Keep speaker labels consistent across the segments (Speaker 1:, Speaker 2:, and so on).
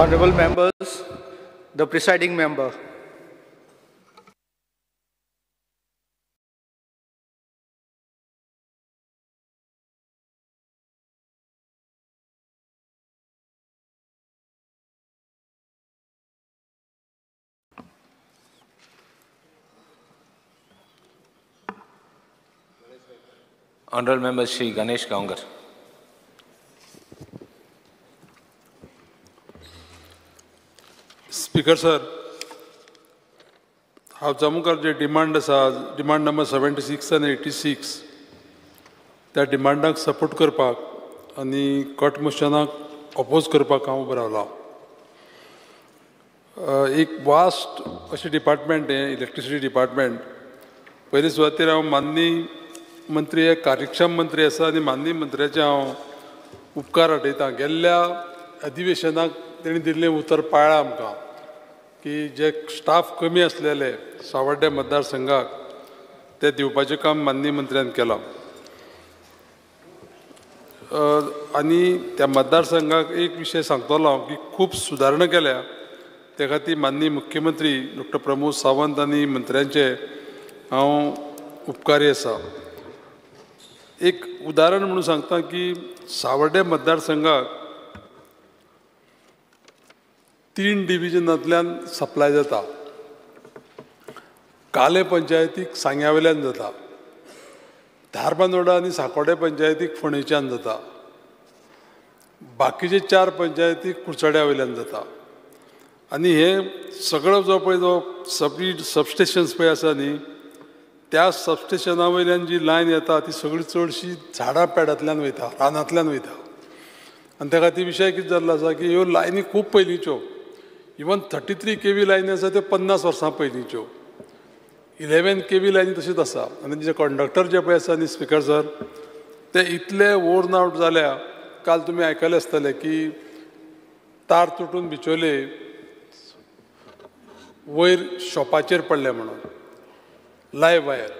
Speaker 1: Honorable members, the presiding member.
Speaker 2: Honorable Member Shri Ganesh Gaonkar.
Speaker 3: Speaker sir, हांव मुखार जे demand आसा, demand number 76 आनी 86, त्या डिमांडाक सपोर्ट करपाक आनी कट मोशनाक अपोज करपाक हांव उबो रावला. एक वास्ट अशें डिपार्टमेंट हें इलेक्ट्रिसिटी डिपार्टमेंट. पयले सुवातेर हांव माननीय मंत्री हे कार्यक्षम मंत्री आसा आनी माननीय मंत्र्याचे हांव उपकार आठयता. गेल्ल्या अधिवेशनाक तेणी दिल्लें उतर पाळ्ळां आमकां की जे स्टाफ कमी आसलेले सावड्डे मतदारसंघाक ते दिवपाचें काम माननीय मंत्र्यान केलां. आनी त्या मतदारसंघाक एक विशय सांगतलो हांव की खूब सुदारणा केल्या, त्या खातीर माननीय मुख्यमंत्री डॉक्टर प्रमोद सावंत आनी मंत्र्यांचे हांव उपकारी आसा. एक उदाहरण म्हणून सांगता की सावड्डे मतदारसंघाक 3 डिविजनांतल्यान सप्लाय जाता. काले पंचायतीक सांग्या वयल्यान जाता, धारबांदोडा आनी साकोडे पंचायतीक फोंडेच्यान जाता, बाकीचे 4 पंचायतीक कुडचड्या वयल्यान जाता. आनी हे सगळो जो पळय जो सबस्टेशन्स पळय आसा न्ही, त्या सबस्टेशना वयल्यान जी लायन येता ती सगळी चडशी झाडां पेडांतल्यान वयता, रानांतल्यान वयता. आनी त्या खातीर विशय कितें जाल्लो आसा की ह्यो लायनी खूब पयलींच्यो, इवन 33 kV लायनी आसा त्यो 50 वर्सां पयलींच्यो, 11 kV लायनी तशीच आसा. आनी जे कंडक्टर जे पळय आसा न्ही स्पिकर सर, ते इतले वोर्न आवट जाल्या. काल तुमी आयकलें आसतलें की तार तुटून बिचोले वयर शॉपाचेर पडले म्हणून, लायव्ह वायर.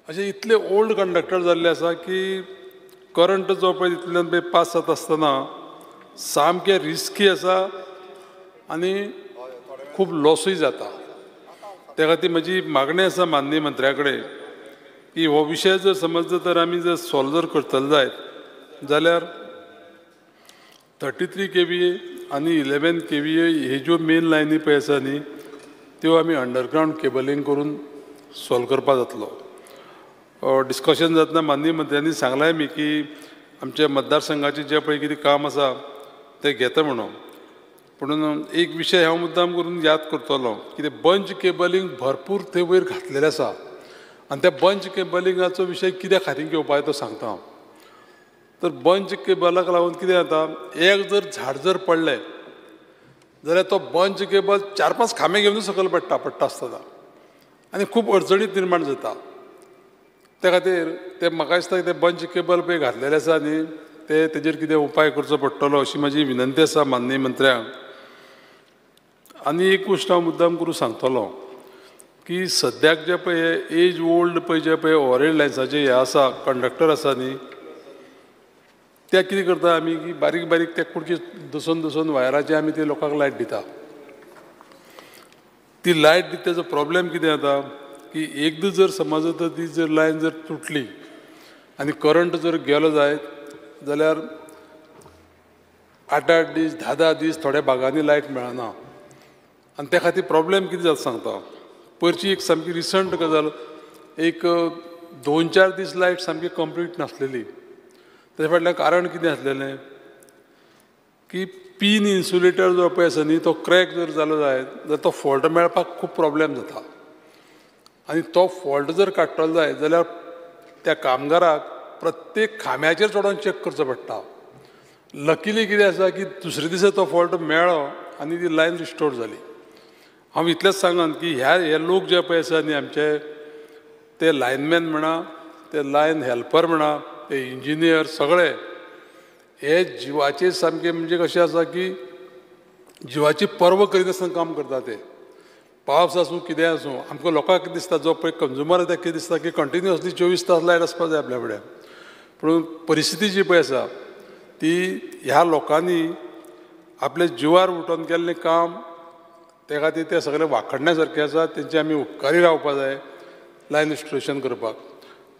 Speaker 3: अशे इतले ओल्ड कंडक्टर जाल्ले आसा की करंट जो पळय तितल्यान पळय पास जाता आसतना सामकें रिस्की आसा आनी खूब लॉसूय जाता. त्या खातीर म्हजी मागणी आसा माननीय मंत्र्या कडेन की हो विशय जर समज तर आमी जर सॉल्व जर करतले जायत जाल्यार 33 kVA आनी 11 kVA हे ज्यो मेन लायनी पळय आसा न्ही त्यो आमी अंडरग्रावंड केबलिंग करून सॉल्व करपाक जातलो. डिस्कशन जातना माननीय मंत्र्यांनी सांगलां मी की आमच्या मतदारसंघाचें जें पळय कितें काम आसा तें घेता म्हणून. पूण एक विशय हांव मुद्दाम करून याद करतलो कितें बंच केबलिंग भरपूर थंय वयर घातलेलें आसा आनी त्या बंच केबलिंगाचो विशय कित्या खातीर घेवपाक तो सांगता हांव. तर बंच केबलाक लागून कितें जाता, एक जर झाड जर पडलें जाल्यार तो बंच केबल 4-5 खांबे घेवन सकयल पडटा पडटा आसतना आनी खूब अडचणीत निर्माण जाता. त्या खातीर ते म्हाका दिसता ते बंच केबल पळय घातलेले आसा न्ही ते तेजेर कितें उपाय करचो पडटलो अशी म्हजी विनंती आसा माननीय मंत्र्यांक. आनी एक गोश्ट हांव मुद्दाम करून सांगतलो की सद्याक जे पळय एज ओल्ड पळय जे पळय ओवरहेड लायन्साचे हे आसा कंडक्टर आसा न्ही, ते कितें करता आमी की बारीक बारीक ते कुडके दसून दसून वायराचे आमी ते लोकांक लायट दिता. ती लायट दिता तेजो प्रॉब्लेम कितें जाता की एकदां जर समज तर ती जर लायन जर तुटली आनी करंट जर गेलो जायत जाल्यार 8-8 दीस 10-10 दीस थोड्या भागांनी लायट मेळना. आनी त्या खातीर प्रॉब्लेम कितें जाता सांगता. पयरची एक सामकी रिसंट गजाल, एक 2-4 दीस लायट सामकी कंप्लीट नासलेली. तेज्या फाटल्यान कारण कितें आसलेलें की पीन इन्सुलेटर जो पळय आसा न्ही तो क्रॅक जर जालो जायत जाल्यार तो फॉल्ट मेळपाक खूब प्रॉब्लेम जाता आनी तो फॉल्ट जर काडटलो जायत जाल्यार त्या कामगाराक प्रत्येक खांब्याचेर चडोन चॅक करचो पडटा. लकीली कितें आसा की दुसरे दिसा तो फॉल्ट मेळ्ळो आनी ती लायन रिस्टोर जाली. हांव इतलेंच सांगन की ह्या हे लोक जे पळय आसा न्ही आमचे ते लायनमॅन म्हणा, ते लायन हेल्पर म्हणा, ते इंजिनियर सगळे हे जिवाचे सामके म्हणजे कशें आसा की जिवाची पर्व करिनासतना काम करता. ते पावस आसूं कितें आसूं आमकां लोकांक कितें दिसता, जो पळय कंज्युमर आसा कितें दिसता की कंटिन्युअसली 24 तास लायट आसपाक जाय आपल्या फुड्यान. पूण परिस्थिती जी पळय आसा ती ह्या लोकांनी आपले जिवार उठोवन केल्लें काम ते खातीर ते सगळे वाखडण्या सारके आसा. तेंचे आमी उपकारी रावपा जाय लायन रिस्टोरेशन करपाक.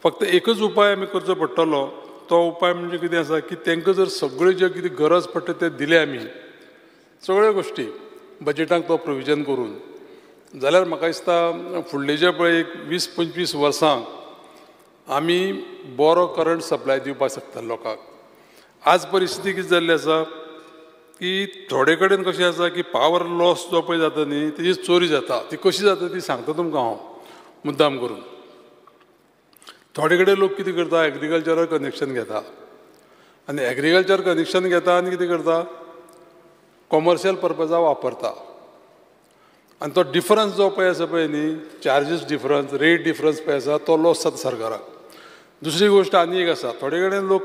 Speaker 3: फक्त एकच उपाय आमी करचो पडटलो, तो उपाय म्हणजे कितें आसा की तांकां जर सगळ्यो ज्यो कितें गरज पडटा ते दिले आमी सगळ्यो गोश्टी बजेटाक तो प्रोविजन करून जाल्यार म्हाका दिसता फुडले जे पळय एक 20-25 वर्सां आमी बरो करंट सप्लाय दिवपाक शकता लोकांक. आज परिस्थिती कितें जाल्ली आसा की थोडे कडेन कशें आसा की पावर लॉस जो पळय जाता न्ही तेजी चोरी जाता. ती कशी जाता ती सांगता तुमकां हांव मुद्दाम करून. थोडे कडेन लोक कितें करता, एग्रीकल्चरल कनेक्शन घेता आनी एग्रीकल्चर कनेक्शन घेता आनी कितें करता, कॉमर्शियल पर्पजा वापरता. आनी तो डिफरन्स जो पळय आसा पळय न्ही, चार्जीस डिफरन्स, रेट डिफरन्स पळय आसा तो लॉस जाता सरकाराक. दुसरी गोश्ट आनी एक आसा, थोडे कडेन लोक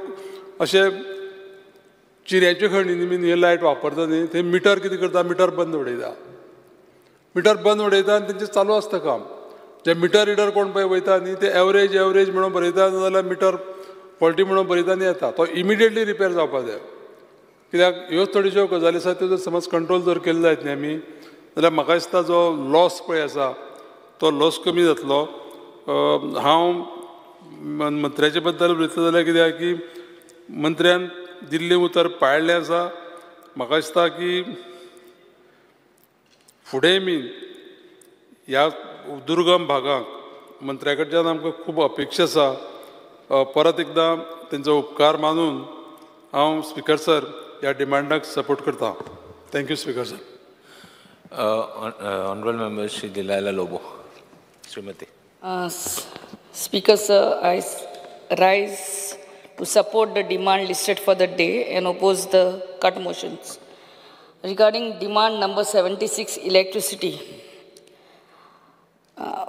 Speaker 3: अशे चिऱ्याच्यो खणींनी बीन हे लायट वापरता न्ही, ते मिटर कितें करता, मिटर बंद उडयता. मिटर बंद उडयता आनी तेंचें चालू आसता काम. जे मिटर रिडर कोण पळय वयता न्ही ते एवरेज एवरेज म्हणून बरयता, नाजाल्यार मिटर फॉल्टी म्हणून बरयता आनी येता, तो इमिडिएटली रिपेर जावपा जाय. कित्याक ह्यो चडश्यो गजाली आसा त्यो जर समज कंट्रोल जर केले जायत न्ही आमी जाल्यार म्हाका दिसता जो लॉस पळय आसा तो लॉस कमी जातलो. हांव मंत्र्याचे बद्दल उलयतलो जाल्यार कित्याक की मंत्र्यान दिल्लें उतर पाळिल्लें आसा. म्हाका दिसता की फुडें बीन ह्या दुर्गम भागांक मंत्र्या कडच्यान आमकां खूब अपेक्षा आसा. परत एकदां तेंचो उपकार मानून हांव स्पीकर सर ह्या डिमांडाक सपोर्ट करता. Thank you speaker sir.
Speaker 2: Honorable Member Shri Delilah Lobo. Srimati.
Speaker 4: Speaker sir, I rise to support the demand listed for the day and oppose the cut motions. Regarding demand number 76, electricity.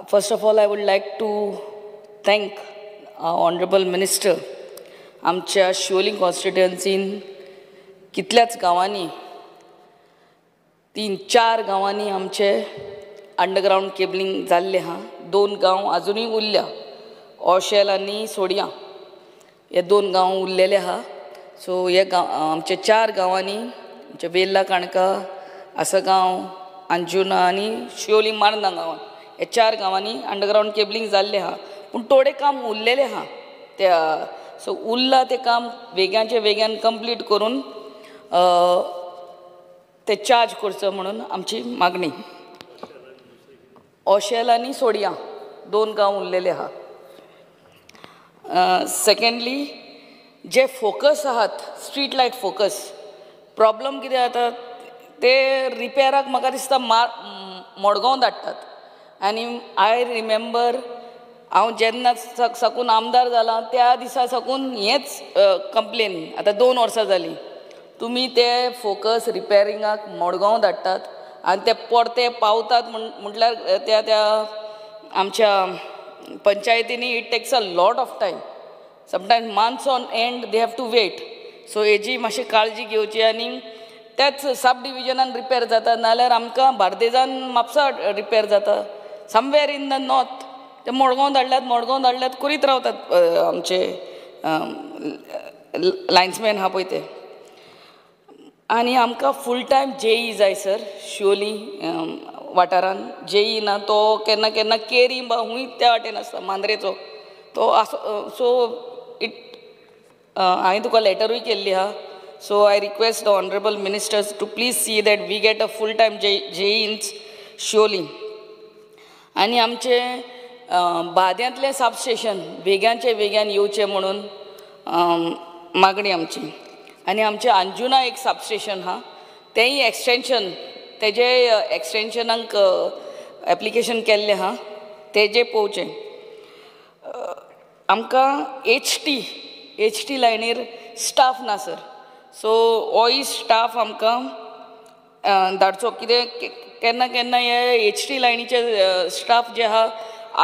Speaker 4: First of all, I would like to thank our Honorable Minister. आमच्या शिवोली कॉन्स्टिट्युएन्सीन कितल्याच गांवांनी, 3-4 गांवांनी आमचे underground cabling जाल्लें आहा. 2 गांव आजुनूय उरल्या, ओशेल आनी सोडिया हे 2 गांव उरलेले आहा. सो हे गांव आमचे 4 गांवांनी, आमचे वेल्ला, काणका, आसगांव, अंजुना आनी शिवोली मार्ना गांवान, हे 4 गांवांनी अंडरग्रावंड केबलिंग जाल्लें आहा. पूण थोडें काम उरलेलें आहा त्या, सो उरलां तें काम वेग्याचे वेग्यान कंप्लीट करून ते चार्ज करचो म्हणून आमची मागणी. ओशेल आनी सोडिया 2 गांव उरलेले आहा. सेकेंडली, जे फोकस आहात स्ट्रीट लायट फोकस, प्रॉब्लम कितें जाता ते रिपेराक म्हाका दिसता मडगांव धाडटात. आनी I remember हांव जेन्ना साकून आमदार जालां त्या दिसा साकून हेंच कंप्लेन, आतां 2 वर्सां जालीं, तुमी ते फोकस रिपेरिंगाक मडगांव धाडटात आनी ते परते पावतात म्हटल्यार त्या त्या आमच्या पंचायतींनी it takes a lot of time, sometimes months on end they have to wait. So हेजी मातशी काळजी घेवची आनी त्याच सब डिविजनान रिपेर जाता, नाल्यार आमकां बार्देजान म्हापसा रिपेर जाता, समवेर इन the north ते मडगांव धाडल्यात, मडगांव धाडल्यात करीत रावतात आमचे लायन्समॅन आहा पळय ते. आनी आमकां फूल टायम जेई जाय सर. शिवोली वाठारान जेई ना, तो केन्ना केन्ना केरी बा हूंय त्या वाटेन आसता मांद्रेचो तो आसो. सो it हांवें तुका लेटरूय केल्ली आहा. So I request the honourable ministers to please see that we get a full time J in Siolim. आनी आमचे बाद्यांतलें सब स्टेशन वेग्यांचे वेग्यान येवचें म्हणून मागणी आमची. आनी आमचें अंजुना एक सब स्टेशन आहा, तेंय एक्सटेंशन, तेजे एक्सटेंशनाक एप्लिकेशन केल्लें आहा, तेजें पळोवचें. आमकां एच टी लायनीर स्टाफ ना सर, सो होय स्टाफ आमकां धाडचो. कितें केन्ना केन्ना हे एच टी लायनीचे स्टाफ जे आहा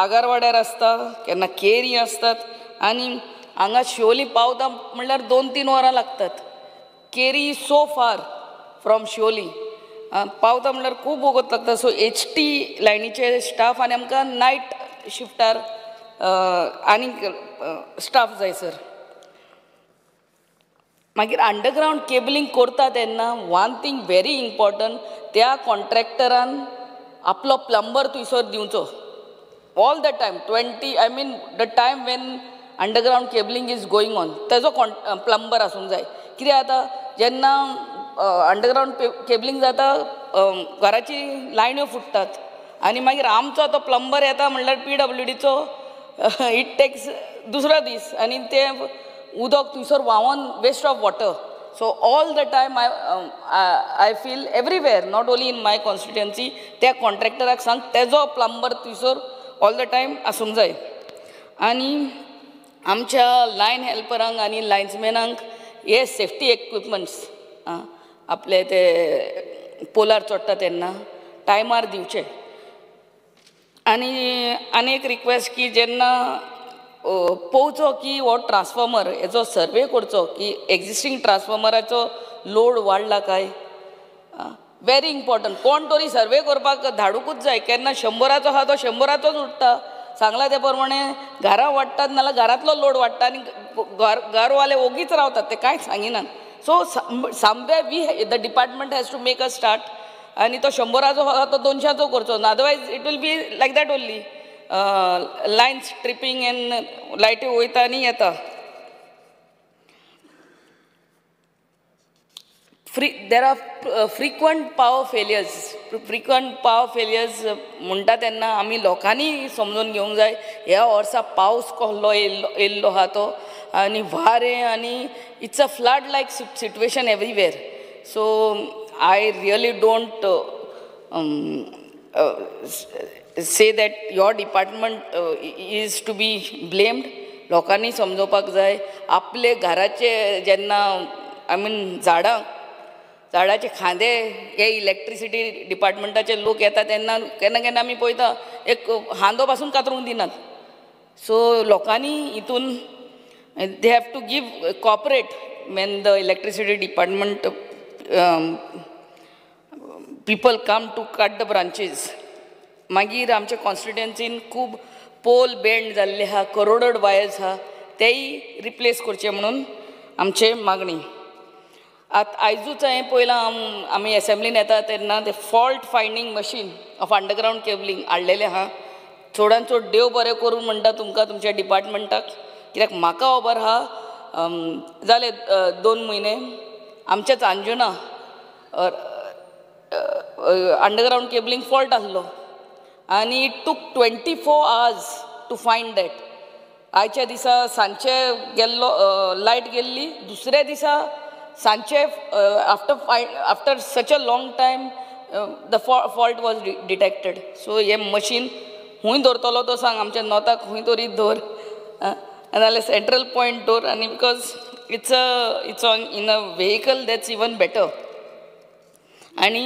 Speaker 4: आगारवाड्यार आसता, केन्ना केरी आसतात, आनी हांगा शिवोली पावता म्हणल्यार 2-3 वरां लागतात. Keri so far from Siolim पावता म्हणल्यार खूब वगत लागता. सो एच टी लायनीचे स्टाफ आनी आमकां नायट शिफ्टार आनीक स्टाफ जाय सर. मागीर अंडरग्रावंड केबलिंग करता तेन्ना वन थिंग व्हेरी इम्पॉर्टंट, त्या कॉन्ट्रॅक्टरान आपलो प्लंबर थंयसर दिवचो all the time. 20 I mean the time when underground cabling is going on तेजो प्लंबर आसूंक जाय. कित्याक आतां जेन्ना अंडरग्रावंड केबलिंग जाता घराची लायन्यो फुट्टात आनी मागीर आमचो तो प्लंबर येता म्हणल्यार पीडब्ल्यूडीचो it takes दुसरो दीस आनी तें उदक थंयसर व्हांवोन waste of water. So all the time I feel everywhere, not only in my constituency, त्या कॉन्ट्रॅक्टराक सांग तेजो प्लंबर थंयसर ऑल the time आसूंक जाय. आनी आमच्या लायन हेल्परांक आनी लायन्समॅनांक हे सेफ्टी इक्विपमंट्स आपले ते पोलार चडटा तेन्ना टायमार दिवचे. आनी आनी एक रिक्वेस्ट की जेन्ना पळोवचो की हो ट्रान्सफॉर्मर हेजो सर्वे करचो की एग्जिस्टींग ट्रान्सफॉर्मराचो लोड वाडला काय. व्हेरी इम्पॉर्टंट, कोण तरी सर्वे करपाक धाडुकूच जाय. केन्ना 100 आहा तो 100 उरता, सांगला ते प्रमाणे घरां वाडटात नाल्यार घरांतलो लोड वाडटा आनी घरवाले ओगीच रावतात, ते कांयच सांगिनात. So somewhere we the department has to make a start आनी तो 100 आहा तो 200 करचो ना, otherwise it will be like that only, lines tripping and लायटी वयता आनी येता. There are frequent power failures. Frequent power failures म्हणटा तेन्ना आमी लोकांनी समजून घेवंक जाय ह्या वर्सा पावस कसलो येयल्लो आहा तो आनी वारें आनी it's a flood like situation everywhere. So I really don't say that your department is to be blamed. लोकांनी समजोवपाक जाय आपले घराचे जेन्ना I mean झाडां झाडाचे खांदे हे इलेक्ट्रिसिटी डिपार्टमेंटाचे लोक येता तेन्ना केन्ना केन्ना आमी पळयता एक खांदो पासून कातरूंक दिनात. सो लोकांनी हितून they have to give cooperate when the electricity department people come to cut the branches. मागीर आमच्या कॉन्स्टिट्युएन्सीन खूब पोल बेंड जाल्ले आहा, करोडड वायर्स आहा, तेय रिप्लेस करचे म्हणून आमचे मागणी. आतां आयजूच हांवें पळयलां आमी एसेंब्लीन येता तेन्ना ते fault finding machine of underground cabling हाडलेलें आहा. चडान चड देव बरें करूं म्हणटा तुमकां तुमच्या डिपार्टमेंटाक, कित्याक म्हाका खबर आहा जाले 2 म्हयने आमच्याच अंजुना अंडरग्रावंड केबलिंग फॉल्ट आसलो आनी it took 24 hours to find that. आयच्या दिसा सांजचे गेल्लो लायट गेल्ली, दुसऱ्या दिसा सांजचे after such a long time the fault was detected. So हें मशीन खूंय दवरतलो तो सांग, आमच्या नॉर्थाक खूंय तरी दवर नाल्यार सेंट्रल पॉयंट दवर आनी because it's on in a vehicle that's even better. आनी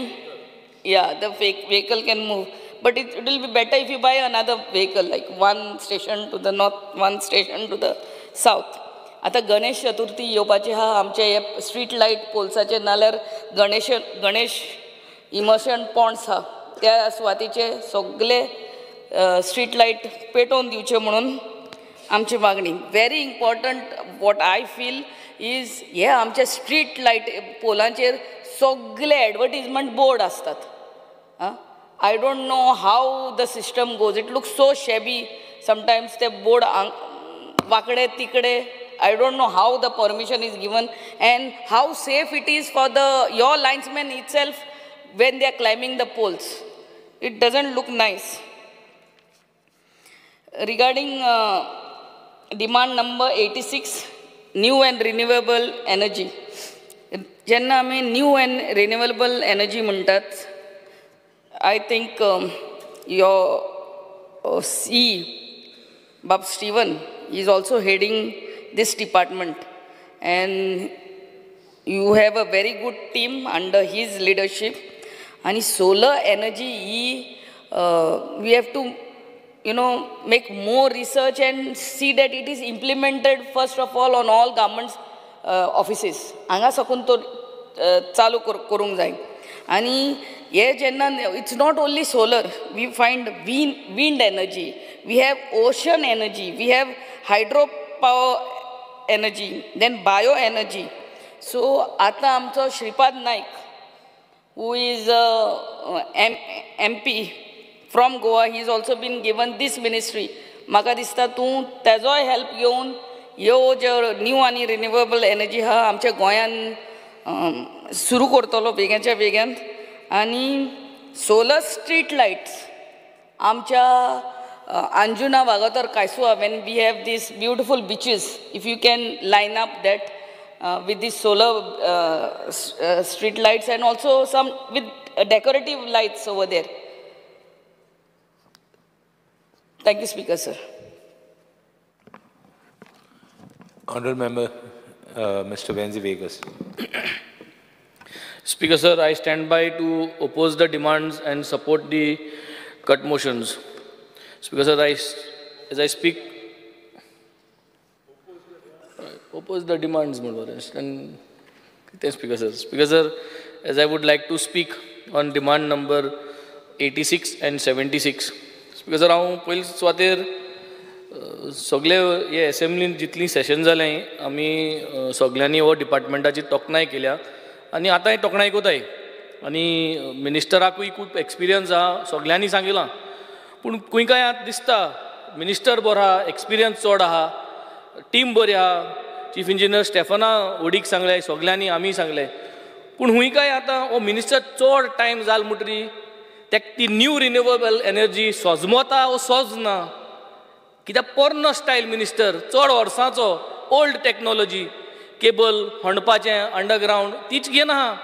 Speaker 4: yeah the vehicle can move, but it will be better if you buy another vehicle, like one station to the north, one station to the south. आतां गणेश चतुर्थी येवपाची आहा, आमचे हे street light पोल्साचे नाल्यार Ganesh Ganesh immersion Pond's आहा त्या सुवातेचे सगळे स्ट्रीट लायट पेटोवन दिवचे म्हणून आमची मागणी. Very important what I feel is हे आमचे स्ट्रीट लायट पोलांचेर सगळे एडवर्टीजमेंट बोर्ड आसतात. I don't know how the system goes, it looks so shabby sometimes. ते बोर्ड वाकडे तिकडे, I don't know how the permission is given and how safe it is for the your linesmen itself when they are climbing the poles. It doesn't look nice. Regarding demand number 86, new and renewable energy. जेन्ना आमी new and renewable energy म्हणटात, I think your C Bab Steven is also heading this department and you have a very good team under his leadership. And solar energy he, we have to make more research and see that it is implemented first of all on all government's offices. हांगा साकून तो चालू करूंक जाय. आनी हे जेन्ना it's not only solar, we find wind energy, we have ocean energy, we have hydro power energy, then bio energy. So आतां आमचो Shripad Naik who is MP from Goa, he is also been given this ministry. म्हाका दिसता तूं तेजोय help घेवन ह्यो ज्यो new आनी renewable energy आहा आमच्या गोंयान सुरू करतलो बेग्याच्या बेग्यान. आनी सोलर स्ट्रीट लायट्स आमच्या Anjuna Vagator Caisua, when we have these beautiful beaches, if you can line up that with these solar street lights and also some with decorative lights over there. Thank you, Speaker, sir.
Speaker 2: Honourable Member, Mr. Venzi Vegas.
Speaker 5: Speaker, sir, I stand by to oppose the demands and support the cut motions. Speaker, sir, as I speak, oppose the demands, and Speaker, sir. Speaker, sir, as I would like to speak on demand number 86 and 76. Speaker, sir, हांव पयले सुवातेर सगळे हे असेंब्लीन जितलीं सेशन जालें आमी सगळ्यांनी हो डिपार्टमेंटाची तोखणाय केल्या आनी आतांय तोखणाय कोताय आनी मिनिस्टराकूय खूब एक्सपिरियन्स आहा, सगळ्यांनी सांगिलां. पूण खंय काय आतां दिसता मिनिस्टर बरो आहा, एक्सपिरियन्स चड आहा, टीम बरी आहा, चीफ इंजिनियर स्टेफना ओडीक सांगलें, सगळ्यांनी आमी सांगलें. पूण हुंय काय आतां हो मिनिस्टर चड टायम जाल म्हणटरी तेका ती न्यू रिन्युएबल एनर्जी सोजमता वो सोजना. कित्याक पोरनो स्टायल मिनिस्टर, चड वर्सांचो ओल्ड टॅक्नोलॉजी, केबल खणपाचें अंडरग्रावंड तीच घेना आहा.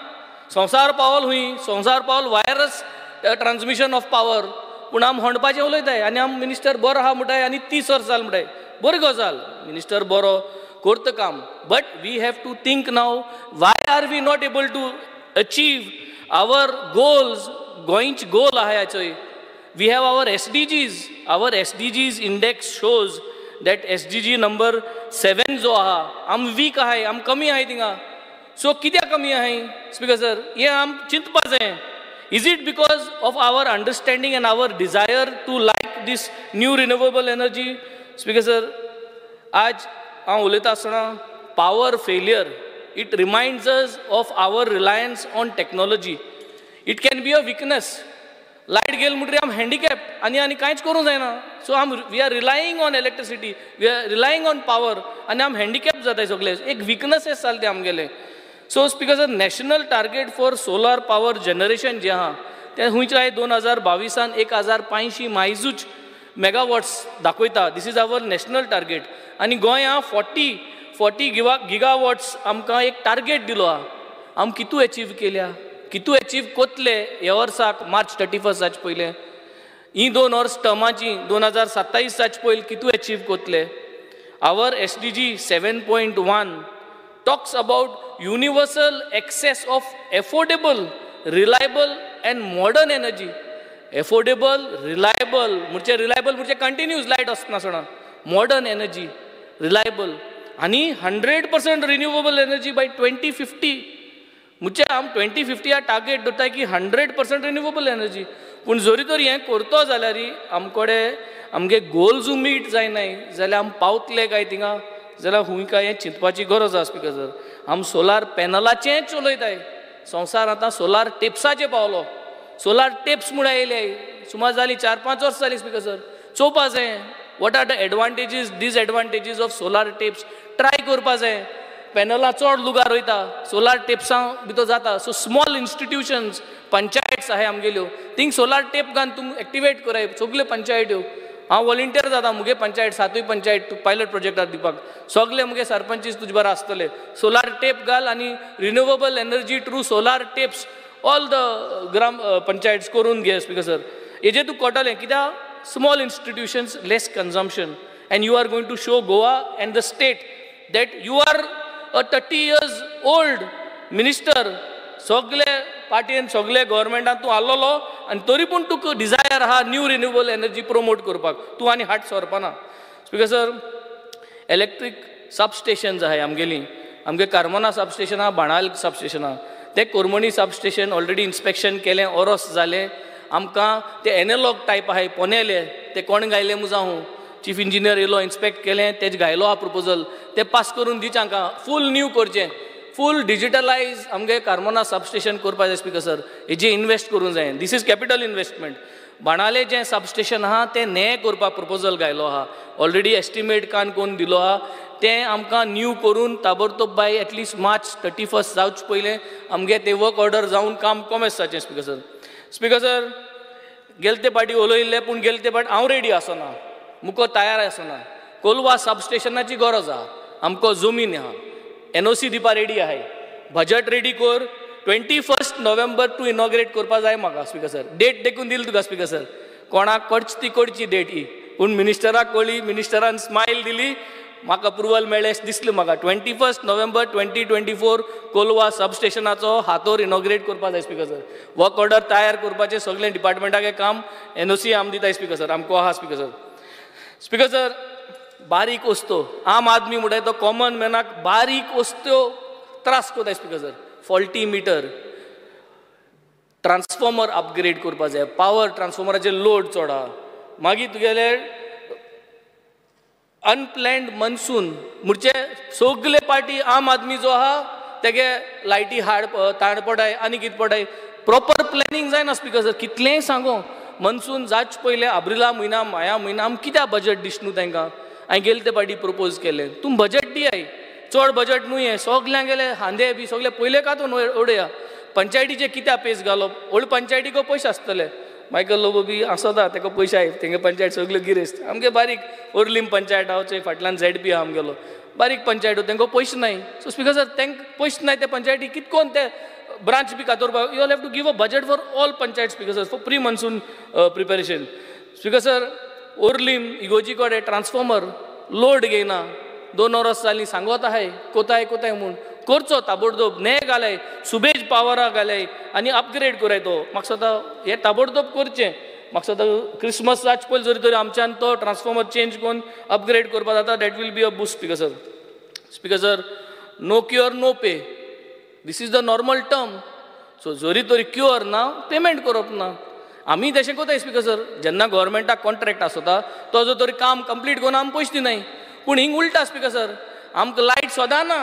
Speaker 5: संवसार पावल हुंय, संवसार पावल वायरस ट्रान्समिशन ऑफ पावर, पूण आम खणपाचें उलयताय आनी आम मिनिस्टर बरो आहा म्हणटाय आनी 30 वर्सां जाल म्हणटाय. बरी गजाल, मिनिस्टर बरो करता काम, but we have to think now why are we not able to achieve our goals. गोंयचे गोल आहा हाचोय. We have our SDGs. Our SDGs index shows that SDG number 7 जो आहा आम वीक आहाय, आम कमी आहाय थिंगा. सो कित्याक कमी आहाय स्पीकर सर, हें आम चिंतपा जाय. Is it because of our understanding and our desire to like this new renewable energy? Speaker sir, आज हांव उलयता आसतना power failure, it reminds us of our reliance on technology. It can be a weakness. Light गेल म्हणटरी आम handicap आनी आनी कांयच करूंक जायना. सो आम we are relying on electricity, we are relying on power आनी आम हँडिकॅप जाताय सगळे. एक विकनसीस जाले ते आमगेले. So speaker sir, national target for solar power generation जें आहा तें खंयच्याय 2022 1500 मायजूच मेगावॉट्स दाखयता. This is our national target. आनी गोंया 40 गिगावॉट्स आमकां एक टार्गेट दिलो आहा. आम कितू एचीव केल्या, कितू एचीव कोतले ह्या वर्साक मार्च 31 पयलें, ही 2 वर्स टर्माची 2027 पयलीं कितू achieve कोतले. Our SDG 7.1 talks about universal access of affordable, reliable and modern energy. Affordable, reliable म्हणजे रिलायबल म्हणजे कंटिन्यूज लायट आसना सोडा, मॉडर्न एनर्जी रिलायबल आनी 100% रिन्युएबल एनर्जी बाय 2050. म्हणजे आम 2050 टार्गेट दवरताय की 100% रिन्युएबल एनर्जी. पूण जरी तर हें करतो जाल्यार आमकडे आमगे गोल्जू मीट जायनाय जाल्यार आम पावतले काय थिंगा, जाल्यार हुंय काय हें चिंतपाची गरज आसा. स्पीकर सर, आम सोलार पॅनलाचेंच उलयताय. संवसार आतां सोलार टेप्साचेर पावलो. सोलार टेप्स म्हूण आयले सुमार जालीं 4-5 वर्सां जालीं. स्पीकर सर, चोवपा जाय what are the advantages disadvantages of solar tapes. Try करपा जाय. पॅनलां चड लुगार वयता, सोलार टेप्सां भितर जाता. सो स्मॉल इन्स्टिट्युशन्स, पंचायत्स आहाय आमगेल्यो, थिंग सोलार टेप घालून तुमी एक्टिवेट कराय सगल्यो पंचायत्यो. हांव वॉलंटियर जाता मुगे पंचायत, 7 पंचायत पायलट प्रोजेक्टार दिवपाक. सगळे मुगे सरपंचीस तुजे बरा आसतले. सोलार टेप घाल आनी renewable energy through solar tapes all the gram panchayats करून घे. स्पीकर सर, हेजें तुका कळटलें कित्याक small institutions, less consumption, and you are going to show Goa and the state that you are a 30 years old minister. सगळे पार्टीन सगळे गव्हर्मेंटान तूं आल्लोलो आनी तरी पूण तुका डिजायर आहा न्यू रिन्युएबल एनर्जी प्रमोट करपाक, तूं आनी हाट सरपाना. स्पीकर सर, इलेक्ट्रीक सबस्टेशन्स आहाय आमगेलीं. आमगे कार्मोना सबस्टेशन आहा, बाणाल सबस्टेशन आहा. तें कोरमणी सबस्टेशन ऑलरेडी इन्स्पेक्शन केलें, ओरोस जालें. आमकां ते एनॅलॉग टायप आहाय पोनेले, ते कोण घायले मुजा हांव चीफ इंजिनियर येयलो, इन्स्पेक्ट केलें, तेज घायलो आहा प्रपोजल, ते पास करून दिवचें आमकां, फूल न्यू करचें. फूल डिजिटलायज आमगे कार्मोना सबस्टेशन करपा जाय स्पीकर सर, हेजे इन्वेस्ट करूंक जाय. This is capital investment. Benaulim जें सबस्टेशन आहा तें नें करपाक प्रपोजल घायलो आहा, ऑलरेडी एस्टिमेट कान कोन्न दिलो आहा, तें आमकां न्यू करून ताबडतोब बाय एटलिस्ट मार्च 31 जावचे पयलें आमगे तें वर्क ऑर्डर जावन काम कोमेस जाचें स्पीकर सर. स्पीकर सर गेले ते पाटी उलयिल्लें, पूण गेले ते पाटी हांव रेडी आसना, मुको तयार आसना. कोलवा सबस्टेशनाची गरज आहा, आमकां जमीन आहा, एनओसी दिवपा रेडी आहाय, बजट रेडी कर, 21 नोव्हेंबर टू इनॉग्रेट करपा जाय म्हाका स्पीकर सर. डेट देखून दिली तुका स्पीकर सर, कोणाक कळची ती कळची डेट ही, पूण मिनिस्टराक कळ्ळी, मिनिस्टरान स्मायल दिली, म्हाका अप्रुवल मेळ्ळें दिसलें म्हाका. 21 नोव्हेंबर 2024 कोलवा सबस्टेशनाचो हातोर इनॉग्रेट करपा जाय स्पीकर सर. वर्क ऑर्डर तयार करपाचें सगळें डिपार्टमेंटाचें काम एनओसी आम दिता स्पीकर सर, आमकां आहा स्पीकर सर. स्पीकर सर बारीक वस्तू आम आदमी म्हणटाय तो कॉमन मॅनाक बारीक वस्तू त्रास करता speaker sir. Faulty meter, transformer upgrade करपा जाय, पावर ट्रान्सफॉर्मराचेर लोड चड आहा, मागीर तुगेले अनप्लॅन्ड मनसून म्हणजे सगले पार्टी आम आदमी जो आहा तेगे लायटी हाड ताण पडाय आनी कितें पडाय, प्रॉपर प्लॅनिंग जायना स्पीकर सर. कितलेंय सांगो मनसून जाच पयलें आब्रिला म्हयना माया म्हयना आम कित्याक बजट दिस न्हू तांकां, हांवें गेले ते पाटी प्रपोज केलें तूं बजट दियाय, चड बजट न्हू हें, सगल्यांक गेले हांदे बी सगळे पयले कातून उडया, पंचायतीचे कित्याक पेस घालप, व्हड पंचायतीको पयशे आसतले, मायकल लोबो बी आसता ताका पयशे आय, तेंगे पंचायत सगल्यो गिरेस्त, आमगे बारीक ओर्लीम पंचायत आहा चोय फाटल्यान झेड पी आहा आमगेलो बारीक पंचायत, तांकां पयशे नाय. सो स्पीकर सर तांकां पयशे नाय ते पंचायती कितकोन ते ब्रांच बी कातोरपाक, you all have to give a budget for all panchayat speaker sir for pre monsoon preparation. Speaker sir Orlim इगोजी कडेन ट्रान्सफॉर्मर लोड घेयना, 2 वरां जालीं सांगत आहाय कोताय कोताय म्हूण, करचो ताबडतोब ने घालाय सुबेज पावरा घालाय आनी अपग्रेड कराय तो, म्हाका दिसता हें ताबडतोब करचें. म्हाका दिसता क्रिसमस जावचे पयलीं जरी तरी आमच्यान तो ट्रान्सफॉर्मर चेंज करून अपग्रेड करपा जाता, that will be a boost speaker sir. Speaker sir no cure no pay, this is the normal term. So जरी तरी क्युअर ना पेमेंट करप ना, आमी तशें करताय स्पीकर सर. जेन्ना गव्हर्मेंटाक कॉन्ट्रॅक्ट आसता तो जो तरी काम कंप्लीट करून आमी पयशे दिनाय, पूण हिंग उलटा स्पीकर सर, आमकां लायट सदां ना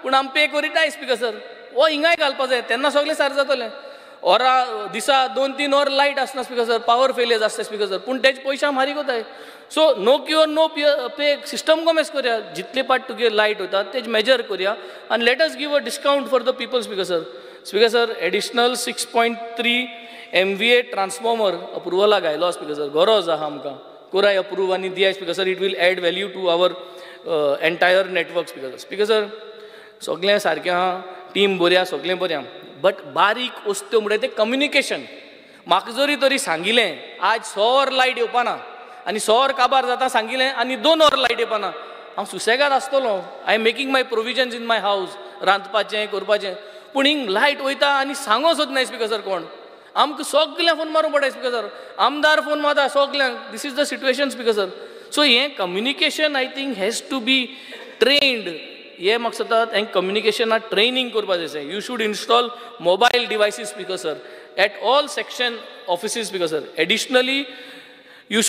Speaker 5: पूण आमी पे करिताय स्पीकर सर. हो हिंगाय घालपा जाय तेन्ना सगळें सारकें जातलें. वरां दिसा 2-3 वर लायट आसना स्पीकर सर, पावर फेलियर आसता स्पीकर सर, पूण तेजे पयशे आमी हारीक वताय. So no cure no pay system कोमेस करया, जितले पाट तुगे लायट वता तेज मेजर करया आनी let us give a discount for the people speaker sir. Speaker sir additional 6.3 MVA transformer अप्रुवलाक घायलो स्पीकर सर, गरज आहा आमकां, कोराय अप्रूव आनी दिया speaker sir, it will add value to our entire network speaker sir. Speaker sir सगळें सारकें आहा, टीम बरी आहा, सगळें बरें आहा, बट बारीक वस्तू म्हणल्यार तें कम्युनिकेशन. म्हाका जरी तरी सांगिल्लें आज 100 वर लायट येवपाना आनी 100 वर काबार जाता सांगिल्लें आनी 2 वर लायट येवपाना, हांव सुसेगाद आसतलो, I am making my provisions in my house, रांदपाचें करपाचें, पूण हिंग लायट वयता आनी सांगो सोदनाय स्पीकर सर कोण, आमकां सगल्यांक फोन मारूंक पडटा स्पीकर सर, आमदार फोन मारता सगल्यांक, this is the situation speaker sir. So हें communication I think has to be trained, हें म्हाका दिसता हें कम्युनिकेशनाक ट्रेनींग करपा जाय. You should install mobile devices speaker sir at all section offices speaker sir. Additionally you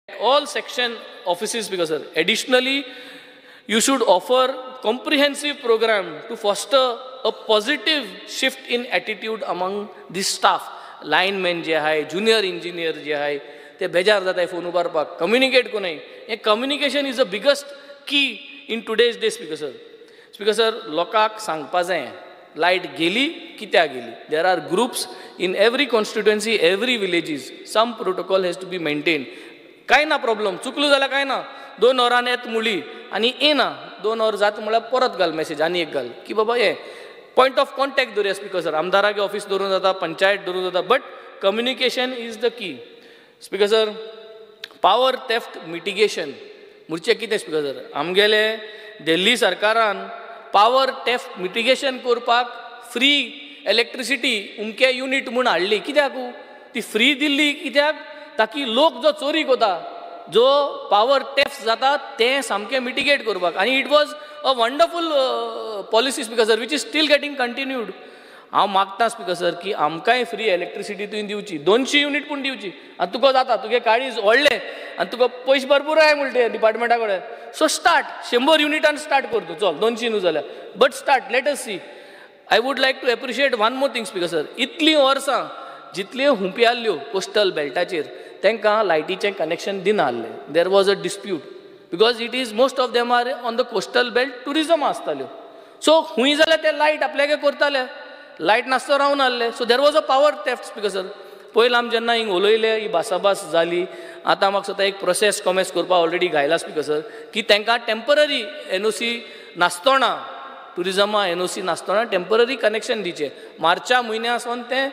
Speaker 5: at all section offices speaker sir. Additionally you should offer comprehensive program to foster a positive shift in attitude among the staff. Linemen जे आहाय, junior engineer जे आहाय ते बेजार जाताय phone उबारपाक, communicate कोनाय. हें communication is the biggest key in today's day speaker sir. Speaker sir लोकांक सांगपा जाय लायट गेली कित्याक गेली. There are groups in every constituency, every villages, some protocol has to be maintain. कांय ना प्रॉब्लम, चुकलो जाल्यार कांय ना, 2 वरान येत मुळी आनी येना, 2 वर जाता म्हळ्यार परत घाल मॅसेज आनी एक घाल की बाबा हे पॉयंट ऑफ कॉन्टॅक्ट दवरुया स्पीकर सर. आमदारागे ऑफिस दवरूंक जाता, पंचायत दवरूंक जाता, but communication is the key. Speaker sir power theft mitigation म्हणचे कितें स्पीकर सर, आमगेले दिल्ली सरकारान पावर थेफ्ट मिटिगेशन करपाक फ्री इलेक्ट्रिसिटी उमके युनीट म्हूण हाडली, कित्याक ती फ्री दिल्ली कित्याक, ताकी लोक जो चोरी करता, जो पावर थेफ्ट जाता तें सामकें मिटिगेट करपाक. आनी it was a wonderful policy speaker sir which is still getting continued. हांव मागता स्पीकर सर की आमकांय फ्री इलेक्ट्रिसिटी तुवें दिवची, 200 युनीट पूण दिवची. आनी तुका जाता, तुगे काळीज व्हडलें आनी तुका पयशे भरपूर आहाय म्हणटे डिपार्टमेंटा कडेन. सो स्टार्ट 100 युनिटान स्टार्ट कर तूं, चल 200 न्हू जाल्यार, but start, let us see. I would like to appreciate one more thing speaker sir. इतलीं वर्सां जितल्यो हुंपी आहल्यो कोस्टल बेल्टाचेर तांकां लायटीचें कनेक्शन दिना आहलें. There was a dispute because it is most of them are on the coastal belt, tourism आसताल्यो. So खूंय जाल्यार ते लायट आपल्यागे करताले, लायट नासतो रावन आहले. So there was a power theft speaker sir. पयलीं आमी जेन्ना हिंग उलयले, ही भासाभास जाली. आतां म्हाका दिसता एक प्रोसेस कॉमेस करपाक ऑलरेडी घायला स्पीकर सर, की तांकां टेम्पररी एनओसी नासतना, टुरिजमा एनओसी नासतना टेम्पररी कनेक्शन दिवचें. मार्चा म्हयन्या सावन तें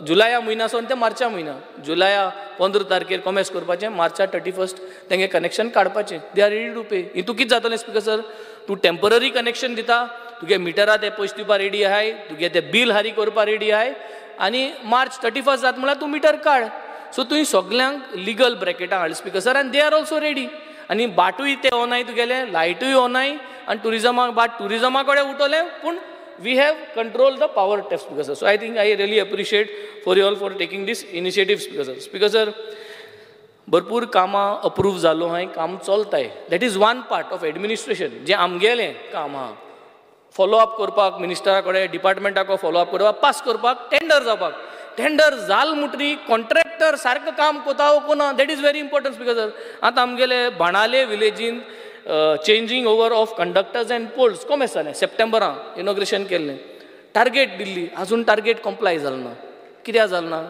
Speaker 5: जुलया म्हयन्या सावन तें मार्चा म्हयन्या, जुलया 15 तारखेर कॉमेस करपाचें, मार्चा 31 तेंगे कनेक्शन काडपाचें. They are ready to pay. हितूं कितें जातलें स्पीकर सर, तूं टेम्पररी कनेक्शन दिता, तुगे मिटरा ते पयशे दिवपा रेडी आहाय, तुगे ते बील हारी करपा रेडी आहाय, आनी मार्च 31 जाता म्हळ्यार तूं मिटर काड. सो तुवें सगल्यांक लिगल ब्रॅकेटां हाडली स्पीकर सर, आनी they are also ready. आनी बाटूय ते ओनाय तुगेले, लायटूय ओनाय, आनी टुरिजमाक बाट टुरिजमा कडेन उठोलें, पूण we have control the power theft speaker sir. So I think I really appreciate for you all for taking this initiative speaker sir. Speaker sir, भरपूर कामां अप्रूव जालो आहाय, काम चलताय. That is one part of administration जें आमगेलें काम आहा, follow up करपाक मिनिस्टरा कडेन, डिपार्टमेंटाक फॉलो अप करपाक, पास करपाक, टेंडर जावपाक. टेंडर जाल म्हणटरी कॉन्ट्रॅक्टर सारको काम कोता वो कोना, that is very important speaker sir. आतां आमगेले बाणाले विलेजीन changing over of conductors and poles कोमेस जालें, सप्टेंबरान इनॉग्रेशन केल्लें, टार्गेट दिल्ली, आजून टार्गेट कंप्लाय जालें ना. कित्याक जालें ना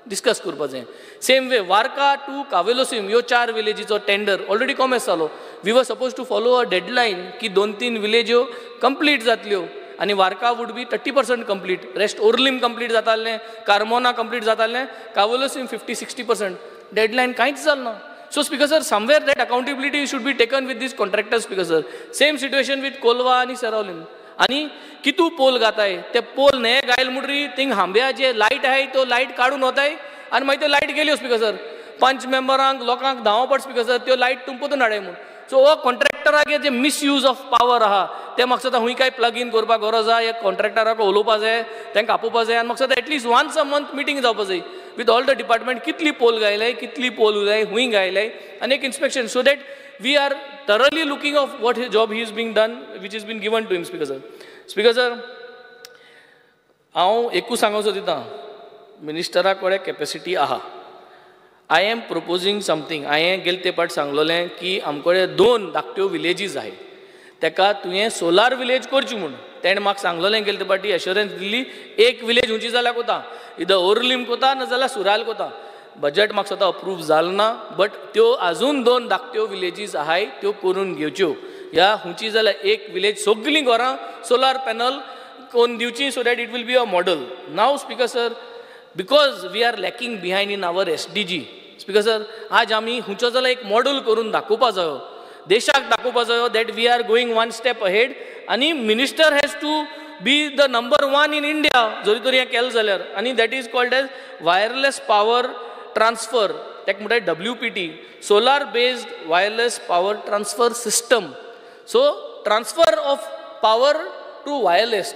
Speaker 5: डिस्कस करपा जाय. Same way Varca to Cavelossim ह्यो 4 विलेजीचो टेंडर ऑलरेडी कॉमेस जालो. We were suppose to follow a deadline की 2-3 विलेज्यो कंप्लीट जातल्यो, आनी Varca would be 30% complete, rest Orlim complete जातालें, कार्मोना कंप्लीट जातालें, कावेलोसीम 50-60%. डेडलायन कांयच जालें ना. So speaker sir, somewhere that accountability should be taken with these contractors speaker sir. Same situation with Colva आनी सेरावलीम. आनी कितू पोल घाताय, ते पोल न्हे घायल म्हणटरी थिंग हांब्या जे लायट आहाय तो लायट काडून वताय आनी मागीर त्यो लायट गेल्यो स्पीकर सर. 5 मेंबरांक लोकांक धांवो पड स्पीकर सर, त्यो लायट तुमपोतून हाडाय म्हूण. सो हो कॉन्ट्रॅक्टरागे जे मिसयूज ऑफ पावर आहा ते म्हाका दिसता खूंय काय प्लग इन करपाक गरज आहा, ह्या कॉन्ट्रॅक्टराक उलोवपा जाय, तांकां आपोवपा जाय. आनी म्हाका दिसता at least once a month meeting जावपा जाय विथ ऑल the department, कितली पोल घायले, कितली पोल उरलाय, खूंय घायले, आनी एक inspection, so that we are thoroughly looking of what his job he is being done, which is been given to him speaker sir. Speaker sir, हांव एकूच सांगूंक सोदिता, मिनिस्टरा कडेन capacity आहा. I am proposing something. हांवें गेले ते पाट सांगलोलें की आमकडे 2 धाकट्यो विलेजीस आहाय, तेका तुवें सोलार विलेज करची म्हूण. तेणें म्हाका सांगलोलें गेले ते पाटी, एश्योरन्स दिल्ली, एक विलेज हुंची जाल्यार कोता, इधर ओर्लीम कोता, ना जाल्यार सुराल कोता. बजट म्हाका दिसता अप्रूव जालें ना, बट त्यो आजून 2 धाकट्यो विलेजीस आहाय त्यो करून घेवच्यो. ह्या हुंची जाल्यार एक विलेज सगळीं घरां सोलार पॅनल करून दिवची, so that it will be a model. Now speaker sir, because we are lacking behind in our SDG speaker sir, आज आमी हुंचो जाल्यार एक मॉडल करून दाखोवपा जायो, देशाक दाखोवपा जायो that we are going one step ahead. आनी minister has to be the number 1 in India जरी तर हें केलें जाल्यार. आनी that is called as wireless power transfer, ताका म्हणटात WPT, solar based wireless power transfer system. So transfer of power to wireless.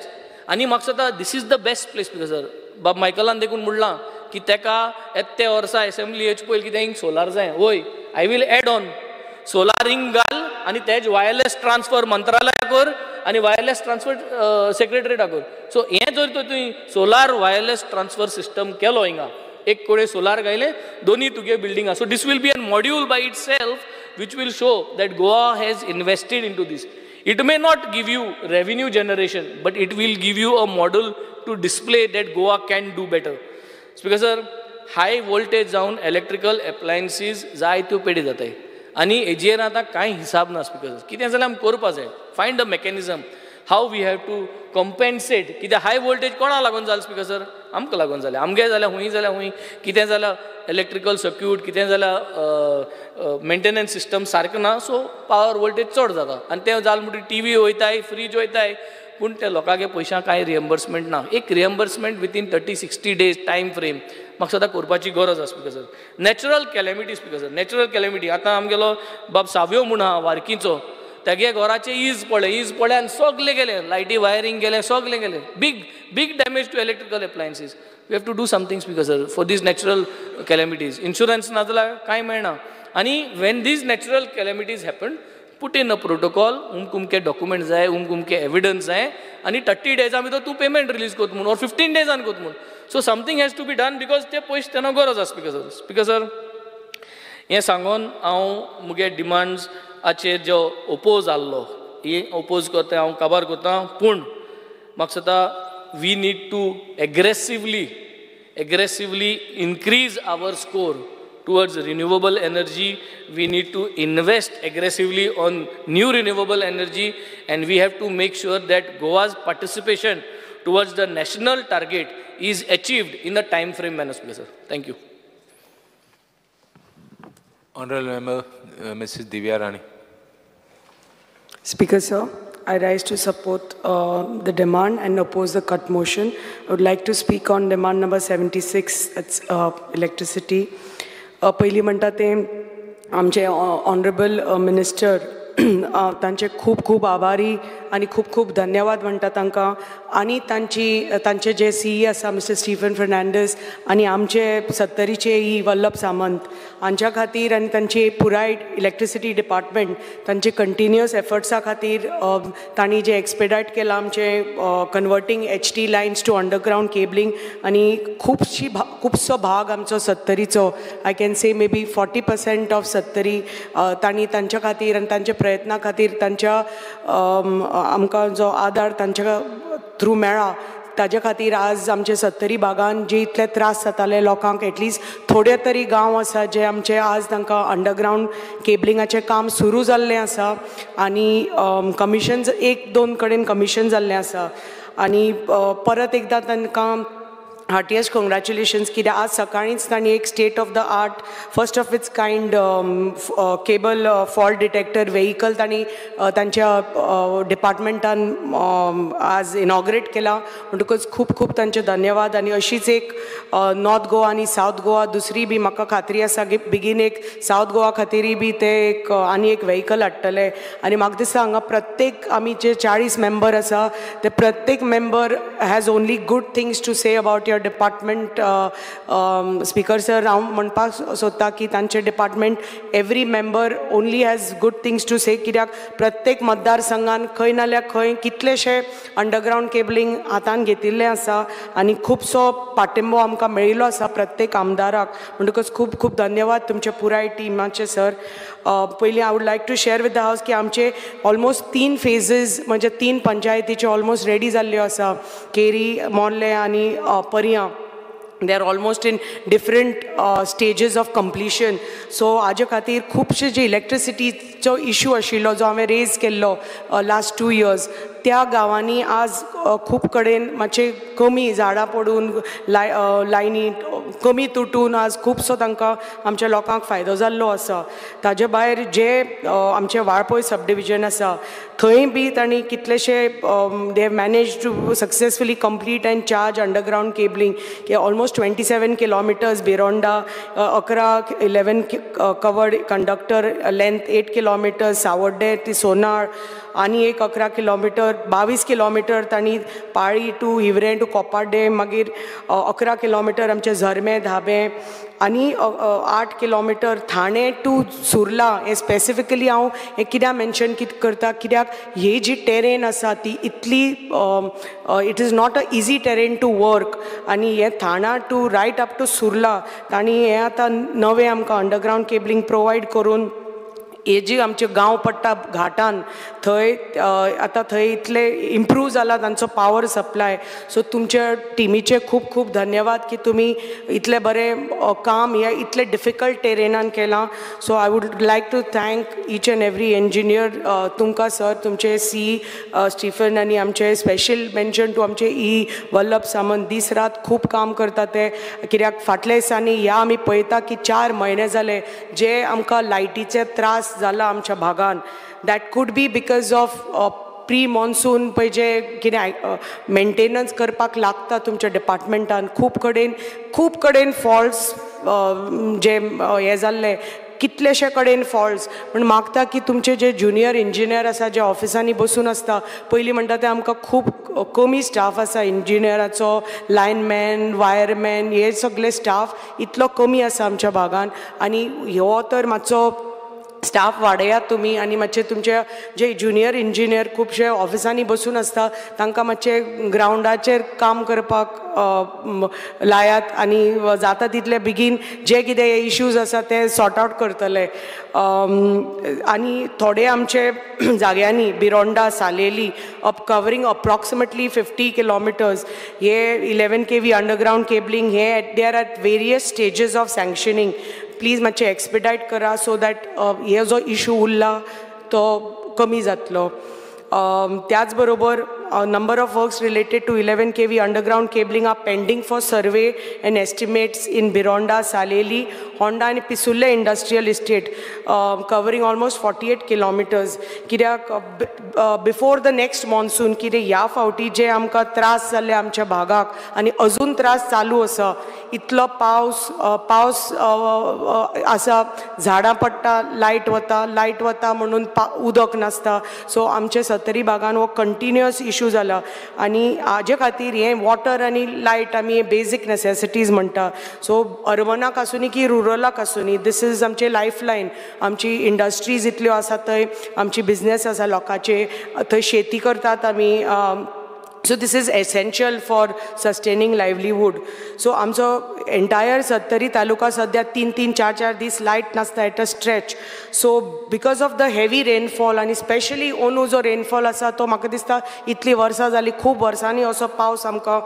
Speaker 5: आनी म्हाका दिसता this is the best place speaker sir. बाब मायकलान देखून म्हणलां की ताका येत्या वर्सा एसेंब्ली येवचे पयलीं कितें हिंग सोलार जाय, वय I will add on solar हिंग घाल आनी तेज वायरलेस ट्रान्सफर मंत्रालया कर आनी वायरलेस ट्रान्सफर सेक्रेटरीटा कर. सो हें जर तर तुवें सोलार वायरलेस ट्रान्सफर सिस्टम केलो, हिंगा एक कडेन सोलार घायलें, दोनी तुगे बिल्डिंग आसा. So this will be an module by itself which will show that Goa has invested into this. It may not give you revenue generation, but it will give you a model to display that Goa can do better. Speaker sir, high voltage जावन electrical एप्लायन्सीज जायत्यो पेडी जाताय आनी हेजेर आतां कांय हिसाब ना speaker sir. कितें जाल्यार आमी करपा जाय, find a mechanism how we have to compensate. कित्याक हाय वोल्टेज कोणा लागून जालें स्पीकर सर? आमकां लागून जालें. आमगे जाल्यार हुंय जाल्यार हुंय कितें जाल्यार इलेक्ट्रिकल सर्क्यूट, कितें जाल्यार मेंटेनन्स सिस्टम सारकें ना, सो पावर वोल्टेज चड जाता आनी तें जालें म्हणटकीर टीव्ही वयताय, फ्रीज वयताय, पूण त्या लोकांगे पयशांक कांय रिएम्बर्समेंट ना. एक reimbursement within 30-60 days time frame म्हाका सदां करपाची गरज आसा speaker sir. Natural calamity speaker sir, natural calamity आतां आमगेलो बाब सावयो म्हूण आहा वारकीचो, तेगे घराचे is पडले, is पडले आनी सगले गेले, लायटी वायरींग गेले, सगले गेले. Big big damage to electrical appliances. We have to do something, Speaker sir, for these natural calamities. Insurance ना जाल्यार कांय मेळना. आनी when these natural calamities happen, put in a protocol, उमक उमके डॉक्युमेंट जाय, उमक उमके एविडन्स जाय, आनी 30 डेजां भितर तूं पेमेंट रिलीज करता म्हूण, or 15 डेजान करता म्हूण. So something has to be done because ते पयशे तेन्ना गरज आसा, स्पीकर सर. स्पीकर सर, हें सांगून हांव मुगे डिमांड्साचेर जो ओपोज आहलो, हे ओपोज करता हांव काबार करता. पूण म्हाका दिसता we need to aggressively increase our score towards renewable energy. We need to invest aggressively on new renewable energy, and we have to make sure that Goa's participation towards the national target is achieved in a time frame manner, sir. Thank you.
Speaker 2: Honorable Member, Mrs. Divya Rani.
Speaker 6: Speaker sir, I rise to support the demand and oppose the cut motion. I would like to speak on demand number 76, that's electricity. पयलीं म्हणटा तें आमचे honourable minister तांचे खूब खूब आभारी आनी खूब खूब धन्यवाद म्हणटा तांकां. आनी तांचे जे सी ई आसा मिस्टर स्टीफन फर्नांडीस आनी आमचे सत्तरीचे ई वल्लभ सामंत हांच्या खातीर आनी तांची पुराय इलेक्ट्रिसिटी डिपार्टमेंट तांचे कंटिन्युअस एफर्ट्सा खातीर तांणी जे एक्सपेडायट केलां आमचें converting HT lines to underground cabling आनी खुबसो भाग आमचो सत्तरीचो, I can say maybe 40% of Sattari तांणी तांच्या खातीर आनी तांच्या प्रयत्ना खातीर तांच्या आमकां जो आदार तांच्या थ्रू मेळ्ळा ताजे खातीर आज आमचे सत्तरी भागान जे इतले त्रास जाताले लोकांक, एटलिस्ट थोडे तरी गांव आसा जे आमचे आज तांकां अंडरग्रावंड केबलिंगाचें काम सुरू जाल्लें आसा आनी कमिशन 1-2 कडेन कमिशन जाल्लें आसा. आनी परत एकदां तांकां हार्टियस्ट कॉंग्रॅच्युलेशन्स कित्याक आज सकाळींच तांणी एक state of the art first of its kind cable fault detector vehicle तांणी तांच्या डिपार्टमेंटान आज इनॉग्रेट केला. म्हणटकच खूब खूब तांचे धन्यवाद. आनी अशीच एक नॉर्थ गोवा आनी सावथ गोवा दुसरी बी म्हाका खात्री आसा की बेगीन एक सावथ गोवा खातीरय बी ते एक आनी एक व्हेकल हाडटले. आनी म्हाका दिसता हांगा प्रत्येक आमी जे 40 मेंबर आसा ते प्रत्येक member has only good things to say about your department. Speaker sir, हांव म्हणपाक सोदता की तांचे department every member only has good things to say कित्याक प्रत्येक मतदारसंघान खंय नाल्यार खंय कितलेशे अंडरग्रावंड केबलिंग हातान घेतिल्लें आसा आनी खुबसो पाठिंबो आमकां मेळिल्लो आसा प्रत्येक आमदाराक. म्हणटकच खूब खूब धन्यवाद तुमचे पुराय टिमाचे सर. पयलीं I would like to share with the house की आमचे ऑलमोस्ट 3 फेजीज म्हणजे 3 पंचायतीचे ऑलमोस्ट रेडी जाल्ल्यो आसा, केरी, मोर्ले आनी Pariyam. They are almost in different stages of completion. So हाजे खातीर खुबशे जे इलेक्ट्रिसिटीचो इशू आशिल्लो जो हांवें रेज केल्लो लास्ट 2 इयर्स, त्या गांवांनी आज खूब कडेन मातशें कमी झाडां पडून लायनी कमी तुटून आज खुबसो तांकां आमच्या लोकांक फायदो जाल्लो आसा. ताजे भायर जे आमचे वाळपय सब डिविजन आसा थंय बी तांणी कितलेशे they have manage to successfully complete and charge underground cabling की almost 27 kilometres बिरोंडा, 11 covered conductor length 8 kilometres, Savarde ती सोनाळ आनी एक 11 किलोमिटर, 22 किलोमिटर तांणी पाळी टू हिवरें टू कोपाड्डे, मागीर 11 किलोमिटर आमचे झरमे धाबे आनी 8 किलोमिटर ठाणे टू सुर्ला. हें स्पेसिफिकली हांव हें कित्याक मेन्शन कितें करता कित्याक ही जी टेरेन आसा ती इतली it is not a easy terrain to work आनी हें Thana to right up to Surla तांणी हें आतां नवें आमकां अंडरग्रावंड केबलिंग प्रोवायड करून हे जी आमचे गांव पडटा घाटान थंय आतां थंय इतले इम्प्रूव जाला तांचो पावर सप्लाय. सो तुमच्या टिमीचे खूब खूब धन्यवाद की तुमी इतलें बरें काम हे इतले डिफिकल्ट टेरेनान केलां. So I would like to thank each and every engineer, तुमकां सर, तुमचे सी स्टीफन आनी आमचे स्पेशल मेन्शन टू आमचे ई वल्लभ सामंत दीस रात खूब काम करता ते कित्याक फाटल्या दिसांनी ह्या आमी पळयता की 4 म्हयने जाले जे आमकां लायटीचे त्रास जाला आमच्या भागान. That could be because of pre monsoon पळय जे कितें मेंटेनन्स करपाक लागता तुमच्या डिपार्टमेंटान खूब कडेन फॉल्ट्स जे हे जाल्ले कितलेशे कडेन फॉल्ट्स. पूण मागता की तुमचे जे ज्युनियर इंजिनियर आसा जे ऑफिसांनी बसून आसता, पयलीं म्हणटा ते आमकां खूब कमी स्टाफ आसा, इंजिनियराचो, लायनमॅन, वायरमॅन, हे सगळे स्टाफ इतलो कमी आसा आमच्या भागान. आनी हो तर मातसो स्टाफ वाडयात तुमी आनी मातशे तुमचे जे ज्युनियर इंजिनियर खुबशे ऑफिसांनी बसून आसता तांकां मातशे ग्रावंडाचेर काम करपाक लायात आनी जाता तितले बेगीन जे कितें इश्यूज आसा ते सॉर्ट आवट करतले. आनी थोडे आमचे जाग्यांनी Bironda, Saleli up covering approximately 50 kilometres हे 11 kV underground cabling hey they are at various stages of sanctioning. Please मातशें एक्सपिडायट करा सो that हे जो इशू उरला तो कमी जातलो. त्याच बरोबर number of works related to 11 kV underground cabling are pending for survey and estimates in Bironda, Saleli, Honda आनी Pissurlem industrial estate covering almost 48 kilometres. कित्याक बिफोर the next monsoon, कितें ह्या फावटी जे आमकां त्रास जाल्ले आमच्या भागाक आनी अजून त्रास चालू आसा, इतलो पावस पावस आसा, झाडां पडटा, लायट वता, लायट वता म्हणून उदक नासता. सो आमचे सत्तरी भागान हो कंटिन्युअस इशू जाला आनी हाजे खातीर हें वॉटर आनी लायट आमी बेजीक नेसेसिटीज म्हणटा. सो अर्बनाक आसूनी की रुरलाक आसूनी, this is आमचे लायफ लायन. आमची इंडस्ट्रीज इतल्यो आसा थंय, आमची बिजनेस आसा लोकांचे थंय, शेती करतात आमी. So this is essential for sustaining livelihood. So आमचो एंटायर सत्तरी तालुका सद्या 3-3, 4-4 दीस लायट नासता at a stretch. So because of the heavy rainfall आनी स्पेशली अंदू जो रेनफॉल आसा तो म्हाका दिसता इतलीं वर्सां जालीं, खूब वर्सांनी असो पावस आमकां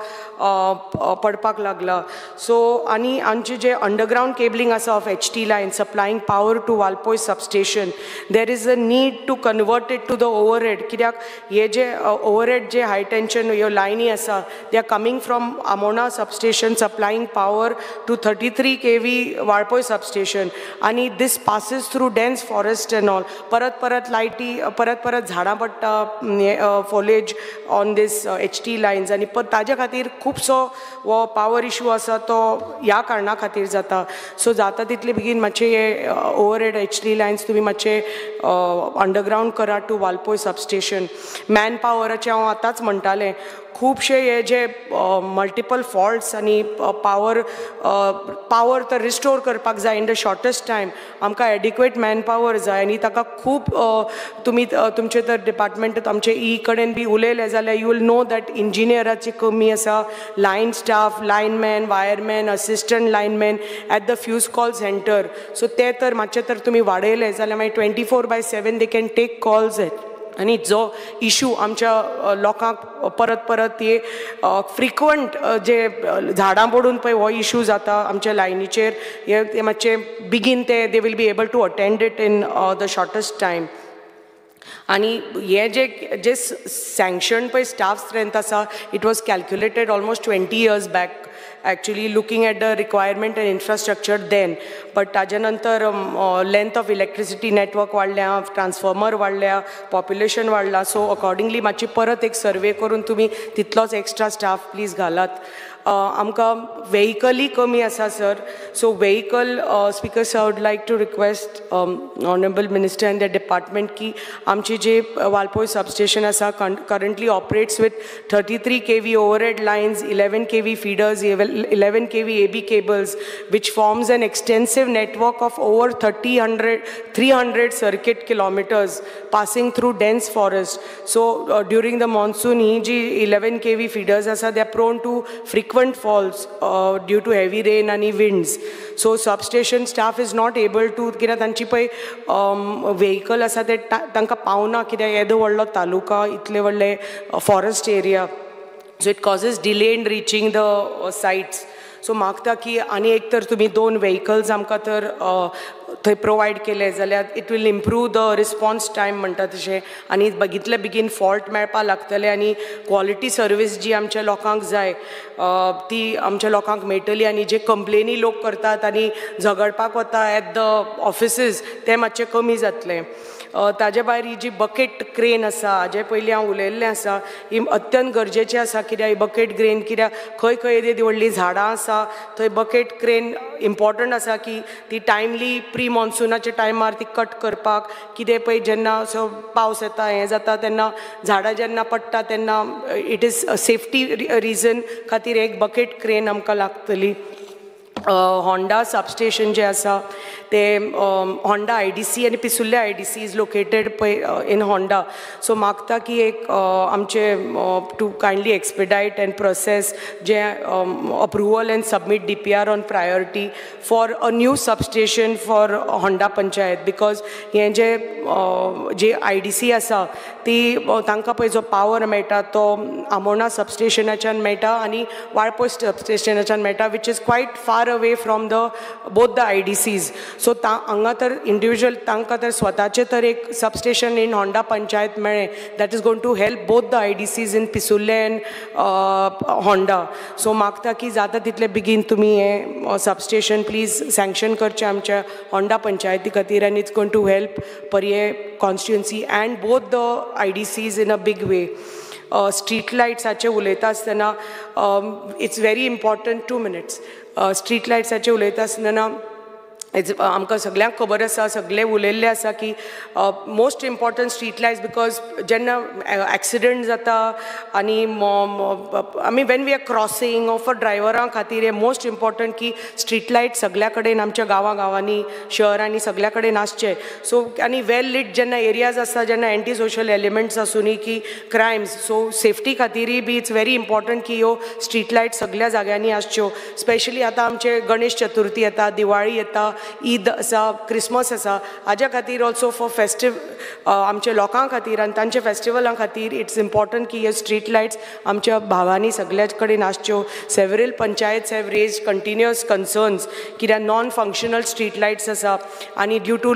Speaker 6: पडपाक लागला. सो आनी आमचे जे अंडरग्रावंड केबलिंग आसा of HT line supplying power to Valpoi substation, there is a need to convert it to the overhead. कित्याक हे जे ओवरहेड जे हाय टेंशन ह्यो लायनी आसा, they are coming from Amona substation supplying power to 33 kV Valpoi substation आनी this passes through dense forest and all. परत परत लायटी, परत परत झाडां पडटा, foliage on this HT lines आनी ताजे खातीर खुबसो हो पावर इशू आसा तो ह्या कारणा खातीर जाता. सो जाता तितले बेगीन मातशे हे ओवरहेड HT lines तुमी मातशे अंडरग्रावंड करा टू वाळपय सबस्टेशन. मॅन पावराचें हांव आतांच म्हणटालें, खुबशे हे जे मल्टिपल फॉल्ट्स आनी पावर पावर तर रिस्टोर करपाक जाय इन the shortest time. आमकां एडिक्वेट मॅन पावर जाय आनी ताका खूब तुमी तुमचे तर डिपार्टमेंट आमचे ई कडेन बी उलयले जाल्यार you will know that इंजिनियराची कमी आसा, line staff, lineman, wireman, assistant lineman at the fuse call centre. So ते तर मातशे तर तुमी वाडयले जाल्यार मागीर 24/7 they can take calls. आनी जो इशू आमच्या लोकांक परत परत हे फ्रिक्वंट जे झाडां पडून पळय हो इशू जाता आमच्या लायनीचेर, हे ते मातशे बेगीन ते they will be able to attend it in the shortest time. आनी हे जे जे सँक्शन पळय स्टाफ स्ट्रेंथ आसा, it was calculated almost 20 years back, actually looking at the requirement and infrastructure then. But ताजे नंतर लेंथ ऑफ इलेक्ट्रिसिटी नेटवर्क वाडल्या, transformer वाडल्या, population वाडला. So accordingly मातशी परत एक सर्वे करून तुमी तितलोच एक्स्ट्रा स्टाफ प्लीज घालात. आमकां वेहिकलय कमी आसा sir. So vehicle, speaker sir, I would like to request honourable minister and the department की आमची जे वाळपय सबस्टेशन आसा currently operates with 33 kV overhead lines, 11 kV feeders, 11 kV AB cables, which forms an extensive network of over 300 circuit kilometers passing through dense forest. So during the monsoon, he ji 11 kV feeders आसा, they are prone to frequent falls due to heavy rain आनी winds. So substation staff is not able to, कित्याक तांची पळय vehicle आसा ते तांकां पावना, कित्याक येदो व्हडलो तालुका, इतले व्हडले forest area. So it causes delay in reaching the sites. So मागता की आनी एक तर तुमी 2 व्हेकल्स आमकां तर थंय प्रोवायड केले जाल्यार it will improve the response time म्हणटा तशें. आनी बघितले बेगीन फॉल्ट मेळपाक लागतले आनी क्वॉलिटी सर्वीस जी आमच्या लोकांक जाय ती आमच्या लोकांक मेळटली. आनी जे कंप्लेनी लोक करतात आनी झगडपाक वता एट the offices ते मातशे कमी जातले. ताजे भायर ही जी बकेट क्रेन आसा हाजे पयलीं हांव उलयल्लें आसा, ही अत्यंत गरजेची आसा. कित्याक ही बकेट क्रेन कित्याक खंय खंय येदी व्हडलीं झाडां आसा थंय बकेट क्रेन इम्पॉर्टंट आसा की ती टायमली प्री मॉन्सुनाच्या टायमार ती कट करपाक. कितें पळय जेन्ना असो पावस येता हें जाता तेन्ना झाडां जेन्ना पडटा तेन्ना it is safety reason खातीर एक बकेट क्रेन आमकां लागतली. होंडा सबस्टेशन जें आसा तें होंडा IDC आनी पिसुर्ले IDC is located पळय इन होंडा. सो मागता की एक आमचे to kindly expedite and process जें approval and submit DPR on priority for a new substation for Honda panchayat. Because हें जें जे IDC आसा ती तांकां पळय जो पावर मेळटा तो आमोणा सबस्टेशनाच्यान मेळटा आनी वाळपय सबस्टेशनाच्यान मेळटा, which is quite far away from the both the IDCs. So हांगा तर इंडिविज्युअल तांकां तर स्वताचें तर एक सबस्टेशन इन होंडा पंचायत मेळ्ळें that is going to help both the IDCs in Pissurlem and Honda. So मागता की जाता तितले बेगीन तुमी हें सबस्टेशन प्लीज सँक्शन करचें आमच्या होंडा पंचायती खातीर आनी it's going to help Parye constituency and both the IDCs in a big way. Street लायट्साचें उलयता आसतना it's very important. 2 minutes. Street लायट्साचें उलयता आसतना आमकां सगळ्यांक खबर आसा, सगळे उलयल्ले आसा की most important street lights because जेन्ना एक्सिडंट जाता आनी आमी when we are crossing or for ड्रायव्हरां खातीर हें मोस्ट इम्पॉर्टंट की स्ट्रीट लायट सगळ्या कडेन आमच्या गांवां गांवांनी शहरांनी सगळ्या कडेन आसचे. सो आनी वेल लीट जेन्ना एरियाज आसता जेन्ना एंटी सोशल एलिमेंट्स आसूनी की क्रायम्स, सो सेफ्टी खातीरय बी it's very important की ह्यो स्ट्रीट लायट सगळ्या जाग्यांनी आसच्यो. स्पेशली आतां आमचे गणेश चतुर्थी येता, दिवाळी येता, ईद आसा, क्रिसमस आसा, हाज्या खातीर ऑल्सो फॉर फेस्टीव आमच्या लोकां खातीर आनी तांच्या फेस्टिवलां खातीर it's important की ह्यो स्ट्रीट लायट्स आमच्या भागांनी सगळ्या कडेन आसच्यो. Several panchayats have raised continuous concerns कित्याक नॉन फंक्शनल स्ट्रीट लायट्स आसा आनी due to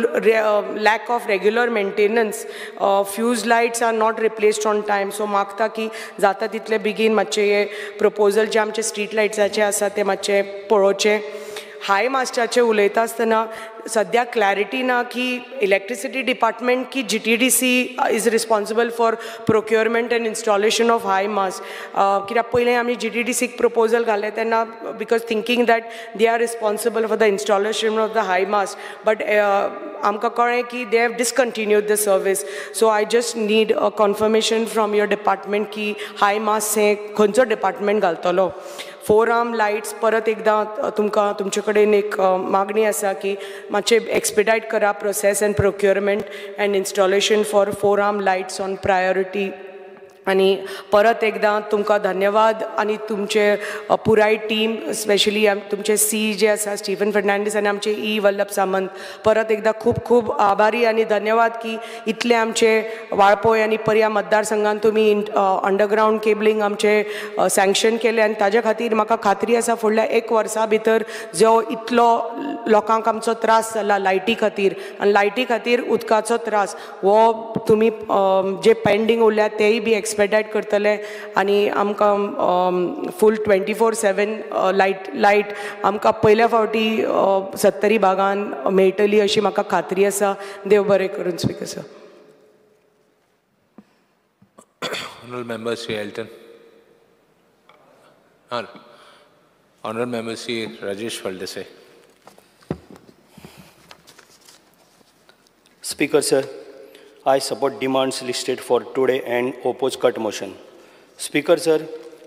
Speaker 6: lack of regular maintenance fuse lights are not replaced on time. So मागता की जाता तितले बेगीन मातशे हे प्रपोजल जे आमचे स्ट्रीट लायट्साचे आसा ते मातशे पळोवचे. हाय मास्टाचें उलयता आसतना सद्या क्लॅरिटी ना की इलेक्ट्रिसिटी डिपार्टमेंट की GTDC is responsible for procurement and installation of high mast. कित्याक पयलें आमी GTDCक प्रपोजल घालें तेन्ना because thinking that they are responsible for the installation of the high mast, but आमकां कळ्ळें की they have discontinued the service. So I just need a confirmation from your department की हाय मास्ट हें खंयचो डिपार्टमेंट घालतलो. 4 आर्म लायट्स परत एकदां तुमकां तुमचे कडेन एक मागणी आसा की मातशें एक्सपिडायट करा process and procurement and installation for 4 arm lights on priority. आनी परत एकदां तुमकां धन्यवाद आनी तुमचे पुराय टीम स्पेशली तुमचे सी जे आसा स्टीफन फर्नांडीस आनी आमचे ई वल्लभ सामंत, परत एकदां खूब खूब आभारी आनी धन्यवाद की इतले आमचे वाळपय आनी पर्या मतदारसंघान तुमी अंडरग्रावंड केबलिंग आमचे सँक्शन केलें आनी ताज्या खातीर म्हाका खात्री आसा फुडल्या 1 वर्सा भितर जो इतलो लोकांक आमचो त्रास जाला लायटी खातीर आनी लायटी खातीर उदकाचो त्रास हो तुमी जे पेंडींग उरल्या तेय बी एक्सपेडायट करतले आनी आमकां फूल 24/7 लायट आमकां पयल्या फावटी सत्तरी भागान मेळटली अशी म्हाका खात्री आसा. देव बरें करून. Speaker sir.
Speaker 2: Honourable member Shri Elton. Honourable member Shri Rajesh Phaldesai.
Speaker 7: Speaker sir, I support demands listed for today and oppose cut motion. Speaker sir,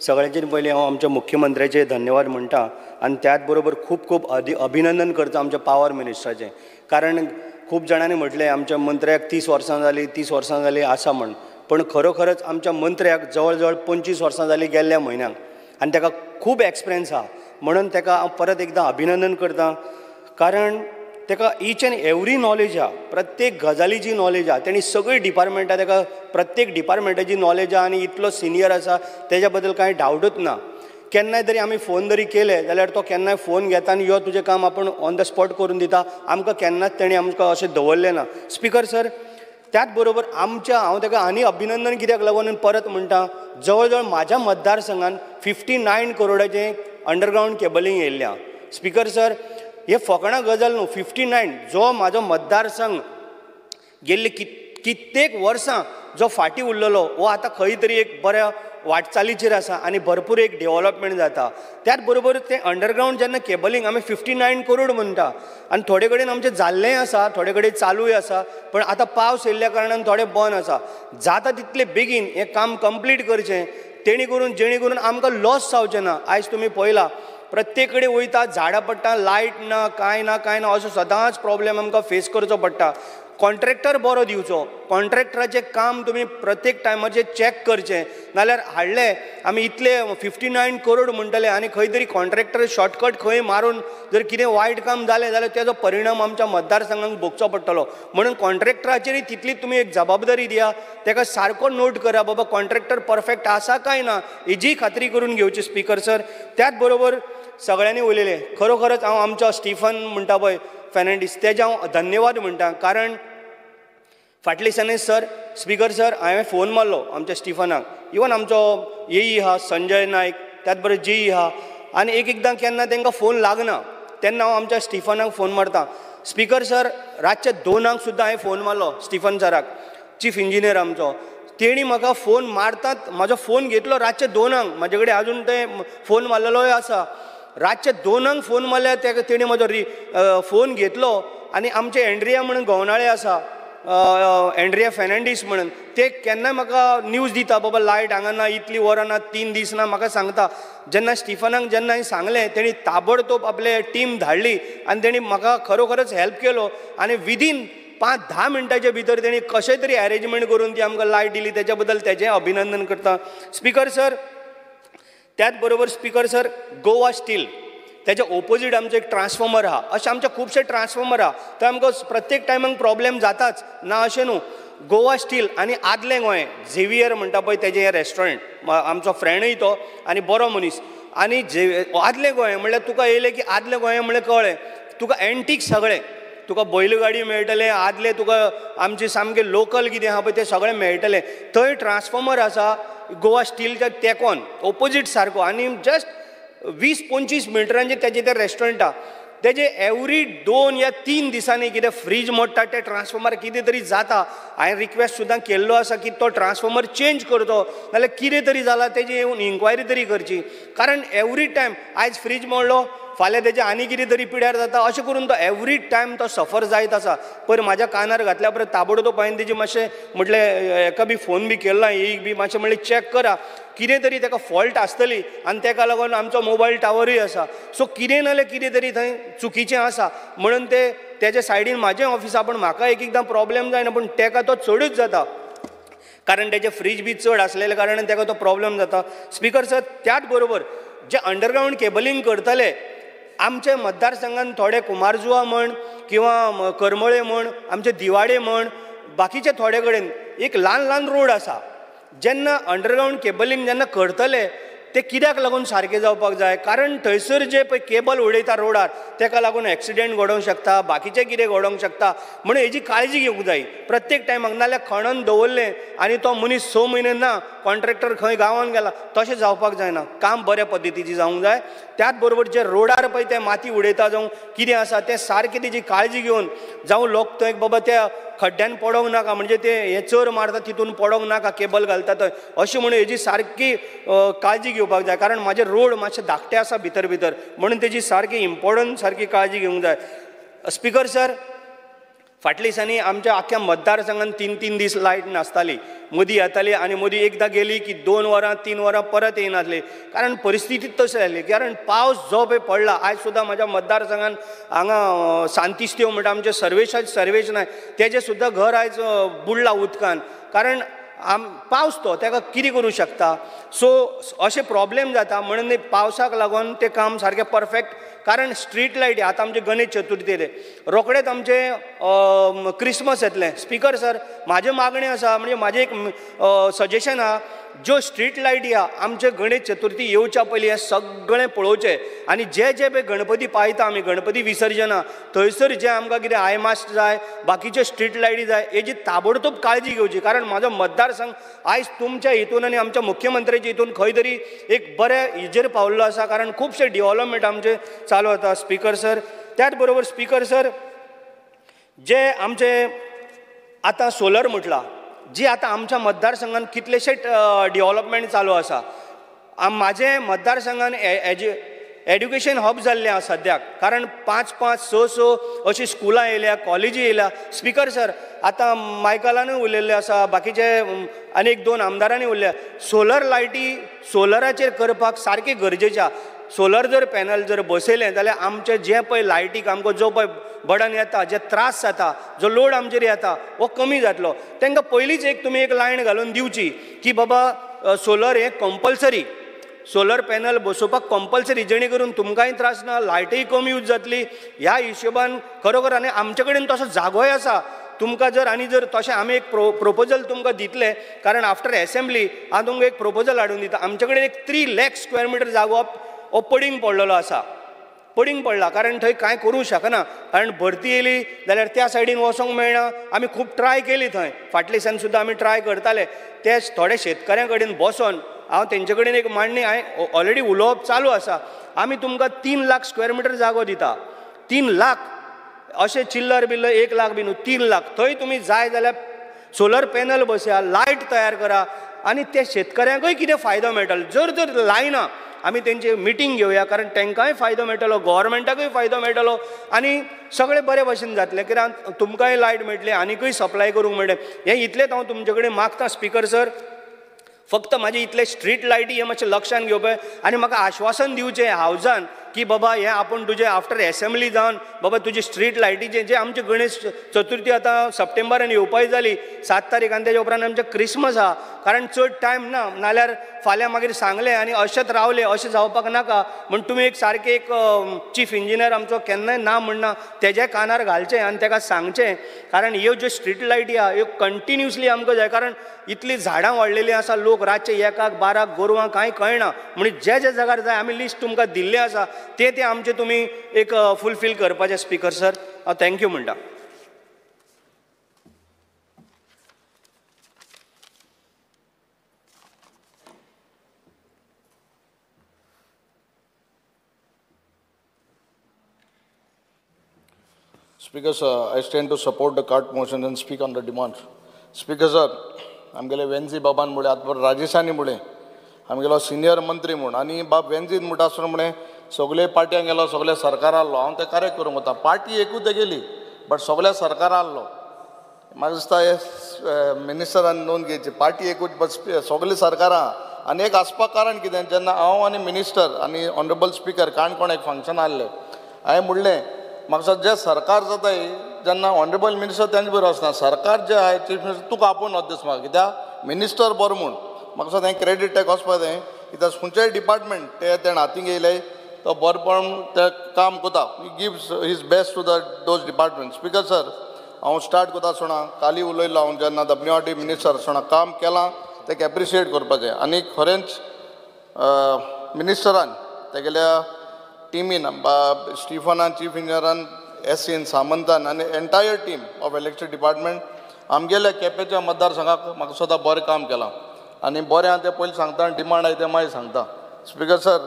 Speaker 7: सगळ्यांचे पयलीं हांव आमच्या मुख्यमंत्र्याचे धन्यवाद म्हणटा आनी त्याच बरोबर खूब खूब अभिनंदन करता आमच्या पावर मिनिस्टराचें. कारण खूब जाणांनी म्हटलें आमच्या मंत्र्याक 30 वर्सां जालीं, 30 वर्सां जालीं आसा म्हण, पण खरोखरच आमच्या मंत्र्याक जवळ जवळ 25 वर्सां जालीं गेल्ल्या म्हयन्याक आनी ताका खूब एक्सपिरियन्स आहा, म्हणून ताका हांव परत एकदां अभिनंदन करता. कारण ताका ईच एन्ड एवरी नॉलेज आहा, प्रत्येक गजालीची नॉलेज आहा, तेणी सगळीं डिपार्टमेंटां ताका प्रत्येक डिपार्टमेंटाची नॉलेज आहा आनी इतलो सिनियर आसा तेज्या बद्दल कांय डावटूच ना. केन्नाय तरी आमी फोन जरी केले जाल्यार तो केन्नाय फोन घेता आनी यो तुजें काम आपूण ऑन the spot करून दिता. आमकां केन्नाच तेणी आमकां अशें दवरलें ना. स्पीकर सर, त्याच बरोबर आमच्या हांव ताका आनी अभिनंदन कित्याक लागून परत म्हणटा, जवळ जवळ म्हाज्या मतदारसंघान 59 करोडाचें अंडरग्रावंड केबलिंग येयल्लें आहा. स्पीकर सर, हे फकाणां गजाल न्हू. 59 जो म्हाजो मतदारसंघ गेल्ले कित्येक वर्सां जो फाटीं उरलेलो हो आतां खंय तरी एक बऱ्या वाटचालीचेर आसा आनी भरपूर एक डेवलपमेंट जाता. त्याच बरोबर तें अंडरग्रावंड जेन्ना केबलिंग आमी 59 करोड म्हणटा आनी थोडे कडेन आमचें जाल्लेंय आसा, थोडे कडेन चालूय आसा, पण आतां पावस येयल्ल्या कारणान थोडें बंद आसा. जाता तितले बेगीन हें काम कंप्लीट करचें तेणी करून जेणे करून आमकां लॉस जावचें ना. आयज तुमी पळयला प्रत्येक कडेन वयता झाडां पडटा, लायट ना, कांय ना कांय ना, असो सदांच प्रॉब्लेम आमकां फेस करचो पडटा. कॉन्ट्रॅक्टर बरो दिवचो, कॉन्ट्रॅक्टराचें काम तुमी प्रत्येक टायमाचेर चॅक करचें, नाल्यार हाडले आमी इतले 59 करोड म्हणटले आनी खंय तरी कॉन्ट्रॅक्टर शॉर्टकट खंय मारून जर कितें वायट काम जालें जाल्यार तेजो परिणाम आमच्या मतदारसंघाक भोगचो पडटलो. म्हणून कॉन्ट्रॅक्टराचेरय तितली तुमी एक जबाबदारी दिया, तेका सारको नोट करा बाबा कॉन्ट्रॅक्टर परफेक्ट आसा काय ना हेजी खात्री करून घेवची स्पीकर सर. त्याच बरोबर सगळ्यांनी उलयलें, खरोखरच हांव आमचो स्टिफन म्हणटा पळय फेर्नांडीस तेजें हांव धन्यवाद म्हणटा, कारण फाटल्या दिसांनी सर स्पीकर सर हांवें फोन मारलो आमच्या स्टिफनाक, इवन आमचो एई आहा संजय नायक, त्याच बरोबर जेई आहा, आनी एक एकदां केन्ना तांकां फोन लागना तेन्ना हांव आमच्या स्टिफनाक फोन मारता. स्पीकर सर रातच्या 2 सुद्दां हांवें फोन मारलो स्टिफन सराक, चीफ इंजिनियर आमचो, तेणी म्हाका फोन मारतात, म्हाजो फोन घेतलो रातच्या 2, म्हाजे कडेन आजून ते फोन मारलेलोय आसा. रातच्या 2 फोन मारल्यार तेका तेणी म्हजो फोन घेतलो आनी आमचे एंड्रिया म्हणून गवनाळे आसा, एंड्रिया फेर्नांडीस म्हणून, ते केन्नाय म्हाका न्यूज दिता बाबा लायट हांगा ना, इतली वरां ना, 3 दीस ना, म्हाका सांगता. जेन्ना स्टिफनाक जेन्ना हांवें सांगलें तेणी ताबडतोब आपले टीम धाडली आनी तेणी म्हाका खरोखरच हेल्प केलो आनी विदीन 5-10 मिनटाच्या भितर तेणी कशें तरी एरेंजमेंट करून ती आमकां लायट दिली, तेच्या बद्दल तेजें अभिनंदन करता स्पीकर सर. त्याच बरोबर स्पीकर सर गोवा स्टील तेच्या ओपोजीट आमचें एक ट्रान्सफॉर्मर आहा, अशें आमचे खुबशे ट्रान्सफॉर्मर आहा, थंय आमकां प्रत्येक टायमाक प्रॉब्लेम जाताच ना अशें न्हू. गोवा स्टील आनी आदलें गोंय झेवियर म्हणटा पळय तेजें हें रेस्टॉरंट, आमचो फ्रेंडूय तो आनी बरो मनीस, आनी आदलें गोंय म्हणल्यार तुका येयलें की आदलें गोंय म्हणल्यार कळ्ळें तुका एंटीक सगळें, तुका बैलगाडी मेळटलें, आदलें तुका आमचें सामकें लोकल कितें आहा पळय तें सगळें मेळटलें. थंय ट्रान्सफॉर्मर आसा गोवा स्टीलच्या तेंकोन ओपोजीट सारको आनी जस्ट 20-25 मिटरांचेर तेजें तें रेस्टॉरंट आहा. तेजे एवरी 2 या 3 दिसांनी कितें फ्रीज मोडटा, ते ट्रान्सफॉर्मर कितें तरी जाता. हांवें रिक्वेस्ट सुद्दां केल्लो आसा की तो ट्रान्सफॉर्मर चेंज करचो, नाल्यार कितें तरी जालां तेजी येवन इन्क्वायरी तरी करची, कारण एवरी टायम आयज फ्रीज मोडलो फाल्यां तेजें आनी कितें तरी पिड्यार जाता, अशें करून तो एवरी टायम तो सफर जायत आसा. पयर म्हाज्या कानार घातल्या परत ताबडतोब हांवें तेजी मातशें म्हटलें हेका बी फोन बी केल्लो एक बी मातशें म्हणलें चॅक करा कितें तरी तेका फॉल्ट आसतली आनी तेका लागून आमचो मोबायल टावरूय आसा, सो कितें नाल्यार कितें तरी थंय चुकीचें आसा म्हणून ते तेज्या सायडीन म्हाजें ऑफिस आहा, पूण म्हाका एक एकदां प्रॉब्लेम जायना, पूण तेका तो चडूच जाता कारण तेजे फ्रीज बी चड आसलेल्या कारणान तेका तो प्रॉब्लेम जाता. स्पीकर सर त्याच बरोबर जे अंडरग्रावंड केबलिंग करतले आमचे मतदारसंघान थोडे कुमारजुआ म्हण किंवा करमळे म्हण, आमचे दिवाडे म्हण, बाकीचे थोडे कडेन एक ल्हान ल्हान रोड आसा, जेन्ना अंडरग्रावंड केबलिंग जेन्ना करतले ते कित्याक लागून सारकें जावपाक जाय, कारण थंयसर जे पळय केबल उडयता रोडार तेका लागून एक्सिडेंट घडोवंक शकता, बाकीचें कितें घडोवंक शकता, म्हणून हेजी काळजी घेवंक जाय प्रत्येक टायमाक. नाल्यार खणोन दवरलें आनी तो मनीस 6 म्हयने ना, कॉन्ट्रॅक्टर खंय गांवान गेला, तशें जावपाक जायना, काम बऱ्या पद्दतीचें जावंक जाय. त्याच बरोबर जे रोडार पळय ते माती उडयता जावं कितें आसा तें सारकें तेजी काळजी घेवन जावं लोक थंय बाबा त्या खड्ड्यान पडोंक नाका, म्हणजे ते हे चर मारता तितून पडोंक नाका, केबल घालता थंय, अशें म्हणून हेजी सारकी काळजी घेवपाक जाय, कारण म्हाजे रोड मातशे धाकटे आसा भितर भितर, म्हणून तेजी सारकी इम्पॉर्टंट सारकी काळजी घेवंक जाय. स्पीकर सर फाटल्या दिसांनी आमच्या आख्ख्या मतदारसंघान 3-3 दीस लायट नासताली, मदीं येताली आनी मदीं एकदां गेली की 2 वरां 3 वरां परत येयनासली, कारण परिस्थिती तशी जाली, कारण पावस जो पळय पडला. आयज सुद्दां म्हाज्या मतदारसंघान हांगा सांतिस्तेव म्हणटा आमचे सर्वेश सर्वेश नायक तेजें सुद्दां घर आयज बुडलां उदकान, कारण पावस तो तेका कितें करूं शकता, सो अशें प्रॉब्लेम जाता. म्हणून पावसाक लागून तें काम सारकें परफेक्ट, कारण स्ट्रीट लायटी आतां आमचे गणेश चतुर्थी येयले, रोखडेच आमचें क्रिसमस येतलें. स्पीकर सर म्हाजें मागणें आसा, म्हणजे म्हाजें एक सजेशन आहा, ज्यो स्ट्रीट लायटी आहा आमचे गणेश चतुर्थी येवच्या पयलीं हें सगळें पळोवचें आनी जे जे पळय गणपती पायता आमी गणपती विसर्जनां थंयसर जे आमकां कितें आयमास्ट जाय, बाकीच्यो स्ट्रीट लायटी जाय, हेजी ताबडतोब काळजी घेवची, कारण म्हाजो मतदारसंघ आयज तुमच्या हितून आनी आमच्या मुख्यमंत्र्याच्या हितून खंय तरी एक बऱ्या हेजेर पावल्लो आसा, कारण खुबशे डेवलपमेंट आमचे चालू आसा. स्पीकर सर त्याच बरोबर स्पीकर सर जे आमचे आतां सोलर म्हटलां जी आतां आमच्या मतदारसंघान कितलेशे डेवलपमेंट चालू आसा. म्हाजे मतदारसंघान एड्युकेशन हब जाल्लें आसा सद्याक, कारण 5 5 6 6 अशीं स्कुलां येयल्या, कॉलेजी येयल्या. स्पिकर सर आतां मायकलानूय उलयल्लें आसा, बाकीचे आनी 1-2 आमदारांनी उलयल्या. सोलर लायटी सोलराचेर करपाक सारकें गरजेचें. सोलर जर पॅनल जर बसयलें जाल्यार आमचें जें पळय लायटीक आमकां जो पळय बर्डन येता, जे त्रास जाता, जो लोड आमचेर येता हो कमी जातलो. तांकां पयलींच एक तुमी एक लायन घालून दिवची की बाबा सोलर हें कंपल्सरी, सोलर पॅनल बसोवपाक कंपल्सरी, जेणे करून तुमकांय त्रास ना, लायटय कमी यूज जातली. ह्या हिशोबान खरोखर आनी आमचे कडेन तसो जागोय आसा तुमकां जर आनी जर तशें आमी एक प्रोपोजल तुमकां दितले, कारण आफ्टर एसेंब्ली हांव तुमकां एक प्रोपोजल हाडून दिता. आमचे कडेन एक 3 लाख स्क्वेअर मिटर जागो हो पडींग पडलेलो आसा, पडींग पडला, कारण थंय कांय करूंक शकना, कारण भरती येयली जाल्यार त्या सायडीन वचोंक मेळना. आमी खूब ट्राय केली थंय, फाटले दिसान सुद्दां आमी ट्राय करताले. ते थोडे शेतकऱ्यां कडेन बसोन हांव तेंचे कडेन एक मांडणी हांवें ऑलरेडी उलोवप चालू आसा. आमी तुमकां 3 लाख स्क्वेअर मिटर जागो दिता, 3 लाख अशें चिल्लर बिल्लर 1 लाख बी न्हू, 3 लाख. थंय तुमी जाय जाल्यार सोलर पॅनल बसया, लायट तयार करा आनी ते शेतकऱ्यांकूय कितें फायदो मेळटलो. जर जर लायना आमी तेंची मिटींग घेवया, कारण तांकांय फायदो मेळटलो, गव्हर्मेंटाकूय फायदो मेळटलो आनी सगळें बरे भशेन जातलें. कित्याक तुमकांय लायट मेळटली, आनीकूय सप्लाय करूंक मेळटलें. हें इतलेंच हांव तुमचे कडेन मागता स्पिकर सर, फक्त म्हाजे इतले स्ट्रीट लायटी हें मातशें लक्षान घेवपाक आनी म्हाका आश्वासन दिवचें हावजान की बाबा हें आपूण तुजें आफ्टर एसेंब्ली जावन बाबा तुजी स्ट्रीट लायटीचें जें आमचें गणेश चतुर्थी आतां सप्टेंबरान येवपाय जाली 7 तारीख आनी तेज्या उपरांत आमचें क्रिसमस आहा, कारण चड टायम ना, नाल्यार फाल्यां मागीर सांगलें आनी अशेंच रावलें अशें जावपाक नाका. म्हण तुमी एक सारकें एक चीफ इंजिनियर आमचो केन्नाय ना म्हणना तेज्या कानार घालचें आनी तेका सांगचें, कारण ह्यो ज्यो स्ट्रीट लायटी आहा ह्यो कंटिन्युअसली आमकां जाय, कारण इतलीं झाडां वाडलेलीं आसा, लोक रातचे 1, 12 गोरवां कांय कळना. म्हणून जे जे जाग्यार जाय आमी लिस्ट तुमकां दिल्लें आसा ते ते आमचे तुमी एक फुलफील करपाचें. स्पिकर सर हांव thank you म्हणटा.
Speaker 8: Speaker sir, I stand to support the cart motion and speak on the demand. Speaker sir, आमगेले वेन्झी बाबान म्हळें, आतां राजेशानी म्हळें, आमगेलो सिनियर मंत्री म्हूण, आनी बाब वेन्झीन म्हणटा आसतना म्हळें सगळे पार्ट्यांक गेलो, सगळे सरकार आहलो. हांव तें करेक्ट करूंक वता, पार्टी एकूच तेगेली बट सगळ्या सरकार आहलो. म्हाका दिसता हे मिनिस्टरान नोंद घेवची, पार्टी एकूच बट सगळे सरकारां. आनी एक आसपाक कारण कितें, जेन्ना हांव आनी मिनिस्टर आनी ऑनरेबल स्पिकर काणकोण एक फंक्शन आहलें, हांवें म्हणलें म्हाका दिसता जें सरकार जाताय जेन्ना ऑनरेबल मिनिस्टर तेंचे बरोबर आसना, सरकार जें आहाय चीफ मिनिस्टर तुका आपोवन वता दिसता म्हाका, कित्याक मिनिस्टर बरो म्हूण. म्हाका दिसता तें क्रेडीट तेका वचपा जाय, कित्याक खंयचेय डिपार्टमेंट ते तेणें हातीन घेयले तो बरेपण ते काम करता, he gives his best to the those department. Speaker sir, हांव स्टार्ट करता आसतना काली उलयलो हांव जेन्ना WRD minister आसतना काम केलां तेका एप्रिशिएट करपाचें. आनी खरेंच मिनिस्टरान तेगेल्या टिमीन, स्टिफनान, चीफ इंजिनियरान, एसीन, सामंतान आनी entire team of electric department आमगेल्या केपेंच्या मतदारसंघाक म्हाका सदां बरें काम केलां आनी बरें आहा तें पयलीं सांगता आनी डिमांड आहा तें मागीर सांगता. स्पिकर सर,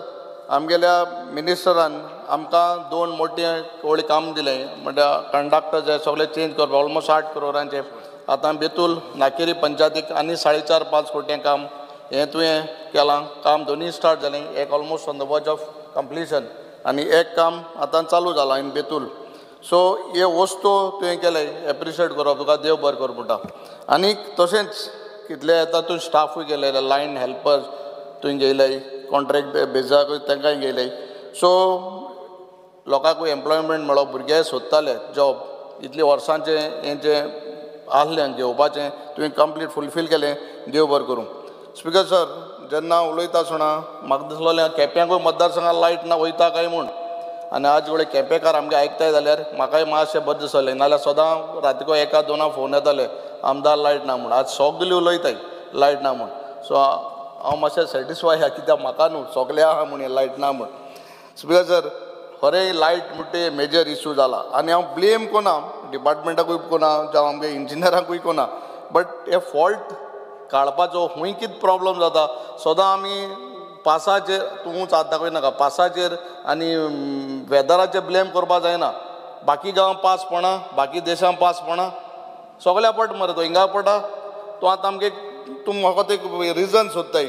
Speaker 8: आमगेल्या मिनिस्टरान आमकां 2 मोटे व्हडलें काम दिलें, म्हणल्यार कंडक्टर जे सगळे चेंज करपाक ऑलमोस्ट 8 करोडांचे. आतां बेतूल नाकेरी पंचायतीक आनी 4.5-5 कोट्यां काम हें तुवें केलां, काम दोनूय स्टार्ट जालें, एक almost on the verge of completion आनी एक काम आतां चालू जालां इन बेतूल. सो हे वस्तू तुवें केलें एप्रिशिएट करप, तुका देव बरें करूं म्हणटा. आनी तशेंच कितले येता तूं स्टाफूय गेले, लायन हेल्पर्स तुवें घेयले, कॉन्ट्रॅक्ट बेजाकूय तांकांय घेयले. सो लोकांकूय एम्प्लॉयमेंट मेळो, भुरगे सोदताले जॉब, इतले वर्सांचें हें जें आहलें घेवपाचें तुवें कंप्लीट फुलफील केलें, देव बरें करूं. स्पिकर सर, जेन्ना उलयता आसतना म्हाका दिसलोलें केप्यांकूय मतदारसंघात लायट ना वयता काय म्हूण, आनी आज वडे केपेकार आमगे आयकताय जाल्यार म्हाकाय मातशें बरें दिसलें, नाल्यार सदां रातीको 1-2 फोन येताले आमदार लायट ना म्हूण, आज सगळीं उलयताय लायट ना म्हूण. सो हांव मातशें सॅटिस्फाय आहा, कित्याक म्हाका न्हू सगळे आहा म्हूण लायट ना म्हूण. स्पिकर सर, खरें लायट म्हणटा ते मेजर इशू जाला आनी हांव ब्लेम कोना, डिपार्टमेंटाकूय कोना, जावं आमगे इंजिनियरांकूय कोना, बट हे फॉल्ट काडपाचो खूंय कितें प्रोब्लम जाता सदां आमी पासाचेर, तूं हात दाखय नाका, पासाचेर आनी वेदराचेर ब्लेम करपा जायना. बाकी गांवां पास पडना, बाकी देशां पास पडना, सगल्या पट मरे तो हिंगा पडटा तूं आतां आमगे तूं म्हाका एक रिजन सोदताय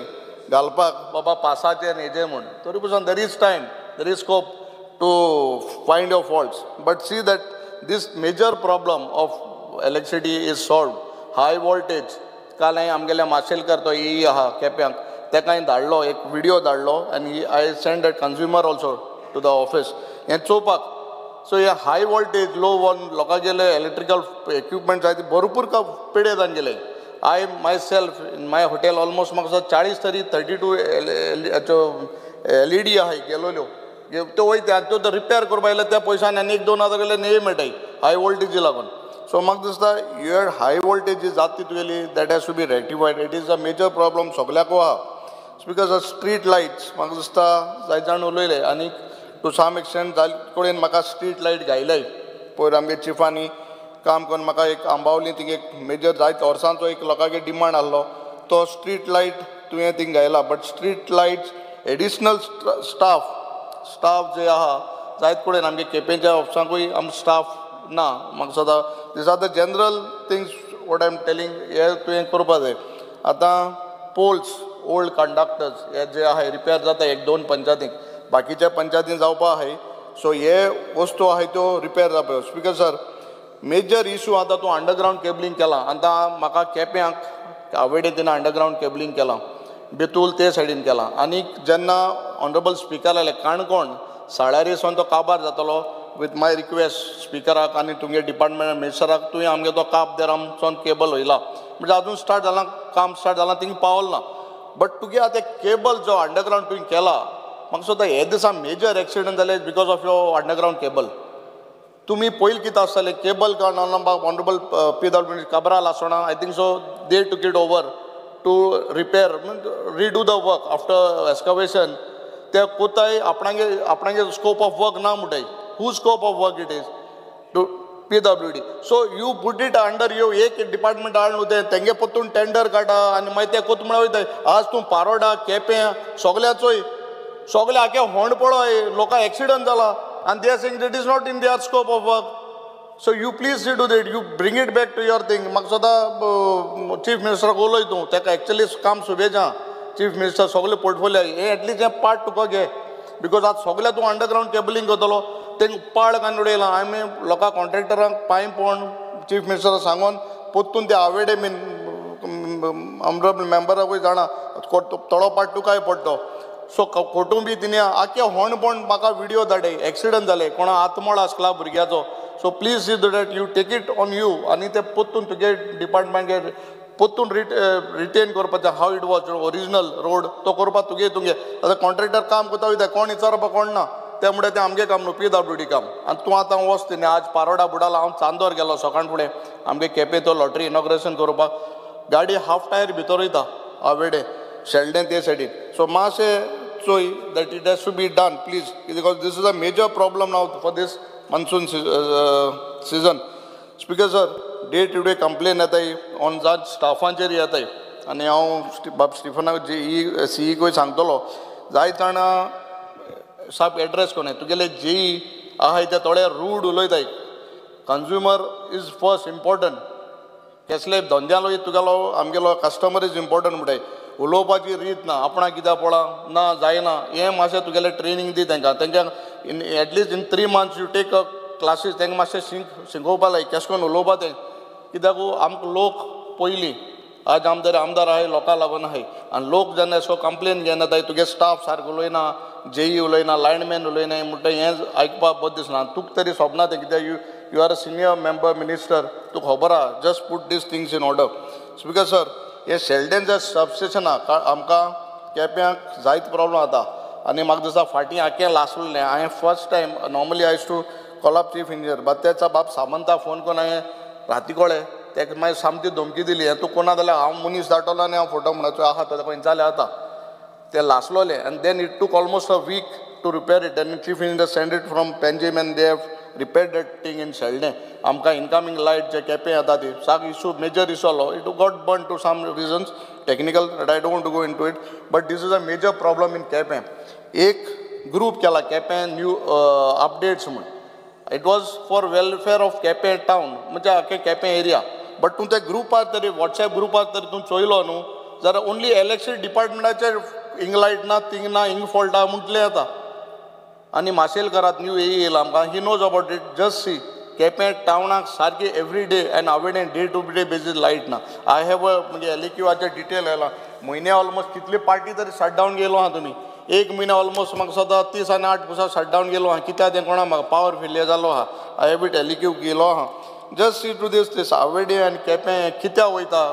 Speaker 8: घालपाक बाबा पासाचेर हेजेर म्हूण तरी पसून there is time there is scope to find your faults but see that this major problem of electricity is solve. High voltage काल हांवें आमगेल्या माशेलकर तो ई आहा केप्यांक ताका हांवें धाडलो एक विडियो धाडलो आनी I send that consumer also to the office हें चोवपाक. सो हे हाय वोल्टेज लो वन लोकांगेले इलेक्ट्रिकल इक्विपमेंट्स आहाय ते भरपूर पेडे जावन गेले. I myself in my hotel almost म्हाका 40 तरी 32 एल ई डी आहाय गेलोल्यो त्यो वयता त्यो रिपेर करपा आयल्यार त्या पयशान आनी 1-2 हजार गेल्यार न्हय मेळटाय हाय वोल्टेजी लागून. सो म्हाका दिसता your high voltage जी जाता ती तुगेली that has to be rectified. It is a major problem सगल्याकू आहा. Because street lights म्हाका दिसता जायते जाण उलयले आनी टू सम एक्सटेंट जाय कडेन म्हाका स्ट्रीट लायट घायले पयर आमगे चिफांनी काम करून म्हाका एक आंबावली थिंग एक मेजर जायते वर्सांचो एक लोकांगे डिमांड आहलो तो स्ट्रीट लायट तुवें थिंग घायला. But street lights additional staff जे आहा जायत कडेन आमगे केपेंच्या ऑफिसांकूय आमकां स्टाफ ना. म्हाका सदां these are the general things what I am telling हे तुवें करपा जाय. आतां पोल्स ओल्ड कंडक्टर्स हे जे आहाय रिपेर जाता 1-2 पंचायतींक बाकीच्या पंचायतीन जावपा आहाय. सो हे वस्तू आहाय त्यो रिपेर जावपा. स्पीकर सर मेजर इशू आतां तूं अंडरग्रावंड केबलींग केलां. आतां म्हाका केप्यांक आवेडे तिणें अंडरग्रावंड केबलींग केलां बेतूल ते सायडीन केलां. आनी जेन्ना ऑनरेबल स्पिकर आयले काणकोण साळारी सावन तो काबार जातलो विथ my request स्पिकराक आनी तुमगे डिपार्टमेंट मिनिस्टराक तुवें आमगे तो काब देरामसोन केबल वयला म्हणजे आजून स्टार्ट जालां काम स्टार्ट जालां थिंग पावल ना. बट तुगे आतां केबल जो अंडरग्रावंड तुवें केला म्हाका सुद्दां हे दिसा मेजर एक्सिडंट जाले because of your underground cable. तुमी पयलीं कितें आसतालें केबल काडून ऑनरेबल पी डब्ल्यू काब्राल आसतना I think so they took it over to repair redo the work after excavation. ते कोताय आपणागे आपणागे स्कोप ऑफ वर्क ना म्हणटाय. Who scope of work it is to P W D. So you put it under you एक department हाडून न्हू तें तेंगे परतून टेंडर काडटा आनी मागीर ते कोत म्हळ्यार वयताय. आज तूं पारोडा केपें सगल्या चोय सगळे आखे होंड पळय लोकांक एक्सिडंट जाला आनी they are saying it is not in their scope of work. So you please do that you bring it back to your thing. म्हाका सदां चीफ मिनिस्टराक उलय तूं ताका एक्चुअली काम सुबेजा चीफ मिनिस्टर सगळे पोर्टफोलियो हे एटलिस्ट हें पार्ट तुका घे because आज सगळें तूं अंडरग्रावंड केबलींग करतलो तेंक पाळ घालून उडयला. आमी लोकां कॉन्ट्रेक्टरांक पांय पडून चीफ मिनिस्टराक सांगून परतून ते आवेडे बीन ऑनरेबल मेंबराकूय जाणा थोडो पार्ट तुकाय पडटो. सो कोटुंबी तिणें आख्या होंड पण म्हाका विडियो धाडे एक्सिडंट जाले कोणा आत्मोळ आसला भुरग्याचो. So please see that you take it on you आनी ते परतून तुगे डिपार्टमेंट परतून रिटेन करपाचें how it was original road तो करपाक तुगे तुगे आतां कॉन्ट्रेक्टर काम करता वयता कोण विचारपाक कोण ना ते म्हणटा तें आमगे काम न्हू पी डब्ल्यू डी काम. आनी तूं आतां वच तिणें आज पारोडा बुडाला हांव चांदोर गेलो सकाळ फुडें आमगे केपें तो लॉटरी इनॉग्रेशन करपाक गाडी हाफ टायर भितर वयता आवेडे शेल्डें ते सायडीन. सो मातशें चोय that it has to be done please because this is a major problem now for this monsoon season. Speaker sir day to day complain येताय ऑन जात स्टाफांचेर येताय आनी हांव बाब स्टिफनाक जे ई सीईकूय सांगतलो जायत जाणां साप एड्रेस कोण तुगेले जेई आहाय ते थोडे रूड उलयताय. कन्ज्युमर is first important कसले धंद्यालो तुगेलो आमगेलो कस्टमर is important म्हणटाय. उलोवपाची रीत ना आपणाक कित्याक पळा ना जायना हें मातशें तुगेलें ट्रेनींग दी तांकां तांकां in at least in 3 months you take a classes तांकां मातशें शिकोवपा लाय केशें करून उलोवपा तें कित्याक आमकां लोक पयलीं आज आमदार आमदार आहाय लोकां लागून आहाय आनी लोक जेन्ना असो कंप्लेन घेयना ताय तुगे स्टाफ सारको उलयना जेई उलयना लायनमॅन उलयना म्हणटा हें आयकपाक बरें दिसना. तुका तरी सोबना तें कित्याक you are a senior member minister तुका खबर आहा just put these things in order. Speaker sir हे शेल्डेन जे सबस्टेशन आहा आमकां केप्यांक जायते प्रॉब्लम जाता आनी म्हाका दिसता फाटीं आख्खें लासलें. हांवें first time normally I to call up chief engineer but तेचा बाब सामंता फोन करून हांवें राती कळ्ळें ताका मागीर सामकी धमकी दिली हें तूं कोणा जाल्यार हांव मनीस धाडटलो आनी हांव फोटो म्हणपाचो आहा तो खंयचाले आतां ते लासलोले. And then it took almost a week to repair it and chief engineer send it from Panjim and they have repaired that thing in Sheldem. आमकां इनकमींग लायट जे केपें येता ती साक इशू मेजर इशू आसलो it got burn to some reasons technical I don't want to go into it but this is a major problem in Quepem. एक group केला Quepem new updates म्हूण it was for welfare of Quepem town म्हणजे आख्खे Quepem area. But तूं ते ग्रुपार तरी WhatsApp ग्रुपार तरी तूं चोयलो न्हू जाल्यार ओन्ली इलेक्ट्रिसिटी डिपार्टमेंटाचेर हिंग लायट ना थिंग ना हिंग फॉल्ट आहा म्हटलें येता. आनी माशेलकारात न्यू ए येयला आमकां, he knows about it. Just see Quepem टावनाक सारकी एवरी डे आनी हांवें day to day basis light ना. I have अ म्हणजे एलइक्यूआचे डिटेल आयला म्हयन्या ऑलमोस्ट कितली पार्टी तरी शट डावन गेलो आहा तुमी. एक म्हयनो ऑलमोस्ट म्हाका सदां 30 आनी 8 वर्सां शट डावन गेलो आहा. कित्याक तें कोणा म्हाका पावर फेलियर जालो आहा. I have it LEQ गेलो आहा. Just see to this this Awade आनी केपें कित्याक वयता.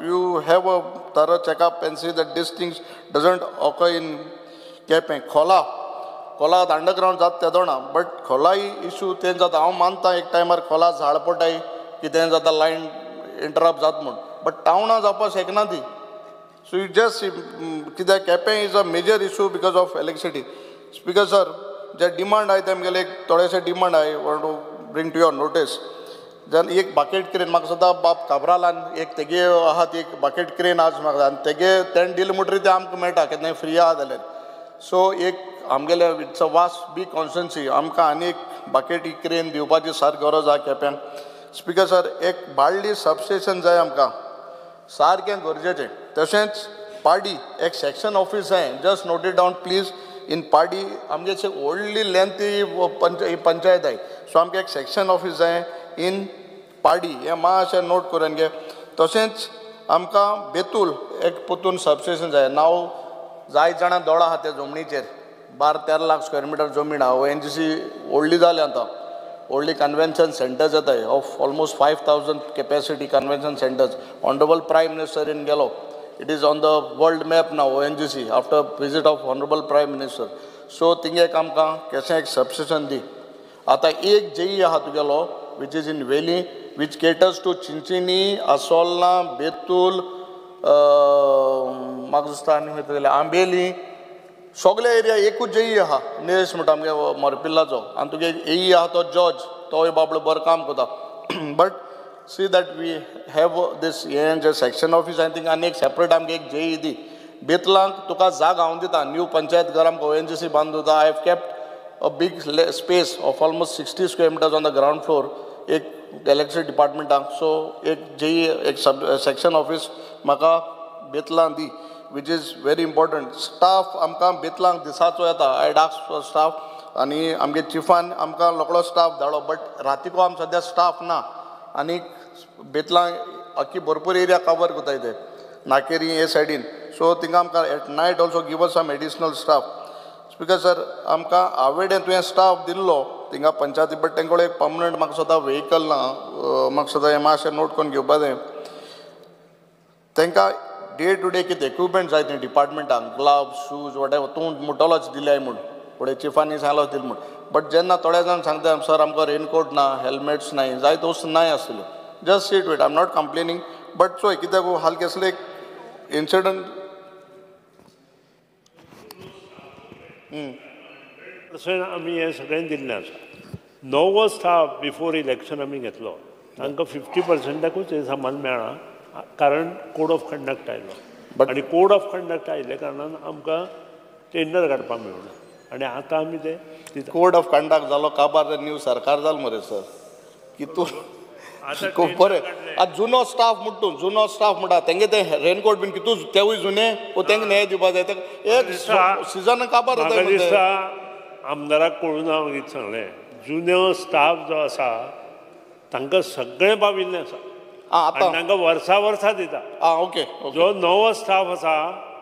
Speaker 8: You have a thorough checkup and see that this things doesn't occur in Quepem. Cola Cola underground जाता तेदोणा बट खोलाय इशू तें जाता. हांव मानता एक टायमार खोला झाड पडटाय कितें जाता लायन इंटरप्ट जाता म्हूण, बट टावनां जावपाक शकना ती. सो you just कित्याक Quepem is a major issue because of electricity. Speaker sir, J demand आहाय तेमगेले एक थोडेशे डिमांड आहाय want to bring to your notice. जेन्ना एक बाकेट क्रेन म्हाका सदां बाब काब्रालान एक तेगे आहा ती एक बाकेट क्रेन आज म्हाका आनी तेगे तेणें दिलें म्हणटरीर तें आमकां मेळटा केन्नाय फ्री आहा जाल्यार. सो एक आमगेले it's a vast big constituency, आमकां आनी एक बाकेट ही क्रेन दिवपाची सारकी गरज आहा केप्यांक. स्पीकर सर, एक बाळ्ळी सबस्टेशन जाय आमकां सारकें गरजेचें. तशेंच पाडी एक सेक्शन ऑफीस जाय, just note it down please. In Padi आमगे व्हडली लेंथी पंचायत आहाय, सो आमकां एक सेक्शन ऑफीस जाय इन पाडी, हें मातशें नोट करून घे. तशेंच आमकां बेतूल एक परतून सबस्टेशन जाय. नाव जायत जाणां दोळा आहा त्या जमनीचेर, 12-13 लाख स्क्वेअर मिटर जमीन आहा. ONGC व्हडली जाली आतां, व्हडली कन्वेन्शन सेंटर्स येताय of almost 5,000 capacity convention centres. Honourable prime minister in गेलो, it is on the world map now ONGC after visit of honourable prime minister. So thing एक आमकां केशें एक सबस्टेशन दी. आतां एक जेई आहा तुगेलो which is in Veli, which caters to Chinchinim, Assolna, Betul, म्हाका दिसता आनी खंय जाल्यार आंबेली, सगळे एरिया एकूच जेई आहा. निलेश म्हणटा आमगे मोरपिल्लाचो, आनी तुगे एई आहा तो जॉर्ज, तोय बाबडो बरो काम करता. But see that we have this हें जे सेक्शन ऑफीस आहा थिंगा आनी एक सेपरेट आमगे एक जेई दी. बेतलांक तुका जाग हांव दिता, न्यू पंचायत घर आमकां ONGC बांदून दिता. I have kept a big space of almost 60 square meters on the ground floor एक इलेक्ट्रिसिटी डिपार्टमेंटाक. सो एक जेई एक सब सेक्शन ऑफीस म्हाका बेतलां दी, which is very important. Staff आमकां बेतलांक दिसाचो येता, I ask for staff आनी आमगे चिफान आमकां रोकडो स्टाफ धाडलो, बट रातीको आम सद्या स्टाफ ना. आनी बेतलां आख्खी भरपूर एरिया कवर करताय ते नाकेरी हे सायडीन, सो थिंगा आमकां at night also give us some additional staff. Speaker sir, आमकां आवेडें तुवें स्टाफ दिल्लो थिंगा पंचायती, बट तेंकडे एक पर्मनंट म्हाका सदां व्हेकल ना. म्हाका सदां हें मातशें नोट करून घेवपा जाय. तांकां डे टू डे कितें इक्विपमेंट जाय तें डिपार्टमेंटाक, ग्लव्स, शूज, what ever. तूं म्हणटलोच दिल्याय म्हूण, फुडें चिफांनी सांगलोच दिल म्हूण, बट जेन्ना थोड्या जाण सांगता सर आमकां रेनकोट ना, हेल्मेट्स नाय, जाय वस्तू नाय आसल्यो. Just see to it, I am not complaining, but चोय कित्याक हाल केसले एक इन्सिडंट
Speaker 9: आमी हें सगळें दिल्लें आसा. नवो स्टाफ बिफोर इलेक्शन आमी घेतलो, तांकां 50%कूच हें सामान मेळ्ळां, कारण कोड ऑफ कंडक्ट आयलो. आनी कोड ऑफ कंडक्ट आयिल्ल्या कारणान आमकां टेंडर काडपाक मेळना आनी आतां आमी ते दिता.
Speaker 8: कोड ऑफ कंडक्ट जालो काबार न्यू सरकार जाल मरे सर, की तूं खूब बरें. आतां जुनो स्टाफ म्हणटा तूं, जुनो स्टाफ म्हणटा तेंगे ते रेनकोट बीन कितू तेवूय जुने, तेंकां न्याय दिवपा जाय. एक सिजन काबार जाता.
Speaker 9: दिसता आमदाराक कळून हांव कितें सांगलें, जुनो स्टाफ जो आसा तांकां सगळें पाविल्लें आसा, आतां तांकां वर्सा वर्सा दिता.
Speaker 8: आं ओके.
Speaker 9: जो नवो स्टाफ आसा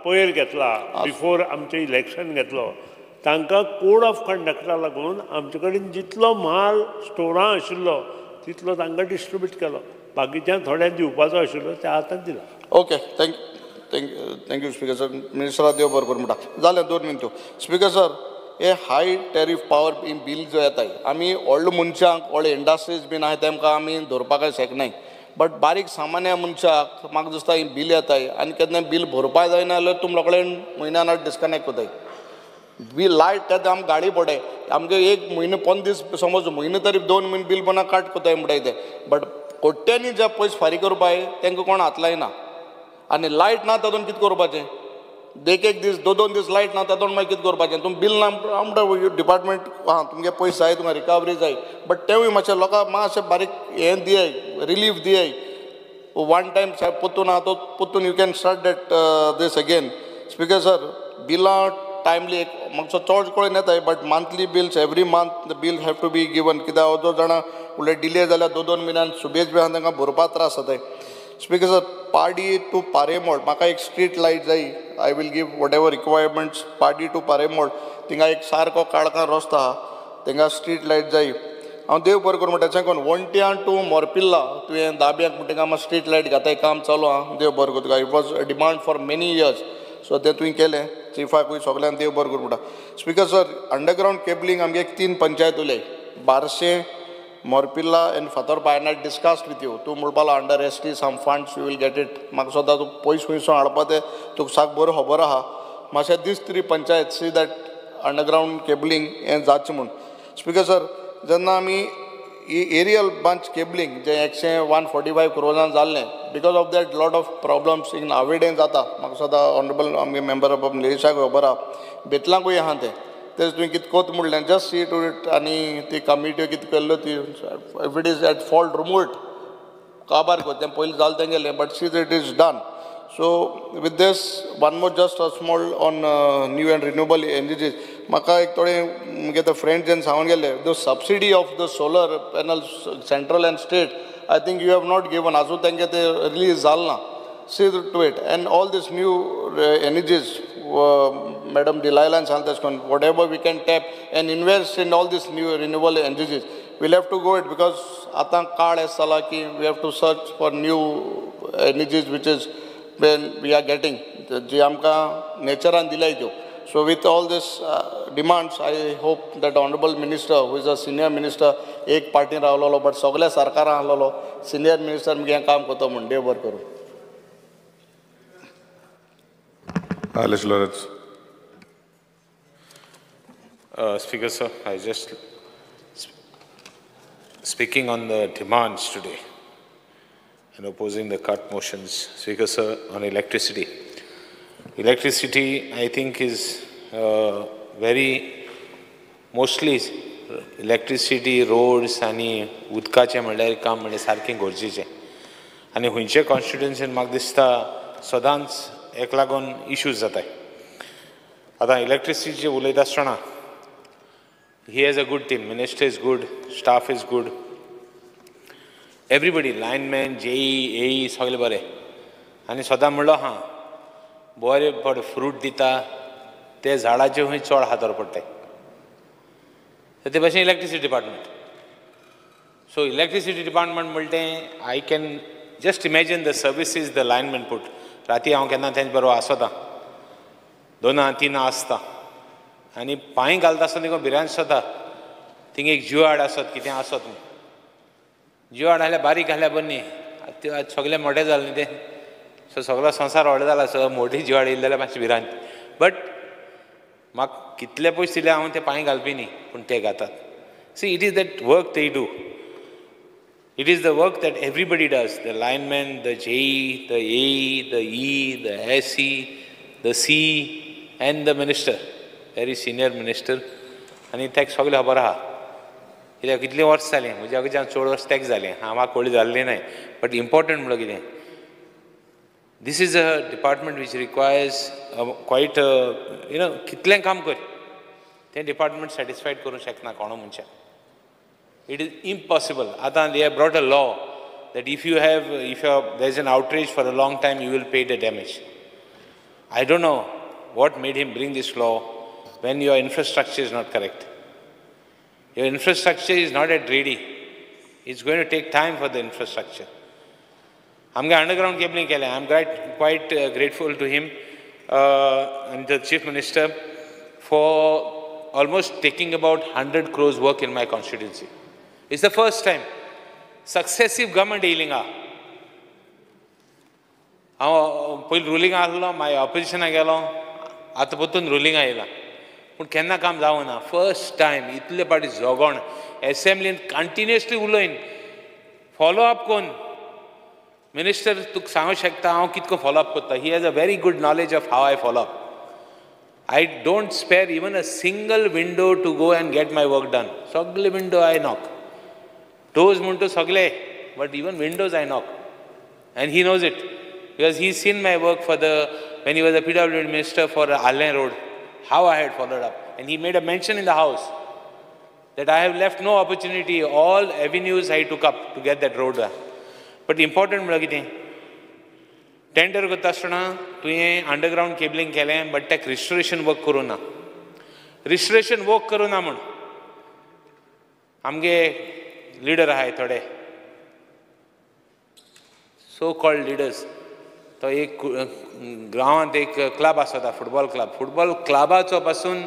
Speaker 9: पयर घेतला बिफोर आमचें इलेक्शन घेतलो, तांकां कोड ऑफ कंडक्टाक लागून आमचे कडेन जितलो म्हाल स्टोरां आशिल्लो तितलो तांकां डिस्ट्रिब्यूट केलो, बाकीच्या थोड्यांक दिवपाचो आशिल्लो ते आतां दिला.
Speaker 8: Okay, thank you speaker sir. मिनिस्टरा देव बरें करूं म्हणटा. जालें 2 मिनटो. स्पीकर सर, हे हाय टॅरीफ पावर बील जो येताय, आमी व्हडल्या मनशांक, व्हडले इंडस्ट्रीज बीन आहाय तेमकां आमी धरपाक शकनाय, बट बारीक सामान्य मनशाक म्हाका दिसता ही बील येताय आनी केन्ना बील भरपाक जायना जाल्यार तुम रोखडे म्हयन्यान डिस्कनेक्ट कोताय. बील लायट तें आमकां गाडी पडय, आमगे एक म्हयनो 15 दीस समज म्हयनो तरी 2 म्हयने बील पना काट कोताय म्हणटाय ते, बट कोट्यांनी जे पयशे फारीक करपाय तांकां कोण हात लायना. आनी लायट ना तातूंत कितें करपाचें, एक दीस 2-2 दीस लायट ना तातूंत मागीर कितें करपाचें. तुमी बील ना म्हणटा डिपार्टमेंट आं तुमगे पयशे जाय, तुमकां रिकवरी जाय, बट तेवूय मातशें लोकांक मातशें बारीक हें दियाय, रिलीफ दियाय. वन टायम पोतून आहा तो पोतून you can start that this again. Speaker sir, बिलां टायमली एक म्हाका चड कळून येताय, but monthly bills every month the bill have to be given. कित्याक अर्दो जाणां उलट डिले जाल्यार 2-2 म्हयन्यान सुबेज बी आहा तांकां भरपा त्रास जाताय. स्पीकर सर, पाडी टू पारेमोड म्हाका एक स्ट्रीट लायट जाय. I will give whatever requirements. Pardi to Paremod थिंगा एक सारको काळखान रस्तो आहा, थिंगा स्ट्रीट लायट जाय. हांव देव बरें करूं म्हणटा तेचें वण्ट्यां टू मोरपिल्ला तुवें दाब्याक म्हणटा थिंगा आमी स्ट्रीट लायट घाताय, काम चालू आहा. देव बरें करूं तुका. It was a demand for many years, so तें तुवें केलें. चिफाकूय सगल्यांक देव बरें करूं म्हणटा. स्पीकर सर, अंडरग्रावंड केबलिंग आमगे एक 3 पंचायत उलय, Barse, Morpilla and Fatorpa. I not discussed with you. तूं म्हणपालो under S T some funds you will get it. म्हाका सदां तूं पयस खुंयसून हाडपा तें तुका साक बरो खबर आहा. मातशें these 3 panchayat see that underground cabling हें जाचें म्हूण. स्पीकर सर, जेन्ना आमी एरियल बंच केबलिंग जें 145 क्रोर्सान जाल्लें, because of that lot of problems in आवेडें जाता. म्हाका सदां ऑनरेबल आमगे मेंबर ऑफ निलेशाक खबर आहा, बेतलांकूय आहा तें. तेच तुवें कितें कोत म्हणलें, जस्ट सी टू it. आनी ती कमिटी कितें केल्ल्यो ती if it is at fault remove it, काबार कर तें पयलीं जालें तेंगेलें, but see it is done. So with this one more just a small on new and renewable energies. म्हाका एक थोडे मुगे ते फ्रेंड जेन्ना सांगून गेले, the subsidy of the solar panel central and state I think you have not given, आजून तेंगे ते रिलीज जालें ना. See to it. And all this new energies, madam डिलायलान सांगता तशें करून whatever we can tap and invest in all this new renewable energies, we'll have to go it, because आतां काळ अशें जाला की we have to search for new energies which is when we are getting जी आमकां नेचरान दिल्याय त्यो. So with all this demands, I hope that honourable minister who is a senior minister, एक पार्टीन रावलेलो but सगल्या सरकारान आहलोलो सिनियर मिनिस्टर मुगे हें काम करता म्हूण देव बरें करूं.
Speaker 10: Alex Lawrence.
Speaker 2: Speaker sir, I just speaking on the demands today and opposing the cut motions. Speaker sir, on electricity. Electricity, I think, is very mostly electricity, roads आनी उदकाचें म्हणल्यार काम म्हणल्यार सारकें गरजेचें. आनी खंयचे कॉन्स्टिट्युएन्सीन म्हाका दिसता सदांच एक लागून इश्यूज जाताय. आतां इलेक्ट्रिसिटीचेर उलयता आसतना he has a good team, minister is good, staff is good, everybody, lineman, JE, AE सगळे बरे. आनी सदां म्हणलो हां बरे बरे फ्रूट दिता ते झाडाचे खंय चड हातार पडटाय. ते भाशेन electricity department. So electricity department म्हणटा तें I can just imagine the services the lineman put. राती हांव केन्ना तेंचे बरोबर आसता, 2-3 आसता आनी पांय घालता आसतना तिका भिरांत जाता, थिंग एक जिवाड आसत कितें आसत म्हूण. जिवाड आसल्यार बारीक आसल्यार बरें न्ही, ते सगळे मोठे जाले न्ही ते, सो सगळो संवसार व्हडलो जाला, सो मोठी जिवाड येयली जाल्यार मातशी भिरांत. बट म्हाका कितले पयशे दिल्यार हांव ते पांय घालपी न्ही, पूण ते घातात. See, it is that work they do. It is the work that everybody does, the lineman, the JE, the AE, the E, the SE, the C, and the minister, very senior minister. आनी ताका सगळें खबर आहा, कित्याक कितलीं वर्सां जालीं म्हज्या अगोदर चड वर्स ताका जालें, हांव म्हाका कळी जाल्लें नाय. बट इम्पोर्टंट म्हणल्यार कितें, this is a department which requires quite you know कितलें काम कर तें डिपार्टमेंट सॅटिस्फायड करूंक शकना कोणो मनशाक. It is impossible. आतां they have brought a law that if you have, if you have, there is an outrage for a long time, you will pay the damage. I don't know what made him bring this law when your infrastructure is not correct. Your infrastructure is not at ready. It's going to take time for the infrastructure. आमगे underground cabling केलें. I am quite grateful to him and the Chief Minister for almost taking about 100 crores work in my constituency. It's the first time successive government येयली हांगा. हांव पयलीं ruling आसलो, मागीर ऑपोजिशनाक गेलो, आतां परतून रुलिंगा येयला, पूण केन्ना काम जावना. फर्स्ट टायम इतले फावटी झगोण एसेंब्लीन कंटिन्युअसली उलयन, फॉलो अप कोन्न मिनिस्टर तुका सांगूंक शकता हांव कितको फॉलो अप करता. He has a very good knowledge of how I follow up. I don't spare even a single window to go and get my work done. सगळे window I knock, doors म्हणटा सगळे, but even windows I knock. And he knows it because he seen my work for the when he was a PWD minister for Arlem road, how I had followed up. And he made a mention in the house that I have left no opportunity, all avenues I took up to get that road. But important म्हणल्यार कितें, tender करता आसतना तुवें underground cabling केलें but ताका restoration work करूं ना, restoration work करूं ना म्हूण आमगे लिडर आहाय थोडे सो कॉल्ड लिडर्स, तो एक गांवांत एक क्लब आसता फुटबॉल क्लब, फुटबॉल क्लबाचो पासून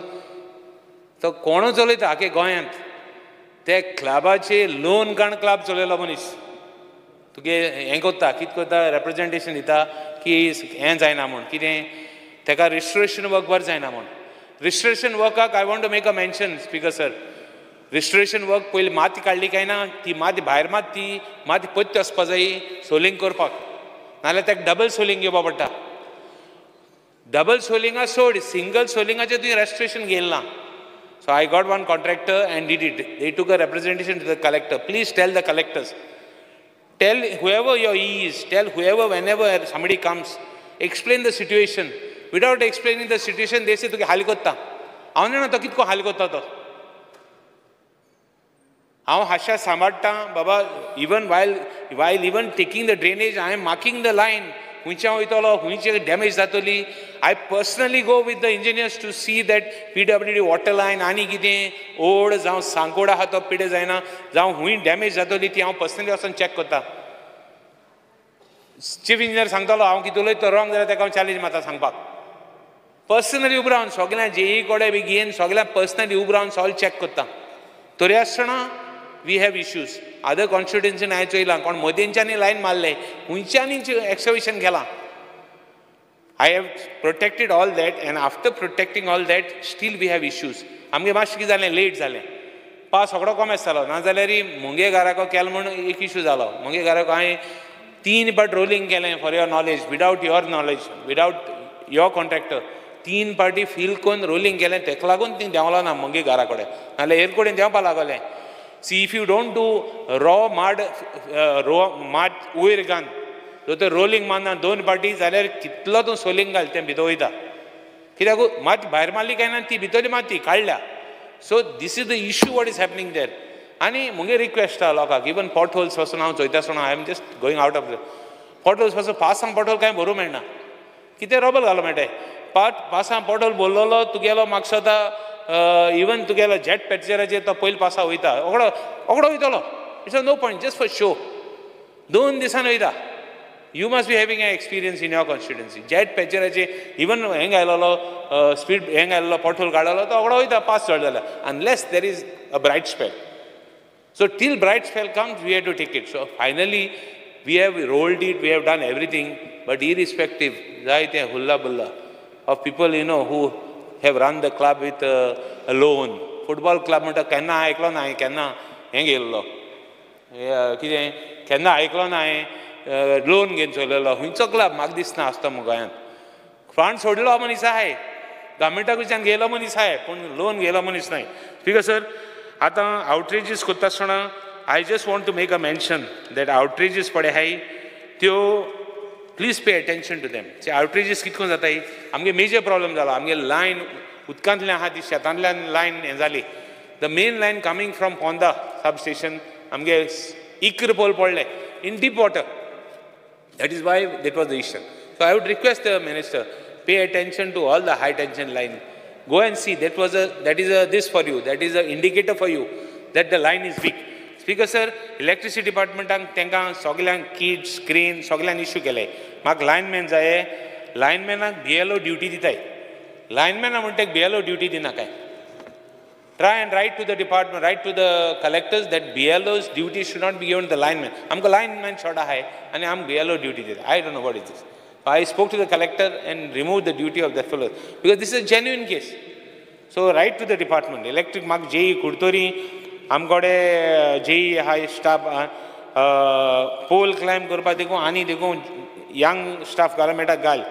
Speaker 2: तो कोणू चलयता आखे गोंयांत, ते क्लबाचे लोन काण क्लब चलयलो मनीस, तुगे हें करता कितें करता रेप्रेजेंटेशन दिता की हें जायना म्हूण, कितें ताका रिस्टोरेशन वर्क बरें जायना म्हूण. रिस्टोरेशन वर्काक I want to make a mention speaker sir, restoration work पयलीं माती काडली काय ना, ती माती भायर मात ती माती पत्ती वचपा जाय सोलिंग करपाक, नाजाल्यार ताका डबल सोलिंग घेवपा पडटा. डबल सोलिंगा सोड, सिंगल सोलिंगाचें तुवें रेस्टोरेशन घेयलें ना. So I got one contractor and did it. They took a representation to the collector. Please tell the collectors, tell whoever your E is, tell whoever whenever somebody comes, explain the situation. Without explaining the situation, they say तुगे हाल कोत्ता. हांव जाणा तो कितको हाल कोत्ता तो. हांव हाशा सांबाळटा बाबा, even while even taking the drainage, I am marking the line. खंयच्यान वयतलो, खंयचे डॅमेज जातली. I personally go with the engineers to see that PWD water line आनी कितें ओड जावं सांकोड आहा तो पिडे जायना, जावं खंय डॅमेज जातली ती हांव पर्सनली वचून चॅक करता. चीफ इंजिनियर सांगतालो हांव कितें उलयता तो रॉंग जाल्यार ताका हांव चॅलेंज मारता सांगपाक. पर्सनली उबो रावन सगळ्यां जेई कडेन बी घेवन सगळ्यांक पर्सनली उबो रावन सगळें चॅक करता. तरी आसतना we have issues. Other कॉन्स्टिट्युएन्सीन हांवें चोयलां कोण मदेंच्यांनी लायन मारले, खंयच्यांनी एक्सकवेशन केलां. I have protected all that and after protecting all that still we have issues. आमगे मातशें कितें जालें, लेट जालें, पावस सगळो कॉमेस जालो, नाजाल्यार मुंगे घराको केलो म्हूण एक इशू जालो. मुंगे घराको हांवें 3 पाट रोलिंग केलें for your knowledge, without your knowledge, without your contractor. 3 पाटी फील करून रोलिंग केलें, तेका लागून ती देंवलो ना मुंगे घरा कडेन, नाजाल्यार हेर कडेन देंवपा लागलें. See, if you don't do raw mud, raw mud वयर घान, जो तर रोलिंग मारना 2 पाटी जाल्यार कितलो तूं सोलिंग घाल तें भितर वयता, कित्याक माती भायर मारली काय ना ती भितरली माती काडल्या. So this is the issue what is happening there. आनी मुगे रिक्वेस्ट आहा लोकांक, इवन पॉट होल्स पासून हांव चोयता आसतना I am just going out of pot holes पासून पांचांक पॉट होल कांय भरूं मेळना, कितें रोबल घालो मेळटा. पांचांक पॉट होल भरलेलो तुगेलो म्हाका दिसता इवन तुगेलो जेट पॅचराचेर तो पयलो पासा वयता, ओगडो ओगडो वयतलो. It's a no point, just for show. 2 दिसान वयता. You must be having an experience in your constituency. Jet पॅचराचे even हेंग आयलेलो स्पीड हेंग आयलेलो पॉट होल काडलेलो तो ओगडो वयता पास चड जाल्यार, unless there is a bright spell. So till bright spell comes we have to take it. So finally we have rolled it, we have done everything, but irrespective जायते हुल्ला बुल्ला of people you know who have run the club with a loan. Football club म्हणटा केन्ना आयकलो ना हांवें, केन्ना हें घेयल्लो कितें केन्ना आयकलो ना हांवें, लोन घेवन चलयलो खंयचो क्लब म्हाका दिसना आसता मगो गोंयांत. फंड सोडलो मनीस आहाय, गव्हर्मेंटा कडच्यान घेयलो मनीस आहाय, पूण लोन घेयलो मनीस नाय. स्पीकर सर, आतां आवटरीजीस करता आसतना I just want to make a mention that outrages पळय आहाय त्यो please pay attention to them. Outrages कितको जाताय, आमगे मेजर प्रॉब्लम जाला, आमगे लायन उदकांतल्यान आहा ती शेतांतल्यान लायन हें जाली. The main line coming from Ponda sub station आमगे 11 पोल पडले in deep water. That is why that was the issue. So I would request the minister, pay attention to all the high tension line. Go and see, that was a, that is a this for you, that is a indicator for you that the line is weak. Speaker sir, electricity डिपार्टमेंटान तांकां सगल्यांक किट screen सगल्यांक issue केले. म्हाका lineman जाय, लायनमॅनाक BLO duty दिताय, लायनमॅना म्हणटा BLO duty दिना काय. Try and write to the department, write to the collectors that BLO's duty should not be given to the lineman. आमकां लायनमॅन शॉर्ट आहाय आनी आमकां बीएलओ ड्युटी दिता. I don't know what is this. I spoke to the collector and remove the duty of that fellow because this is a genuine case. So write to the department. Electric म्हाका JEE Curtorim आमकडे JEE आहाय staff, poll climb करपाक देखून आनी देखून young staff घालूंक मेळटा घाल.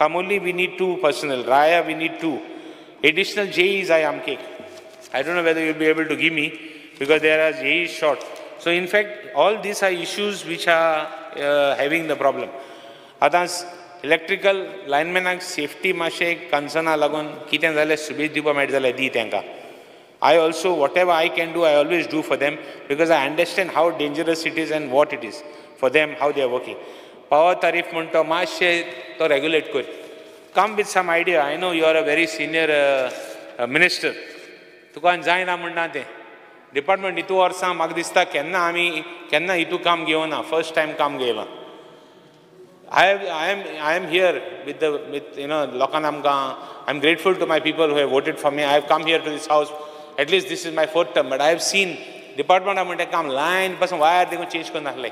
Speaker 2: Camogli we need 2 personnel, Raia we need 2 additional JE जाय आमकां. I don't know whether you'll be able to give me because there are JEs short. So in fact all these are issues which are having the problem. आतां electrical लायनमॅनाक safety मातशें कन्सर्ना लागून कितें जाल्यार सुबेज दिवपा मेळटा जाल्यार दी तांकां. I also, whatever I can do, I always do for them because I understand how dangerous it is and what it is for them, how they are working. Power tariff म्हणतो मातशें तो रेगुलेट कर. Come with some idea. I know you are a very senior minister. तुका जायना म्हणना तें. Department हितू वर्सां म्हाका दिसता केन्ना आमी केन्ना हितू काम घेवना, फर्स्ट टायम काम घेयलां. I am here with the with you know लोकांक आमकां. I am grateful to my people who have voted for me. I have come here to this house. At least this is my fourth term, but I have seen डिपार्टमेंटा म्हणटा काम line पासून wire देखून change करून नासलें.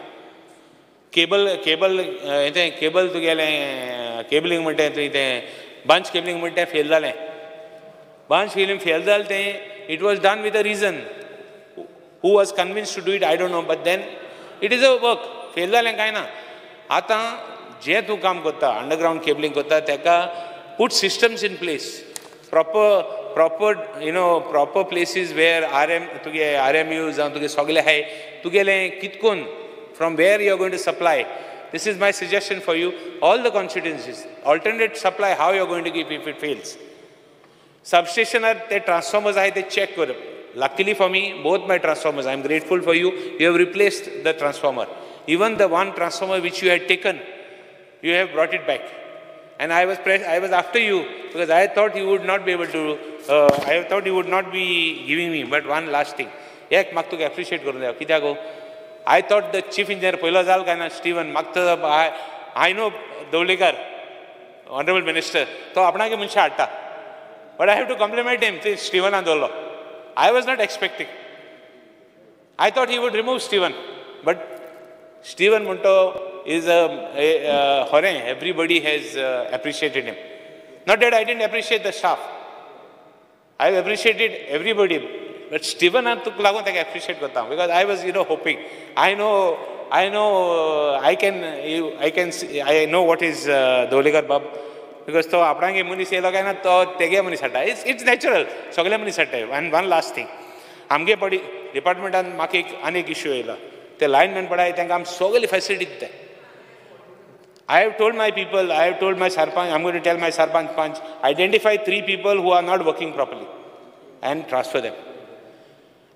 Speaker 2: Cable cable हें cable तुगेलें cabling म्हणटा तुवें तें बंच केबलिंग म्हणटा फेल जालें. बंच केबलिंग फेल जालें तें it was done with a reason. Who was convinced to do it I don't know, but then it is a work. Fail जालें कांय ना. आतां जें तूं काम करता अंडरग्रावंड केबलिंग करता ताका put systems in place, proper you know proper places where R M तुगे आर एम you जावं तुगे सगळे आहाय तुगेलें कितकून from where you are going to supply. This is my suggestion for you all the constituencies. Alternate supply how you are going to give if it fails. सबस्टेशनार ते transformers आहाय ते check करप. Luckily for me, both my transformers, I am grateful for you, you have replaced the transformer. Even the one transformer which you had taken, you have brought it back. And I was after you because I thought you would not be able to, I thought you would not be giving me. But one last thing, एक म्हाका तुका appreciate करून जाय. कित्याक गो I thought the chief engineer पयलो जाल काय ना स्टीवन म्हाका I know Dhavalikar honourable minister तो आपणागे मनशां हाडटा, but I have to compliment him. ते स्टीवनान दवरलो. I was not expecting. I thought he would remove Steven, but Steven म्हणटो is a hore. Everybody has appreciated him. Not that I didn't appreciate the staff. I have appreciated everybody, but Steven तुका लागून ताका appreciate करता because I was, you know, hoping. I know, I know what is Dhavalikar Bab because तो आपणागे मनीस येयलो काय ना तो तेगे मनीस हाडटा. It's natural, सगळे मनीस हाडटा. आनी वन लास्ट थिंग, आमगे पडी डिपार्टमेंटान म्हाका एक आनी एक इश्यू येयला. ते लायनमॅन पळय तांकां आमी सगळी फॅसिलिटी दिता. I have told my people, I have told my sarpanch, I am going to tell my sarpanch panch, identify 3 people who are not working properly and transfer them.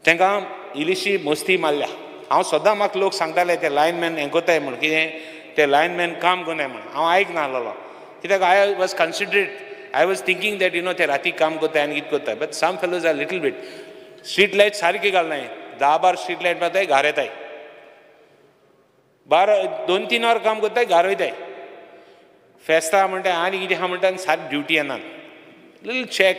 Speaker 2: तांकां इल्लीशी मस्ती मारल्या. हांव सदां म्हाका लोक सांगताले ते लायनमॅन हें कोताय म्हूण, कितें ते लायनमॅन काम करनाय म्हूण. हांव आयकनासलोलो कित्याक I was considerate. I was thinking that you know ते राती काम करताय आनी कितें करताय, but some fellows are little bit. Street light सारकी घालनाय, 10-12 स्ट्रीट लायट मारताय घार येताय, 12-2-3 वर काम करताय घार वयताय. फेस्ता म्हणटा आनी कितें आहा म्हणटा आनी सारकी ड्युटी येना. Little check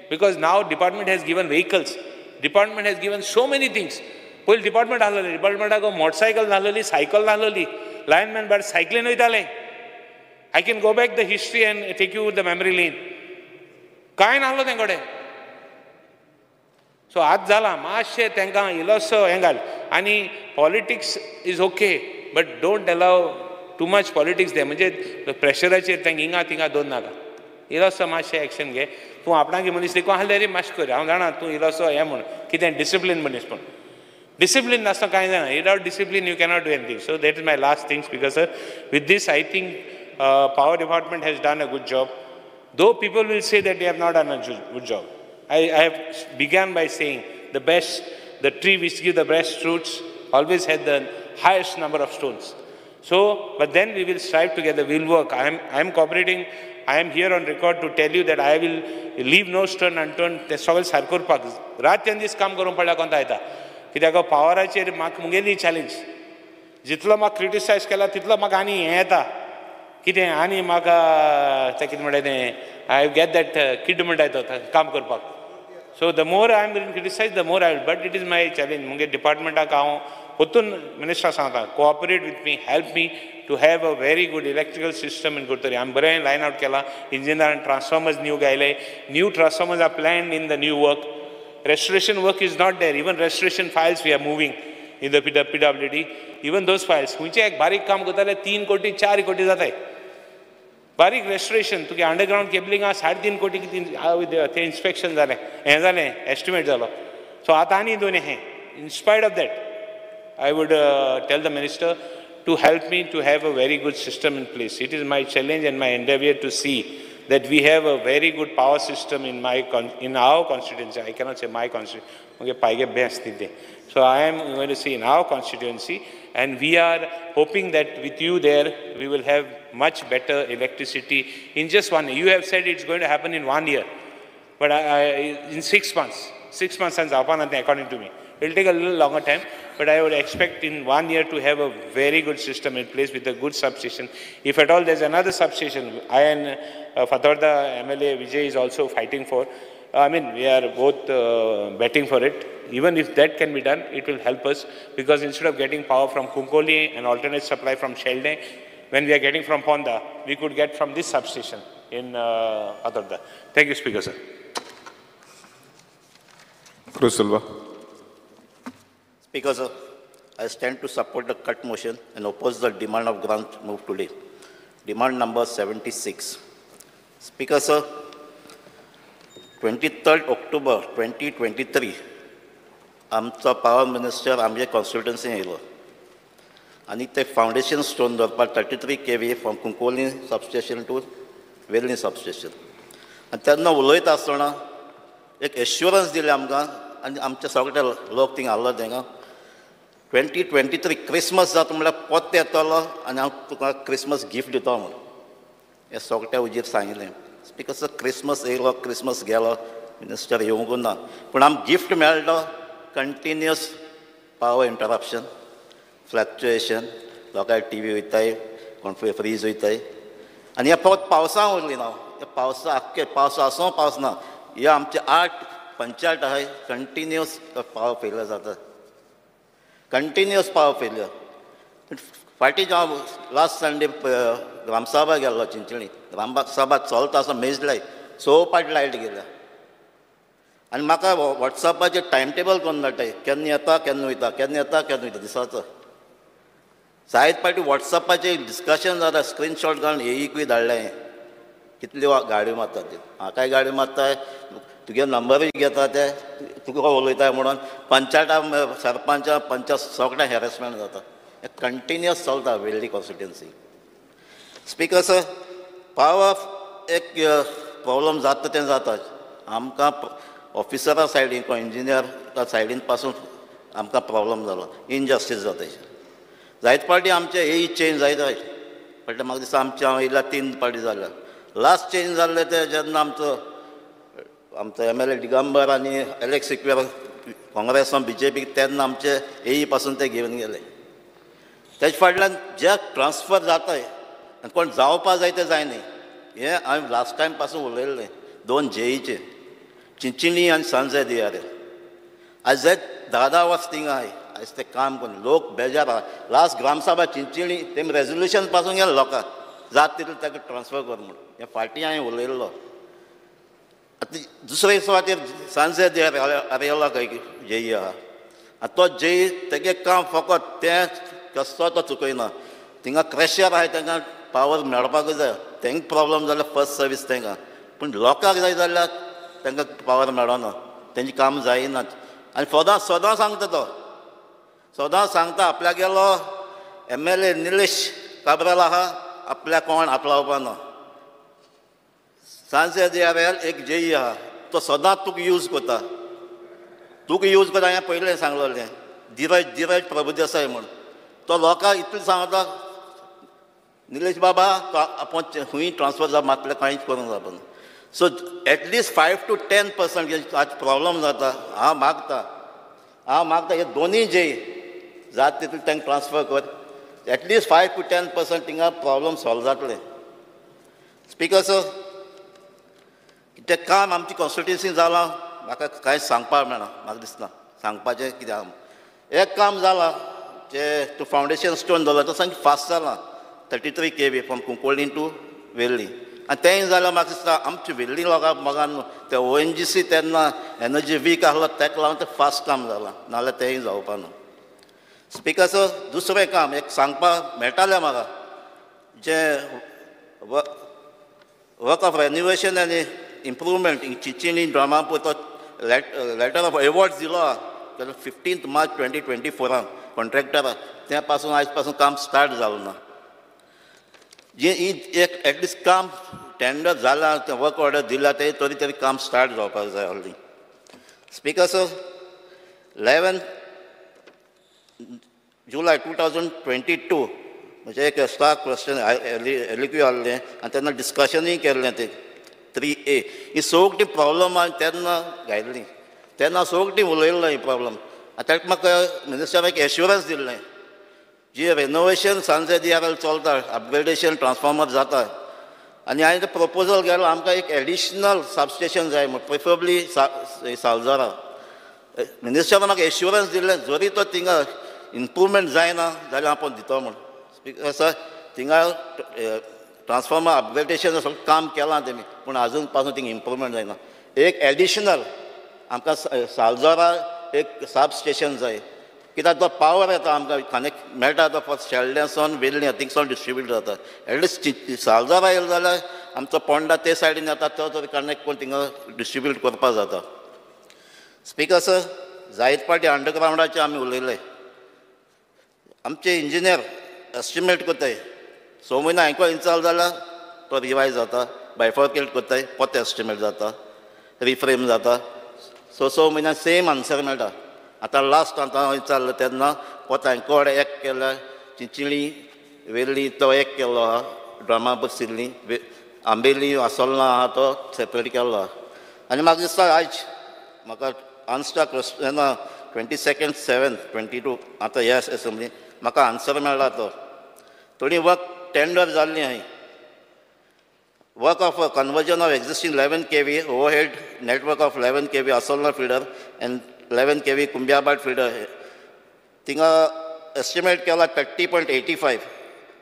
Speaker 2: because now department has given vehicles, department has given so many things. पयलीं डिपार्टमेंट आहलेलें, डिपार्टमेंटाक मोटरसायकल नासलेली, सायकल नासलेली, लायनमॅन भायर सायकलीन वयताले. I can go back the history and take you the memory lane. कांय नासलो तें कडेन. सो आतां जालां मातशें तांकां इल्लोसो हें घाल. आनी politics is okay but don't allow too much politics they. म्हणजे प्रेशराचेर तांकां हिंगा थिंगा दवर नाका. इल्लोसो मातशें एक्शन घे. तूं आपणागे मनीस देखून आहले रे मातशें कर. हांव जाणा तूं इल्लोसो हें म्हूण कितें डिसिप्लीन मनीस म्हूण. डिसिप्लीन नासतना कांय जायना. Without discipline you cannot do anything. So that is my last things because sir with this I think power department has done a good job. Though people will say that they have not done a good job. I have began by saying the best, the tree which gives the best fruits always had the highest number of stones. So, but then we will strive together, we will work. I am cooperating, I am here on record to tell you that I will leave no stone unturned. ते सगळें सारकें करपाक रात आनी दीस काम करूंक पडल्या कोंता येता. कित्याक पावराचेर म्हाका मुगेली चॅलेंज. जितलो म्हाका क्रिटिसायज केला तितलो म्हाका आनी हें येता कितें आनी म्हाका तें कितें म्हणटा तें I get that kid म्हणटा तो काम करपाक. So the more I am been criticise the more I will, but it is my challenge. मुगे डिपार्टमेंटाक हांव परतून मिनिस्टर सांगता cooperate with me, help me to have a very good electrical system in Curtorim. आमी बरें line आवट केलां, इंजिनियरान transformers new घायले, new transformers are planned in the new work. Restoration work is not there. Even restoration files we are moving in the PWD. Even those files खंयचें एक बारीक काम करता जाल्यार 3 कोटी 4 कोटी जाताय. बारीक रेस्टोरेशन तुगे अंडरग्रावंड केबलिंग आहा 3.5 कोटी कितें तें इन्स्पेक्शन जालें, हें जालें, एस्टिमेट जालो. सो आतां आनी दोन हें. In spite of that I would tell the minister to help me to have a very good system in place. It is my challenge and my endeavor to see that we have a very good power system in in our constituency. I cannot say my constituency. Okay, so I am going to see in our constituency, and we are hoping that with you there, we will have much better electricity in just 1 year. You have said it's going to happen in 1 year, but in 6 months, 6 months and according to me. It will take a little longer time, but I would expect in 1 year to have a very good system in place with a good substation. If at all there's another substation, I and Fatorda MLA Vijay is also fighting for. I mean, we are both betting for it. Even if that can be done, it will help us, because instead of getting power from Kunkoli and alternate supply from Sheldon, when we are getting from Ponda, we could get from this substation in Fatorda. Thank you, Speaker, sir.
Speaker 10: Cruz Silva.
Speaker 11: Speaker, sir, I stand to support the cut motion and oppose the demand of grant moved today. Demand number 76. Speaker, sir, 23rd October 2023, आमचो power minister आमचे कॉन्स्टिट्युएन्सीन येयलो आनी ते foundation stone दवरपाक 33 kV from Cuncolim substation to Vellim substation. आनी तेन्ना उलयता आसतना एक एश्युरन्स दिलें आमकां आनी आमचे सगळे लोक थिंगा आहलो तेंगा 2023 क्रिसमस जाता म्हणल्यार पोत्ते येतलो आनी हांव तुका क्रिसमस गिफ्ट दिता म्हणून हें सगळ्या उजीर सांगिल्लें. स्पीकर सर, क्रिसमस येयलो, क्रिसमस गेलो, मिनिस्टर येवंक ना, पूण आमकां गिफ्ट मेळ्ळो कंटिन्युअस पावर इंटरप्शन, फ्लक्चुएशन, लोकांक टी व्ही वयताय, कोण फ्रीज वयताय. आनी ह्या फक्त पावसा उरली ना, ह्या पावसा आख्खे पावस आसूं पावस ना, ह्या आमचे 8 पंचायत आहाय कंटिन्युअस पावर फेलियर जाता, कंटिन्युअस पावर फेलियर. फाटीं हांव लास्ट संडे ग्रामसभा गेल्लो चिंचणी, ग्रामसभा चलता आसतना मेजलाय 6 पाट लायट गेल्या आनी म्हाका वॉट्सॅपाचेर टायम टेबल करून धाडटाय, केन्ना येता केन्ना वयता, केन्ना येता केन्ना वयता दिसाचो. जायत पाटी वॉट्सॅपाचेर डिस्कशन जाता, स्क्रिनशॉट घालून एईकूय धाडलें कितल्यो गाडयो मारता त्यो, म्हाकाय गाडयो मारताय, तुगे नंबरूय घेता ते, तुका उलयताय म्हणून पंचायता सरपंचा पंचायत सगळें हॅरेसमेंट जाता, कंटिन्युअस चलता वेल्ली कॉन्स्टिट्युएन्सी. स्पीकर सर, पावर एक प्रॉब्लम जाता तें जाता, आमकां ऑफिसरा सायडीन कोण इंजिनियर सायडीन पासून आमकां प्रॉब्लम जालो, इनजस्टीस जाता. जायत पार्टी आमचे एई चेंज जायत जायत म्हटल्यार म्हाका दिसता आमचे हांव येयल्या 3 पार्टी जाल्या. लास्ट चेंज जाल्ले ते जेन्ना आमचो आमचो MLA Digambar आनी एलेक्स सिक्वेर काँग्रेसान BJP तेन्ना आमचे एई पासून ते घेवन गेले. तेजे फाटल्यान जे ट्रान्सफर जाताय आनी कोण जावपा जाय तें जायना, हें हांवें लास्ट टायम पासून उलयल्लें. 2 जेईचे चिंचिणी आनी सांजे दियारे आयज जायत 10-10 वर्स थिंगा आहाय, आयज तें काम करून लोक बेजार आहा. लास्ट ग्रामसभा चिंचिणी तेमी रेजोल्युशन पासून गेले लोकांक जात तितलें ताका ट्रान्सफर कर म्हणून, हें फाटीं हांवें उलयल्लो. आतां दुसरे सुवातेर सांजे आरेला खंय जेई आहा, आनी तो जेई तेगे काम फकत तें कसो तो चुकयना, थिंगा क्रेशर आहाय तांकां पावर मेळपाकूच जाय, तेंकां प्रॉब्लम जाल्यार फर्स्ट सर्वीस तांकां, पूण लोकांक जाय जाल्यार तांकां पावर मेळना, तेंचें काम जायना. आनी सदां सदां सांगता तो, सदां सांगता आपल्याक गेलो MLA Nilesh Cabral आहा, आपल्याक कोण हात लावपा ना. सांजे दियार एक जेई आहा तो सदांच तुका यूज करता, तुका यूज करता. हांवें पयलें सांगलेलें धीरज धीरज प्रभुदेसाय म्हूण, तो लोकांक इतलें सांगता निलेश बाबा तो आपूण खंय ट्रान्सफर जावप मातलें कांयच करूंक जावपा. सो एटलिस्ट 5 to 10% आज प्रॉब्लम जाता. हांव मागता, हांव मागता हे दोनूय जेई जात तितलें तांकां ट्रान्सफर कर, एटलिस्ट 5 to 10% थिंगा प्रॉब्लम सॉल्व जातलें. स्पीकर सर, तें काम आमची कॉन्स्टिट्युएन्सी जालां म्हाका कांयच सांगपाक मेळना, म्हाका दिसना सांगपाचें कितें आहा. एक काम जालां जें तूं फावंडेशन स्टोन दवरला तो सामकें फास्ट जालां, 33 kV from Cuncolim to Vellim. आनी तेंय जाल्यार म्हाका दिसता आमचे वेल्ली लोकांक मोगान न्हू, ते ONGC तेन्ना एनर्जी वीक आहलो तेका लागून तें फास्ट काम जालां, नाजाल्यार तेंय जावपा ना. स्पीकर सर, दुसरें काम एक सांगपाक मेळटालें म्हाका, जें वर्क ऑफ रेनिवेशन आनी इम्प्रूवमेंट इन चिंचिणी ड्रामापूर तो लेटर ऑफ एवॉर्ड दिलो आहा 15 मार्च 2024 कॉन्ट्रॅक्टराक, त्या पासून आयज पासून काम स्टार्ट जालो ना. जे एक एटलिस्ट काम टेंडर जाला, तें वर्क ऑर्डर दिला, ते तरी तरी काम स्टार्ट जावपाक जाय आहली. Speaker sir, 11 July 2022 म्हणजे एक एक्स्ट्रा क्वेश्चन एल क्यू आहलें आनी तेन्ना डिस्कशनूय केल्लें तें 3A ही सगळीं प्रॉब्लम तेन्ना घायल्ली, तेन्ना सगळीं उलयल्लो ही प्रॉब्लम. आनी ताका म्हाका मिनिस्टराक एश्युरन्स दिल्लें जी रेनोवेशन सांजे दियार चलता, अपग्रेडेशन ट्रान्सफॉर्मर जाता आनी हांवें तें प्रपोजल केलो आमकां एक एडिशनल सबस्टेशन जाय म्हण, प्रिफरेबली सालजरा. मिनिस्टरान म्हाका एश्युरन्स दिल्लें जरी तो थिंगा इम्प्रूवमेंट जायना जाल्यार आपूण दितो म्हण. स्पीकर सर, थिंगा ट्रान्सफॉर्मर अपग्रेडेशन सगळें काम केलां तेमी, पूण आजून पासून थिंगा इम्प्रूवमेंट जायना. एक एडिशनल आमकां सालजरा एक सब स्टेशन जाय, कित्याक तो पावर येता आमकां कनेक्ट मेळटा तो फक्त शेल्ड्यां वेल्ली थिंगसून डिस्ट्रिब्यूट जाता. एटलिस्ट सालजरा येयलो जाल्यार आमचो पोंडा ते सायडीन येता तो तरी कनेक्ट करून थिंगा डिस्ट्रिब्यूट करपाक जाता. स्पीकर सर, जायत पाटी अंडरग्रावंडाचे आमी उलयले, आमचे इंजिनियर एस्टिमेट करताय 6 म्हयने हांकां इन्स्टॉल जाल्यार तो रिवायज जाता, बायफर्केट करताय, परत एस्टिमेट जाता, रिफ्रेम जाता, 6 म्हयन्यान सेम आन्सर मेळटा. आतां लास्ट आतां हांव विचारलें तेन्ना परत हांकां एक केल्या, चिंचिळी वेल्ली तो एक केल्लो आहा, ड्रामा बशिल्ली आंबेली आसोलना आहा तो सेपरेट केल्लो आहा. आनी म्हाका दिसता आयज म्हाका आन्सर क्वेश्चन 22/7/22 आतां ह्या एसेंब्ली म्हाका आन्सर मेळ्ळा तो. थोडी वर्क टेंडर जाल्ली आहाय, work of conversion of existing 11 kV overhead network of 11 kV Assolna feeder and 11 kV Cumbiabat feeder थिंगा एस्टिमेट केला 30.85.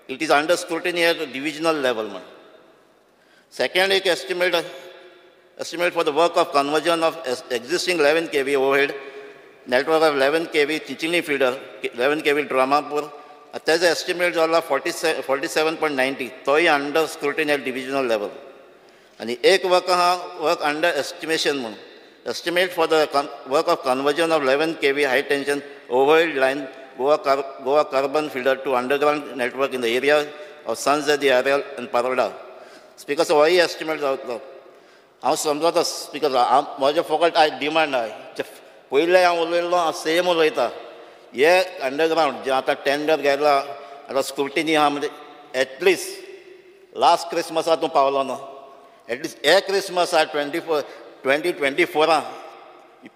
Speaker 11: It is under scrutiny at divisional level म्हण. सेकंड एक estimate for the work of conversion of existing 11 kV overhead network of 11 kV Chinchinim feeder, 11 kV Dramapur, तेजो estimate जाला 47.90, तोय under scrutiny at divisional level. आनी एक work आहा work under estimation म्हूण, estimate for the work of conversion of 11 kV high tension overhead line Goa carbon feeder to underground network in the area of Sanze de Areal and Paroda. Speaker sir, होय estimate जातलो. हांव समजता speaker, हांव म्हजें फकत आयज demand आहा, पयलें हांव उलयल्लो हांव सेम उलयता. हे अंडरग्रावंड जे आतां टेंडर गेला आतां स्क्रुटिनी आहा म्हणजे एटलिस्ट लास्ट क्रिसमसा तूं पावलो ना, एटलिस्ट हे क्रिसमस आहा 2024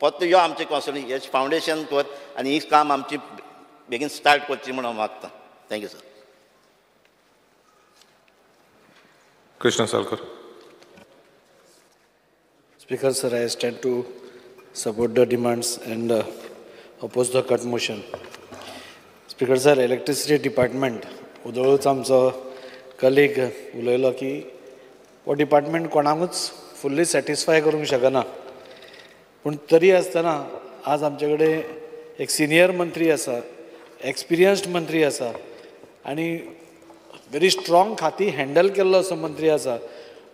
Speaker 11: परत यो आमचे कॉन्स्टिट्युएन्सी हेच फावंडेशन कर आनी ही काम आमची बेगीन स्टार्ट करची म्हूण हांव मागता. Thank you sir.
Speaker 10: Krishna Salkar.
Speaker 12: Speaker sir, I stand to support the demands and oppose the cut motion. Speaker sir, electricity department उदळूच आमचो कलीग उलयलो की हो डिपार्टमेंट कोणाकूच फुल्ली सॅटिस्फाय करूंक शकना, पूण तरी आसतना आज आमचे कडेन एक सिनियर मंत्री आसा, एक्सपिरियन्स्ड मंत्री आसा आनी व्हेरी स्ट्रॉंग खाती हँडल केल्लो असो मंत्री आसा,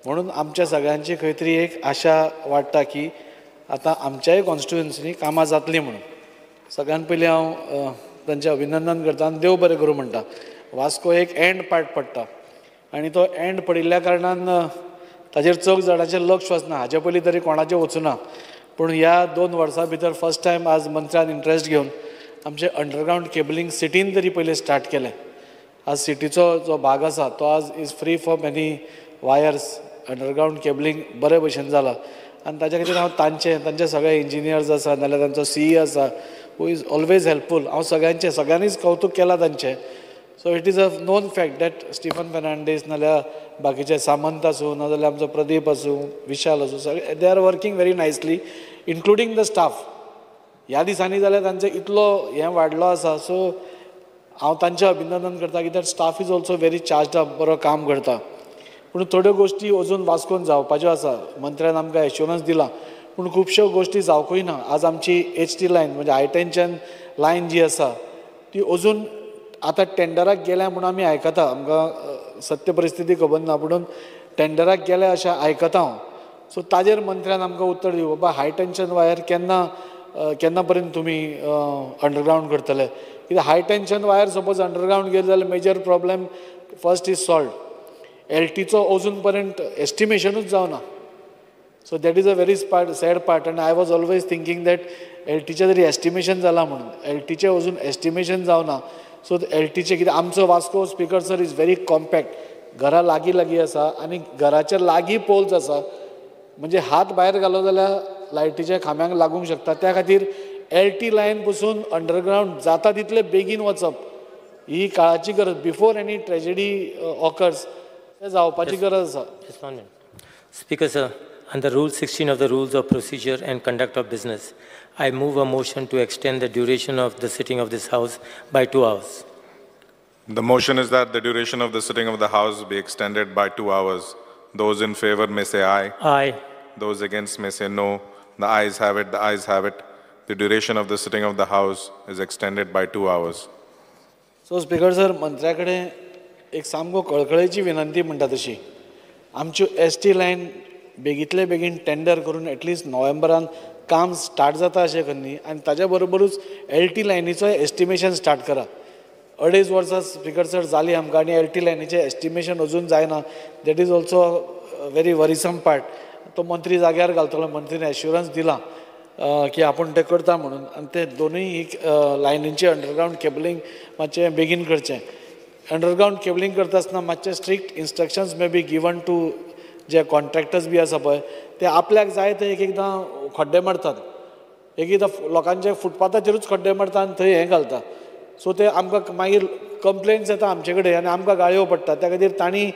Speaker 12: म्हणून आमच्या सगळ्यांची खंय तरी एक आशा वाडटा की आतां आमच्याय कॉन्स्टिट्युएन्सीनी कामां जातलीं म्हणून. सगळ्यान पयलीं हांव तांचें अभिनंदन करता आनी देव बरें करूं म्हणटा. वास्को एक एंड पार्ट पडटा आनी तो एंड पडिल्ल्या कारणान ताजेर चड जाणांचें लक्ष वचना, हाजे पयलीं तरी कोणाचें वचूना, पूण ह्या 2 वर्सां भितर फर्स्ट टायम आज मंत्र्यान इंट्रस्ट घेवन आमचें अंडरग्रावंड केबलिंग सिटीन तरी पयलीं स्टार्ट केलें. आज सिटीचो जो भाग आसा तो आज is free from any wires, underground cabling बरे भशेन जाला आनी ताच्या खातीर हांव तांचे सगळे इंजिनियर्स आसा नाजाल्यार तांचो सीई आसा who is always helpful, हांव सगळ्यांनीच कौतूक केलां तांचें. So it is a known fact that Stephen Fernandes नाजाल्यार बाकीचे सामंत आसूं नाजाल्यार आमचो प्रदीप आसूं विशाल आसूं, सगळे they are working very nicely including the staff. ह्या दिसांनी जाल्यार तांचो इतलो हें वाडलो आसा, सो हांव तांचें अभिनंदन करता कित्याक staff is also very charged up, बरो काम करता. पूण थोड्यो गोश्टी अजून वास्कोन जावपाच्यो आसा, मंत्र्यान आमकां एश्योरन्स दिलां, पूण खुबश्यो गोश्टी जावंकूय ना. आज आमची एच टी लायन म्हणजे हाय टेंशन लायन जी आसा ती अजून आतां टेंडराक गेल्या म्हूण आमी आयकता, आमकां सत्य परिस्थिती खबर ना, पूण टेंडराक गेल्या अशें आयकता हांव. सो ताजेर मंत्र्यान आमकां उत्तर दिवं, बाबा हाय टेंशन वायर केन्ना केन्ना पर्यंत तुमी अंडरग्रावंड करतले, कित्याक high tension wire suppose underground गेली जाल्यार major problem first is solved. एलटीचो अजून पर्यंत एस्टिमेशनूच जावना. So that is a very sad part. आनी I was always thinking that एलटीचें तरी एस्टिमेशन जालां म्हणून, एलटीचें अजून एस्टिमेशन जावना. सो एलटीचें कितें आमचो Vasco speaker sir is very compact, घरा लागीं लागीं आसा आनी घराच्या लागीं पोल्स आसा, म्हणजे हात भायर घालो जाल्यार लायटीच्या खांब्यांक लागूंक शकता. त्या खातीर एलटी लायन पसून अंडरग्रावंड जाता तितले बेगीन वचप ही काळाची गरज, बिफोर एनी ट्रेजेडी ऑकर्स तें जावपाची गरज आसा.
Speaker 13: Speaker sir, under Rule 16 of the Rules of Procedure and Conduct of Business, I move a motion to extend the duration of the sitting of this House by 2 hours.
Speaker 10: The motion is that the duration of the sitting of the House be extended by 2 hours. Those in favor may say aye.
Speaker 13: Aye.
Speaker 10: Those against may say no. The ayes have it, the ayes have it. The duration of the sitting of the House is extended by 2 hours.
Speaker 12: So, Speaker sir, मंत्र्या कडेन एक सामको कळकळेची विनंती म्हणटा तशी, आमच्यो S T line बेगींतले बेगीन tender करून at least नोव्हेंबरान काम स्टार्ट जाता अशें करनी, आनी ताज्या बरोबरूच एल टी लायनीचोय एस्टिमेशन स्टार्ट करा. 2.5 वर्सां स्पीकर सर जाली आमकां आनी एल टी लायनीचें एस्टिमेशन अजून जायना. That is also very worrisome part. तो मंत्री जाग्यार घालतलो, मंत्रीन एश्युरन्स दिलां की आपूण तें करता म्हणून, आनी ते दोनूय ही लायनींचे अंडरग्रावंड केबलिंग मातशें बेगीन करचें. अंडरग्रावंड केबलिंग करता आसतना मातशें strict instructions may be given to J contractors बी आसा पळय, ते आपल्याक जाय ते एक एकदां खड्डे मारतात, एक एकदां लोकांचे फुटपाथाचेरूच खड्डे मारता आनी थंय हें घालता. सो ते आमकां मागीर कंप्लेन्स येता आमचे कडेन आनी आमकां गाळयो पडटा. त्या खातीर तांणी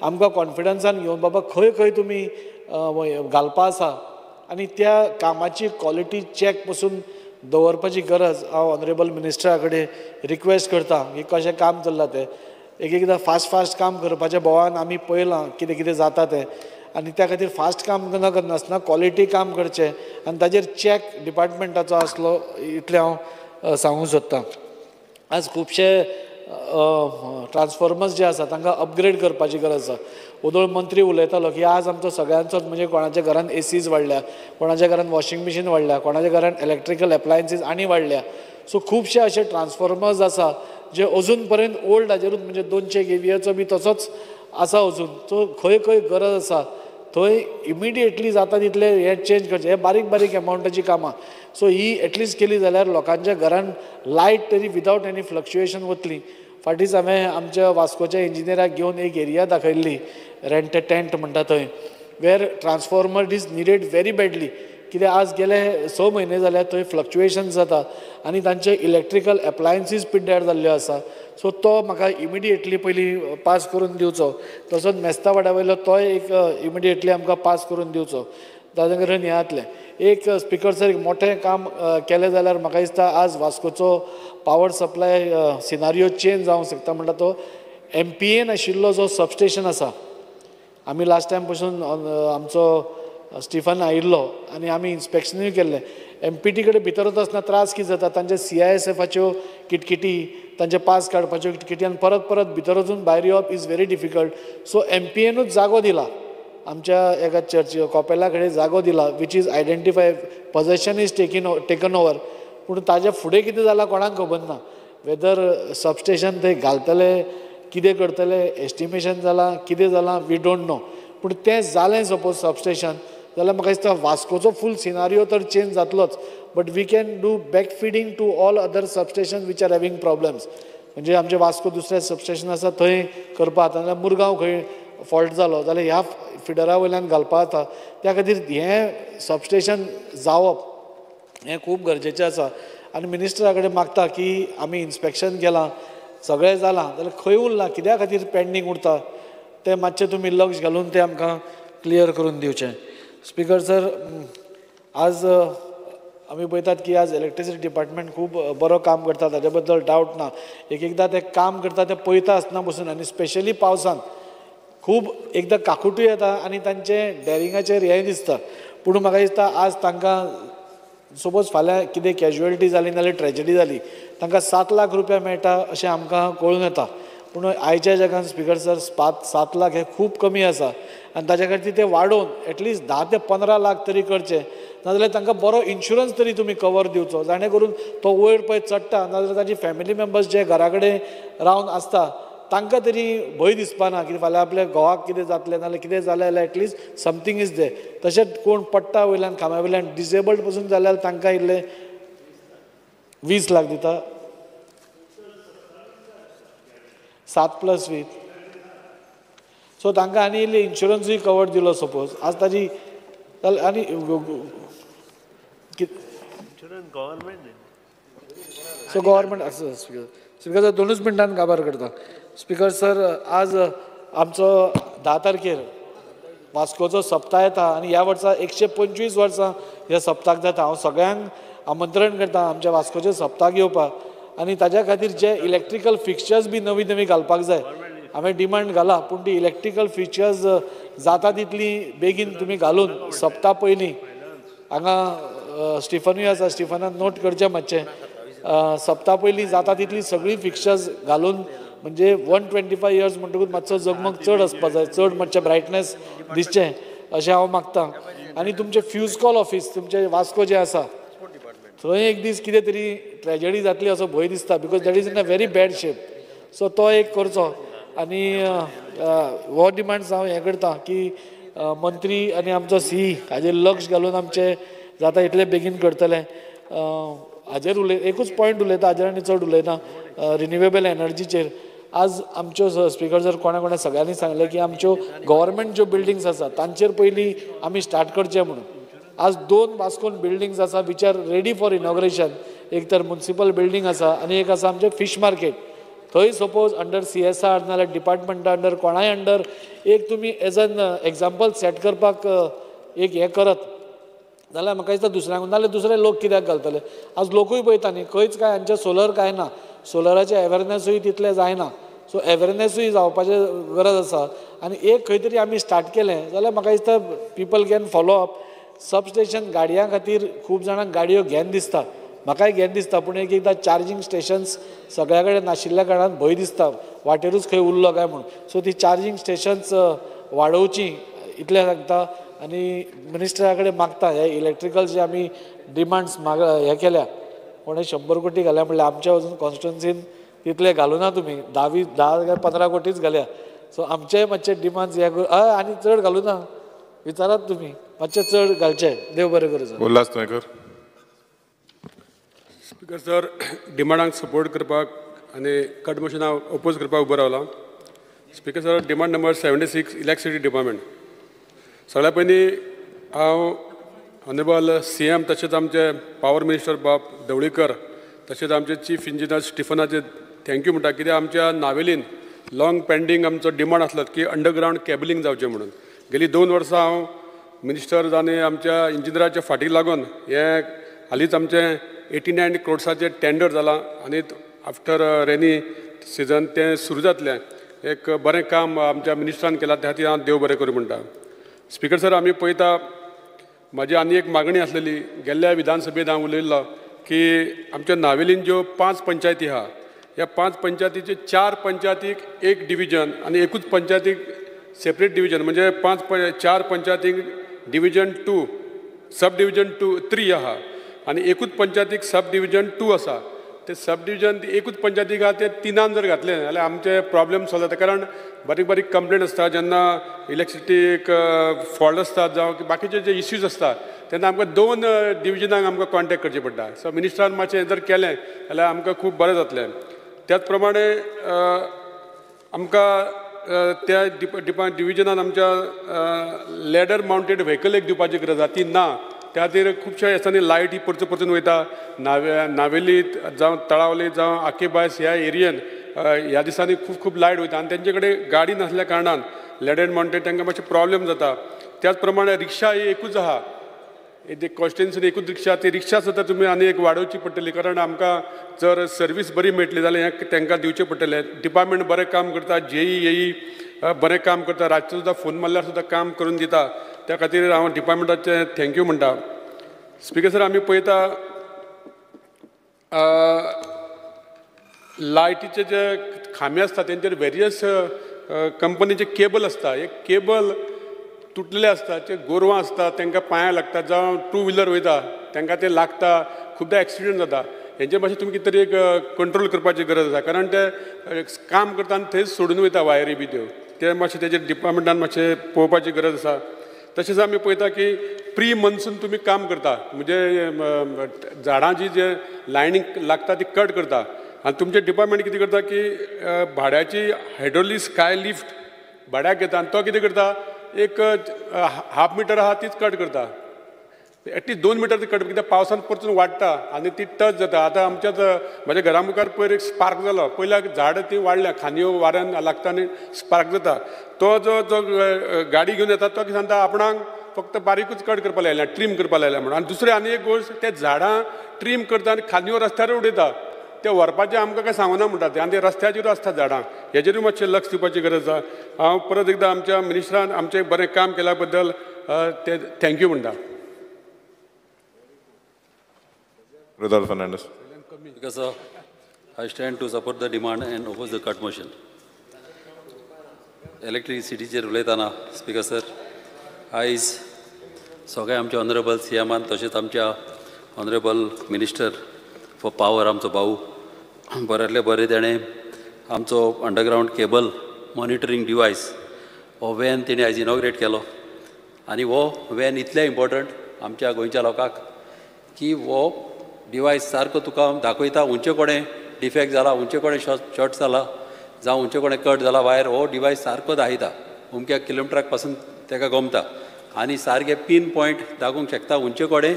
Speaker 12: आमकां कॉन्फिडन्सान घेवन बाबा खंय खंय तुमी घालपा आसा आनी त्या कामाची क्वॉलिटी चॅक पसून दवरपाची गरज हांव ऑनरेबल मिनिस्टरा कडेन रिक्वेस्ट करता की कशें काम चल्लां तें. एक एकदां फास्ट फास्ट काम करपाच्या भोवान आमी पळयलां कितें कितें जाता तें, आनी त्या खातीर फास्ट काम न करनासतना क्वॉलिटी काम करचें आनी ताजेर चॅक डिपार्टमेंटाचो आसलो इतलें हांव सांगूंक सोदतां. आज खुबशे ट्रान्सफॉर्मर्स जे आसा तांकां अपग्रेड करपाची गरज आसा. ओदोळ मंत्री उलयतालो की आज आमचो सगळ्यांचोच म्हणजे कोणाच्या घरान एसीज वाडल्या, कोणाच्या घरान वॉशिंग मशीन वाडल्या, कोणाच्या घरान इलेक्ट्रिकल एप्लायन्सीस आनी वाडल्या. सो खुबशे अशे ट्रान्सफॉर्मर्स आसा जे अजून पर्यंत ओल्ड हाजेरूच म्हणजे 200 केवीएचो बी तसोच आसा अजून. सो खंय खंय गरज आसा थंय इमिडिएटली जाता तितलें हें चेंज करचें. हें बारीक बारीक एमावंटाचीं कामां. सो ही एटलिस्ट केली जाल्यार लोकांच्या घरान लायट तरी विदावट एनी फ्लक्च्युएशन वतली. फाटींच हांवें आमच्या वास्कोच्या इंजिनियराक घेवन एक एरिया दाखयल्ली, रेंट टेंट म्हणटा थंय, where transformer is needed very badly. कित्याक आज गेले 6 म्हयने जाल्यार थंय फ्लक्च्युएशन जाता आनी तांचे इलेक्ट्रिकल एप्लायन्सीस पिड्ड्यार जाल्ल्यो आसा. सो तो म्हाका इमिडिएटली पयलीं पास करून दिवचो. तसोच मेस्तावाड्या वयलो तोय एक इमिडिएटली आमकां पास करून दिवचो. ताजे कडेन हें जातलें. एक स्पीकर सर एक मोठें काम केलें जाल्यार म्हाका दिसता आज वास्कोचो पावर सप्लाय सिनारियो चेंज जावंक शकता. म्हणटा तो एमपीएन आशिल्लो जो सबस्टेशन आसा, आमी लास्ट टायम पसून आमचो स्टिफन आयिल्लो आनी आमी इन्स्पेक्शनूय केल्लें. एमपीटी कडेन भितर वता आसतना त्रास कितें जाता, तांचे सीआयएसएफाच्यो किटकिटी, तांचे पास काडपाच्यो किटकिटी आनी परत परत भितर वचून भायर येवप is very difficult. सो एमपीएनूच जागो दिला आमच्या एका चर्च कॉपेला कडेन जागो दिला, which is identify possession is taken over. पूण ताज्या फुडें कितें जालां कोणाक खबर ना. वेदर सबस्टेशन थंय घालतले, कितें करतले, एस्टिमेशन जालां कितें जालां we don't know. पूण तें जालें सपोज सबस्टेशन जाल्यार म्हाका दिसता वास्कोचो फूल सिनारियो तर change जातलोच. But we can do back feeding to all other substation which are having problems. म्हणजे आमचे वास्को दुसरें सबस्टेशन आसा थंय करपा जाता, नाजाल्यार मुरगांव खंय फॉल्ट जालो जाल्यार ह्या फिडरा वयल्यान घालपा जाता. त्या खातीर हें सबस्टेशन जावप हें खूब गरजेचें आसा. आनी मिनिस्टरा कडेन मागता की आमी इन्स्पेक्शन केलां, सगळें जालां, जाल्यार खंय उरलां, कित्या खातीर पेंडींग उरता तें मातशें तुमी लक्ष घालून तें आमकां क्लियर करून दिवचें. स्पीकर सर, आज आमी पळयतात की आज इलेक्ट्रिसिटी डिपार्टमेंट खूब बरो काम करता, ताजे बद्दल डावट ना. एक एकदां तें काम करता तें पळयता आसतना बसून, आनी स्पेशली पावसान खूब एकदां काकुटूय येता आनी तांचें डॅरिंगाचेर हें दिसता. पूण म्हाका दिसता आज तांकां सपोज फाल्यां कितें कॅज्युअलिटी जाली नाजाल्यार ट्रेजडी जाली, तांकां 7 लाख रुपया मेळटा अशें आमकां कळून येता. पूण आयच्या जगान स्पीकर सर 7 लाख हे खूब कमी आसा आनी ताज्या खातीर ते वाडोवन एटलिस्ट 10 ते 15 लाख तरी करचे, नाजाल्यार तांकां बरो इन्शुरन्स तरी तुमी कवर दिवचो, जाणे करून तो वयर पळय चडटा नाजाल्यार ताजी फॅमिली मेंबर्स जे घरा कडेन रावन आसता तांकां तरी भंय दिसपाना की फाल्यां आपल्या घोवाक कितें जातलें नाजाल्यार कितें जालें जाल्यार at least something is there. तशेंच कोण पडटा वयल्यान खांब्या वयल्यान डिसेबल्ड पसून जाल्यार तांकां इल्लें 20 लाख दिता, 7 + 20. सो तांकां आनी इल्लें इन्शुरन्सूय कवर दिलो सपोज आज ताजी जाल्यार आनी सो गव्हर्मेंट आसा. स्पिकर सर 2 मिनटान काबार करता. स्पिकर सर आज आमचो 10 तारखेर वास्कोचो सप्ताह येता आनी ह्या वर्सा 125 वर्सां ह्या सप्ताक जाता. हांव सगळ्यांक आमंत्रण करता आमच्या वास्कोचे सप्ताक येवपाक आनी ताज्या खातीर जे इलेक्ट्रिकल फिक्चर्स बी नवी नवी घालपाक जाय, हांवें डिमांड घाला पूण ती इलेक्ट्रिकल फिक्चर्स जाता तितली बेगीन तुमी घालून सप्ता पयलीं हांगा स्टिफनूय आसा, स्टिफनान नोट करचें मातशें, सप्ता पयलीं जाता तितली सगळीं फिक्चर्स घालून म्हणजे 125 इयर्स म्हणटकूच मातसो जगमग चड आसपा जाय, चड मातशें ब्रायटनेस दिसचें अशें हांव मागता. आनी तुमचें फ्यूज कॉल ऑफीस तुमचें वास्को जें आसा थंय एक दीस कितें तरी ट्रेजडी जातली असो भंय दिसता, because that is in a very bad shape. So तो एक करचो. आनी हो डिमांड्स हांव हें करता की मंत्री आनी आमचो सी हाजेर लक्ष घालून आमचें जाता इतलें बेगीन करतलें. हाजेर उलय एकूच पॉयंट उलयता, हाजेर आनी चड उलयना. रिन्युएबल एनर्जीचेर आज आमच्यो स्पिकर जर कोणा कोणा सगळ्यांनी सांगलें की आमच्यो गव्हर्मेंट ज्यो बिल्डिंग्स आसा तांचेर पयलीं आमी स्टार्ट करचें म्हणून. आज 2 वास्कोन बिल्डिंग्स आसा which are ready for inauguration. एक तर मुन्सिपल बिल्डींग आसा आनी एक आसा आमचें फीश मार्केट. थंय सपोज अंडर CSR नाजाल्यार डिपार्टमेंटा अंडर कोणाय अंडर एक तुमी एज एन एग्जाम्पल सेट करपाक एक हें करत जाल्यार म्हाका दिसता दुसऱ्यांक, नाजाल्यार दुसरे लोक कित्याक घालतले. आज लोकूय पळयता न्ही खंयच कांय हांचें सोलर कांय ना, सोलराचें अवेरनेसूय तितलें जायना. सो अवेरनेसूय जावपाचें गरज आसा आनी एक खंय तरी आमी स्टार्ट केलें जाल्यार म्हाका दिसता people can follow up. Substation गाडयां खातीर खूब जाणांक गाडयो घेन दिसता, म्हाकाय घेन दिसता, पूण एक एकदां चार्जींग स्टेशन्स सगळ्या कडेन नाशिल्ल्या कारणान भंय दिसता वाटेरूच खंय उरलो काय म्हूण. सो ती चार्जींग स्टेशन्स वाडोवची इतलें सांगता आनी मिनिस्टरा कडेन मागता हे इलेक्ट्रिकल जे आमी डिमांड्स माग हे केल्या कोणें 100 कोटी घाल्या म्हणल्यार आमच्या अजून कॉन्स्टिट्युन्सीन तितले घालूना तुमी 10 काय 15 कोटीच घाल्या. सो आमचेय मातशे डिमांड्स हे आनी चड घालूना, विचारात तुमी मातशे चड घालचे. देव बरें करूं सर.
Speaker 10: उल्हास तुयेंकर.
Speaker 3: स्पिकर सर, डिमांडांक सपोर्ट करपाक आनी कट मोशनाक ओपोज करपाक उबो रावला. Speaker sir, demand number 76 electricity department. सगळ्या पयलीं हांव ऑनरेबल CM तशेंच आमचे पावर मिनिस्टर बाब ढवळीकर तशेंच आमचे चीफ इंजिनियर स्टिफनाचे thank you म्हणटा, कित्याक आमच्या नावेलीन लॉंग पेंडींग आमचो डिमांड आसलो की अंडरग्रावंड केबलिंग जावचें म्हणून. गेली 2 वर्सां हांव मिनिस्टर आनी आमच्या इंजिनियराच्या फाटीक लागून हें हालींच आमचें 89 क्रोड्साचें टेंडर जालां आनी आफ्टर रेनी सिजन तें सुरू जातलें. एक बरें काम आमच्या मिनिस्टरान केलां, त्या खातीर हांव देव बरें करूं म्हणटा. स्पिकर सर, आमी पळयता म्हाजी आनी एक मागणी आसलेली, गेल्ल्या विधानसभेंत हांव उलयल्लो की आमच्या नावेलीन ज्यो 5 पंचायती आहा ह्या 5 पंचायतीचे 4 पंचायतीक एक डिविजन आनी एकूच पंचायतीक सेपरेट डिविजन, म्हणजे 4 पंचायतीक डिविजन 2 सब डिविजन 2 3 आहा आनी एकूच पंचायतीक सब डिविजन 2 आसा. ते सब डिविजन एकूच पंचायतीक आहा ते 3 जर घातले जाल्यार आमचे प्रॉब्लम सॉल्व जाता, कारण बारीक बारीक कंप्लेन आसता जेन्ना इलेक्ट्रिसिटीक फॉल्ट आसता जावं बाकीचे जे इश्यूज आसता तेन्ना आमकां 2 डिविजनांक आमकां कॉन्टेक्ट करचें पडटा. सो मिनिस्टरान मातशें जर केलें जाल्यार आमकां खूब बरें जातलें. त्याच प्रमाणे आमकां त्या डिविजनान आमच्या लॅडर मावंटेड व्हेकल एक दिवपाची गरज आसा, ती ना. त्या खातीर खुबश्या दिसांनी लायट ही परतून परतून वयता. नावेलीत जावं तळावली जावं आकेबायस ह्या एरियेन ह्या दिसांनी खूब खूब लायट वयता आनी तेंचे कडेन गाडी नासल्या कारणान लॅडर मावंटेड तांकां मातशें प्रॉब्लम जाता. त्याच प्रमाणे रिक्षा ही एकूच आहा, कॉन्स्टिट्युन्सीन एकूच रिक्षा, ती रिक्षा सुद्दां तुमी आनी एक वाडोवची पडटली, कारण आमकां जर सर्वीस बरी मेळटली जाल्यार हें तांकां दिवचें पडटलें. डिपार्टमेंट बरें काम करता, जेई एई बरें काम करता, रातचें सुद्दां फोन मारल्यार सुद्दां काम करून दिता, त्या खातीर हांव डिपार्टमेंटाचें thank you म्हणटा. स्पिकर सर, आमी पळयता लायटीचे जे खांबे आसता तेंचेर वेरियस कंपनीचे केबल आसता. एक केबल
Speaker 14: तुटलेले आसता, ते गोरवां आसता तांकां पांयां लागता, जावं टू व्हिलर वयता तांकां ते लागता, खुबदां एक्सिडंट जाता. हेंचेर मातशें तुमी कितें तरी एक कंट्रोल करपाची गरज आसा, कारण ते काम करता आनी थंयच सोडून वयता वायरी बी त्यो, ते मातशें तेजेर डिपार्टमेंटान मातशें पळोवपाची गरज आसा. तशेंच आमी पळयता की प्री मॉन्सून तुमी काम करता, म्हणजे झाडांची जे लायनीक लागता ती कट करता आनी तुमचें डिपार्टमेंट कितें करता की भाड्याची हायड्रोलीक स्काय लिफ्ट भाड्याक घेता आनी तो कितें करता एक हाफ मिटर आहा तीच कट करता, एटलीस्ट 2 मिटर ती कट, कित्याक पावसान परतून वाडटा आनी ती टच जाता. आतां आमच्याच म्हज्या घरा मुखार पयर एक स्पार्क जालो, पयल्या झाड ती वाडल्या, खांदयो वाऱ्यान लागता आनी स्पार्क जाता. तो जो जो गाडी घेवन येता तो कितें सांगता आपणाक फक्त बारीकूच कट करपा लायल्या, ट्रीम करपा लायल्या म्हणून. आनी दुसरें आनी एक गोश्ट, ते झाडां ट्रीम करता आनी खांदयो रस्त्यार उडयता, ते व्हरपाचें आमकां कांय सांगना म्हणटा ते, आनी ते रस्त्याचेर आसता झाडां, हेजेरूय मातशें लक्ष दिवपाची गरज आसा. हांव परत एकदां आमच्या मिनिस्टरान आमचें बरें काम केल्या बद्दल ते thank you म्हणटा.
Speaker 10: Rudolph Fernandez.
Speaker 15: Because I stand to support the demand and oppose the cut motion. Electricity उलयतना स्पीकर सर, आयज सगळे आमचे ऑनरेबल सी एमान तशेंच आमच्या ऑनरेबल मिनिस्टर फॉर पावर आमचो भाऊ बऱ्यांतले बरें तेणें आमचो अंडरग्रावंड केबल मॉनिटरींग डिवायस हो वॅन तेणें आयज इनॉग्रेट केलो आनी हो वॅन इतलें इम्पॉर्टंट आमच्या गोंयच्या लोकांक की हो डिवायस सारको तुका दाखयता उंचे कडेन डिफेक्ट जाला, उंचे कडेन शॉर्ट जाला, जावं उंचे कडेन कट जाला वायर, हो डिवायस सारको दाखयता, अमक्या किलोमिटराक पासून ताका गमता आनी सारके पीन पॉयंट दाखोवंक शकता उंचे कडेन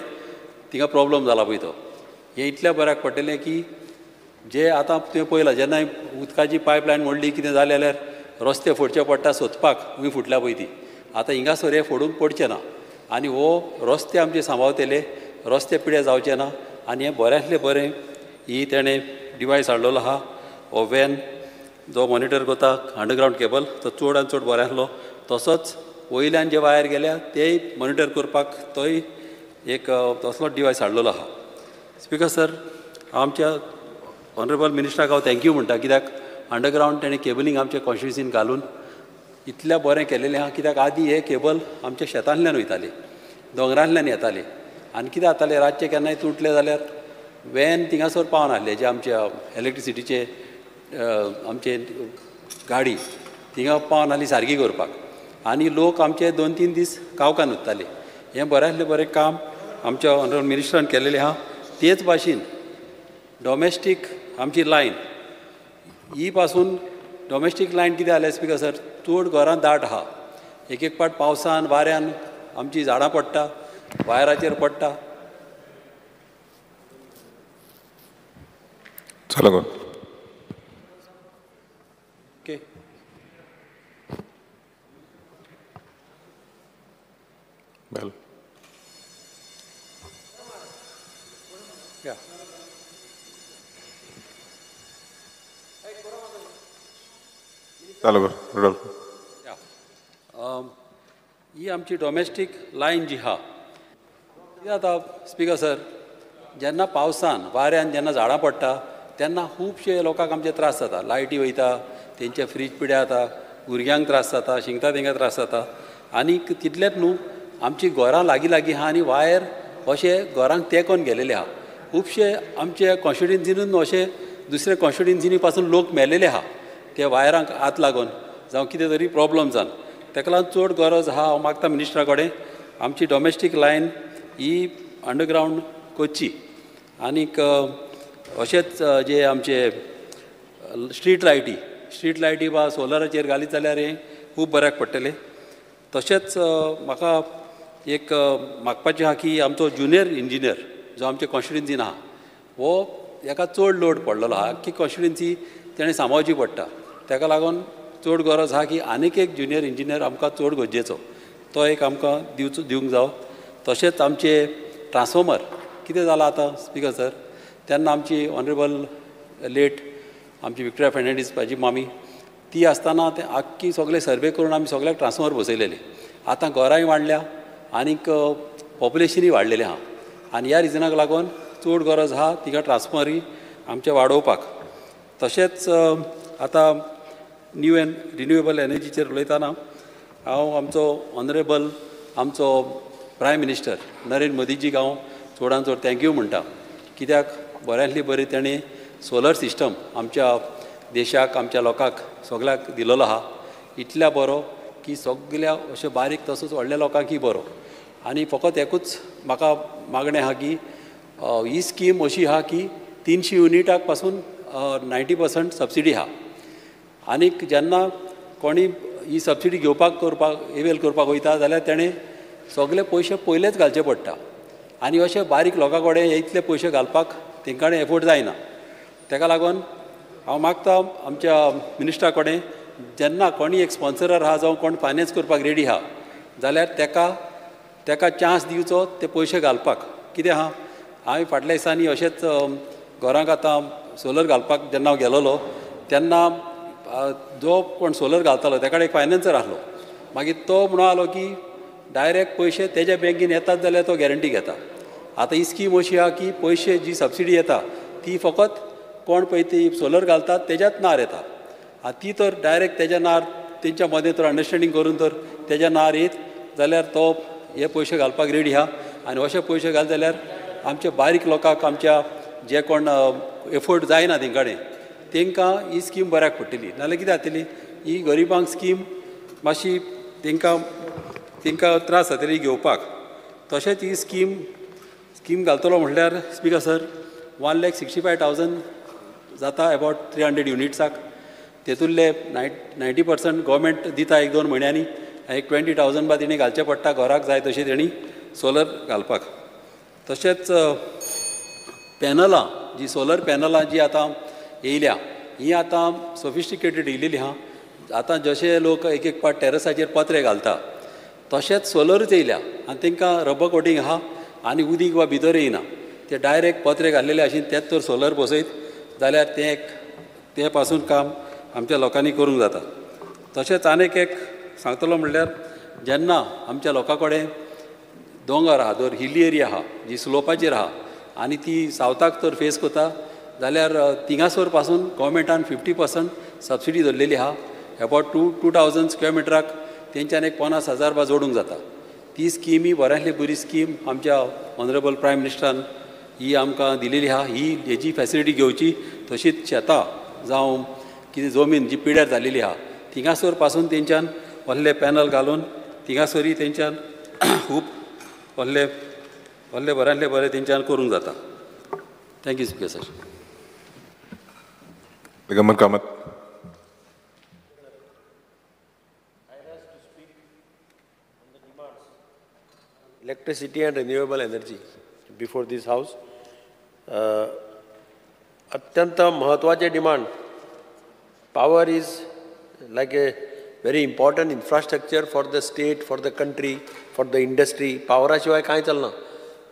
Speaker 15: थिंगा प्रॉब्लम जाला पळय तो. हें इतल्या बऱ्याक पडटलें की जे आतां तुवें पळयलां जेन्ना उदकाची पायपलायन मोडली कितें जालें जाल्यार रस्ते फोडचे पडटा सोदपाक खंय फुटल्या पळय ती, आतां हिंगासर हें फोडूंक पडचें ना आनी हो रस्ते आमचे सांबाळतले, रस्ते पिड्यार जावचे ना आनी हें बऱ्यांतलें बरें ही तेणें डिवायस हाडलेलो आहा. हो वॅन जो मॉनिटर करता अंडरग्रावंड केबल तो चड आनी चड बरो आसलो, तसोच वयल्यान जे वायर गेल्या तेय मॉनिटर करपाक तोय एक तसलोच डिवायस हाडलेलो आहा. स्पीकर सर, आमच्या ऑनरेबल मिनिस्टराक हांव thank you म्हणटा, कित्याक अंडरग्रावंड तेणें केबलींग आमच्या कॉन्स्टिट्युन्सीन घालून इतलें बरें केलेलें आहा, कित्याक आदी हे केबल आमच्या शेतांतल्यान वयताले, दोंगरांतल्यान येताले आनी कितें जातालें रातचें केन्नाय तुटलें जाल्यार वॅन थिंगासर पावनासले, जे आमच्या इलेक्ट्रिसिटीचे आमचे गाडी थिंगा पावनासली सारकी करपाक आनी लोक आमचे 2-3 दीस कावकान उत्ताले. हें बऱ्यांतलें बरें काम आमच्या ऑनरेबल मिनिस्टरान केलेलें आहा. तेच भाशेन डॉमेस्टीक आमची लायन ही पासून डॉमेस्टीक लायन कितें जालें स्पीकर सर, चड घरां दाट आहा, एक एक पाट पावसान वाऱ्यान आमची झाडां पडटा, वायराचेर पडटा.
Speaker 10: चलो गो
Speaker 15: ओके.
Speaker 10: बेल चालू कर रुडोल्फ.
Speaker 15: ही आमची डॉमेस्टीक लायन जी आहा, कितें जाता स्पीकर सर, जेन्ना पावसान वाऱ्यान जेन्ना झाडां पडटा तेन्ना खुबशे लोकांक आमचे त्रास जाता, लायटी वयता, तेंचे फ्रीज पिड्यार जाता, भुरग्यांक त्रास जाता, शिंकता तेंकां त्रास जाता. आनी तितलेंच न्हू, आमची घरां लागीं लागीं आहा आनी वायर अशे घरांक तेंकोन गेलेले आहा. खुबशे आमचे कॉन्स्टिट्युन्सीनूच अशे दुसरे कॉन्स्टिट्युन्सीनी पासून लोक मेलेले आहा ते वायरांक हात लागून जावं कितें तरी प्रॉब्लम जावन. ताका लागून चड गरज आहा, हांव मागता मिनिस्टरा कडेन आमची डॉमेस्टीक लायन ही अंडरग्रावंड करची आनीक अशेंच जे आमचे स्ट्रीट लायटी वा सोलराचेर घालीत जाल्यार हें खूब बऱ्याक पडटलें. तशेंच म्हाका एक मागपाचें आहा की आमचो ज्युनियर इंजिनियर जो आमचे कॉन्स्टिट्युन्सीन आहा हो हेका चड लोड पडलेलो आहा, आख्खी कॉन्स्टिट्युन्सी तेणें सांबाळची पडटा. ताका लागून चड गरज आहा की आनीक एक ज्युनियर इंजिनियर आमकां चड गरजेचो, तो एक आमकां दिवंक जावो. तशेंच आमचे ट्रान्सफॉर्मर कितें जालां आतां स्पीकर सर, तेन्ना आमची ऑनरेबल लेट आमची विक्टोरिया फर्नांडीस म्हाजी मामी ती आसतना ते आख्खी सगळे सर्वे करून आमी सगळ्याक ट्रान्सफॉर्मर बसयलेले. आतां घरांय वाडल्या आनीक पॉप्युलेशनूय वाडलेलें आहा आनी ह्या रिजनाक लागून चड गरज आहा तिका ट्रान्सफॉर्मरूय आमचे वाडोवपाक. तशेंच आतां न्यू एंड रिन्युएबल एनर्जीचेर उलयतना हांव आमचो ऑनरेबल आमचो प्रायम मिनिस्टर नरेंद्र मोदीजीक हांव चडान चड thank you म्हणटा, कित्याक बऱ्यांतली बरी ताणें सोलर सिस्टम आमच्या देशाक आमच्या लोकांक सगळ्याक दिलेलो आहा. इतल्या बरो की सगळ्या अशें बारीक तसोच व्हडल्या लोकांकय बरो. आनी फकत एकूच म्हाका मागणें आहा की ही स्कीम अशी आहा की 300 युनिटाक पासून 90% सबसिडी आहा. आनीक जेन्ना कोणी ही सबसिडी घेवपाक करपाक एवेल करपाक वयता जाल्यार तेणें सगळे पयशे पयलेच घालचे पडटा आनी अशे बारीक लोकां कडेन इतले पयशे घालपाक तेंकां एफोर्ड जायना. तेका लागून हांव मागता आमच्या मिनिस्टरा कडेन, जेन्ना कोणी एक स्पॉन्सरर आहा जावं कोण फायनान्स करपाक रेडी आहा जाल्यार तेका तेका चान्स दिवचो ते पयशे घालपाक. कितें आहा, हांवें फाटल्या दिसांनी अशेंच घरांक आतां सोलर घालपाक जेन्ना हांव गेलोलो तेन्ना जो कोण सोलर घालतालो तेका एक फायनान्सर आसलो. मागीर तो म्हणून आलो की डायरेक्ट पयशे तेज्या बँकेन येतात जाल्यार तो गॅरंटी घेता. आतां ही स्कीम अशी आहा की पयशे जी सबसिडी येता ती फकत कोण पळय ती सोलर घालतात तेज्याच नार येता. आतां ती तर डायरेक्ट तेज्या नार तेंच्या मदें तर अंडरस्टँडींग करून तर तेज्या नार येत जाल्यार तो हे पयशे घालपाक रेडी आहा. आनी अशे पयशे घाल जाल्यार आमच्या बारीक लोकांक आमच्या जे कोण एफोर्ड जायना तेंकां कडेन तेंकां ही स्कीम बऱ्याक पडटली. नाजाल्यार कितें जातली ही गरिबांक स्कीम मातशी तेंकां तेंकां त्रास जातली घेवपाक. तशेंच ही स्कीम स्कीम घालतलो म्हणल्यार स्पीकर सर 1,65,000 जाता अबावट 300 युनिट्साक. तेतूंतले 90% गव्हर्मेंट दिता 1-2 म्हयन्यांनी आनी एक 20,000 बा तेणी घालचें पडटा घराक जाय तशें तेणी सोलर घालपाक. तशेंच पॅनलां जी सोलर पॅनलां जी आतां येयल्या ही आतां सोफिस्टिकेटेड येयलेली आहा. आतां जशे लोक एक एक पाट टॅरसाचेर पत्रे घालता तशेंच सोलरूच येयल्या आनी तांकां रबर कोटींग आहा आनी उदीक वा भितर येयना. ते डायरेक्ट पत्रे घाल्लेले आशिल्ले तेच तर सोलर बसयत जाल्यार तें एक तें पासून काम आमच्या लोकांनी करूंक जाता. तशेंच आनीक एक सांगतलो म्हणल्यार जेन्ना आमच्या लोकां कडेन दोंगर आहा, जर हिली एरिया आहा जी स्लोपाचेर आहा आनी ती सावथाक तर फेस करता जाल्यार थिंगासर पासून गव्हर्मेंटान 50% सबसिडी धरलेली आहा. अबावट 2,000 स्क्वेअर मिटराक तेंच्यान एक 50,000 बा जोडूंक जाता. ती स्कीम ही बऱ्यांतली बरी स्कीम आमच्या ऑनरेबल प्रायम मिनिस्टरान ही आमकां दिलेली आहा. ही हेजी फॅसिलिटी घेवची. तशीच शेतां जावं कितें जमीन जी पिड्यार जालेली आहा थिंगासर पासून तेंच्यान व्हडले पॅनल घालून थिंगासरूय तेंच्यान खूब व्हडले व्हडले बऱ्यांतले बरें तेंच्यान करूंक जाता. Thank you speaker sir.
Speaker 10: Digambar Kamat.
Speaker 16: Electricity and renewable energy before this house. अत्यंत महत्वाचे demand. Power is like a very important infrastructure for the state, for the country, for the industry. Pawara शिवाय कांय चलना.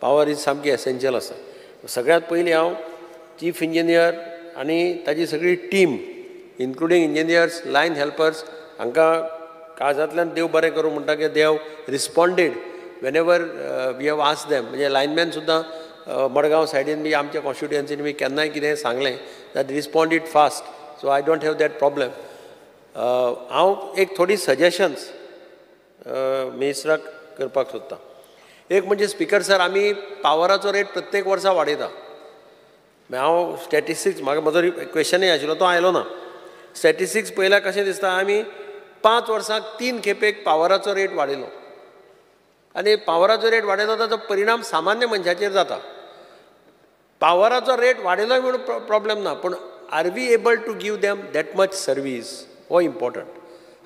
Speaker 16: पावर is सामकी essential आसा. सगळ्यांत पयलीं हांव चीफ इंजिनियर आनी ताजी सगळी team including engineers, line helpers हांकां काळजांतल्यान देव बरें करूं म्हणटा की they have responded whenever we have asked them. म्हणजे लायनमॅन सुद्दां मडगांव सायडीन बी आमच्या कॉन्स्टिट्युएन्सीन बी केन्नाय कितें सांगलें that responded fast. So I don't have that problem. हांव एक थोडी सजेशन्स मिनिस्टराक करपाक सोदतां. एक म्हणजे स्पीकर सर, आमी पावराचो रेट प्रत्येक वर्सा वाडयता. हांव स्टॅटिस्टिक्स म्हाका म्हजो क्वेश्चनय आशिल्लो तो आयलो ना. स्टॅटिस्टिक्स पळयल्यार कशें दिसता, आमी 5 वर्सांक 3 खेपेक पावराचो रेट वाडयलो आनी पावराचो रेट वाडयलो ताचो परिणाम सामान्य मनशाचेर जाता. पावराचो रेट वाडयलो म्हणून प्रॉब्लेम ना, पूण are we able to give them that much service हो इम्पॉर्टंट.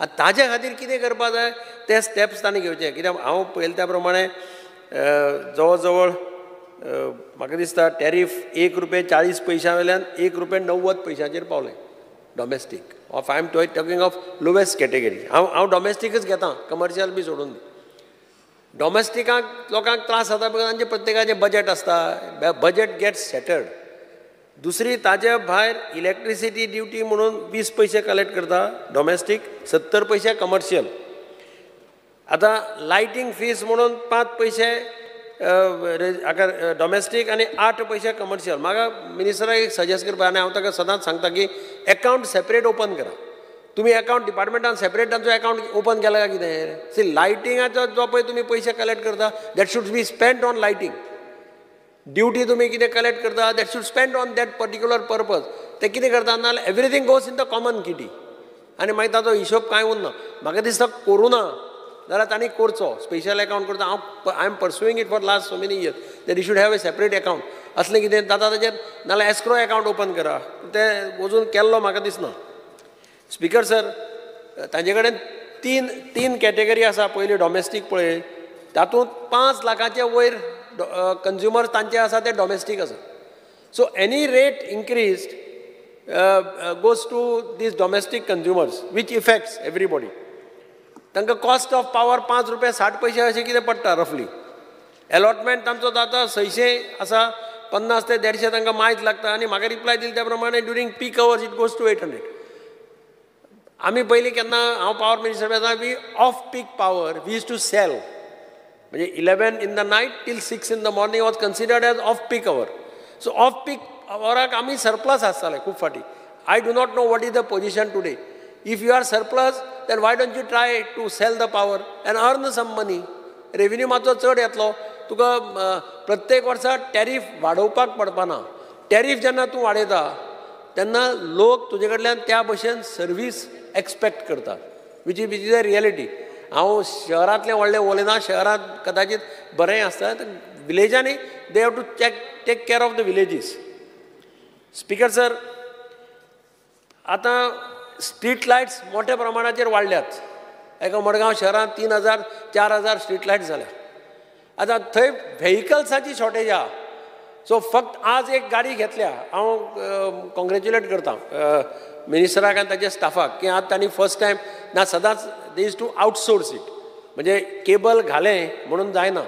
Speaker 16: आनी ताजे खातीर कितें करपा जाय ते स्टेप्स तांणी घेवचे. कित्याक हांव पळयल्या त्या प्रमाणे जवळ जवळ म्हाका दिसता टॅरीफ 1.40 रुपया वयल्यान 1.90 रुपयांचेर पावलें domestic. Of I am talking of lowest category. हांव डॉमेस्टिकच घेता, कमर्शियल बी सोडून दी. डॉमेस्टिकाक लोकांक त्रास जाता because तांचें प्रत्येकाचें बजेट आसता, बजेट गेट्स सेटल्ड. दुसरी ताजे भायर इलेक्ट्रिसिटी ड्युटी म्हणून 20 पयशे कलेक्ट करता डॉमेस्टीक, 70 पयशे कमर्शियल. आतां लायटींग फीस म्हणून 5 पयशे हाका डॉमेस्टीक आनी 8 पयशे कमर्शियल. म्हाका मिनिस्टराक एक सजेस्ट करपा, आनी हांव ताका सदांच सांगता की एकावंट सेपरेट ओपन करा. तुमी अकावंट डिपार्टमेंटान सेपरेट तांचो अकावंट ओपन केला काय कितें? सी लायटिंगाचो जो पळय तुमी पयशे कलेक्ट करता that should be spend on lighting. Duty तुमी कितें कलेक्ट करता that should spend on that particular purpose. ते कितें करता ना everything goes in the common kitty आनी मागीर ताचो हिशोब कांय उरना. म्हाका दिसता करूं ना जाल्यार तांणी करचो स्पेशल अकावंट करता. हांव I am pursuing it for last so many years that you should have a separate account. असलें कितें जाता ताचेर नाल्यार एस्क्रो अकावंट ओपन करा. तें अजून केल्लो म्हाका दिसना. स्पीकर सर तांचे कडेन तीन कॅटेगरी आसा. पयली डॉमेस्टीक पळय, तातूंत 5 लाखाचे वयर कंज्युमर्स तांचे आसा ते डॉमेस्टीक आसा. So any rate increased goes to these domestic consumers which affects everybody. तांकां कॉस्ट ऑफ पावर 5 रुपया 60 पयशे अशें कितें पडटा रफली. एलॉटमेंट तांचो जाता 600 आसा, 50 ते 150 तांकां मायज लागता. आनी म्हाका रिप्लाय दिली त्या प्रमाणे during peak hours it goes to 800. आमी पयलीं केन्ना हांव पावर मिनिस्टर आसतना we off peak power we use to sell. म्हणजे 11 in the night till 6 in the morning was considered as off peak hour. So off peak आवराक आमी surplus आसताले खूब फावटी. I do not know what is the position today. If you are surplus then why don't you try to sell the power and earn some money. Revenue मातसो चड येतलो तुका. प्रत्येक वर्सा टॅरीफ वाडोवपाक पडपाना. टॅरीफ जेन्ना तूं वाडयता तेन्ना लोक तुजे कडल्यान त्या भशेन सर्वीस एक्सपेक्ट करतात, which is a reality. हांव शहरांतलें व्हडलें उलयना, शहरांत कदाचित बरें आसता, विलेजांनी they have to take care of the villages. Speaker sir आतां स्ट्रीट लायट्स मोठ्या प्रमाणाचेर वाडल्यात. एका मडगांव शहरांत 3000 4000 स्ट्रीट लायट्स जाल्या. आतां थंय व्हेकल्साची शॉर्टेज आहा. सो फक्त आज एक गाडी घेतल्या. हांव कॉंग्रेच्युलेट करता मिनिस्टराक आनी ताच्या स्टाफाक की आज तांणी फर्स्ट टायम ना सदांच they is to outsource it. म्हणजे केबल घालें म्हणून जायना,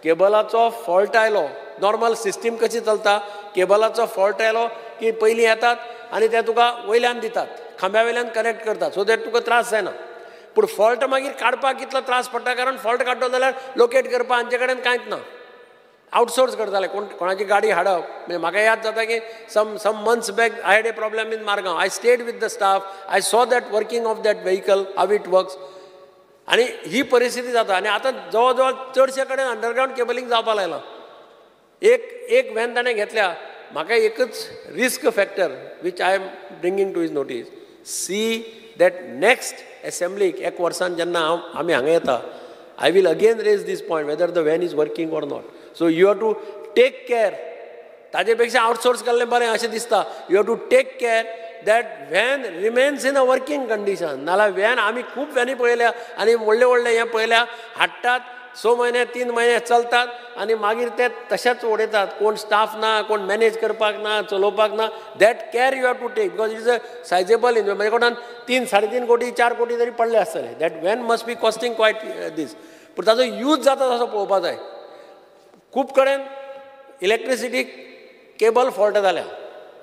Speaker 16: केबलाचो फॉल्ट आयलो, नॉर्मल सिस्टीम कशी चलता, केबलाचो फॉल्ट आयलो की पयलीं येतात आनी ते तुका वयल्यान दितात, खांब्या वयल्यान कनेक्ट करतात, सो that तुका त्रास जायना. पूण फॉल्ट मागीर काडपाक कितलो त्रास पडटा, कारण फॉल्ट काडटलो जाल्यार लोकेट करपाक हांचे कडेन कांयच ना. आउटसोर्स करताले कोण, कोणाची गाडी हाडप. म्हणजे म्हाका याद जाता की some months back I had a problem in Margao. I stayed with the staff, I saw that working of that vehicle, how it works. आनी ही परिस्थिती जाता. आनी आतां जवळ जवळ चडशे कडेन अंडरग्रावंड केबलिंग जावपाक लागलां. एक व्हॅन ताणें घेतल्या. म्हाका एकच risk factor which I am bringing to his notice, see that next एसेंब्लीक एक वर्सान जेन्ना हांव आमी हांगा येता, I will again raise this point whether the van is working or not. So you have to take care. ताजे पेक्षा outsource केल्लें बरें अशें दिसता. You have to take care that van remains in a working condition. नाल्यार van आमी खूब व्हॅनी पळयल्या आनी व्हडले व्हडले हें पळयल्या, हाडटात 6 म्हयने 3 म्हयने चलतात आनी मागीर ते तशेंच उडयतात. कोण स्टाफ ना, कोण मॅनेज करपाक ना, चलोवपाक ना. That care you have to take because it is a sizeable investment. म्हजे कोणान 3 3.5 कोटी 4 कोटी तरी पडले आसतले. That van must be costing quite this. पूण ताचो यूज जाता तसो पळोवपाक जाय. खूब कडेन इलेक्ट्रिसिटी केबल फॉल्ट जाल्या.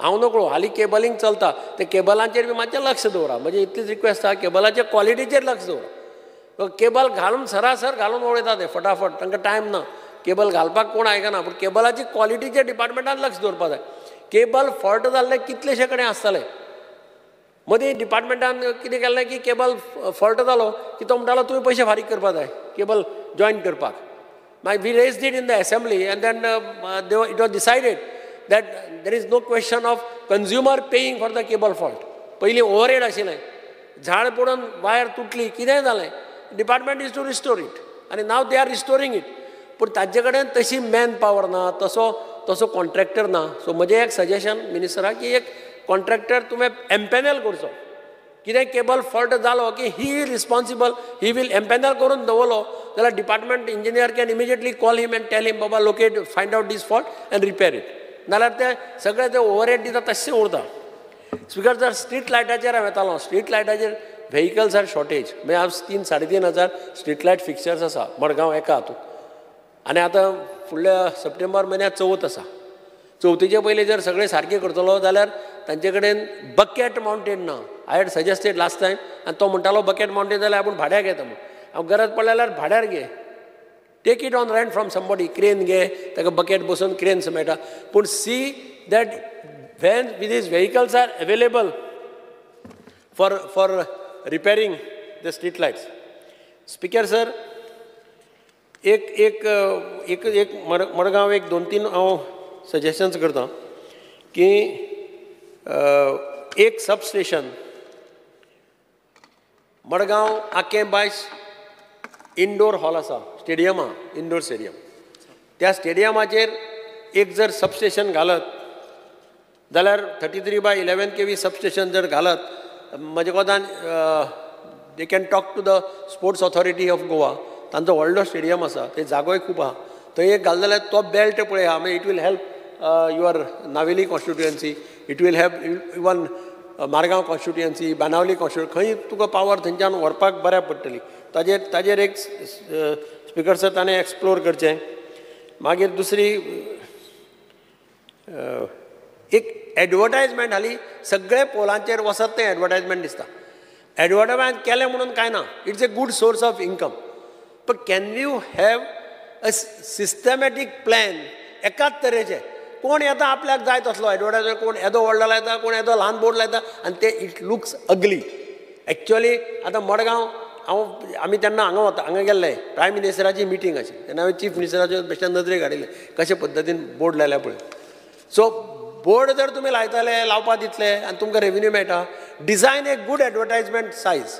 Speaker 16: हांव नकळो हालीं केबलिंग चलता, ते केबलांचेर बी मातशें लक्ष दवरा. म्हजें इतलीच रिक्वेस्ट आसा, केबलाचे क्वॉलिटीचेर लक्ष दवरा. केबल घालून सरासर घालून उडयता ते फटाफट, तांकां टायम ना. केबल घालपाक कोण आयकना, पूण केबलाची क्वॉलिटीचेर डिपार्टमेंटान लक्ष दवरपाक जाय. केबल फॉल्ट जाल्ले कितलेशे कडेन आसतले. मदीं डिपार्टमेंटान कितें केल्लें की केबल फॉल्ट जालो की तो म्हणटालो तुवें पयशे फारीक करपाक जाय केबल जॉयन करपाक. मागीर we raised it in the assembly and then it was decided that there is no question of consumer paying for the cable fault. पयलीं ओवरहेड आशिल्लें, झाड पडून वायर तुटली कितेंय जालें, department is to restore it आनी now they are restoring it. पूण ताजे कडेन तशी मॅन पावर ना, तसो कॉन्ट्रॅक्टर ना. सो म्हजें एक सजेशन मिनिस्टराक की एक कॉन्ट्रॅक्टर तुवें एम्पेनल करचो. कितें केबल फॉल्ट जालो की he responsible, he will empanel करून दवरलो जाल्यार department engineer can immediately call him and tell him Baba locate, find out this fault and repair it. नाल्यार ते सगळे ते ओवरहेड दिता तशें उरता. स्पीकर जर स्ट्रीट लायटाचेर हांव येतालो, स्ट्रीट लायटाचेर व्हेकल्स are shortage. म्हणजे हांव 3 3.5 हजार स्ट्रीट लायट फिक्चर्स आसा मडगांव एका हातूंत. आनी आतां फुडल्या सप्टेंबर म्हयन्यात चवथ आसा. चवथीचे पयलीं जर सगळें सारकें करतलो जाल्यार तांचे कडेन बकेट मावंटेड ना. I had suggested last time आनी तो म्हणटालो बकेट मावंटेड जाल्यार आपूण भाड्याक घेता म्हूण. हांव गरज पडल्या जाल्यार भाड्यार घे, take it on rent from somebody. Crane घे, ताका बकेट बसोवन क्रेन्स मेळटा. पूण see that when with these vehicles are available for repairing the street lights. Speaker sir, एक एक एक एक मडगांव एक दोन तीन हांव सजेशन्स करता की एक सबस्टेशन मडगांव आकें बायस इनडोर हॉल आसा, स्टेडियम आहा, इनडोर स्टेडियम, त्या स्टेडियमाचेर एक जर सबस्टेशन घालत जाल्यार 33/11 kV substation जर घालत म्हजे कोतान they can talk to the sports authority of Goa. तांचो व्हडलो स्टेडियम आसा, थंय जागोय खूब आहा, थंय एक घाल जाल्यार तो बेल्ट पळय आहा, मागीर it will help your Navelim constituency, it will help even Margao constituency, Benaulim constituency, खंय तुका पावर थंयच्यान व्हरपाक बऱ्याक पडटली. ताजेर ताजेर एक स्पिकर सर ताणें एक्सप्लोर करचें. मागीर दुसरी एक एडवर्टायजमेंट हाली सगळे पोलांचेर वचत तें एडवर्टायजमेंट दिसता. एडवर्टायजमेंट केलें म्हणून कांय ना, it's a good source of income, but can you have a systematic plan? एकाच तरेचे कोण येता आपल्याक जाय तसलो एडवर्टायजमेंट, कोण येदो व्हडलो लायता, कोण येदो ल्हान बोर्ड लायता, आनी ते it looks अगली. एक्चुअली आतां मडगांव हांव आमी तेन्ना हांगा वता, हांगा गेल्ले प्रायम मिनिस्टराची मिटींग आशिल्ली तेन्ना हांवें चीफ मिनिस्टराचे बेश्टे नदरेक हाडिल्लें कशे पद्दतीन बोर्ड लायल्या पळय. सो बोर्ड जर तुमी लायतले, लावपा दितले आनी तुमकां रेवेन्यू मेळटा. डिजायन एक गूड एडवर्टायजमेंट सायज,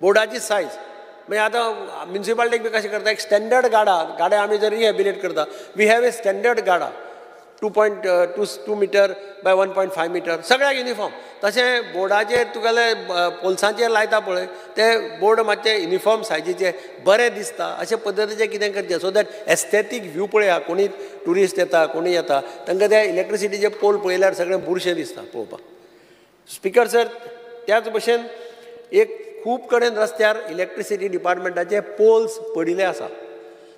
Speaker 16: बोर्डाची सायज. मागीर आतां म्युनिसिपालिटीक बी कशें करता, एक स्टँडर्ड गाडा, गाड्या आमी जर रिहेबिलेट करता, we have a standard गाडा 2.22 मिटर बाय 1.5 मिटर, सगळ्याक युनिफॉर्म. तशें बोर्डाचेर तुगेले पोल्सांचेर लायता पळय ते बोर्ड मातशे युनिफॉर्म सायजीचे बरें दिसता अशे पद्दतीचें कितें करचें, सो that aesthetic view पळया. कोणी ट्युरिस्ट येता, कोणी येता, तांकां ते इलेक्ट्रिसिटीचे पोल पळयल्यार सगळें बुरशें दिसता पळोवपाक. स्पिकर सर, त्याच भशेन एक खूब कडेन रस्त्यार इलेक्ट्रिसिटी डिपार्टमेंटाचे पोल्स पडिल्ले आसा,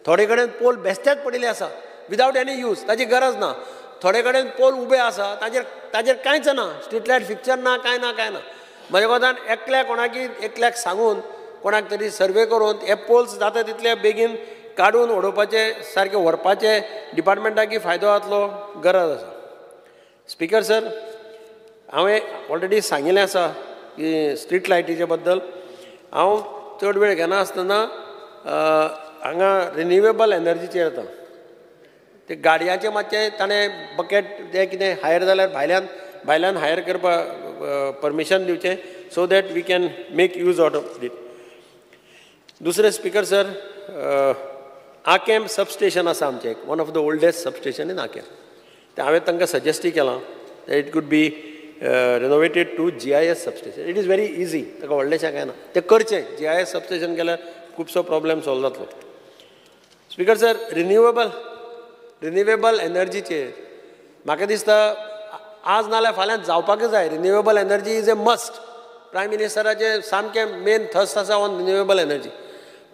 Speaker 16: थोडे कडेन पोल बेश्टेच पडिल्ले आसा विदावट एनी यूज, ताची गरज ना. थोडे कडेन पोल उबे आसा, ताजेर ताजेर कांयच ना, स्ट्रीट लायट फिक्चर ना, कांय ना, कांय ना. म्हज्या कोतान एकल्या कोणाकी एकल्याक सांगून कोणाक तरी सर्वे करून हे पोल्स जाता तितले बेगीन काडून उडोवपाचे, सारके व्हरपाचे डिपार्टमेंटाक फायदो जातलो, गरज आसा. स्पिकर सर, हांवें ऑलरेडी सांगिल्लें आसा की स्ट्रीट लायटीचे बद्दल हांव चड वेळ घेना आसतना हांगा रिन्युएबल एनर्जीचेर येता. ते गाडयांचे मातशें ताणें बकेट ते कितें हायर जाल्यार भायल्यान भायल्यान हायर करपाक परमिशन दिवचें, so that we can make use out of it. दुसरें स्पिकर सर, आकेम सबस्टेशन आसा आमचें, one of the oldest substation in Aquem. तें हांवें तांकां सजेस्टूय केलां it could be renovated to GIS substation. It is very easy, ताका व्हडलेशें कांय ना, तें करचें. GIS substation केल्यार खुबसो प्रॉब्लेम सॉल्व जातलो. स्पिकर सर, रिन्युएबल एनर्जीचेर म्हाका दिसता आज नाल्यार फाल्यां जावपाकच जाय. Renewable energy is a must. Prime मिनिस्टराचें सामकें मेन थर्स्ट आसा ऑन रिन्युएबल एनर्जी.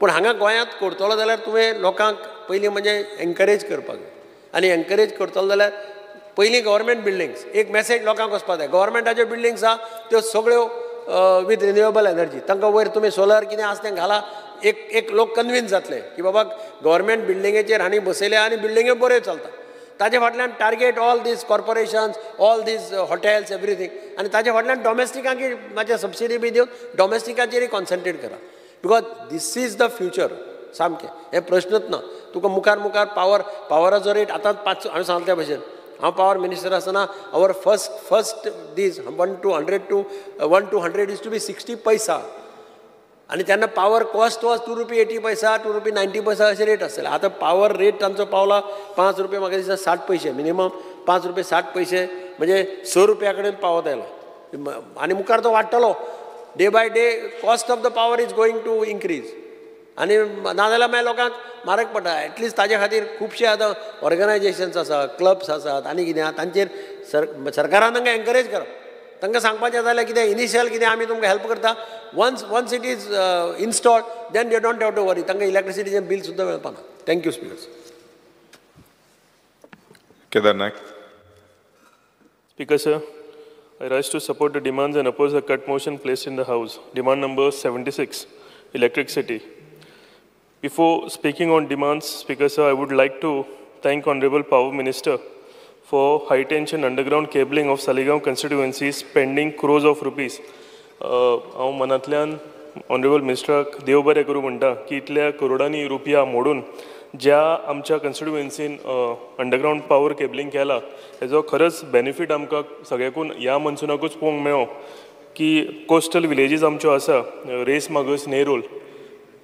Speaker 16: पूण हांगा गोंयांत करतलो जाल्यार तुवें लोकांक पयलीं म्हणजे एनकरेज करपाक जाय, आनी एनकरेज करतलो जाल्यार पयलीं गव्हर्मेंट बिल्डिंग्स, एक मॅसेज लोकांक वचपाक जाय, गव्हर्मेंटाच्यो बिल्डिंग्स आहा त्यो सगळ्यो विथ रिन्युएबल एनर्जी, तांकां वयर तुमी सोलर कितें आसा तें घाला, एक एक लोक कन्विन्स जातले की बाबा गव्हर्मेंट बिल्डिंगेचेर हांणी बसयल्या आनी बिल्डिंग्यो बऱ्यो चलता. ताजे फाटल्यान target all these corporations, all these hotels, everything. आनी ताजे फाटल्यान डॉमेस्टिकांक मातशें सबसिडी बी दिवन डॉमेस्टिकाचेरय कॉन्सन्ट्रेट करा, because this is the future. सामकें हें प्रश्नच ना. तुका मुखार मुखार पावराचो रेट आतां 5, हांवें सांगलें त्या भशेन, हांव पावर मिनिस्टर आसतना our first these 1 to 100 is to be 60 paisa, आनी तेन्ना power cost was 2 रुपये 80 पैसा, 2 रुपये 90 पैसा अशें रेट आसतले. आतां पावर रेट तांचो पावला 5 रुपये, म्हाका दिसता 60 पयशे, मिनिमम 5 रुपये 60 पयशे, म्हणजे 6 रुपया कडेन पावत आयला, आनी मुखार तो वाडटलो. Day by day cost of the power is going to increase, आनी नाजाल्यार मागीर लोकांक म्हारग पडटा. एटलिस्ट ताजे खातीर खुबशे आतां ऑर्गनायजेशन्स आसा, क्लब्स आसात आनी कितें आहा, तांचेर सरकारान तांकां एनकरेज करप, तांकां सांगपाचें जाल्यार कितें इनिशियल कितें आमी तुमकां हेल्प करता, once it is installed then they don't have to worry, तांकां इलेक्ट्रिसिटीचें बील सुद्दां मेळपाक ना. Thank you speaker.
Speaker 10: Kedar Naik.
Speaker 17: Speaker sir, I rise to support the demands and oppose the cut motion placed in the House. Demand number 76, electricity. Before speaking on demands, Speaker sir, I would like to thank Honorable Power Minister for high tension underground cabling of Saligao constituency spending crores of rupees. हांव मनांतल्यान honourable मिनिस्टराक देव बरें करूं म्हणटा की इतल्या करोडांनी रुपया मोडून ज्या आमच्या कॉन्स्टिट्युएन्सीन अंडरग्रावंड पावर केबलिंग केला हेजो खरंच बेनिफीट आमकां सगळ्याकून ह्या मनसुनाकूच पळोवंक मेळ्ळो की कोस्टल विलेजीस आमच्यो आसा, रेस मागस, नेरूल,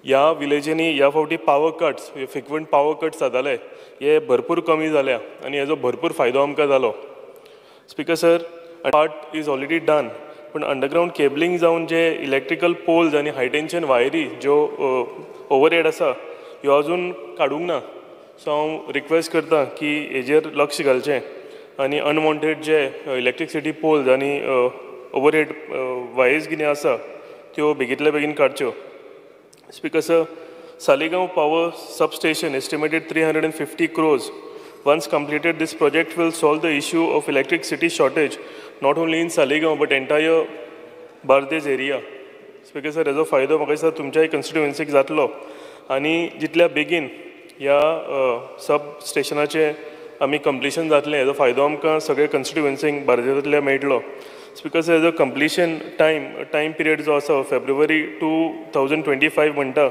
Speaker 17: ह्या विलेजींनी ह्या फावटी power cuts, frequent power cuts जाताले हे भरपूर कमी जाल्या आनी हेजो भरपूर फायदो आमकां जालो. Speaker sir, part is already done, पूण अंडरग्रावंड केबलिंग जावन जे इलेक्ट्रिकल पोल्स आनी हाय टेंशन वायरी ज्यो ओवरहेड आसा ह्यो अजून काडूंक ना. सो हांव रिक्वेस्ट करता की हेजेर लक्ष घालचें आनी अनवॉन्टेड जे इलेक्ट्रिसिटी पोल्स आनी ओवरहेड वायर्स कितें आसा त्यो बेगींतल्या बेगीन काडच्यो. Speaker sir, Saligao power substation estimated 350 crores. Once completed, this project will solve the issue of electricity shortage not only in Saligao but entire Bardez area. Speaker sir, हेजो फायदो म्हाका दिसता तुमच्याय कॉन्स्टिट्युएन्सीक जातलो आनी जितल्या बेगीन ह्या सब स्टेशनाचें आमी कंप्लिशन जातलें हेजो फायदो आमकां सगळे कॉन्स्टिट्युएन्सीक बार्देजांतल्या मेळटलो. स्पीकर सर, हेजो कंप्लिशन टायम पिरियड जो आसा फेब्रुवारी 2025 म्हणटा.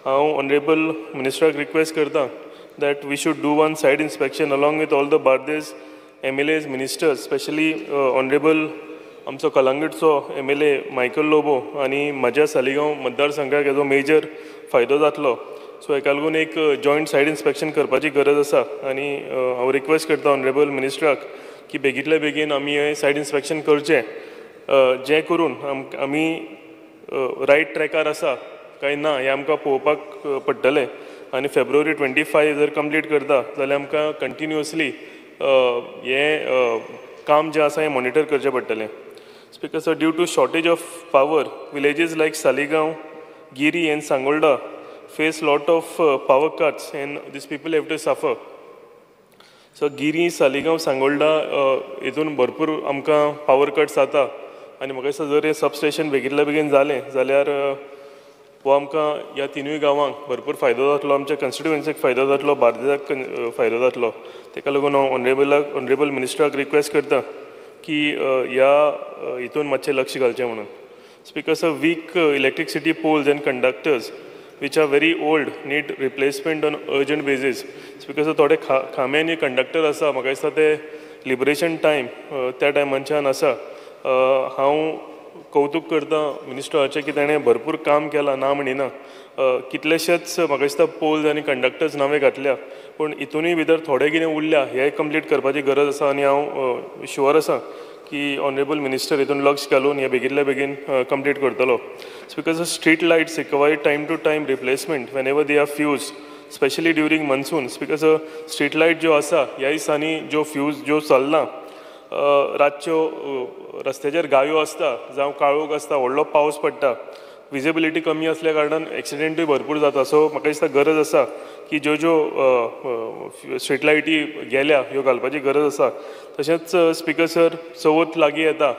Speaker 17: हांव ऑनरेबल मिनिस्टराक रिक्वेस्ट करता that we should do one site inspection along with all the Bardez MLAs, ministers, especially Honorable आमचो कलांगूटचो MLA Michael Lobo आनी म्हज्या सालिगांव मतदारसंघाक हेजो मेजर फायदो जातलो. सो हेका लागून एक जॉयंट सायट इन्स्पेक्शन करपाची गरज आसा आनी हांव रिक्वेस्ट करता ऑनरेबल मिनिस्टराक की बेगींतल्या बेगीन आमी हें सायट इन्स्पेक्शन करचें, जें करून आमी रायट ट्रॅकार आसा काय ना हें आमकां पळोवपाक पडटलें आनी फेब्रुवारी 25 जर कंप्लीट करता जाल्यार आमकां कंटिन्युअसली हें काम जें आसा हें मॉनिटर करचें पडटलें. Speaker sir, due to shortage of power, villages like Saligao, Giri and Sangolda face lot of power cuts and these people have to suffer. So Giri, Saligao, Sangolda हितून भरपूर आमकां पावर कट्स जाता आनी म्हाका दिसता जर हें सबस्टेशन बेगींतल्या बेगीन जालें जाल्यार हो आमकां ह्या तिनूय गांवांक भरपूर फायदो जातलो, आमच्या कॉन्स्टिट्युएन्सीक फायदो जातलो, बार्देजाक फायदो जातलो. ताका लागून हांव ऑनरेबल मिनिस्टराक रिक्वेस्ट करता की ह्या हितून मातशें लक्ष घालचें म्हणून. Speaker sir, weak electricity poles and conductors which are very old need replacement on urgent basis. Speaker sir, थोडे खांबे आनी कंडक्टर आसा म्हाका दिसता ते लिबरेशन टायम त्या टायमाच्यान आसा. हांव कौतूक करता मिनिस्टराचें की ताणें भरपूर काम केलां, ना म्हणिना, कितलेशेच म्हाका दिसता पोल्स आनी कंडक्टर्स नवे घातल्या, पूण हितूनय भितर थोडे कितें उरल्या हें कंप्लीट करपाची गरज आसा आनी हांव शुअर आसा की ऑनरेबल मिनिस्टर हितून लक्ष घालून हें बेगींतल्या बेगीन कंप्लीट करतलो. Speaker sir, street lights require time to time replacement whenever they are fuse, specially during monsoon. Speaker sir, street light ज्यो आसा ह्या दिसांनी ज्यो फ्यूज ज्यो चलना, रातच्यो रस्त्याचेर गायो आसता जावं काळोख आसता, व्हडलो पावस पडटा, विजिबिलिटी कमी आसल्या कारणान एक्सिडेंटूय भरपूर जाता. सो म्हाका दिसता गरज आसा की ज्यो ज्यो स्ट्रीट लायटी गेल्या ह्यो घालपाची गरज आसा. तशेंच स्पीकर सर, चवथ लागीं येता,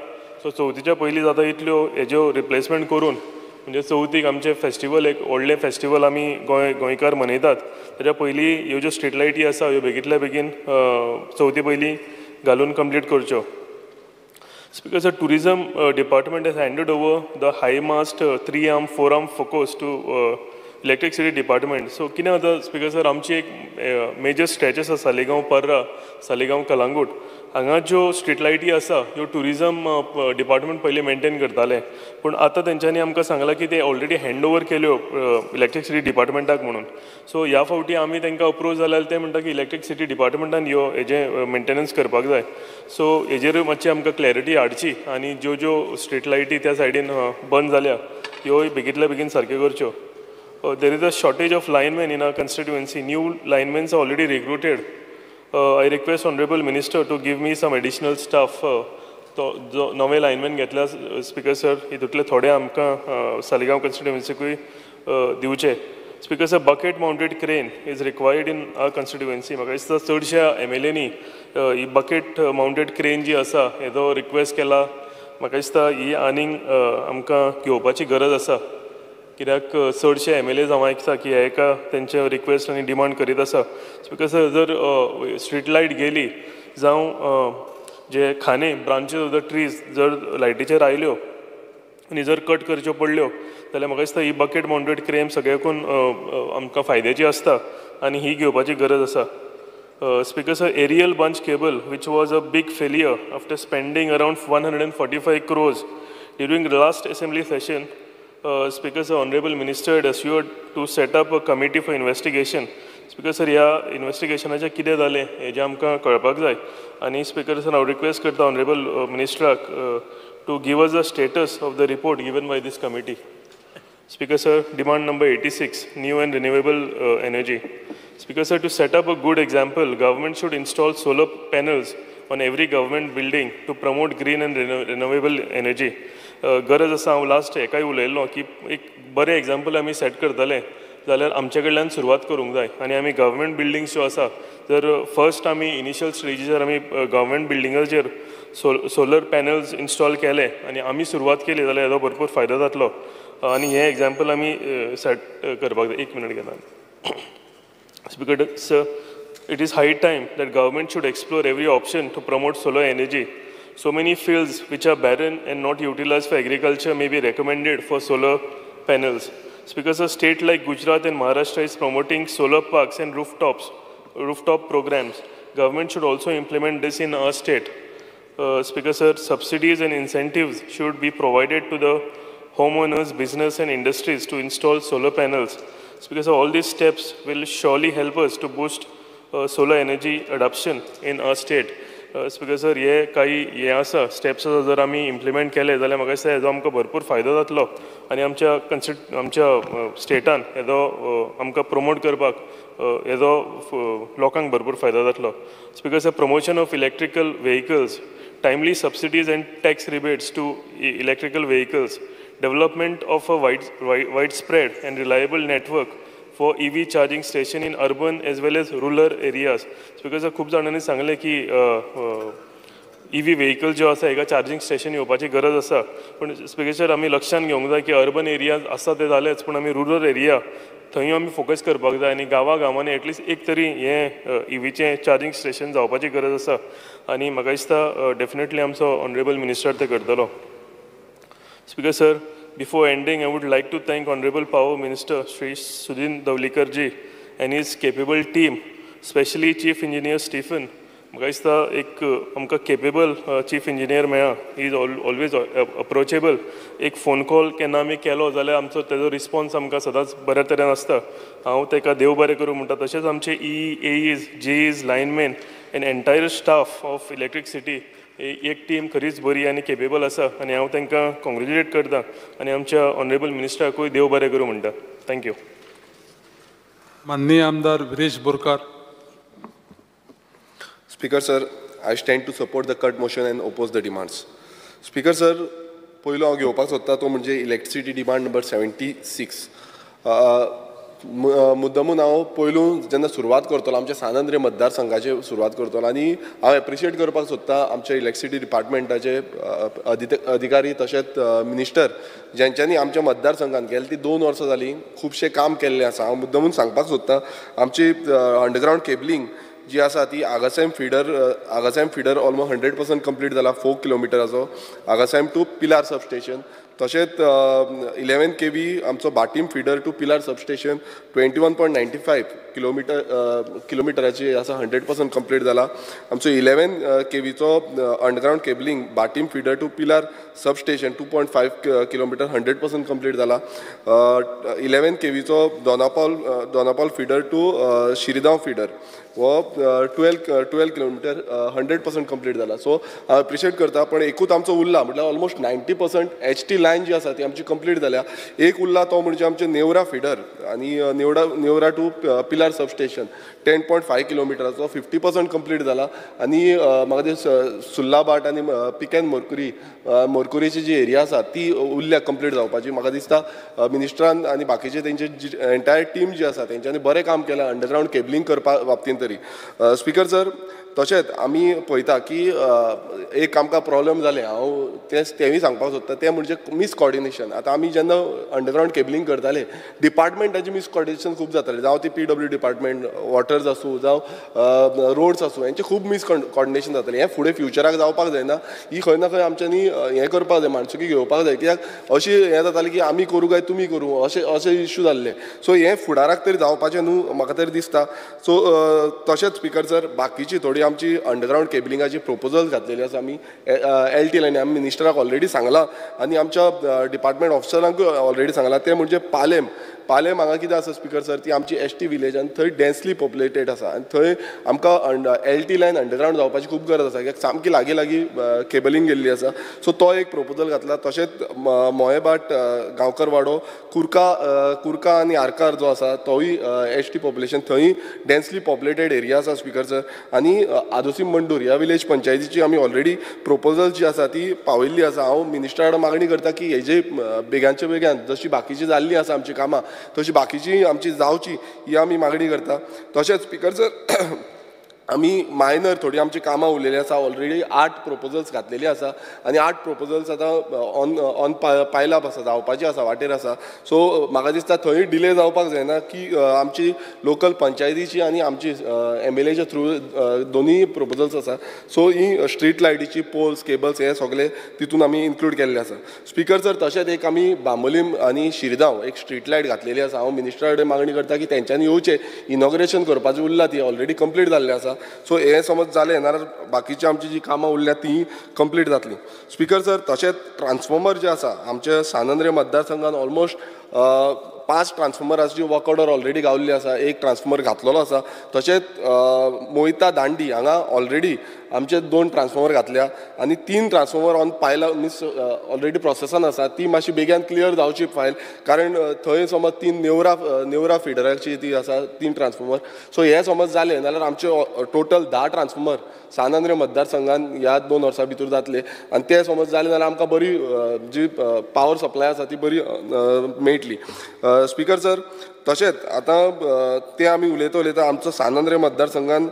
Speaker 17: सो चवथीच्या पयलीं जाता इतल्यो हेज्यो रिप्लेसमेंट करून, म्हणजे चवथीक आमचें फेस्टिवल एक व्हडलें फेस्टिवल आमी गोंयकार मनयतात, ताच्या पयलीं ह्यो ज्यो स्ट्रीट लायटी आसा ह्यो बेगींतल्या बेगीन चवथी पयलीं घालून कंप्लीट करच्यो. Speaker sir, tourism department has handed over the high mast 3-arm 4-arm focus to electricity department. So कितें जाता स्पीकर सर, आमची एक मेजर स्ट्रेच आसा सालिगांव पर्रा, सालिगांव कलांगूट, हांगा ज्यो स्ट्रीट लायटी आसा ह्यो ट्युरिजम डिपार्टमेंट पयलीं मेनटेन करताले, पूण आतां तेंच्यांनी आमकां सांगलां की ते ऑलरेडी हँड ओवर केल्यो इलेक्ट्रिसिटी डिपार्टमेंटाक म्हणून. सो ह्या फावटी आमी तांकां अप्रोच जाल्यार ते म्हणटा की इलेक्ट्रिसिटी डिपार्टमेंटान ह्यो हेजें मेंटेनन्स करपाक जाय. सो हेजेरूय मातशी आमकां क्लॅरिटी हाडची आनी ज्यो ज्यो स्ट्रीट लायटी त्या सायडीन बंद जाल्या ह्योय बेगींतल्या बेगीन सारक्यो करच्यो. There is a shortage of linemen in our constituency. New linemen are already recruited. I request Honorable Minister to give me some additional staff. तो जो नवे लायनमॅन घेतल्या स्पीकर सर, हितूंतले थोडे आमकां सालिगांव कॉन्स्टिट्युएन्सीकूय दिवचे. Speaker sir, bucket mounted crane is required in our constituency. म्हाका दिसता चडश्या एमएलएनी ही बकेट मावंटेड क्रेन जी आसा हेजो रिक्वेस्ट केला. म्हाका दिसता ही आनीक आमकां घेवपाची गरज आसा, कित्याक चडशे एमएलएज हांव आयकता की हेका तेंचे रिक्वेस्ट आनी डिमांड करीत आसा. स्पीकर सर, जर स्ट्रीट लायट गेली जावं जे खाने ब्रांचीस ऑफ the trees जर लायटीचेर आयल्यो आनी जर कट करच्यो पडल्यो जाल्यार म्हाका दिसता ही बकेट माउंटेड क्रेन सगळ्याकून आमकां फायद्याची आसता आनी ही घेवपाची गरज आसा. Speaker sir, aerial bunch cable, which was a big failure after spending around 145 crores during the last assembly session, Speaker sir, Honorable Minister had assured to set up a committee for investigation. Speaker sir, ह्या इन्वेस्टिगेशनाचें कितें जालें हेजें आमकां कळपाक जाय. आनी speaker sir, हांव request करता honourable मिनिस्टराक to give us a status of the report given by this committee. Speaker sir, demand number 86, new and renewable energy. Speaker sir, to set up a good example, government should install solar panels on every government building to promote green and renewable energy. गरज आसा, हांव last हेकाय उलयल्लो की एक बरें example आमी set करतले जाल्यार आमचे कडल्यान सुरवात करूंक जाय. आनी आमी गव्हर्मेंट बिल्डिंग्स ज्यो आसा, जर फर्स्ट आमी इनिशियल स्टेजीचेर आमी गव्हर्मेंट बिल्डिंगाचेर सोलर पॅनल्स इन्स्टॉल केले आनी आमी सुरवात केली जाल्यार हेजो भरपूर फायदो जातलो. आनी हें एग्जाम्पल आमी सेट करपाक जाय. एक मिनट घेता. Speaker sir, it is high time that government should explore every option to promote solar energy. So many fields which are barren and not utilized for agriculture may be recommended for solar panels. Because a state like Gujarat and Maharashtra is promoting solar parks and rooftop programs. Government should also implement this in our state. Speaker sir, subsidies and incentives should be provided to the homeowners, business and industries to install solar panels. Speaker sir, all these steps will surely help us to boost solar energy adoption in our state. Speaker sir, हे काही हे आसा steps आसा जर आमी implement केले जाल्यार म्हाका दिसता हेजो आमकां भरपूर फायदो जातलो आनी आमच्या आमच्या स्टेटान हेजो आमकां प्रमोट करपाक हेजो लोकांक भरपूर फायदो जातलो. Speaker sir, promotion of electrical vehicles, timely subsidies and tax rebates to electrical vehicles, development of a widespread and reliable network for EV charging station in urban as well as rural areas. Because खूब जाणांनी सांगलें की EV vehicle ज्यो आसा हेका charging station येवपाची गरज आसा, पूण स्पीकर सर आमी लक्षान घेवंक जाय की अर्बन एरियाज आसा ते जालेच, पूण आमी रुरल एरिया थंय आमी फोकस करपाक जाय आनी गांवा गांवांनी एटलिस्ट एक तरी हें ईव्हीचें चार्जींग स्टेशन जावपाची गरज आसा. आनी म्हाका दिसता डेफिनेटली आमचो ऑनरेबल मिनिस्टर ते करतलो. Speaker sir, before ending, I would like to thank Honorable Power Minister Shri Sudin Dhavalikar ji and his capable team, especially Chief Engineer Stephen. म्हाका दिसता एक आमकां केपेबल चीफ इंजिनियर मेळ्ळा. He is always approachable. एक phone call केन्ना आमी केलो जाल्यार आमचो तेजो रिस्पॉन्स आमकां सदांच बऱ्या तरेन आसता. हांव ताका देव बरें करूं म्हणटा. तशेंच आमचे E AEs, JEs, linemen and entire staff of electricity एक टीम खरीच बरी आनी केपेबल आसा आनी हांव तांकां कॉंग्रेच्युलेट करता आनी आमच्या ऑनरेबल मिनिस्टराकूय देव बरें करूं म्हणटा. Thank you.
Speaker 3: माननीय आमदार Viresh Borkar.
Speaker 18: Speaker sir, I stand to support the cut motion and oppose the demands. Speaker sir, पयलो हांव घेवपाक सोदता तो म्हणजे इलेक्ट्रिसिटी डिमांड नंबर 76. मुद्दमून हांव पयलू जेन्ना सुरवात करतलो आमच्या सान आंद्रे मतदारसंघाचे सुरवात करतलो आनी हांव एप्रिशिएट करपाक सोदता आमच्या इलेक्ट्रिसिटी डिपार्टमेंटाचे अधिकारी तशेंच मिनिस्टर ज्यांच्यांनी आमच्या मतदारसंघान गेले ती 2 वर्सां जालीं खुबशें काम केल्लें आसा. हांव मुद्दमून सांगपाक सोदता आमची अंडरग्रावंड केबलिंग जी आसा ती आगासायम फिडर ऑलमोस्ट 100% कंप्लीट जाला, 4 किलोमिटराचो आगासायम टू पिलार सबस्टेशन. तशेंच 11 kV आमचो Batim feeder to Pilar substation 21.95 किलोमिटराची आसा 100% कंप्लीट जाला. आमचो 11 kVचो underground cabling Batim feeder to Pilar substation 2.5 kilometre 100% complete जाला. 11 kVचो Donapaula feeder to Shirgaon feeder हो 12 किलोमिटर 100% कंप्लीट जाला. सो हांव एप्रिशिएट करता, पण एकूच आमचो उरला म्हटल्यार ऑलमोस्ट 90% HT line जी आसा ती आमची कंप्लीट जाल्या. एक उरला तो म्हणजे आमचे नेवरा फिडर आनी नेवरा टू पिलार सबस्टेशन 10.5 किलोमिटराचो 50% कंप्लीट जाला. आनी म्हाका दिसता सुल्लाबाट आनी पिकेन मोरकुरीची जी एरिया आसा ती उरल्या कंप्लीट जावपाची. म्हाका दिसता मिनिस्टरान आनी बाकीचे तेंचे एंटायर टीम जी आसा तेंच्यांनी बरें काम केलां अंडरग्रावंड केबलिंग करपा बाबतींत तरी. Speaker sir, तशेंच आमी पळयता की एक आमकां प्रॉब्लम जालें, हांव तेंय सांगपाक सोदता, तें म्हणजे मिसकॉर्डिनेशन. आतां आमी जेन्ना अंडरग्रावंड केबलिंग करताले डिपार्टमेंटाचें मिसकॉर्डिनेशन खूब जातालें, जावं ती पीडब्ल्यू डिपार्टमेंट वॉटर्स आसूं जावं रोड्स आसूं, हेंचें खूब मिसकॉर्डिनेशन जातालें. हें फुडें फ्युचराक जावपाक जायना, ही खंय ना खंय आमच्यांनी हें करपाक जाय, माणसुकी घेवपाक जाय. कित्याक अशी हें जातालें की आमी करूं काय तुमी करूं अशें अशें इश्यू जाल्ले. सो हें फुडाराक तरी जावपाचें न्हू म्हाका तरी दिसता. सो तशेंच स्पीकर सर बाकीची थोडी आमची अंडरग्रावंड केबलिंगाची प्रपोजल घातलेली आसा आमी एल टी लायनी आमी मिनिस्टराक ऑलरेडी सांगलां आनी आमच्या डिपार्टमेंट ऑफिसरांकूय ऑलरेडी सांगलां. तें म्हणजे पालेम, पालेम हांगा कितें आसा स्पीकर सर, ती आमची एस टी विलेज आनी थंय डेन्सली पॉप्युलेटेड आसा आनी थंय आमकां एल टी लायन अंडरग्रावंड जावपाची खूब गरज आसा, कित्याक सामकी लागीं लागीं केबलिंग गेल्ली आसा. सो तो एक प्रपोजल घातला. तशेंच मोयेभाट गांवकरवाडो कुर्का कुर्का आनी आरकार जो आसा तोय एस टी पॉप्युलेशन थंय डेन्सली पॉप्युलेटेड एरिया आसा स्पीकर सर. आनी आदोसीम मंडूर ह्या विलेज पंचायतीची आमी ऑलरेडी प्रपोजल जी आसा ती पावयल्ली आसा. हांव मिनिस्टरा कडेन मागणी करता की हेजे बेगानच्या बेगान जशी बाकीची जाल्ली आसा आमची कामां तशी बाकीची आमची जावची ही आमी मागणी करता. तशेंच स्पीकर सर आमी मायनर थोडी आमची कामां उरलेली आसा, ऑलरेडी 8 प्रपोजल्स घातलेली आसा आनी 8 प्रपोजल्स आतां ऑन ऑन पायलाप आसा, जावपाची आसा, वाटेर आसा. सो म्हाका दिसता थंय डिले जावपाक जायना की आमची लोकल पंचायतीची आनी आमची एम एल एच्या थ्रू दोनूय प्रपोजल्स आसा. सो ही स्ट्रीट लायटीची पोल्स केबल्स हे सगळे तितून आमी इन्क्लूड केल्ले आसा. स्पीकर सर तशेंच एक आमी बांबोलीम आनी शिरगांव एक स्ट्रीट लायट घातलेली आसा. हांव मिनिस्टरा कडेन मागणी करता की तेंच्यांनी येवचें, इनॉग्रेशन करपाचें उरलां, ती ऑलरेडी कंप्लीट जाल्लें आसा. सो हें समज जालें नाल्यार बाकीची आमची जी कामां उरल्या ती कंप्लीट जातली. स्पीकर सर तशेंच ट्रान्सफॉर्मर जे आसा आमच्या सान आंद्रे मतदारसंघान ऑलमोस्ट 5 ट्रान्सफॉर्मराची वर्क ऑर्डर ऑलरेडी गावल्ली आसा, एक ट्रान्सफॉर्मर घातलेलो आसा. तशेंच मोहिता दांडी हांगा ऑलरेडी आमचे 2 ट्रान्सफॉर्मर घातल्या आनी 3 transformer on Payla means already प्रोसेसान आसा. ती मातशी बेगीन क्लियर जावची फायल, कारण थंय समज 3 नेवरा नेवरा फिडराची ती आसा 3 ट्रान्सफॉर्मर. सो हे समज जालें जाल्यार आमचे टोटल 10 ट्रान्सफॉर्मर सान आंद्रे मतदारसंघान ह्या 2 वर्सां भितर जातले आनी ते समज जाले जाल्यार आमकां बरी जी पावर सप्लाय आसा ती बरी मेळटली. स्पीकर सर तशेंच आतां ते आमी उलयता उलयता आमचो सान आंद्रे मतदारसंघान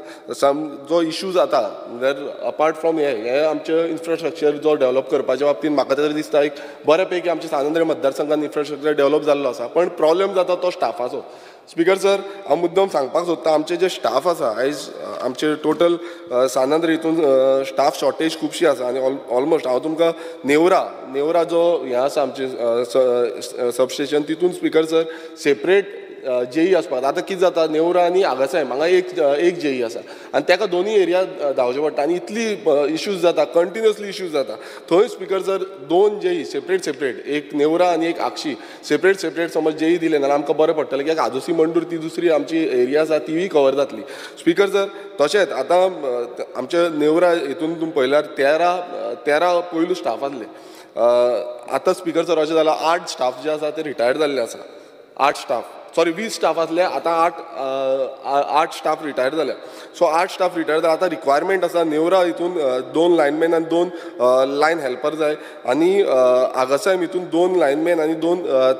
Speaker 18: जो इशू जाता म्हणल्यार अपार्ट फ्रॉम हे हे आमचें इन्फ्रास्ट्रक्चर जो डेवलप करपाच्या बाबतींत म्हाका तरी दिसता एक बऱ्या पैकी आमच्या सान आंद्रे मतदारसंघान इन्फ्रास्ट्रक्चर डेवलप जाल्लो आसा, पण प्रॉब्लेम जाता तो स्टाफाचो. स्पीकर सर हांव मुद्दम सांगपाक सोदता आमचे जे स्टाफ आसा आयज आमचे टोटल सान आंद्रे हितून स्टाफ शॉर्टेज खुबशी आसा आनी ऑलमोस्ट हांव तुमकां नेवरा नेवरा जो हें आसा आमचें सबस्टेशन तितून स्पीकर सर सेपरेट जेई आसपाक. आतां कितें जाता नेवरा आनी आगासायम हांगा एक जेई आसा आनी ताका दोनूय एरिया धांवचें पडटा आनी इतली इश्यूज जाता, कंटिन्युअसली इश्यूज जाता. थंय स्पीकर सर 2 जेई सेपरेट सेपरेट, एक नेवरा आनी एक आक्षी सेपरेट सेपरेट समज जेई दिले जाल्यार आमकां बरें पडटलें, कित्याक आदोसी मंडूर ती दुसरी आमची एरिया आसा तिवूय कवर जातली. स्पीकर सर तशेंच आतां आमच्या नेवरा हितून तुमी पळयल्यार 13 पयलू स्टाफ आसले, आतां स्पीकर सर अशें जालां 8 स्टाफ जे आसा ते रिटायर्ड जाल्ले आसा, 8 स्टाफ सॉरी 20 स्टाफ आसले, आतां 8 स्टाफ रिटायर जाल्या. सो 8 स्टाफ रिटायर जाल्या. आतां रिक्वायरमेंट आसा नेवरा हितून 2 लायनमॅन आनी 2 लायन हेल्पर जाय आनी आगासायम हितून 2 लायनमॅन आनी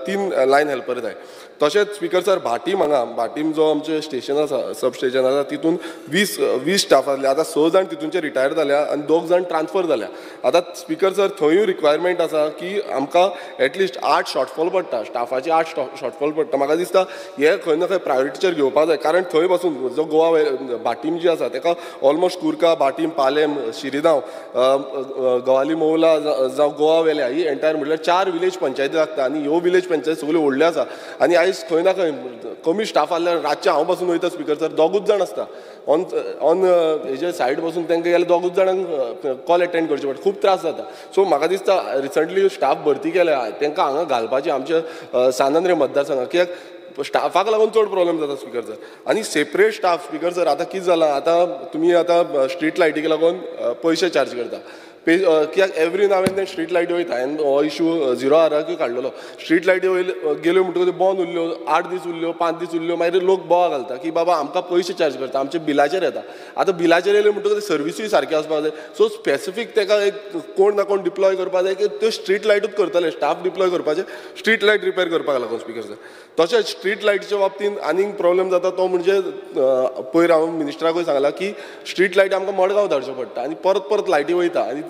Speaker 18: 3 लायन हेल्पर जाय. तशेंच स्पीकर सर भाटीम हांगा भाटीम जो आमचें स्टेशन आसा सब स्टेशन आसा तितून 20 स्टाफ आसले, आतां 6 जाण तितूनचे रिटायर जाल्या आनी 2 जाण ट्रान्सफर जाल्या. आतां स्पीकर सर थंयूय रिक्वायरमेंट आसा की आमकां एटलिस्ट 8 शॉर्टफॉल पडटा स्टाफाची, 8 शॉर्टफॉल पडटा. म्हाका दिसता हे खंय ना खंय प्रायोरिटीचेर घेवपाक जाय, कारण थंय बसून जो गोवा भाटीम जी आसा ताका ऑलमोस्ट कुर्का भाटीम पालेम शिरिदांव गवाली मोवला जावं गोवा वेल्या ही एंटायर म्हटल्यार 4 विलेज पंचायती लागता आनी ह्यो विलेज पंचायत सगळ्यो व्हडल्यो आसा आनी आयज खंय ना खंय कमी स्टाफ आसल्यार रातचें हांव बसून वयता स्पीकर सर 2 जाण आसता ऑन ऑन हेजे सायड बसून तांकां गेल्यार 2 जाणांक कॉल एटेंड करचे पडटा, खूब त्रास जाता. सो म्हाका दिसता रिसंटली स्टाफ भरती केल्या तांकां हांगा घालपाची आमच्या सान आंद्रे मतदारसंघाक, कित्याक स्टाफाक लागून चड प्रॉब्लेम जाता स्पीकर सर. आनी सेपरेट स्टाफ स्पीकर सर आतां कितें जालां, आतां तुमी आतां स्ट्रीट लायटीक लागून पयशे चार्ज करता, कित्याक every now and then street लायटी वयता. हांवें हो इशू झिरो आराकूय काडलेलो. स्ट्रीट लायटी गेल्यो म्हणटकूच बंद उरल्यो, 8 दीस उरल्यो, 5 दीस उरल्यो, मागीर लोक बोवा घालता की बाबा आमकां पयशे चार्ज करता, आमच्या बिलाचेर येता. आतां बिलाचेर येयले म्हणटकूच सर्विसूय सारकी आसपाक जाय. सो स्पेसिफीक ताका एक कोण ना कोण डिप्लॉय करपाक जाय की त्यो स्ट्रीट लायटूच करतले, स्टाफ डिप्लॉय करपाचे स्ट्रीट लायट रिपेर करपाक लागून स्पीकर सर. तशेंच स्ट्रीट लायटीच्या बाबतींत आनीक प्रॉब्लेम जाता तो म्हणजे पयर हांव मिनिस्टराकूय सांगलां की स्ट्रीट लायट आमकां मडगांव धाडच्यो पडटा आनी परत परत लायटी वयता आनी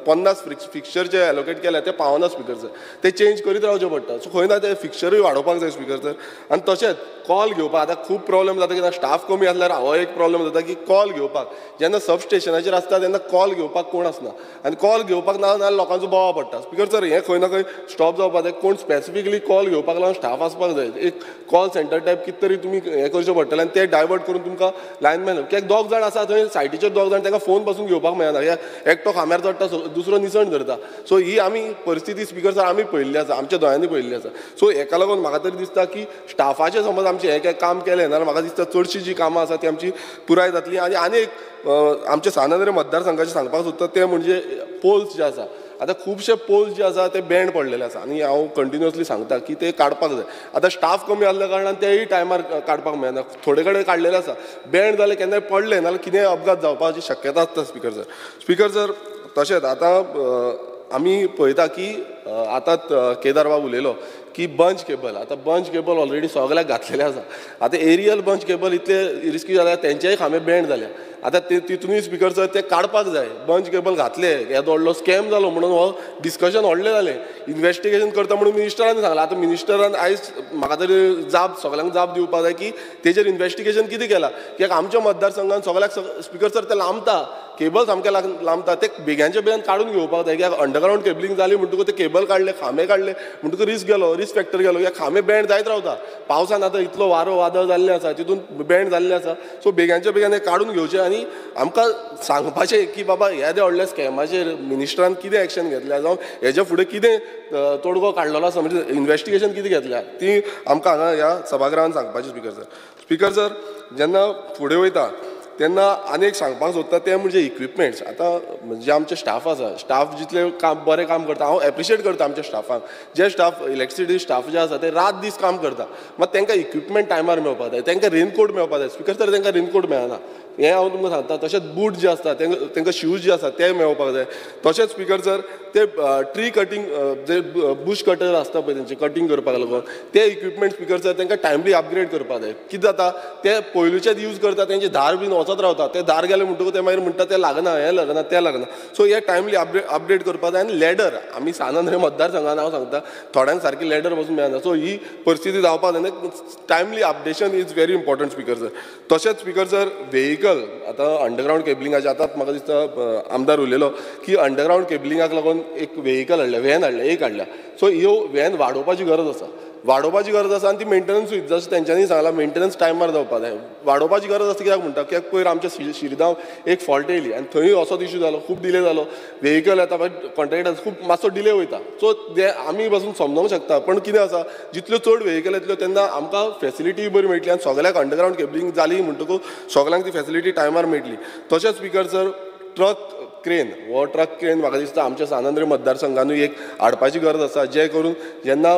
Speaker 18: 50 फिक्स्चर जे एलोकेट केल्या ते पावना स्पीकर सर, ते चेंज करीत रावचे पडटा. सो खंय ना ते फिक्स्चरूय वाडोवपाक जाय स्पीकर सर. आनी तशेंच कॉल घेवपाक आतां खूब प्रॉब्लेम जाता कित्याक स्टाफ कमी आसल्यार हो एक प्रॉब्लेम जाता की कॉल घेवपाक जेन्ना सब स्टेशनाचेर आसता तेन्ना कॉल घेवपाक कोण आसना आनी कॉल घेवपाक ना जाल्यार लोकांचो बोवा पडटा. स्पीकर सर हें खंय ना खंय स्टॉप जावपाक जाय. कोण स्पेसिफिकली कॉल घेवपाक लागून स्टाफ आसपाक जाय, एक कॉल सेंटर टायप कितें तरी तुमी हें करचें पडटलें आनी ते डायवर्ट करून तुमकां लायनमॅन कित्याक 2 जाण आसा थंय सायटीचेर, 2 जाण तांकां फोन पासून घेवपाक मेळना, कित्याक एकटो खांब्यार चडटा दुसरो निसण धरता. सो ही आमी परिस्थिती स्पीकर सर आमी पळयल्ली आसा, आमच्या दोळ्यांनी पळयल्ली आसा. सो हेका लागून म्हाका तरी दिसता की स्टाफाचें समज आमचें हें काम केलें जाल्यार म्हाका दिसता चडशी जी कामां आसा ती आमची पुराय जातली. आनी आनी एक आमच्या सान आंद्रे मतदारसंघाचें सांगपाक सोदता तें म्हणजे पोल्स जे आसा, आतां खुबशे पोल्स जे आसा ते बँड पडलेले आसा आनी हांव कंटिन्युअसली सांगता की ते काडपाक जाय. आतां स्टाफ कमी आसल्या कारणान तेय टायमार काडपाक मेळना, थोडे कडेन काडलेले आसा, बँड जाले केन्नाय पडले नाजाल्यार कितेंय अपघात जावपाची शक्यता आसता स्पीकर सर. स्पीकर सर तशेंच आतां आमी पळयता की आतां केदार बाब उलयलो की बंच केबल, आतां बंच केबल ऑलरेडी सगळ्याक घातलेले आसा. आतां एरियल बंच केबल इतले रिस्की जाल्या, तेंचेय खांबे बँड जाल्या. आतां ते तितूनय स्पीकर सर ते काडपाक जाय. बंच केबल घातले येदो व्हडलो स्कॅम जालो म्हणून हो डिस्कशन व्हडलें जालें, इन्वेस्टिगेशन करता म्हणून मिनिस्टरान सांगलां. आतां मिनिस्टरान आयज म्हाका तरी जाप सगळ्यांक जाप दिवपाक जाय की तेजेर इन्वेस्टिगेशन कितें केलां, कित्याक आमच्या मतदारसंघान सगळ्याक स्पीकर सर ते लांबता, केबल सामकें लांबता, ते बेग्यांच्या बेगान काडून घेवपाक जाय. कित्याक अंडरग्रावंड केबलिंग जाली म्हणटकूच ते केबल काडले, खांबे काडले म्हणटकूच रिस्क गेलो, रिस्क फॅक्टर गेलो. कित्याक खांबे बँड जायत रावता, पावसान आतां इतलो वारो वादळ जाल्लें आसा तितून बँड जाल्लें आसा. सो बेग्यांच्या बेगान हे काडून घेवचें आनी आमकां सांगपाचें की बाबा येद्या व्हडल्या स्कॅमाचेर मिनिस्टरान कितें एक्शन घेतल्या जावं हेज्या फुडें कितें तोडगो काडलेलो आसा, म्हणजे इन्वेस्टिगेशन कितें घेतल्या ती आमकां हांगा ह्या सभागृहान सांगपाचें स्पीकर सर. स्पीकर सर जेन्ना फुडें वयता तेन्ना आनी एक सांगपाक सोदता तें म्हणजे इक्विपमेंट्स. आतां जे आमचे स्टाफ आसा, स्टाफ जितले काम बरें काम करता, हांव एप्रिशिएट करता आमच्या स्टाफांक, जे स्टाफ इलेक्ट्रिसिटी स्टाफ जे आसा ते रात दीस काम करता, मात तांकां इक्विपमेंट टायमार मेळपाक जाय, तांकां रेनकोट मेळपाक जाय. स्पीकर सर तांकां रेनकोट मेळना हें हांव तुमकां सांगता. तशेंच बूट जे आसता तांकां शूज जे आसा ते मेळपाक जाय. तशेंच स्पीकर सर ते ट्री कटींग जे बूश कटर आसता पळय तेंचे कटींग करपाक लागून ते इक्विपमेंट स्पीकर सर तांकां टायमली अपग्रेड करपाक जाय. कितें जाता ते पयलूचेच यूज करता, तेंचे धार बीन वचत रावता, ते धार गेले म्हणटकूच ते मागीर म्हणटा ते लागना, हें लागना, तें लागना. सो हे टायमली अपडेट करपाक जाय. आनी लॅडर आमी सान आंद्रे मतदारसंघान हांव सांगता थोड्यांक सारकी लॅडर पसून मेळना. सो ही परिस्थिती जावपाक जायना. Timely updation is very important speaker sir. तशेंच स्पीकर सर व्हेहिकल आतां अंडरग्रावंड केबलिंगाचें आतां म्हाका दिसता आमदार उलयलो की अंडरग्रावंड केबलिंगाक लागून एक व्हेहिकल हाडलें, व्हॅन हाडलें, एक हाडल्या. सो ह्यो व्हॅन वाडोवपाची गरज आसा, वाडोवपाची गरज आसा आनी ती मेंटेनन्सूय जशें तेंच्यांनी सांगलां मेंटेनन्स टायमार जावपाक जाय. वाडोवपाची गरज आसा कित्याक म्हणटा, कित्याक पयर आमच्या शिरदांव एक फॉल्ट येयली आनी थंय असोच इशू जालो, खूब डिले जालो, व्हेहिकल येता मागीर कॉन्ट्रेक्टर खूब मातसो डिले वयता. सो ते आमी पासून समजोंक शकता, पण कितें आसा जितल्यो चड व्हेहिकल येतल्यो तेन्ना आमकां फेसिलिटी बरी मेळटली आनी सगळ्याक अंडरग्रावंड केबलिंग जाली म्हणटकूच सगळ्यांक ती फेसिलिटी टायमार मेळटली. तशेंच स्पीकर सर ट्रक क्रेन, हो ट्रक क्रेन म्हाका दिसता आमच्या सान आंद्रे मतदारसंघानूय एक हाडपाची गरज आसा, जे करून जेन्ना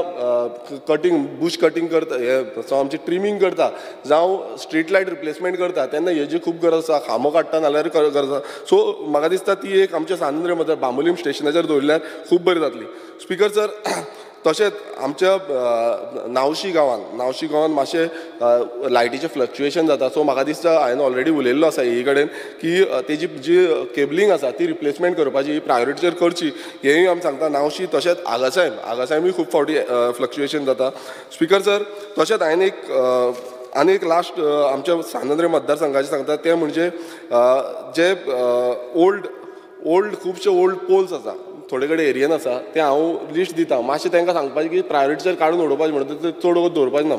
Speaker 18: कटींग बूश कटींग करता, हे आमची ट्रिमींग करता जावं स्ट्रीट लायट रिप्लेसमेंट करता तेन्ना हेजी खूब गरज आसा. खांबो काडटा नाल्यार गरज आसा. सो म्हाका दिसता ती एक आमच्या सान आंद्रे मतदार बांबोलीम स्टेशनाचेर दवरल्यार खूब बरी जातली. स्पीकर सर तशेंच आमच्या नावशी गांवान मातशें लायटीचें फ्लक्चुएशन जाता. सो म्हाका दिसता हांवें ऑलरेडी उलयल्लो आसा हे कडेन की तेजी जी केबलिंग आसा ती रिप्लेसमेंट करपाची ही प्रायोरिटीचेर करची हेंय आमी सांगता. नावशी तशेंच आगासायमूय खूब फावटी फ्लक्चुएशन जाता. स्पीकर सर तशेंच हांवें एक आनी एक लास्ट आमच्या सान आंद्रे मतदारसंघाचें सांगता तें म्हणजे जे ओल्ड खुबशे ओल्ड पोल्स आसा थोडे कडेन एरियन आसा तें हांव लिस्ट दिता, मातशें तांकां सांगपाचें की प्रायोरिटीचेर काडून उडोवपाचें म्हणटा ते चड वगत दवरपाचें ना.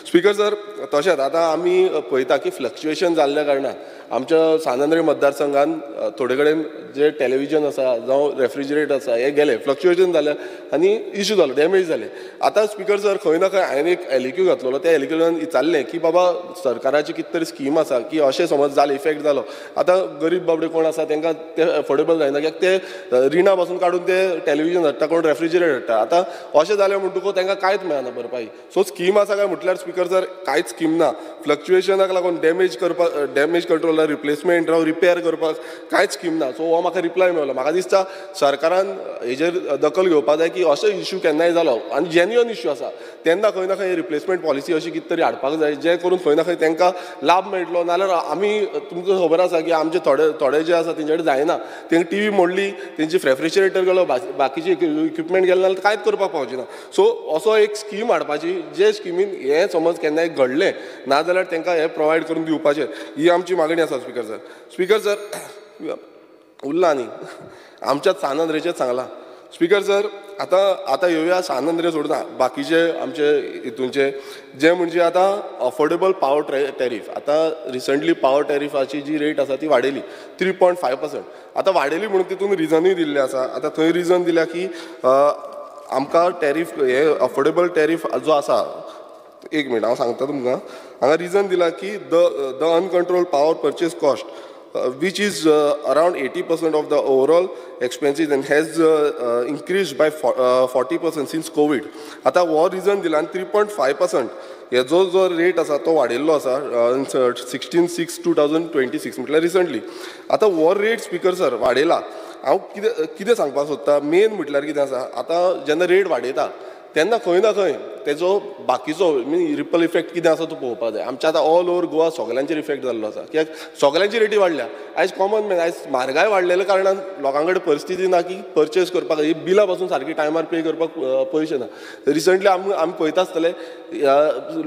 Speaker 18: Speaker sir तशेंच आतां आमी पळयता की फ्लक्च्युएशन जाल्ल्या कारणान आमच्या सान आंद्रे मतदारसंघान थोडे कडेन जे टॅलिविजन आसा जावं रेफ्रिजरेटर आसा हे गेले, फ्लक्च्युएशन जालें आनी इशू जालो, डॅमेज जाले. आतां स्पीकर सर खंय ना खंय हांवें एक एलएक्यू घातलेलो, त्या एलएक्यून विचारलें की बाबा सरकाराची कितें तरी स्कीम आसा की अशें समज जालें, इफेक्ट जालो, आतां गरीब बाबडे कोण आसा तांकां ते एफोर्डेबल जायना कित्याक ते रिणा पासून काडून ते टॅलिविजन हाडटा, कोण रेफ्रिजरेटर हाडटा. आतां अशें जालें म्हणटकूच तांकां कांयच मेळना भरपाई. सो स्कीम आसा काय म्हटल्यार स्पीकर सर कांयच स्कीम ना. फ्लक्च्युएशनाक लागून डॅमेज करपाक, डॅमेज कंट्रोल, रिप्लेसमेंट जावं रिपेर करपाक कांयच स्कीम ना. सो हो म्हाका रिप्लाय मेळ्ळो. म्हाका दिसता सरकारान हेजेर दखल घेवपाक जाय की असो इशू केन्नाय जालो आनी जेन्युअन इशू आसा तेन्ना खंय ना खंय रिप्लेसमेंट पॉलिसी अशी कितें तरी हाडपाक जाय जे करून खंय ना खंय तांकां लाभ मेळटलो. नाजाल्यार आमी तुमकां खबर आसा की आमचे थोडे थोडे जे आसा तेंचे कडेन जायना, तेंकां टीव्ही मोडली, तेंची रेफ्रिजरेटर गेलो, बाकीचे इक्विपमेंट गेले जाल्यार कांयच करपाक पावचे ना. सो असो एक स्कीम हाडपाची जे स्किमीन हें समज केन्नाय घडलें ना जाल्यार तांकां हें प्रोवायड करून दिवपाचें, ही आमची मागणी आसा. स्पीकर सर, स्पीकर सर उरला न्ही आमच्या सान आंद्रेचेंच सांगलां. स्पीकर सर आतां आतां येवया सान आंद्रे सोडून बाकीचे आमचे हितूनचे जे म्हणजे आतां अफोर्डेबल पावर टॅरीफ. आतां रिसंटली पावर टॅरिफाची जी रेट आसा ती वाडयली 3.5%. आतां वाडयली म्हणून तितून रिजनूय दिल्लें आसा. आतां थंय रिजन दिल्या की आमकां टॅरीफ हे अफोर्डेबल टॅरीफ जो आसा, एक मिनट हांव सांगता तुमकां, हांगा रिजन दिला की the uncontrolled power purchase cost which is around 80% of the overall expenses and has increased by 40% since COVID. आतां हो रिजन दिला आनी 3.5% हेजो जो रेट आसा तो वाडयल्लो आसा 16/6/2026 म्हटल्यार रिसंटली. आतां हो रेट स्पीकर सर वाडयला. हांव कितें कितें सांगपाक सोदता, मेन म्हटल्यार कितें आसा, आतां जेन्ना रेट वाडयता तेन्ना खंय ना खंय तेजो बाकीचो मीन रिपल इफेक्ट कितें आसा तो पळोवपाक जाय. आमच्या आतां ऑल ओवर गोवा सगल्यांचेर इफेक्ट जाल्लो आसा कित्याक सगल्यांची रेटी वाडल्या. आयज कॉमन मॅन, आयज म्हारगाय वाडलेल्या कारणान लोकां कडेन परिस्थिती ना की परचेज करपाक, ही बिलां पासून सारकी टायमार पे करपाक पयशे ना. रिसंटली आमी आमी पळयता आसतले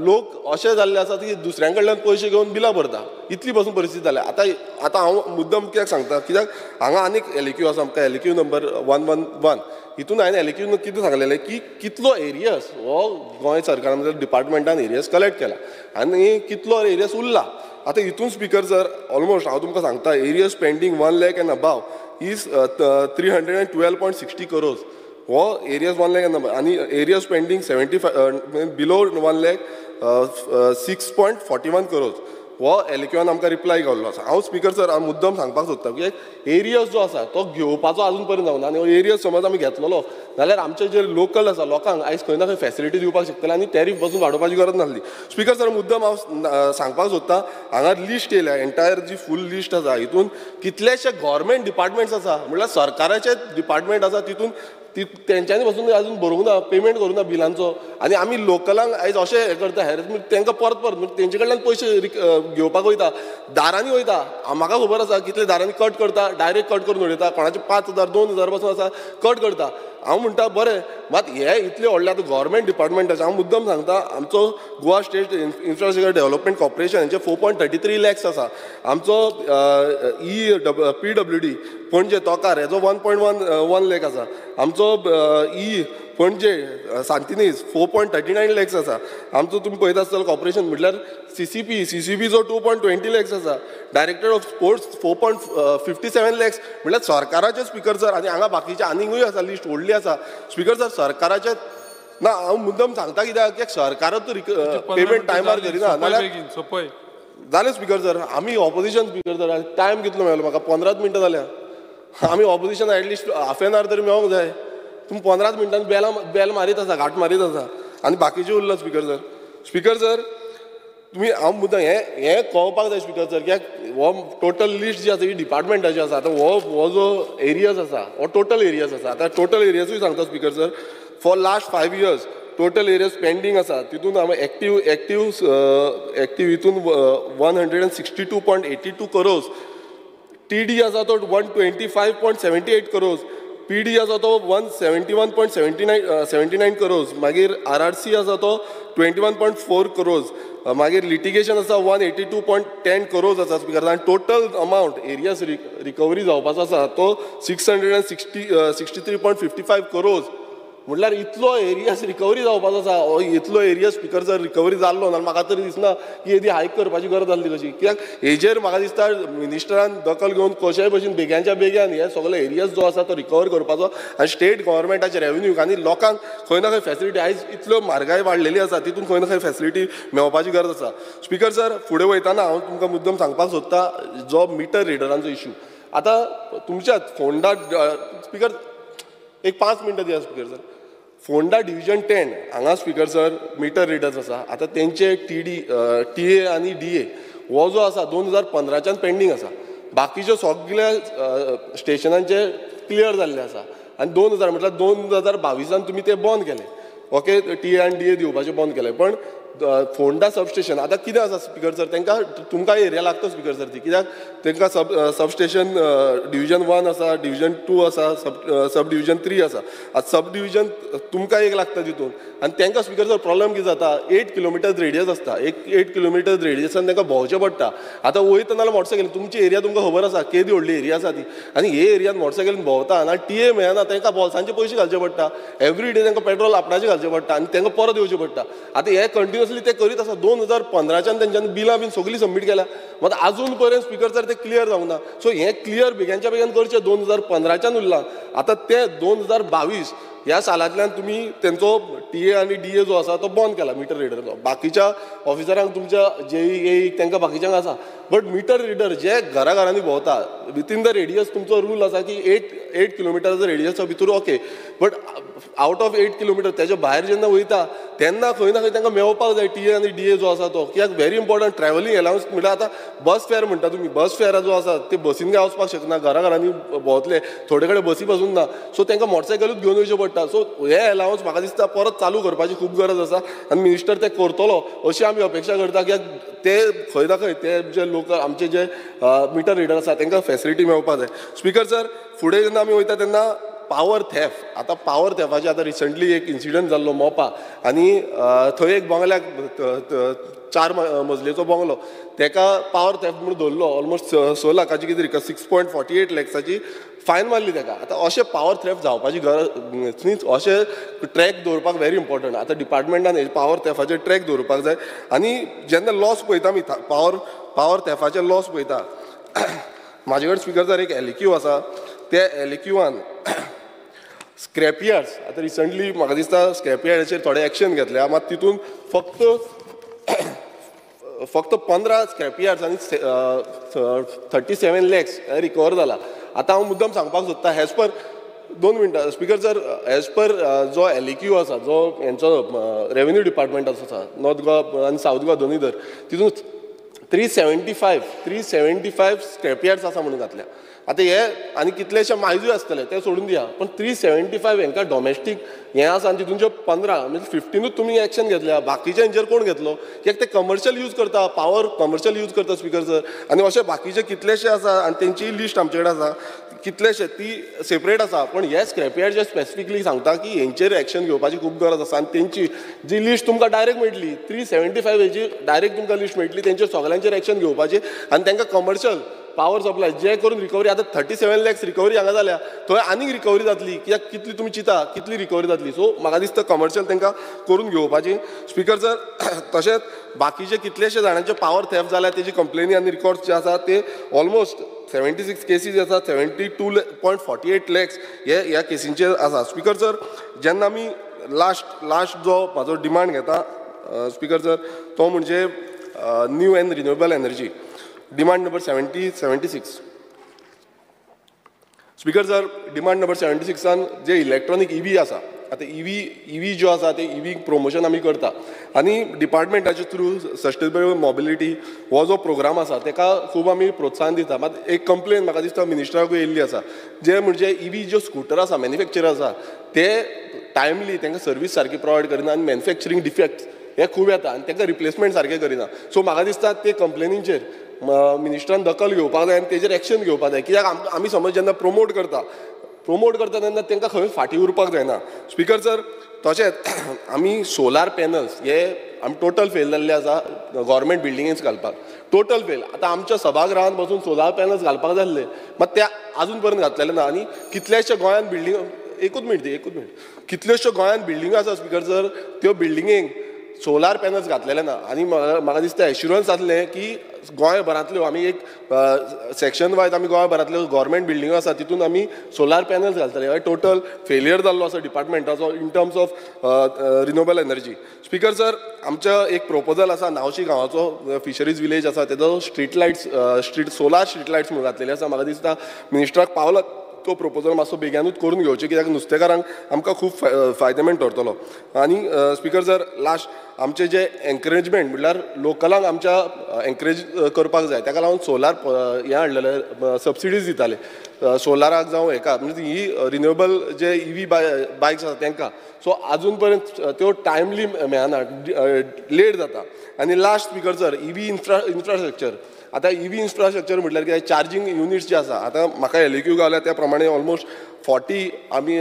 Speaker 18: लोक अशे जाल्ले आसात की दुसऱ्यां कडल्यान पयशे घेवन बिलां भरता, इतली पासून परिस्थिती जाल्या. आतां आतां हांव मुद्दम कित्याक सांगता, कित्याक हांगा आनीक एलएक्यू आसा आमकां, एलएक्यू नंबर 111. हितून हांवें एलएक्यून कितें सांगलेलें की कितलो एरियस हो गोंय सरकारान डिपार्टमेंटान एरियस कलेक्ट केला आनी कितलो एरियस उरला. आतां हितून स्पीकर सर ऑलमोस्ट हांव तुमकां सांगता arrears pending 1 lakh and above is 312.60 crores. हो एरियस 1 लाख एंड अबाव आनी arrears pending 75 below 1 lakh 6.41 crores. हो एलक्यूआन आमकां रिप्लाय केल्लो आसा. हांव स्पीकर सर हांव मुद्दम सांगपाक सोदता की एरियस जो आसा तो घेवपाचो आजून पर्यंत जावना आनी एरियस समज आमी घेतलेलो जाल्यार आमचे जे लोकल आसा लोकांक आयज खंय ना खंय फेसिलिटी दिवपाक शकतले आनी टॅरीफ पासून वाडोवपाची गरज नासली. स्पीकर सर मुद्दम हांव सांगपाक सोदता हांगा लिस्ट येयल्या, एंटायर जी फूल लिस्ट आसा हितून कितलेशे गव्हर्मेंट डिपार्टमेंट्स आसा, म्हणल्यार सरकाराचे डिपार्टमेंट आसा तितून तेंच्यांनी पासून अजून भरूंक ना, पेमेंट करूंक ना बिलांचो आनी आमी लोकलांक आयज अशें हें करता हेर तांकां परत परत तेंचे कडल्यान पयशे घेवपाक वयता, दारांनी वयता. म्हाका खबर आसा कितले दारांनी कट करता, डायरेक्ट कट करून उडयता, कोणाचे 5,000 2,000 पासून आसा कट करता. हांव म्हणटा बरें, मात हे इतले व्हडले आतां गव्हर्मेंट डिपार्टमेंटाचे हांव मुद्दम सांगता आमचो Goa state infrastructure development corporation हेंचे 4.33 लॅक्स आसा, आमचो PWD Panaji तोकार हेजो 1.11 लॅक आसा, आमचो ई पणजे सांतिनेज 4.39 लॅक्स आसा, आमचो तुमी पळयता आसतलो कॉर्पोरेशन म्हटल्यार CCPचो 2.20 लॅक्स आसा, डायरेक्टर ऑफ स्पोर्ट्स 4.57 लॅक्स. म्हटल्यार सरकाराचे स्पीकर सर आनी हांगा बाकीचे आनीकूय आसा, लिस्ट व्हडली आसा. स्पीकर सर सरकाराचे ना हांव मुद्दम सांगता कित्याक कित्याक सरकाराच पेमेंट टायमार करिना नाल्यार जालें. स्पीकर सर आमी ऑपोजिशन स्पीकर सर टायम कितलो मेळ्ळो म्हाका 15 मिनटां जाल्या, आमी opposition at least half an hour तरी मेळोंक जाय. तुमी 15 मिनटान बेल मारीत आसा, घाट मारीत आसा आनी बाकीचे उरला स्पीकर सर. स्पीकर सर तुमी हांव मुद्दम हें हें कळपाक जाय स्पीकर सर कित्याक हो टोटल लिस्ट जी आसा ही डिपार्टमेंटाची आसा. आतां हो जो एरियज आसा हो टोटल एरियज आसा. आतां टोटल एरियजूय सांगता speaker sir, for last 5 years total arrears pending आसा तितून आमी एक्टीव एक्टीव एक्टीव हितून 162.82 करोज, TD आसा तो 125.78 करोज, PD आसा तो 171.79 करोज, मागीर RRC आसा तो 21.4 करोज, मागीर लिटिगेशन आसा 182.10 करोज आसा स्पीकर. आनी टोटल अमावंट एरियस रिकवरी जावपाचो आसा तो 663.55 करोज. म्हणल्यार इतलो एरियास रिकवरी जावपाचो आसा, इतलो एरिया स्पीकर सर रिकवरी जाल्लो ना म्हाका तरी दिसना की येदी हायक करपाची गरज आसली कशी. कित्याक हेजेर म्हाका दिसता मिनिस्टरान दखल घेवन कशेय भशेन बेग्यांच्या बेग्यान हे सगळे एरियास जो आसा तो रिकवर करपाचो आनी स्टेट गव्हर्मेंटाचे रेवेन्यूक आनी लोकांक खंय ना खंय फॅसिलिटी आयज इतल्यो म्हारगाय वाडलेली आसा तितून खंय ना खंय फॅसिलिटी मेळपाची गरज आसा. स्पीकर सर फुडें वयताना हांव तुमकां मुद्दम सांगपाक सोदता जो मिटर रिडरांचो इशू आतां तुमच्या फोंडा स्पीकर एक 5 मिनटां दिया स्पीकर सर. फोंडा डिविजन 10 हांगा स्पीकर सर मिटर रिडर्स आसा. आतां तेंचे टी ए आनी डी ए हो जो आसा 2015च्यान पेंडींग आसा. बाकीच्यो सगल्या स्टेशनांचे क्लियर जाल्ले आसा आनी 2000 म्हटल्यार 2022 तुमी ते बंद केले. ओके, टी ए आनी डी ए दिवपाचें बंद केलें. पण फोंडा सबस्टेशन आतां कितें आसा स्पीकर सर, तांकां तुमकां एरिया लागता स्पीकर सर ती, कित्याक तांकां सबस्टेशन डिविजन 1 आसा, डिविजन 2 आसा, सब डिविजन 3 आसा. आतां सब डिविजन तुमकां एक लागता तितून आनी तांकां स्पीकर सर प्रॉब्लम कितें जाता, 8 किलोमिटर रेडियस आसता, 8 किलोमिटर रेडियसान तांकां भोंवचें पडटा. आतां वयता नाल्यार मोटरसायकलीन तुमची एरिया तुमकां खबर आसा केदी व्हडली एरिया आसा ती, आनी हे एरियान मोटरसायकलीन भोंवता आनी टी ए मेळना, तांकां बोल्सांचे पयशे घालचे पडटा, एवरी डे तांकां पेट्रोल आपणाचें घालचें पडटा आनी तांकां परत येवचें पडटा. आतां हे कंटिन्युअसली ते करीत आसा. 2015च्यान तेंच्यांनी बिलां बीन सगळीं सबमीट केल्या, मात आजून पर्यंत स्पीकर सर ते क्लियर जावंक ना. सो हें क्लियर बेग्यांच्या बेगीन करचें. 2015च्यान उरलां, आतां ते 2022 ह्या सालांतल्यान तुमी तेंचो टी ए आनी डी ए जो आसा तो बंद केला मिटर रिडरचो. बाकीच्या ऑफिसरांक तुमच्या जेई ए तांकां बाकीच्यांक आसा, बट मिटर रिडर जे घरा घरांनी भोंवता विथीन the radius तुमचो रूल आसा की 8 किलोमिटराचो रेडियसा भितर okay, but out of 8 kilometre तेच्या भायर जेन्ना वयता तेन्ना खंय ना खंय तांकां मेळपाक जाय टी ए आनी डी ए जो आसा तो. कित्याक व्हेरी इम्पॉर्टंट ट्रॅव्हलिंग एलावन्स म्हणल्यार आतां बस फेर म्हणटा तुमी, बस फेर जो आसा ते बसीन काय वचपाक शकना, घरा घरांनी भोंवतले, थोडे कडेन बसी पासून ना, सो तांकां मोटरसायकलूच घेवन वयचें पडटा. सो हे एलावन्स म्हाका दिसता परत चालू करपाची खूब गरज आसा आनी मिनिस्टर ते करतलो अशी आमी अपेक्षा करता. कित्याक ते खंय ना खंय ते जे लोक आमचे जे मिटर रिडर आसा तांकां फॅसिलिटी मेळपाक जाय. स्पीकर सर फुडें जेन्ना आमी वयता तेन्ना पावर थेफ, आतां पावर थेफाचे आतां रिसंटली एक इन्सिडंट जाल्लो मोपा आनी थंय एक बंगल्याक 4 मजलेचो बंगलो तेका पावर थेफ म्हणून धरलो, ऑलमोस्ट 6 लाखाची कितें 6.48 लॅक्साची फायन मारली तेका. आतां अशें पावर थेफ जावपाची गरज न्ही, अशें ट्रॅक दवरपाक व्हेरी इम्पॉर्टंट. आतां डिपार्टमेंटान पावर थेफाचे ट्रॅक दवरपाक जाय आनी जेन्ना लॉस पळयता आमी पावर थेफाचे लॉस पळयता, म्हाजे कडेन स्पीकर सर एक एल क्यू आसा, त्या एल क्यूआन स्क्रॅपयार्ड्स आतां रिसंटली म्हाका दिसता स्क्रॅपयार्डाचेर थोडे एक्शन घेतल्या, मात तितून फक्त 15 स्क्रॅपयार्ड्स आनी 37 लॅक्स रिकवर जाला. आतां हांव मुद्दम सांगपाक सोदता एज पर 2 मिनटां स्पीकर सर, एज पर जो एल क्यू आसा जो हेंचो रेवेन्यू डिपार्टमेंट आसा नॉर्थ गोवा आनी सावथ गोवा दोनूय धर, तितून 375 स्क्रॅपयार्ड्स आसा म्हणून घातल्या. आतां हे आनी कितलेशे मायजूय आसतले ते सोडून दिया, पण 375 हेंकां डॉमेस्टीक हें आसा आनी तितूनचे 15 म्हणजे 15ूच तुमी एक्शन घेतल्या, बाकीच्या हेंचेर कोण घेतलो? कित्याक ते कमर्शियल यूज करता, पावर कमर्शियल यूज करता स्पीकर सर. आनी अशे बाकीचे कितलेशे आसा आनी तेंची लिस्ट आमचे कडेन आसा कितलेशे, ती सेपरेट आसा, पण हे स्क्रॅपयार्ड जे स्पेसिफिकली सांगता की हेंचेर एक्शन घेवपाची खूब गरज आसा आनी तेंची जी लिस्ट तुमकां डायरेक्ट मेळटली 375 हेजी डायरेक्ट तुमकां लिस्ट मेळटली, तेंचेर सगळ्यांचेर एक्शन घेवपाची आनी तांकां कमर्शियल पावर सप्लाय जे करून रिकवरी आतां 37 लॅक्स रिकवरी हांगा जाल्या, थंय आनीक रिकवरी जातली, कित्याक कितली तुमी चिंता कितली रिकवरी जातली. सो म्हाका दिसता कमर्शियल तांकां करून घेवपाची. स्पीकर सर तशेंच बाकीचे कितलेशे जाणांचे पावर थेफ जाल्या तेजी कंप्लेनी आनी रिकॉर्ड्स जे आसा ते ऑलमोस्ट 76 केसीस आसा, 72.48 लॅक्स हे ह्या केसींचेर आसा. स्पीकर सर जेन्ना आमी लास्ट जो म्हाजो डिमांड घेता स्पीकर सर तो म्हणजे new and renewable energy demand number 76. Speaker sir demand number 76 J electronic EV आसा, आतां ईव्ही ज्यो आसा ते ईव्ही प्रमोशन आमी करता आनी डिपार्टमेंटाचे थ्रू सस्टेनेबल मोबिलिटी हो जो प्रोग्राम आसा तेका खूब आमी प्रोत्साहन दिता. मात एक कंप्लेन म्हाका दिसता मिनिस्टराकूय येयल्ली आसा, जे म्हणजे ईव्ही ज्यो स्कुटर आसा मॅन्युफॅक्चर आसा ते टायमली तांकां सर्वीस सारकी प्रोवायड करिना आनी मॅन्युफॅक्चरींग डिफेक्ट्स हे खूब येता आनी तांकां रिप्लेसमेंट सारकें करिना. सो म्हाका दिसता ते कंप्लेनींचेर मिनिस्टरान दखल घेवपाक जाय आनी तेजेर एक्शन घेवपाक जाय, कित्याक आमी समज जेन्ना प्रमोट करता तेन्ना तांकां खंय फाटीं उरपाक जायना. स्पीकर सर तशेंच आमी सोलार पॅनल्स हे आमी टोटल फेल जाल्ले आसा गव्हर्मेंट बिल्डिंगेंत घालपाक, टोटल फेल. आतां आमच्या सभागृहांत बसून सोलार पॅनल्स घालपाक जाल्ले, मात ते आजून पर्यंत घातलेले ना आनी कितलेशे गोंयांत बिल्डींग एकूच मिनट कितल्योश्यो गोंयांत बिल्डिंगो आसा स्पीकर सर, त्यो बिल्डिंगेक सोलार पॅनल्स घातलेले ना. आनी म्हाका दिसता एश्युरन्स आसलें की गोंयभरांतल्यो आमी एक सेक्शन वायज आमी गोंयभरांतल्यो गव्हर्मेंट बिल्डिंगो आसा तितून आमी सोलार पॅनल्स घालतले. हय टोटल फेलियर जाल्लो आसा डिपार्टमेंटाचो in terms of renewable energy. Speaker sir, आमचो एक प्रोपोजल आसा नावशी गांवाचो फिशरीज विलेज आसा तेजो street lights solar street lights म्हणून घातलेले आसा. म्हाका दिसता मिनिस्टराक पावला तो प्रोपोजल मातसो बेग्यानूच करून घेवचें, कित्याक नुस्तेकारांक आमकां खूब फायदेमंद ठरतलो. आनी स्पीकर सर लास्ट आमचे जे एनकरेजमेंट म्हळ्यार लोकलांक आमच्या एनकरेज करपाक जाय, ताका लागून सोलार हें हाडलेलें सबसिडीज दिताले सोलाराक जावं हेका, म्हणजे ही रिन्युएबल जे इवी बायक्स आसा तांकां. सो आजून पर्यंत त्यो टायमली मेळना, लेट जाता. आनी last speaker sir EV infrastructure. आतां इवी इन्फ्रास्ट्रक्चर म्हटल्यार कितें, चार्जींग युनिट्स जे आसा, आतां म्हाका LAQ गावल्या त्या प्रमाणे ऑलमोस्ट 40 आमी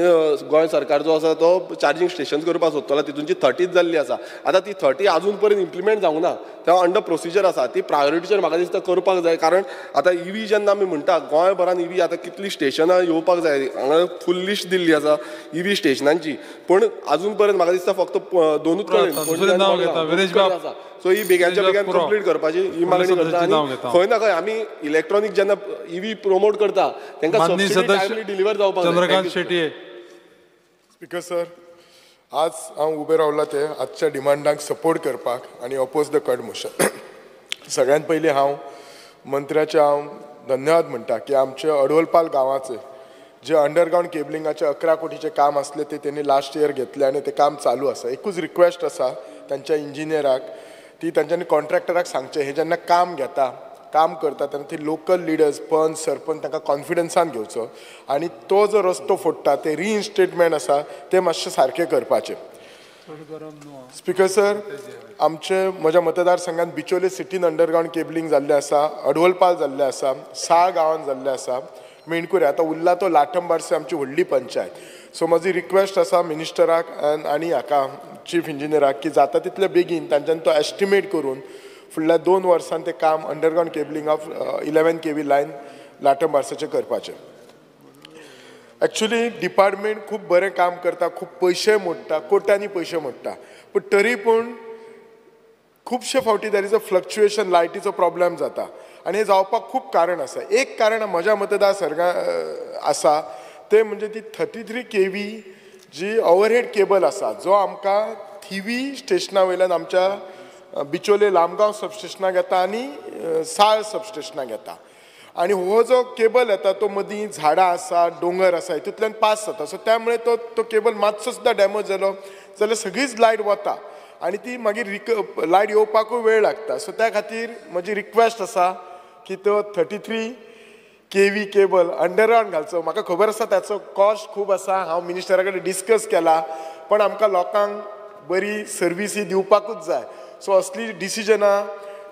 Speaker 18: गोंय सरकार जो आसा तो चार्जींग स्टेशन करपाक सोदतलो, तितूनची 30 जाल्ली आसा. आतां ती 30 आजून पर्यंत इम्प्लिमेंट जावंक ना, तेन्ना अंडर प्रोसिजर आसा, ती प्रायोरिटीचेर म्हाका दिसता करपाक जाय. कारण आतां इवी जेन्ना आमी म्हणटा गोंयभरान इवी आतां कितलीं स्टेशनां येवपाक जाय, हांगा फूल लिस्ट दिल्ली आसा इवी स्टेशनांची, पूण आजून पर्यंत म्हाका दिसता फक्त 2 कडेन आसा. सो ही बेग्याच्या बेग्यान कंप्लीट करपाची ही मागणी करता. आनी खंय ना खंय आमी इलेक्ट्रॉनीक जेन्ना इवी प्रोमोट करता तांकां सबसिडी टायमली डिलिव्हर जावपाक जाय.
Speaker 3: चंद्रकांत शेट्ये.
Speaker 19: स्पीकर सर, आज हांव उबे रावला ते आजच्या डिमांडांक सपोर्ट करपाक आनी अपोज the cut motion. सगळ्यांत पयलीं हांव मंत्र्याचे हांव धन्यवाद म्हणटा की आमचे अडवलपाल गांवाचे जे अंडरग्रावंड केबलिंगाचे 11 कोटीचें काम आसलें ते तेणी लास्ट इयर घेतलें आनी तें काम चालू आसा. एकूच रिक्वेस्ट आसा तांच्या इंजिनियराक, ती तांच्यांनी कॉन्ट्रॅक्टराक सांगचें हे जेन्ना काम घेता काम करता तेन्ना ती लोकल लिडर्स पंच सरपंच तांकां कॉन्फिडन्सान घेवचो आनी तो जो रस्तो फोडटा ते रिइन्स्टेटमेंट आसा ते मातशें सारकें करपाचें. स्पीकर सर, आमचे म्हज्या मतदारसंघात बिचोले सिटीन अंडरग्रावंड केबलिंग जाल्लें आसा, अडवलपाल जाल्लें आसा, साळ गांवान जाल्लें आसा, मेणकुरे आतां उरला तो लाठंबार्से आमची व्हडली पंचायत. सो म्हजी रिक्वेस्ट आसा मिनिस्टराक आनी हाका चीफ इंजिनियराक की जाता तितले बेगीन तांच्यान तो एस्टिमेट करून फुडल्या 2 वर्सां तें काम underground cabling of 11 kV line लाटंबार्सेचें करपाचें. एक्चुली डिपार्टमेंट खूब बरें काम करता, खूब पयशे मोडटा, कोट्यांनी पयशे मोडटा, पूण तरी पूण खुबशे फावटी there is a fluctuation, लायटीचो प्रॉब्लेम जाता आनी हें जावपाक खूब कारण आसा. एक कारण म्हज्या मतदारसंघा आसा तें म्हणजे ती 33 kV जी ओवरहेड केबल आसा जो आमकां थिवी स्टेशना वयल्यान आमच्या बिचोले लामगांव सबस्टेशनाक येता आनी साळ सबस्टेशनाक येता आनी हो जो केबल येता तो मदीं झाडां आसा, दोंगर आसा, हितूंतल्यान पास जाता. सो त्यामुळे तो केबल मातसो सुद्दां डॅमेज जालो जाल्यार सगळीच लायट वता आनी ती मागीर लायट येवपाकूय वेळ लागता. सो त्या खातीर म्हजी रिक्वेस्ट आसा की तो 33 kV cable underground घालचो. म्हाका खबर आसा ताचो कॉस्ट खूब आसा, हांव मिनिस्टरा कडेन डिस्कस केला, पण आमकां लोकांक बरी सर्विसी दिवपाकूच जाय. सो असली डिसिजनां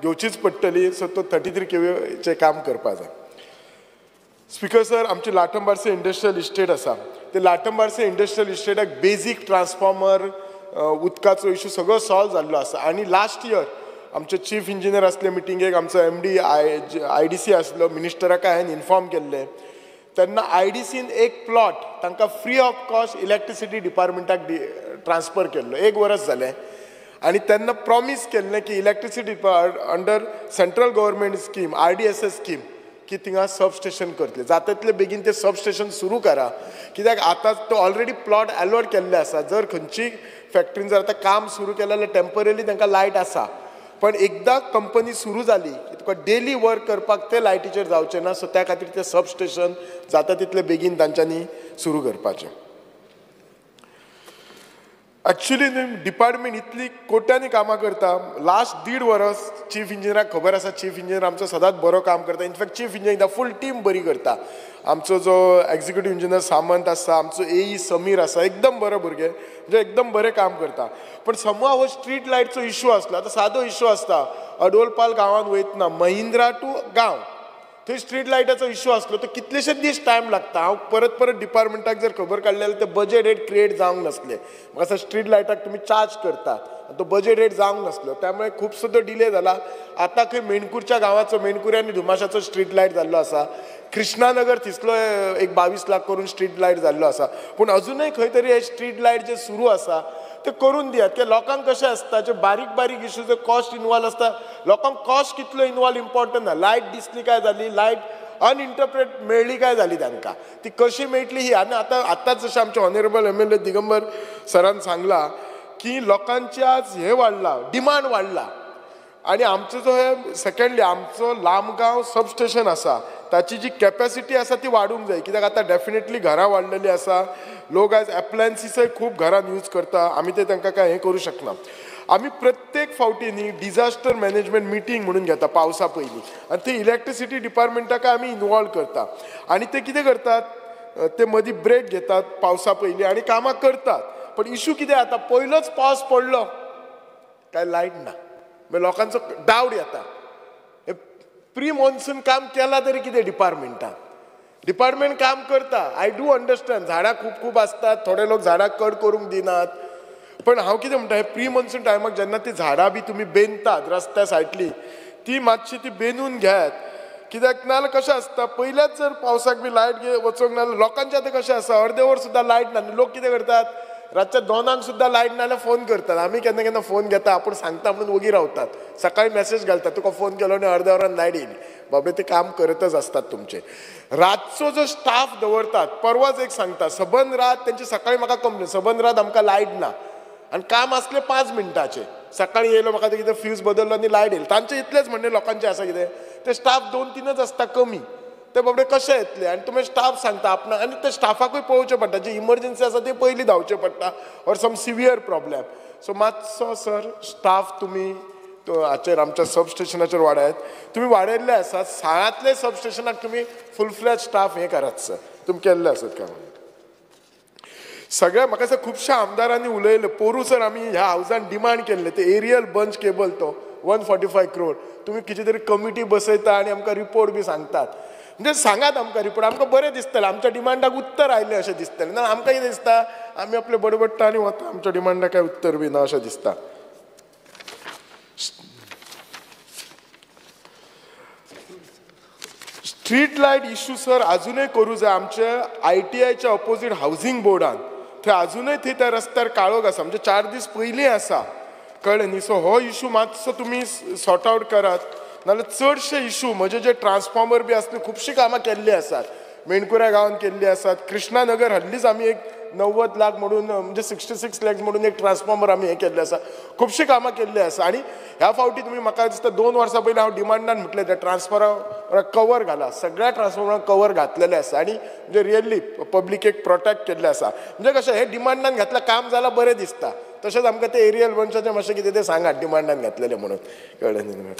Speaker 19: घेवचीच पडटली. सो तो 33 kVचें काम करपाक जाय. स्पीकर सर, आमची लाटंबार्से इंडस्ट्रियल इस्टेट आसा, ते लाटंबार्से इंडस्ट्रियल इस्टेटाक बेजीक ट्रान्सफॉर्मर, उदकाचो इशू सगळो सॉल्व जाल्लो आसा. आनी लास्ट इयर आमचे चीफ इंजिनियर आसले मिटिंगेक, आमचो MD IDC आसलो, मिनिस्टराक हांवें इन्फॉर्म केल्लें तेन्ना IDCन एक प्लॉट तांकां फ्री ऑफ कॉस्ट इलेक्ट्रिसिटी डिपार्टमेंटाक ट्रान्सफर केल्लो, 1 वर्स जालें. आनी तेन्ना प्रॉमीस केल्लें की electricity under central government scheme RDSS scheme की थिंगा सबस्टेशन करतले, जाता तितले बेगीन तें सबस्टेशन सुरू करा, कित्याक आतां तो ऑलरेडी प्लॉट एलॉट केल्ले आसा. जर खंयची फॅक्टरीन जर आतां काम सुरू केलें जाल्यार टेम्पररी तांकां लायट आसा, पण एकदां कंपनी सुरू जाली की तुका डेली वर्क करपाक ते लायटीचेर जावचें ना. सो त्या खातीर तें सबस्टेशन जाता तितले बेगीन तांच्यांनी सुरू करपाचें. एक्चुली डिपार्टमेंट इतली कोट्यांनी कामां करता. लास्ट 1.5 वर्स चीफ इंजिनियराक खबर आसा, चीफ इंजिनियर आमचो सदांच बरो काम करता. In fact chief engineer full team बरी करता. आमचो जो एक्झिक्युटीव इंजिनियर सामंत आसा, आमचो AE Sameer आसा, एकदम बरो भुरगे, म्हणजे एकदम बरें काम करता. पण समवा हो स्ट्रीट लायटचो इशू आसलो, आतां सादो इशू आसता. अडोलपाल गांवांत वयतना महिंद्रा टू गांव थंय स्ट्रीट लायटाचो इशू आसलो तो कितलेशे दीस टायम लागता. हांव परत परत डिपार्टमेंटाक जर खबर काडली जाल्यार ते बजेट रेट क्रिएट जावंक नासले. म्हाका दिसता स्ट्रीट लायटाक तुमी चार्ज करतात, तो बजेट रेट जावंक नासलो, त्यामुळे खुबसो तो डिले जाला. आतां खंय मेणकूरच्या गांवाचो, मेणकुरी आनी धुमाशाचो स्ट्रीट लायट जाल्लो आसा, कृष्णानगर थिसलो एक 22 लाख करून स्ट्रीट लायट जाल्लो आसा. पूण अजुनय खंय तरी हे स्ट्रीट लायट जे सुरू आसा ते करून दियात. की लोकांक कशें आसता, जे बारीक बारीक इशू जे कॉस्ट इनवॉल्व आसता, लोकांक कॉस्ट कितलो इनवॉल्व इम्पॉर्टंट ना. लायट दिसली काय जाली, लायट अनइंटरप्रेट मेळ्ळी काय जाली, तांकां ती कशी मेळटली ही. आनी आतां आतांच जशें आमचे ऑनरेबल MLA Digambar सरान सांगलां की लोकांचे आज हे वाडला, डिमांड वाडला. आनी आमचो जो हे सेकेंडली आमचो लामगांव सबस्टेशन आसा ताची जी कॅपॅसिटी आसा ती वाडूंक जाय. कित्याक आतां डेफिनेटली घरां वाडलेली आसा, लोक आयज एप्लायन्सीसय खूब घरान यूज करता, आमी ते तांकां काय हें करूं शकना. आमी प्रत्येक फावटी न्ही डिजास्टर मॅनेजमेंट मिटींग म्हणून घेता पावसा पयलीं, आनी ते इलेक्ट्रिसिटी डिपार्टमेंटाक आमी इनवॉल्व करता. आनी ते कितें करतात, ते मदीं ब्रेक घेतात पावसा पयलीं आनी कामां करतात. पण इशू कितें आतां, पयलोच पावस पडलो काय लायट ना, मागीर लोकांचो डावट येता. प्री मॉन्सून काम केलां तरी कितें डिपार्टमेंटान, डिपार्टमेंट काम करता, I do understand, झाडां खूब खूब आसतात, थोडे लोक झाडां कट करूंक दिनात. पण हांव कितें म्हणटा, हे प्री मॉन्सून टायमाक जेन्ना ती झाडां बी तुमी बेंदतात रस्त्या सायडली, ती मातशी ती बेंदून घेयात. कित्याक नाजाल्यार कशें आसता, पयल्याच जर पावसाक बी लायट वचूंक ना, लोकांचें आतां कशें आसा, अर्दे वर सुद्दां लायट ना. लोक कितें करतात, रातच्या 2 सुद्दां लायट ना जाल्यार फोन करतात. आमी केन्ना केन्ना फोन घेता, आपूण सांगता म्हणून वगी रावतात, सकाळी मॅसेज घालतात तुका फोन केलो आनी अर्द्या वरान लायट येयली. बाबरे ते काम करतच आसतात तुमचे. रातचो जो स्टाफ दवरतात, परवाच एक सांगता सबंद रात तेंची, सकाळी म्हाका कंप्लेन, सबंद रात आमकां लायट ना आनी काम आसलें 5 मिनटाचें, सकाळी येयलो म्हाका ते कितें फ्यूज बदललो आनी लायट येयली. तांचें इतलेंच म्हणणें लोकांचें आसा कितें, ते स्टाफ 2-3 आसता कमी, ते बाबडे कशे येतले. आनी तुमी स्टाफ सांगता आपणाक, आनी ते स्टाफाकूय पळोवचें पडटा, जी इमर्जन्सी आसा ती पयलीं धांवचें पडटा, or some severe problem. So मातसो सर स्टाफ तुमी हाचेर आमच्या सबस्टेशनाचेर वाडयात. तुमी वाडयल्ले आसात, साळांतले सबस्टेशनाक तुमी फूल फ्लॅज स्टाफ हें करात सर, तुमी केल्ले आसत काम सगळ्या. म्हाका दिसता खुबश्या आमदारांनी उलयलें. पोरूं सर आमी ह्या हावजान डिमांड केल्ले ते एरियल बंच केबल तो 145 crore, तुमी कितें तरी कमिटी बसयता आनी आमकां रिपोर्ट बी सांगतात. म्हणजे सांगात आमकां रिपोर्ट, आमकां बरें दिसतलें, आमच्या डिमांडाक उत्तर आयलें अशें दिसतलें. ना आमकां कितें दिसता, आमी आपले बडबडटा आनी वता, आमच्या डिमांडाक कांय उत्तर बी ना अशें दिसता. स्ट्रीट लायट इशू सर अजुनय करूं जाय. आमच्या ITIच्या ऑपोजीट हावजींग बोर्डान थंय अजुनय थंय त्या रस्त्यार काळोख आसा, म्हणजे 4 दीस पयलीं आसा, कळ्ळें न्ही. सो हो इशू मातसो तुमी सॉर्ट आवट करात, नाजाल्यार चडशे इशू म्हजे जे ट्रान्सफॉर्मर बी आसले खुबशीं कामां केल्लीं आसात, मेणकुऱ्या गांवांत केल्लीं आसात, कृष्णानगर हल्लीच आमी एक 90 लाख म्हणून म्हणजे 66 lakhs म्हणून एक ट्रान्सफॉर्मर आमी हें केल्लें आसा, खुबशीं कामां केल्लीं आसा. आनी ह्या फावटी तुमी म्हाका दिसता 2 वर्सां पयलीं हांव डिमांडान म्हटलें त्या ट्रान्सफॉर्मराक कवर घाला, सगळ्या ट्रान्सफॉर्मराक कवर घातलेलें आसा आनी म्हणजे रियली पब्लिकेक प्रोटेक्ट केल्लें आसा. म्हणजे कशें हें डिमांडान घातलें काम जालां बरें दिसता, तशेंच आमकां तें एरियल मनशाचें मातशें कितें तें सांगात डिमांडान घातलेलें म्हणून, कळ्ळें न्ही.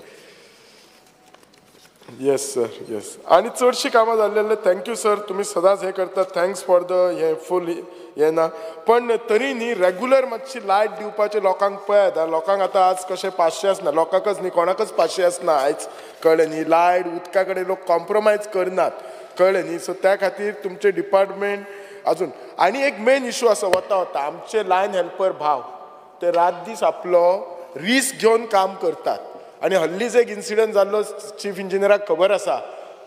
Speaker 19: Yes sir, yes. आनी चडशीं कामां जाल्लें, thank you sir, तुमी सदांच हें करतात, thanks for the हें फूल हें ना. पण तरी न्ही रेगुलर मातशी लायट दिवपाचें लोकांक पळयात. लोकांक आतां आज कशें पांचशें आसना, लोकांकच न्ही कोणाकच पांचशें आसना आयज, कळ्ळें न्ही. लायट उदका कडेन लोक कॉम्प्रोमायज करनात, कळ्ळें न्ही. सो त्या खातीर तुमचें डिपार्टमेंट अजून. आनी एक मेन इशू आसा, वता वता आमचे लायन हेल्पर भाव ते रात दीस आपलो रिस्क घेवन काम करतात. आनी हल्लीच एक इन्सिडंट जाल्लो, चीफ इंजिनियराक खबर आसा,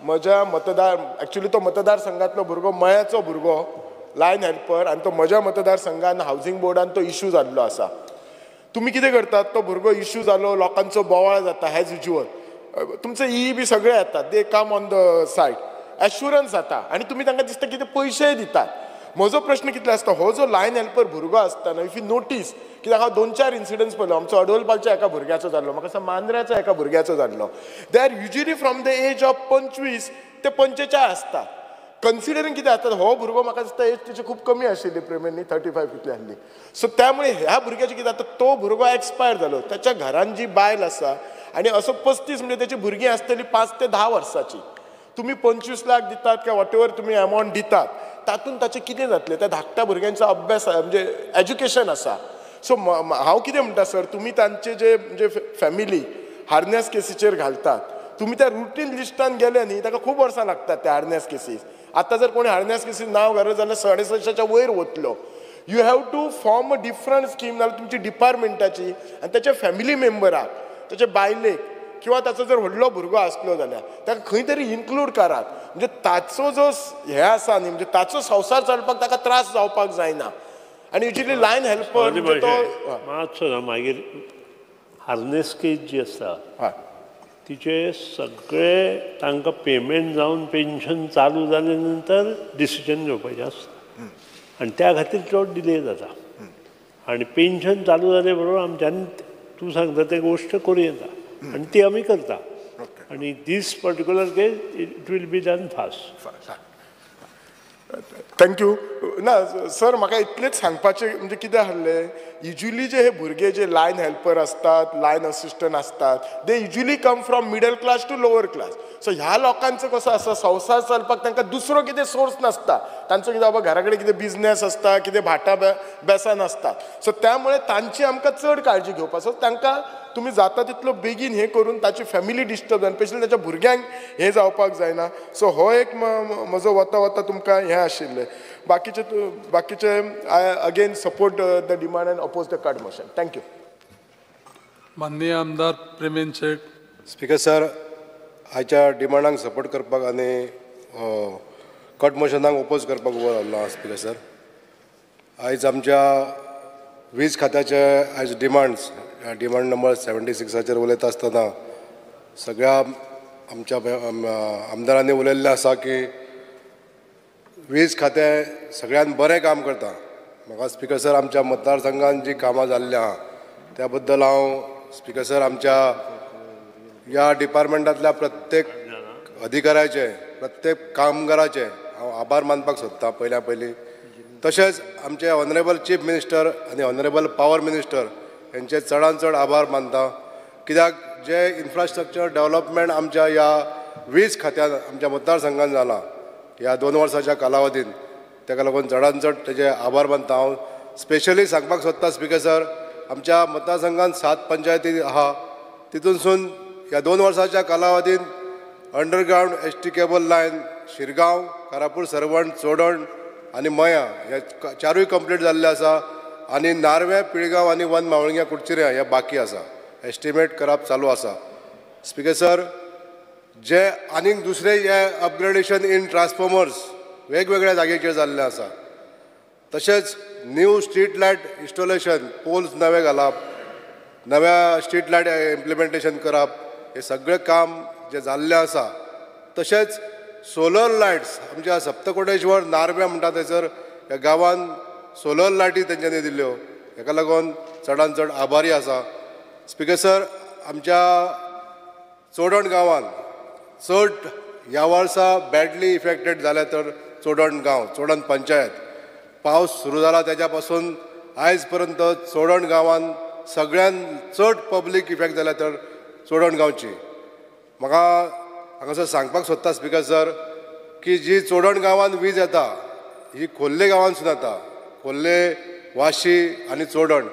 Speaker 19: म्हज्या मतदार एक्चुली तो मतदारसंघातलो भुरगो, मयाचो भुरगो लायन हेल्पर, आनी तो म्हज्या मतदारसंघान हावजींग बोर्डान तो इशू जाल्लो आसा. तुमी कितें करतात, तो भुरगो इशू जालो, लोकांचो बोवाळ जाता एज युज्युअल, तुमचे ई बी सगळे येतात, they come on the site, assurance जाता आनी तुमी तांकां दिसता कितें पयशेय दितात. म्हजो प्रश्न कितलो आसता, हो जो लायन हेल्पर भुरगो आसता न्हय, if you notice, कित्याक हांव 2-4 इन्सिडंट्स पळयलो, आमचो अडोलपालच्या एका भुरग्याचो जाल्लो, म्हाका दिसता मांद्र्याच्या एका भुरग्याचो जाल्लो. They are usually from the age of 25 ते 45 आसता. कन्सिडरींग कितें आसता, हो भुरगो म्हाका दिसता एज तेची खूब कमी आशिल्ली, प्रेमेंनी 35 कितली आसली. सो त्यामुळे ह्या भुरग्याचें कितें जाता, तो भुरगो एक्सपायर जालो, ताच्या घरान जी बायल आसा आनी असो 35 म्हणजे तेची भुरगीं आसतली 5 ते 10 वर्सांची. तुमी 25 लाख दितात काय what ever तुमी एमावंट दितात, तातूंत ताचें कितें जातलें, त्या धाकट्या भुरग्यांचो अभ्यास म्हणजे एज्युकेशन आसा. सो हांव कितें म्हणटा सर, तुमी तांचे जे म्हणजे फॅमिली हार्नेस केसीचेर घालतात, तुमी त्या रुटीन लिस्टान गेले न्ही ताका खूब वर्सां लागतात त्या हार्नेस केसीस. आतां जर कोणी हार्नेस केसीस नांव घालत जाल्यार 650च्या वयर वतलो. You have to form a different scheme नाल्यार तुमची डिपार्टमेंटाची आनी ताच्या फॅमिली मेंबराक, ताच्या बायलेक किंवा ताचो जर व्हडलो भुरगो आसलो जाल्यार ताका खंय तरी इन्क्लूड करात. म्हणजे ताचो जो हें आसा न्ही, म्हणजे ताचो संवसार चलपाक ताका त्रास जावपाक जायना. आनी युजली लायन हेल्पर म्हणजे तो
Speaker 9: मातसो ना, मागीर हार्नेस केस जी आसता तिचे सगळे तांकां पेमेंट जावन पेन्शन चालू जाले नंतर डिसिजन घेवपाचें आसता आनी त्या खातीर चड डिले जाता. आनी पेन्शन चालू जाले बरोबर आमच्यान तूं सांगता ते गोश्ट करूं येता आनी ती आमी करता. आनी this particular case it will be done fast.
Speaker 19: Thank you. ना सर, म्हाका इतलेंच सांगपाचें म्हणजे कितें आहलें, युजली जे हे भुरगे जे लायन हेल्पर आसतात, लायन असिस्टंट आसतात, they usually come from middle class to lower class. So ह्या लोकांचो कसो आसा, संवसार चलपाक तांकां दुसरो कितें सोर्स नासता. तांचो कितें बाबा घरा कडेन कितें बिजनेस आसता, कितें भाटां बेसां आसता. सो त्यामुळे तांची आमकां चड काळजी घेवपाक. सो तांकां तुमी जाता तितलो बेगीन हें करून ताची फॅमिली डिस्टर्ब जायना, स्पेशली ताच्या भुरग्यांक हें जावपाक जायना. सो हो एक म्हजो वता वता तुमकां हें आशिल्लें. बाकीचे बाकीचे I again support the demand and oppose the cut motion. Thank you.
Speaker 3: माननीय आमदार प्रेमेंद्र शेट.
Speaker 20: स्पीकर सर, आयच्या डिमांडांक सपोर्ट करपाक आनी कट मोशनाक ओपोज करपाक उबो रावलो आसा. स्पीकर सर, आयज आमच्या वीज खात्याचे आयज डिमांड्स, डिमांड नंबर 76 उलयता आसतना सगळ्या आमच्या आमदारांनी उलयल्लें आसा की वीज खातें सगळ्यान बरें काम करता. म्हाका स्पीकर सर आमच्या मतदारसंघान जी कामां जाल्लीं आहा त्या बद्दल हांव स्पीकर सर आमच्या ह्या डिपार्टमेंटांतल्या प्रत्येक अधिकाऱ्याचे, प्रत्येक कामगाराचे हांव आभार मानपाक सोदतां पयल्या पयलीं. तशेंच आमचे ऑनरेबल चीफ मिनिस्टर आनी ऑनरेबल पावर मिनिस्टर हेंचे चडान चड आभार मानता, कित्याक जे इन्फ्रास्ट्रक्चर डेवलपमेंट आमच्या ह्या वीज खात्यान आमच्या मतदारसंघान जालां ह्या 2 वर्साच्या कालावधीन, ताका लागून चडान चड तेजे आभार मानता. हांव स्पेशली सांगपाक सोदता स्पीकर सर, आमच्या मतदारसंघान 7 पंचायती आहा, तितूनसून ह्या 2 वर्साच्या कालावधीन underground HT cable line Shirgaon, Karapur Sarvan, Chodon आनी मया ह्या 4 कंप्लीट जाल्ले आसा आनी नार्वे, पिळगांव आनी वन मावळंग्या कुडचिऱ्या ह्या बाकी आसा. एस्टिमेट करप चालू आसा. स्पीकर सर, जे आनीक दुसरे हे अपग्रेडेशन इन ट्रान्सफॉर्मर्स वेगवेगळ्या जाग्याचेर जाल्ले आसा. तशेंच new street light installation, poles नवे घालप, नव्या स्ट्रीट लायट इम्प्लिमेंटेशन करप, हे सगळें काम जें जाल्लें आसा. तशेंच सोलर लायट्स आमच्या सप्तकोटेश्वर नार्व्या म्हणटा थंयसर ह्या गांवान सोलर लायटी तेंच्यांनी दिल्ल्यो, हेका लागून चडान चड आभारी आसा. स्पीकर सर, आमच्या चोडण गांवान चड ह्या वर्सा बॅडली इफेक्टेड जाल्या तर चोडण गांव, चोडण पंचायत. पावस सुरू जाला तेज्या पासून आयज पर्यंत चोडण गांवान सगळ्यान चड पब्लीक इफेक्ट जाल्या तर चोडण गांवची. म्हाका हांगासर सांगपाक सोदता स्पीकर सर की जी चोडण गांवान वीज येता ही खोल्ले गांवांतसून येता. खोल्ले, वाशी आनी चोडण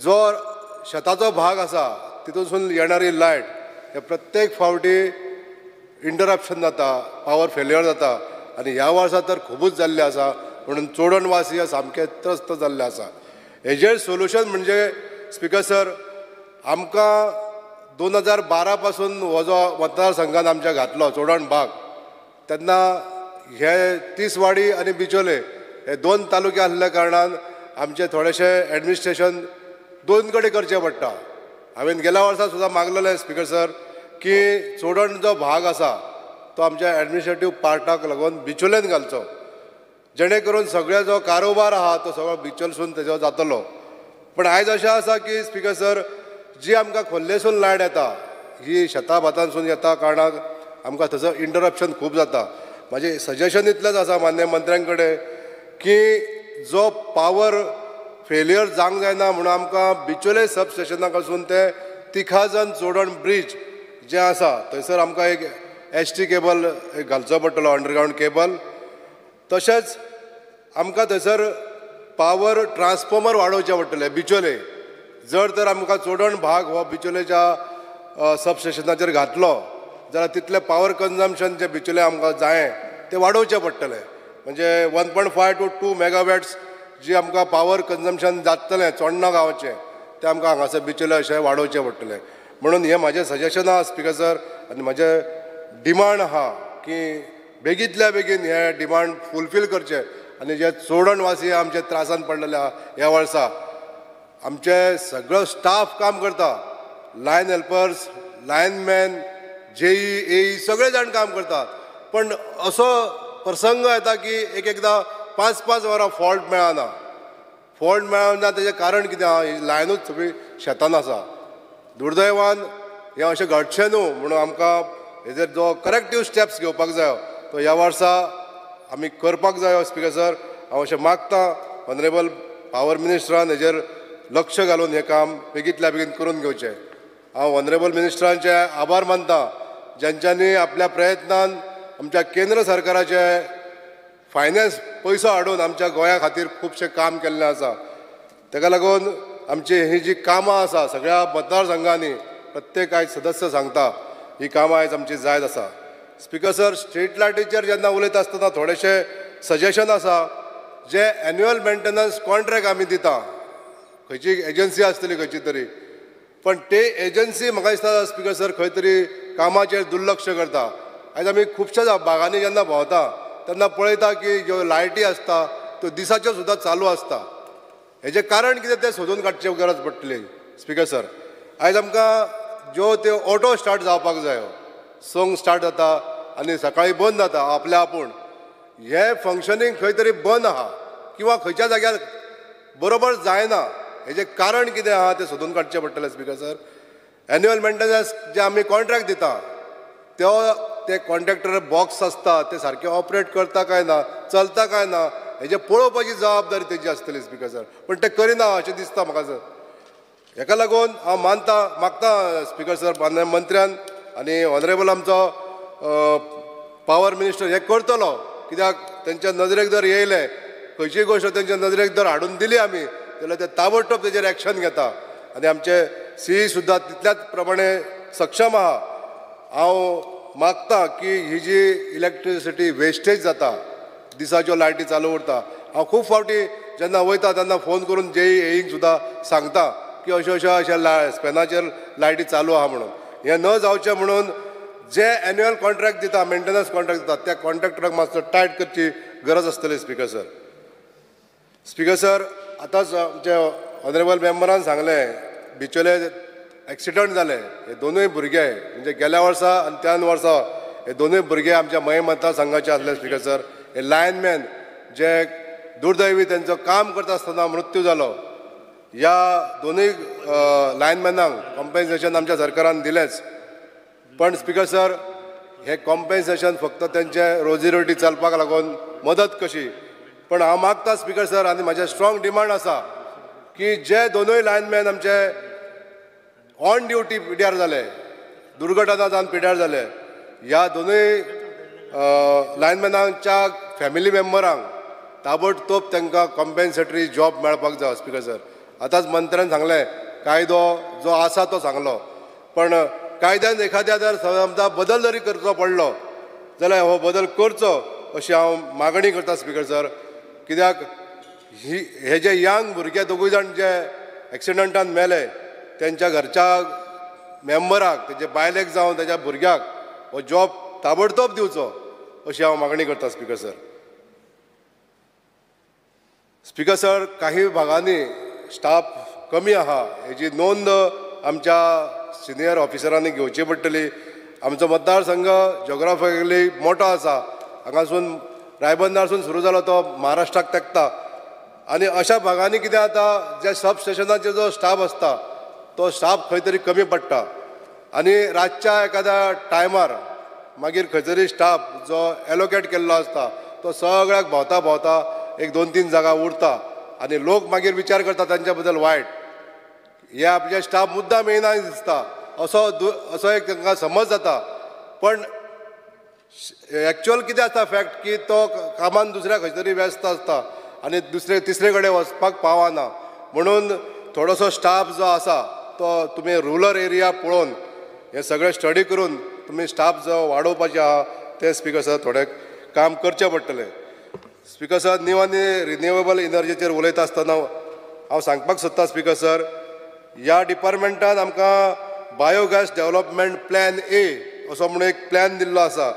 Speaker 20: जो शेताचो भाग आसा तितूनसून येणारी लायट हे प्रत्येक फावटी इंटरप्शन जाता, पावर फेल्युअर जाता आनी ह्या वर्सा तर खुबूच जाल्लें आसा. म्हणून चोडण वासी सामके त्रस्त जाल्ले आसा. हेजेर सोल्युशन म्हणजे स्पीकर सर, आमकां 2012 पासून हो जो मतदारसंघान आमच्या घातलो चोडण भाग, तेन्ना हे तिसवाडी आनी बिचोले हे 2 तालुके आसल्या कारणान आमचें थोडेशें एडमिनिस्ट्रेशन 2 कडेन करचें पडटा. हांवें गेल्या वर्सा सुद्दां मागलेलें स्पीकर सर की चोडण जो भाग आसा तो आमच्या एडमिनिस्ट्रेटीव पार्टाक लागून बिचोलेन घालचो, जेणे करून सगळो जो कारोबार आहा तो सगळो बिचोलसून तेजो जातलो. पण आयज अशें आसा की स्पीकर सर, जी आमकां खोल्लेसून लायट येता ही शेतां भातांसून येता कारणाक आमकां थंयसर इंटरप्शन खूब जाता. म्हाजें सजेशन इतलेंच आसा मान्य मंत्र्यां कडेन की जो पावर फेल्युअर जावंक जायना म्हणून आमकां बिचोले सब स्टेशना कडसून ते तिखाजन चोडण ब्रीज जें आसा थंयसर आमकां एक HT cable घालचो पडटलो, अंडरग्रावंड केबल. तशेंच आमकां थंयसर पावर ट्रान्सफॉर्मर वाडोवचे पडटले बिचोले. जर तर आमकां चोडण भाग हो बिचोलेच्या सब स्टेशनाचेर घातलो जाल्यार तितलें पावर कन्जम्पशन जें बिचोले आमकां जायें तें वाडोवचें पडटलें. म्हणजे 1.5 to 2 megawatts जी आमकां पावर कन्जम्पशन जातलें चोडणा गांवाचें तें आमकां हांगासर बिचोले अशें वाडोवचें पडटलें. म्हणून हें म्हाजें सजेशन आहा स्पीकर सर आनी म्हाजें डिमांड आहा की बेगींतल्या बेगीन हे डिमांड फुलफील करचें आनी जे चोडणवासी आमचे त्रासान पडलेले आहा ह्या वर्सा आमचे सगळो स्टाफ काम करता, लायन हेल्पर्स, लायनमॅन, जेई, एई सगळे जाण काम करतात, पण असो प्रसंग येता की एक एकदां 5-5 वरां फॉल्ट मेळना. फॉल्ट मेळना तेजें कारण कितें आहा, ही लायनूच सगळी शेतान आसा. दुर्दैवान हें अशें घडचें न्हू म्हणून आमकां हेजेर जो करेक्टीव स्टेप्स घेवपाक जायो तो ह्या वर्सा आमी करपाक जायो. स्पीकर सर, हांव अशें मागता ऑनरेबल पावर मिनिस्टरान हेजेर लक्ष घालून हें काम बेगींतल्या बेगीन करून घेवचें. हांव ऑनरेबल मिनिस्टरांचे आभार मानता ज्यांच्यांनी आपल्या प्रयत्नान आमच्या केंद्र सरकाराचे फायनान्स पयसो हाडून आमच्या गोंया खातीर खुबशें काम केल्लें आसा. ताका लागून आमची ही जी कामां आसा सगळ्या मतदारसंघांनी प्रत्येक आयज सदस्य सांगता ही कामां आयज आमची जायत आसा. स्पीकर सर, स्ट्रीट लायटीचेर जेन्ना उलयता आसतना थोडेशे सजेशन आसा. जे एन्युअल मेंटेनन्स कॉन्ट्रॅक्ट आमी दिता, खंयची एजन्सी आसतली खंयची तरी, पण ते एजन्सी म्हाका दिसता स्पीकर सर खंय तरी कामाचेर दुर्लक्ष करता. आयज आमी खुबश्या भागांनी जेन्ना भोंवता तेन्ना पळयता की ज्यो लायटी आसता त्यो दिसाच्यो सुद्दां चालू आसता. हेजें कारण कितें तें सोदून काडचें गरज पडटली. स्पीकर सर, आयज आमकां ज्यो त्यो ऑटो स्टार्ट जावपाक जायो, 6 स्टार्ट जाता आनी सकाळीं बंद जाता आपल्या आपूण, हें फंक्शनींग खंय तरी बंद आहा किंवा खंयच्या जाग्यार बरोबर जायना. हेजें कारण कितें आहा तें सोदून काडचें पडटलें. स्पीकर सर, एन्युअल मेंटेनन्स जे आमी कॉन्ट्रॅक्ट दिता त्यो ते कॉन्ट्रॅक्टर बॉक्स आसता ते सारके ऑपरेट करता काय ना, चलता काय ना, हेजें पळोवपाची जबाबदारी तेजी आसतली स्पीकर सर, पण ते करिना अशें दिसता म्हाका सर. हेका लागून हांव मानता मागता स्पीकर सर माननीय मंत्र्यान आनी ऑनरेबल आमचो पावर मिनिस्टर हें करतलो, कित्याक तेंच्या नजरेक जर येयलें खंयचीय गोश्ट तेंच्या नजरेक जर हाडून दिली आमी जाल्यार ते ताबडतोब तेजेर एक्शन घेता आनी आमचे सीई सुद्दां तितल्याच प्रमाणे सक्षम आहा. हांव मागता की ही जी इलेक्ट्रिसिटी वेस्टेज जाता, दिसाच्यो लायटी चालू उरता, हांव खूब फावटी जेन्ना वयता तेन्ना फोन करून जेई एईंक सुद्दां सांगता की अश्यो अश्यो अश्या स्पेनाचेर लायटी चालू आहा म्हणून. हें न जावचें म्हणून जे एन्युअल कॉन्ट्रॅक्ट दिता, मेंटेनन्स कॉन्ट्रॅक्ट दिता, त्या कॉन्ट्रॅक्टराक मातसो टायट करची गरज आसतली. स्पीकर सर, स्पीकर सर, आतांच आमचे ऑनरेबल मेंबरान सांगलें बिचोले एक्सिडंट जाले हे दोनूय भुरगे, म्हणजे गेल्या वर्सा आनी त्यान वर्सा हे दोनूय भुरगे आमच्या मये मतदारसंघाचे आसले. स्पीकर सर, हे लायनमॅन जे दुर्दैवी तेंचो काम करता आसतना मृत्यू जालो, ह्या दोनूय लायनमॅनांक कॉम्पेन्सेशन आमच्या सरकारान दिलेंच, पण स्पीकर सर हे कॉम्पेन्सेशन फक्त तेंचे रोजी रोटी चलपाक लागून मदत कशी, पण हांव मागता स्पीकर सर आनी म्हाजें स्ट्रॉंग डिमांड आसा की जे दोनूय लायनमॅन आमचे ऑन ड्युटी पिड्यार जाले, दुर्घटना जावन पिड्यार जाले, ह्या दोनूय लायनमॅनांच्या फॅमिली मेंबरांक ताबडतोब तांकां कॉम्पेन्सेटरी जॉब मेळपाक जाय. स्पीकर सर, आतांच मंत्र्यान सांगलें कायदो जो आसा तो सांगलो, पण कायद्यान एखाद्या जर समजा बदल जरी करचो पडलो जाल्यार हो बदल करचो अशी हांव मागणी करता. स्पीकर सर, कित्याक ही हे जे यंग भुरगे दोगूय जाण जे एक्सिडंटान मेले तेंच्या घरच्या मेंबराक, तेजे बायलेक जावं तेज्या भुरग्याक हो जॉब ताबडतोब दिवचो अशी हांव मागणी करता. स्पीकर सर, स्पीकर सर, काही भागांनी स्टाफ कमी आहा हेजी नोंद आमच्या सिनियर ऑफिसरांनी घेवची पडटली. आमचो मतदारसंघ जोग्राफिकली मोठो आसा, हांगासून रायबंदरसून सुरू जालो तो महाराष्ट्राक तेंकता आनी अशा भागांनी कितें जाता, जे सब स्टेशनाचेर जो स्टाफ आसता तो स्टाफ खंय तरी कमी पडटा आनी रातच्या एखाद्या टायमार मागीर खंय तरी स्टाफ जो एलोकेट केल्लो आसता तो सगळ्याक भोंवता भोंवता एक 2-3 जागा उरता आनी लोक मागीर विचार करता तांच्या बद्दल वायट, हे आपले स्टाफ मुद्दाम येयना दिसता असो असो एक तांकां समज जाता. पण एक्चुअल कितें आसता फॅक्ट की तो कामान दुसऱ्या खंय तरी व्यस्त आसता आनी दुसरे तिसरे कडेन वचपाक पावना, म्हणून थोडोसो स्टाफ जो आसा तो तुमी रुरल एरिया पळोवन हे सगळें स्टडी करून तुमी स्टाफ जो वाडोवपाचे आहा ते स्पीकर सर थोडें काम करचें पडटलें. स्पीकर सर, न्यू आनी रिन्युएबल एनर्जीचेर उलयता आसतना हांव सांगपाक सोदतां स्पीकर सर, ह्या डिपार्टमेंटान आमकां बायोगॅस डेव्हलपमेंट प्लॅन ए असो म्हणून एक प्लॅन दिल्लो आसा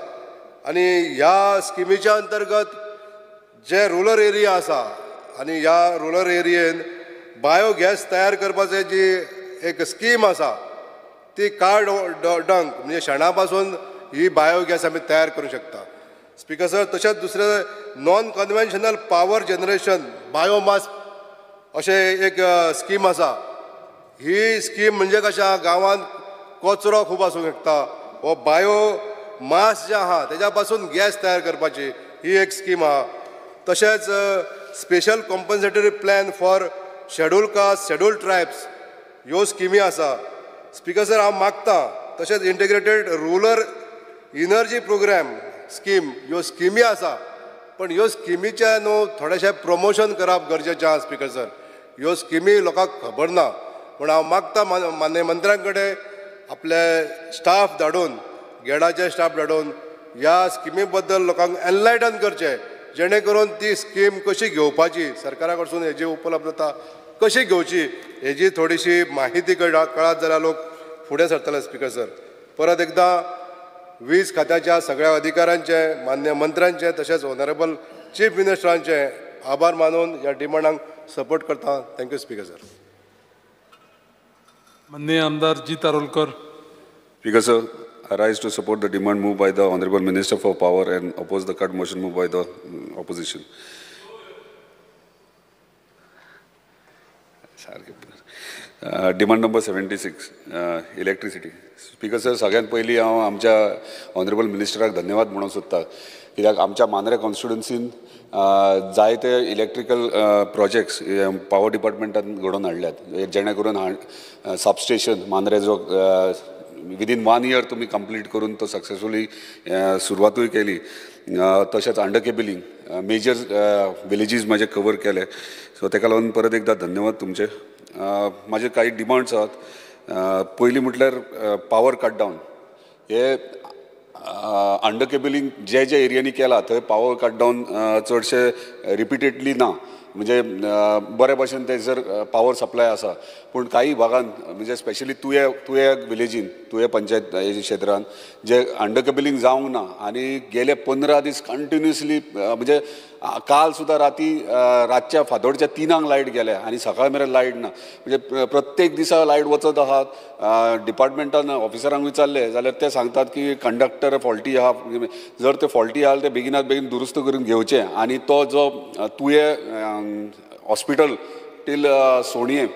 Speaker 20: आनी ह्या स्किमीच्या अंतर्गत जे रुरल एरिया आसा आनी ह्या रुरल एरियेन बायोगॅस तयार करपाची जी एक स्कीम आसा ती कार्ड डंक म्हणजे शेणा पासून ही बायोगॅस आमी तयार करूं शकता. स्पीकर सर, तशेंच दुसरें non conventional power generation biomass अशें एक स्कीम आसा. ही स्कीम म्हणजे कशें गांवांत कचरो खूब आसूंक शकता, हो बायोमास जे आहा तेज्या पासून गॅस तयार करपाची ही एक स्कीम आहा. तशेंच special compensatory plan for schedule caste schedule tribes ह्यो स्किमी आसा. स्पीकर सर, हांव मागता तशेंच integrated rural energy programme scheme ह्यो स्किमी आसा, पण ह्यो स्किमीचें न्हू थोडेशें प्रमोशन करप गरजेचें आसा. स्पीकर सर, ह्यो स्किमी लोकांक खबर ना, पूण हांव मागता माननीय मंत्र्यां कडेन आपले स्टाफ धाडून, गेडाचे स्टाफ धाडून ह्या स्किमी बद्दल लोकांक एनलायटन करचें, जेणे करून ती स्कीम कशी घेवपाची, सरकारा कडसून हेजी उपलब्धता कशी घेवची हेजी थोडीशी माहिती कळत जाल्यार लोक फुडें सरतले. स्पीकर सर, परत एकदां वीज खात्याच्या सगळ्या अधिकाऱ्यांचे, मान्य मंत्र्यांचे तशेंच ऑनरेबल चीफ मिनिस्टरांचे आभार मानून ह्या डिमांडांक सपोर्ट करता. Thank you speaker sir.
Speaker 3: माननीय आमदार Jeet Arolkar.
Speaker 21: Speaker sir, I rise to support the demand moved by the Honorable Minister for Power and oppose the cut motion moved by the opposition. Demand number 76, electricity. Speaker sir, सगळ्यात पयलीं हांव आमच्या honourable मिनिस्टराक धन्यवाद म्हणूंक सोदता, कित्याक आमच्या मांद्रे कॉन्स्टिट्युन्सीन जायते इलेक्ट्रिकल प्रोजेक्ट्स पावर डिपार्टमेंटान घडोवन हाडल्यात, जेणे करून सबस्टेशन मांद्रे जो विदीन 1 इयर तुमी कंप्लीट करून तो सक्सेसफुली सुरवातूय केली. तशेंच अंडर केबलिंग मेजर विलेजीस म्हाजे कवर केले, सो तेका लागून परत एकदां धन्यवाद तुमचे. म्हाजे कांय डिमांड्स आहात. पयलीं म्हटल्यार पावर कट डावन, हे अंडर केबलिंग जे जे एरियांनी केला थंय पावर कट डावन चडशे रिपिटेडली ना, म्हणजे बरे भशेन थंयसर पावर सप्लाय आसा, पूण काही भागान म्हणजे स्पेशली तुये विलेजीन, तुये पंचायत क्षेत्रान जे अंडर केबलिंग जावंक ना आनी गेले 15 दीस कंटिन्युअसली, म्हणजे काल सुद्दां राती रातच्या फांतोडच्या 3 लायट गेल्या आनी सकाळ मेरेन लायट ना, म्हणजे प्रत्येक दिसा लायट वचत आहात. डिपार्टमेंटान ऑफिसरांक विचारलें जाल्यार ते सांगतात की कंडक्टर फॉल्टी आहा, जर ते फॉल्टी आहा ते बेगिनात बेगीन दुरुस्त करून घेवचे आनी तो जो Tuem hospital till Sonye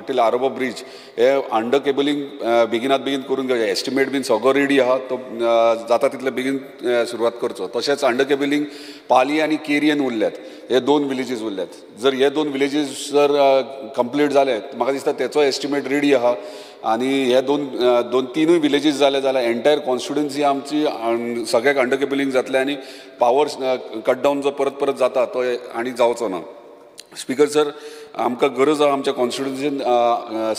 Speaker 21: till Arobo bridge हे अंडर केबलिंग बेगिनात बेगीन करून घेवचें. एस्टिमेट बीन सगळो रेडी आहा, तो जाता तितले बेगीन सुरवात करचो. तशेंच अंडर केबलिंग पाली आनी केरियन उरल्यात, हे 2 विलेजीस उरल्यात. जर हे 2 विलेजीस जर कंप्लीट जाले म्हाका दिसता तेचो एस्टिमेट रेडी आहा आनी हे दोन तिनूय विलेजीस जाले जाल्यार एंटायर कॉन्स्टिट्युन्सी आमची सगळ्याक अंडर केबलिंग जातलें आनी पावर कट डावन जो परत परत जाता तो आनी जावचो ना. स्पीकर सर, आमकां गरज आहा आमच्या कॉन्स्टिट्युन्सीन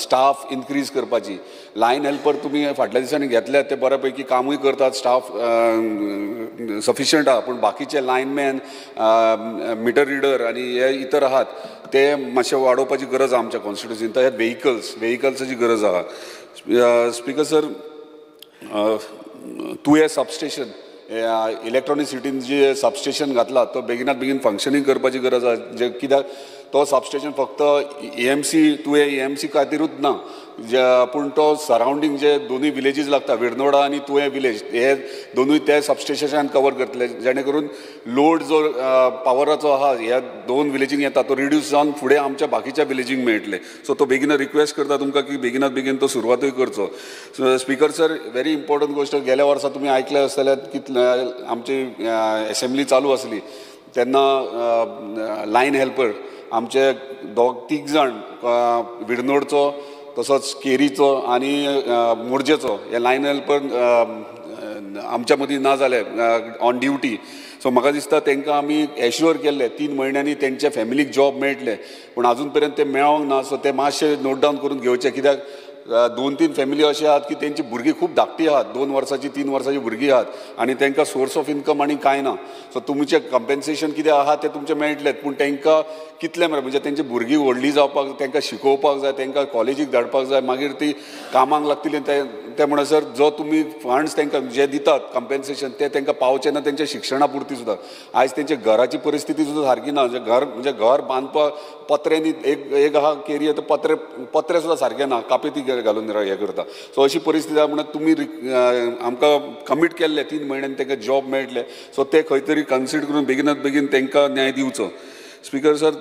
Speaker 21: स्टाफ इनक्रीज करपाची. लायन हेल्पर तुमी फाटल्या दिसांनी घेतल्यात ते बऱ्या पैकी कामूय करतात, स्टाफ सफिशियंट आहा, पूण बाकीचे लायनमॅन, मिटर रिडर आनी हे इतर आहात ते मातशे वाडोवपाची गरज आहा आमच्या कॉन्स्टिट्युन्सीन. तशेंच वेहिकल्साची गरज आहा. Speaker sir, Tuem substation electronic सिटीन जे सबस्टेशन घातला तो बेगिनात बेगीन फंक्शनींग करपाची गरज आहा, जे कित्याक तो सबस्टेशन फक्त EMC तुवें EMC खातीरूच ना, पूण तो सरावंडींग जे दोनूय विलेजीस लागता, विर्नोडा आनी तुवें विलेज, हे दोनूय ते सबस्टेशनान कवर करतले, जेणे करून लोड जो पावराचो आहा ह्या 2 विलेजींक येता तो रिड्यूस जावन फुडें आमच्या बाकीच्या विलेजींक मेळटले. सो तो बेगीन रिक्वेस्ट करता तुमकां की बेगिनात बेगीन तो सुरवातूय करचो. स्पीकर सर, व्हेरी इम्पॉर्टंट गोश्ट, गेल्या वर्सा तुमी आयकलें आसतलें कितले आमची एसेंब्ली चालू आसली तेन्ना लायन हेल्पर आमचे 2-3 जाण विर्नोडचो तसोच केरीचो आनी मोरजेचो हे लायन हेल्पर आमच्या मदीं ना जाले ऑन ड्युटी. सो म्हाका दिसता तांकां आमी एश्योर केल्ले 3 म्हयन्यांनी तेंच्या फॅमिलीक जॉब मेळटले, पूण आजून पर्यंत ते मेळोंक ना. सो ते मातशे नोट डावन करून घेवचे, कित्याक 2-3 फॅमिली अशे आहात की तेंची भुरगीं खूब धाकटी आहात, 2 वर्सांची 3 वर्सांची भुरगीं आहात आनी तांकां सोर्स ऑफ इन्कम आनी कांय ना. सो तुमचें कंपेन्सेशन कितें आहा तें तुमचें मेळटलें, पूण तांकां कितलें म्हणजे तेंची भुरगीं व्हडलीं जावपाक तांकां शिकोवपाक जाय, तांकां कॉलेजीक धाडपाक जाय, मागीर ती कामाक लागतली. ते म्हणसर जो तुमी फंड्स तांकां जे दितात कंपेन्सेशन ते तांकां पावचें ना तेंच्या शिक्षणा पुरती सुद्दां. आयज तेंच्या घराची परिस्थिती सुद्दां सारकी ना. घर म्हणजे घर बांदपाक पत्र्यांनी एक आहा केरी तो पत्रे सुद्दां सारके ना, कापेती घालून हें करता. सो अशी परिस्थिती आहा. म्हणून तुमी आमकां कमीट केल्ले 3 म्हयन्यान तांकां जॉब मेळटले, सो ते खंय तरी कन्सिडर करून बेगिनात बेगीन तांकां न्याय दिवचो. Speaker sir,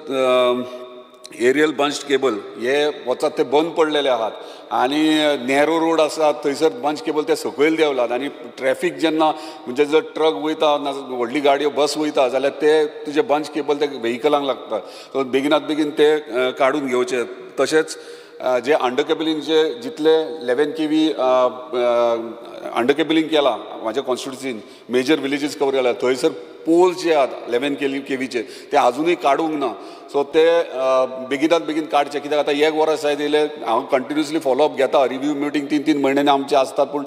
Speaker 21: aerial bunched cable हे वचत ते बंद पडलेले आहात आनी नॅरो रोड आसा थंयसर बंच केबल ते सकयल देंवलात आनी ट्रॅफीक जेन्ना म्हणजे जर ट्रक वयता ना व्हडली गाडयो बस वयता जाल्यार ते तुजे बंच केबल ते व्हेकलांक लागता. सो बेगिनात बेगीन ते काडून घेवचे. तशेंच जे अंडर केबलिंग जे जितले 11 kV under cabling केला म्हाज्या कॉन्स्टिट्युन्सीन मेजर विलेजीस कवर केला, थंयसर पोल्स जे आहात 11 kVचे ते आजुनूय काडूंक ना. सो ते बेगिनात बेगीन काडचे, कित्याक आतां 1 वर्स जायत येयलें हांव कंटिन्युअसली फॉलोअप घेता. रिव्यू मिटींग 3-3 म्हयन्यांनी आमचे आसतात, पूण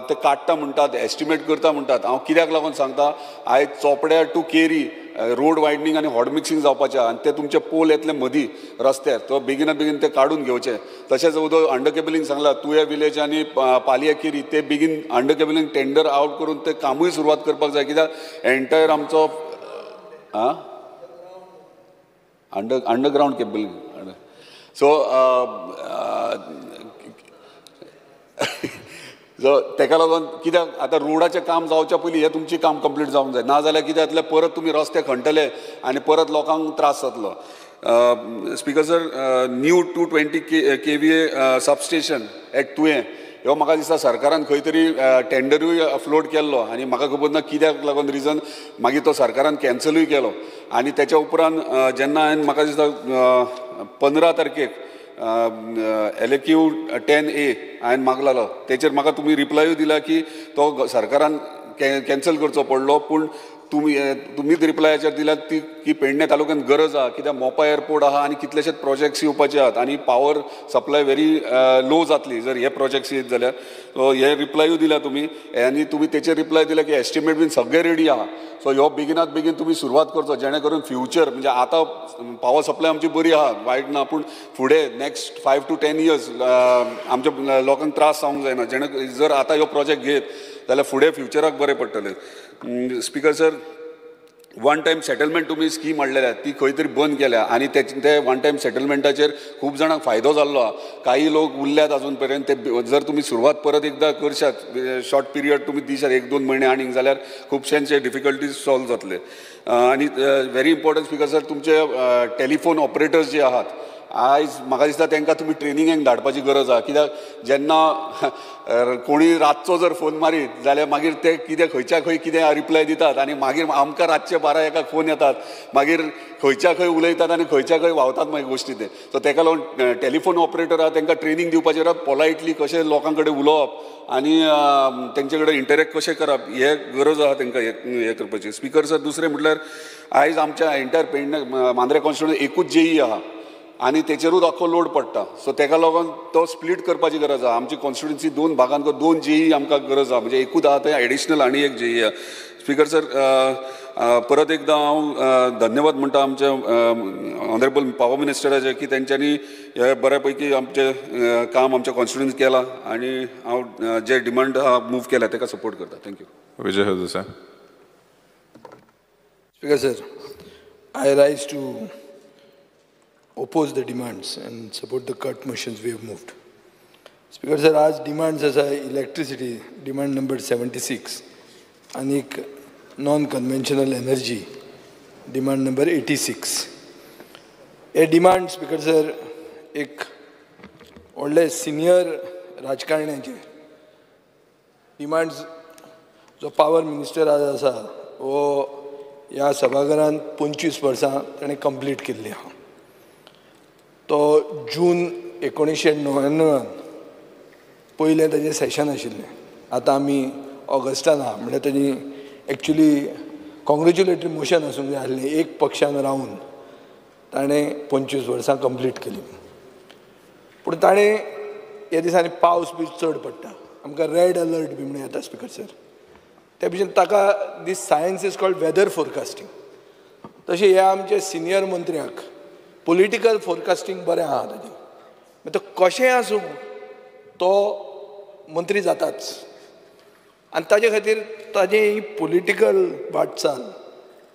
Speaker 21: ते काडटा म्हणटात, एस्टिमेट करता म्हणटात. हांव कित्याक लागून सांगता, आयज चोपड्या टू केरी रोड वायडनींग आनी हॉट मिक्सिंग जावपाचें आनी ते तुमचे पोल येतले मदीं रस्त्यार, तो बेगिनात बेगीन ते काडून घेवचे. तशेंच उदक अंडर केबलिंग सांगला तुया विलेज आनी पालया केरी ते बेगीन अंडर केबलिंग टेंडर आवट करून ते कामूय सुरवात करपाक जाय, कित्याक एंटायर आमचो अंडरग्रावंड केबलिंग. सो सो तेका लागून कित्याक आतां रोडाचें काम जावच्या पयलीं हें तुमचें काम कंप्लीट जावंक जाय, ना जाल्यार कितें जातलें परत तुमी रस्ते खणटले आनी परत लोकांक त्रास जातलो. Speaker sir, new 220 kVA substation at Tuem ह्यो म्हाका दिसता सरकारान खंय तरी टेंडरूय फ्लोट केल्लो आनी म्हाका खबर ना कित्याक लागून रिजन मागीर तो सरकारान कॅन्सलूय केलो. आनी तेच्या उपरांत जेन्ना हांवें म्हाका दिसता 15 तारखेक LAQ 10A हांवें मागलेलो, तेचेर म्हाका तुमी रिप्लायूय दिला की तो सरकारान कॅन्सल करचो पडलो, पूण तुमीच रिप्लायाचेर दिला ती की पेडणे तालुक्यांत गरज आहा, कित्याक मोपा एअरपोर्ट आहा आनी कितलेशेच प्रोजेक्ट्स येवपाचे आहात आनी पावर सप्लाय व्हेरी लो जातली जर हे प्रोजेक्ट्स येत जाल्यार. सो हे रिप्लायूय दिला तुमी आनी तुमी तेचेर रिप्लाय दिला की एस्टिमेट बीन सगळें रेडी आहा. सो ह्यो बेगिनात बेगीन तुमी सुरवात करचो, जेणे करून फ्युचर म्हणजे आतां पावर सप्लाय आमची बरी आहा, वायट ना, पूण फुडें नेक्स्ट 5 to 10 years आमच्या लोकांक त्रास जावंक जायना, जेणे जर आतां ह्यो प्रोजेक्ट घेत जाल्यार फुडें फ्युचराक बरें पडटलें. Speaker sir, one time settlement तुमी स्कीम हाडलेल्या ती खंय तरी बंद केल्या आनी ते वन टायम सेटलमेंटाचेर खूब जाणांक फायदो जाल्लो आहा. काही लोक उरल्यात अजून पर्यंत, ते जर तुमी सुरवात परत एकदां करशात, शॉर्ट पिरियड तुमी दिशात 1-2 म्हयने आनीक, जाल्यार खुबश्यांचे डिफिकल्टीज सॉल्व जातले. आनी व्हेरी इम्पॉर्टंट स्पीकर सर, तुमचे टेलिफोन ऑपरेटर्स जे आहात आयज म्हाका दिसता तांकां तुमी ट्रेनिंगेक धाडपाची गरज आहा, कित्याक जेन्ना कोणी रातचो जर फोन मारीत जाल्यार मागीर ते कितें खंयच्या खंय कितें रिप्लाय दितात आनी मागीर आमकां रातचे 12-1 फोन येतात, मागीर खंयच्या खंय उलयतात आनी खंयच्या खंय व्हांवतात मागीर गोश्टी ते. सो ताका लागून टेलिफोन ऑपरेटर आहा तांकां ट्रेनींग दिवपाचें आहा, पोलायटली कशें लोकां कडेन उलोवप आनी तेंचे कडेन इंटरेक्ट कशें करप हे गरज आहा तांकां हें करपाची. स्पीकर सर, दुसरें म्हटल्यार आयज आमच्या एंटायर पेडणे मांद्रे कॉन्स्टिट्युएन्सी एकूच जेई आहा आनी तेचेरूच आख्खो लोड पडटा. सो तेका लागून तो स्प्लीट करपाची गरज आहा. आमची कॉन्स्टिट्युएन्सी 2 भागांत 2 जेई आमकां गरज आहा, म्हणजे एकूच आहा थंय एडिशनल आनी एक जेई आहा. स्पीकर सर, परत एकदां हांव धन्यवाद म्हणटा आमच्या ऑनरेबल पावर मिनिस्टराचे की तेंच्यांनी हे बऱ्या पैकी आमचें काम आमच्या कॉन्स्टिट्युएन्सी केलां आनी हांव जे डिमांड आहा मूव केल्या तेका सपोर्ट करता. Thank you.
Speaker 10: Vijay Sardesai.
Speaker 1: Speaker sir, I rise to oppose the demands and support the cut motions we have moved. Speaker sir, आज demands आसा electricity demand number 76 आनी non conventional energy demand number 86. हे demand speaker sir एक व्हडले senior राजकारण्याचे demands, जो power minister आज आसा हो ह्या सभाघरांत 25 वर्सां ताणें कंप्लीट केल्ली आहा. तो जून 1999 पयलें ताजें सेशन आशिल्लें, आतां आमी ऑगस्टान आहा, म्हणल्यार ताजी एक्चुली कॉंग्रेच्युलेटरी मोशन आसूंक जाय आसलें. एक पक्षान रावन ताणें 25 वर्सां कंप्लीट केली, पूण ताणें ह्या दिसांनी पावस बी चड पडटा, आमकां रेड अलर्ट बी म्हणून येता स्पीकर सर. त्या भशेन ताका this science is called weather forecasting. तशें ह्या आमच्या सिनियर मंत्र्याक पोलिटिकल फोरकास्टींग बरें आहा ताजें. मागीर तो कशेंय आसूं तो मंत्री जाताच आनी ताजे खातीर ताजें ही पोलिटिकल वाटचाल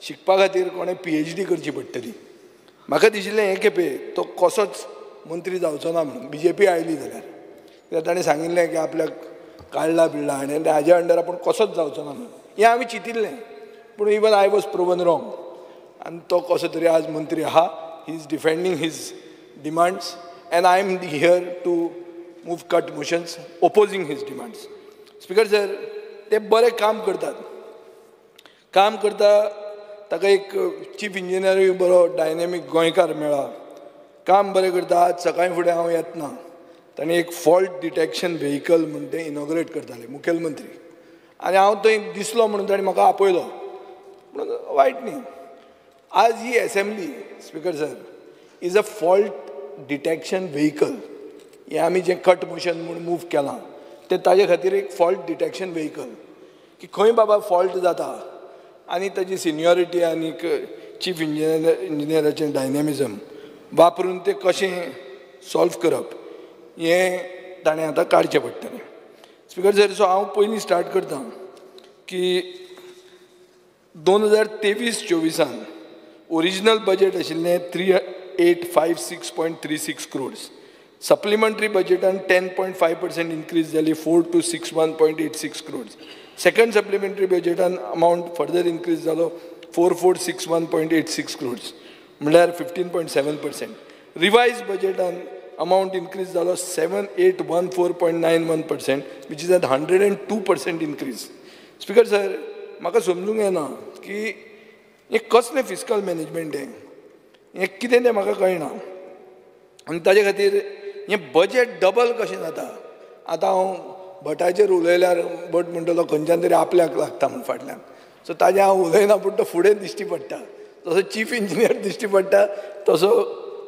Speaker 1: शिकपा खातीर कोणें PhD करची पडटली. म्हाका दिशिल्लें हे खेपे तो कसोच मंत्री जावचो ना म्हणून, BJP आयली जाल्यार, कित्याक ताणें सांगिल्लें की आपल्याक काडला बिडला आनी हाज्या अंडर आपूण कसोच जावचो ना म्हणून, हें आमी चिंतिल्लें. पूण even I was proven wrong आनी तो कसो तरी आज मंत्री आहा. He is defending his demands and I am here to move cut motions opposing his demands. Speaker sir, ते बरें काम करतात, काम करता ताका एक चीफ इंजिनियरूय बरो डायनेमीक गोंयकार मेळ्ळा, काम बरें करता. आज सकाळीं फुडें हांव येतना ताणें एक फॉल्ट डिटेक्शन व्हेकल म्हूण तें इनॉग्रेट करताले मुखेलमंत्री, आनी हांव थंय दिसलो म्हणून ताणें म्हाका आपयलो, म्हणून वायट न्ही. आज ही assembly speaker sir is a fault detection vehicle. हें आमी जें कट मोशन म्हूण मूव केलां तें ताजे खातीर एक फॉल्ट डिटेक्शन व्हेकल, की खंय बाबा फॉल्ट जाता आनी ताजी सिनियरिटी आनी चीफ इंजिनियराचें डायनेमिजम वापरून तें कशें सॉल्व करप हें ताणें आतां काडचें पडटलें. स्पीकर सर, सो हांव पयलीं स्टार्ट करता की 2023-24 ओरिजिनल बजेट आशिल्लें 3856.36 क्रोड्स, सप्लिमेंट्री बजेटान 10.5% इन्क्रीज जाली 4261.86 क्रोड्स, सेकंड सप्लिमेंट्री बजेटान अमावंट फर्दर इन्क्रीज जालो 4461.86 क्रोड्स म्हणल्यार 15.7%. रिवायज बजेटान अमावंट इन्क्रीज जालो 7814.91% which is at 102% increase. Speaker sir, म्हाका समजूंक येना की हें कसलें फिस्कल मॅनेजमेंट हें, हें कितें तें म्हाका कळना आनी ताजे खातीर हें बजेट डबल कशें जाता. आतां हांव भटाचेर उलयल्यार भट म्हणटलो खंयच्यान तरी आपल्याक लागता म्हूण फाटल्यान, सो ताजें हांव उलयना, पूण तो फुडें दिश्टी पडटा, जसो चीफ इंजिनियर दिश्टी पडटा तसो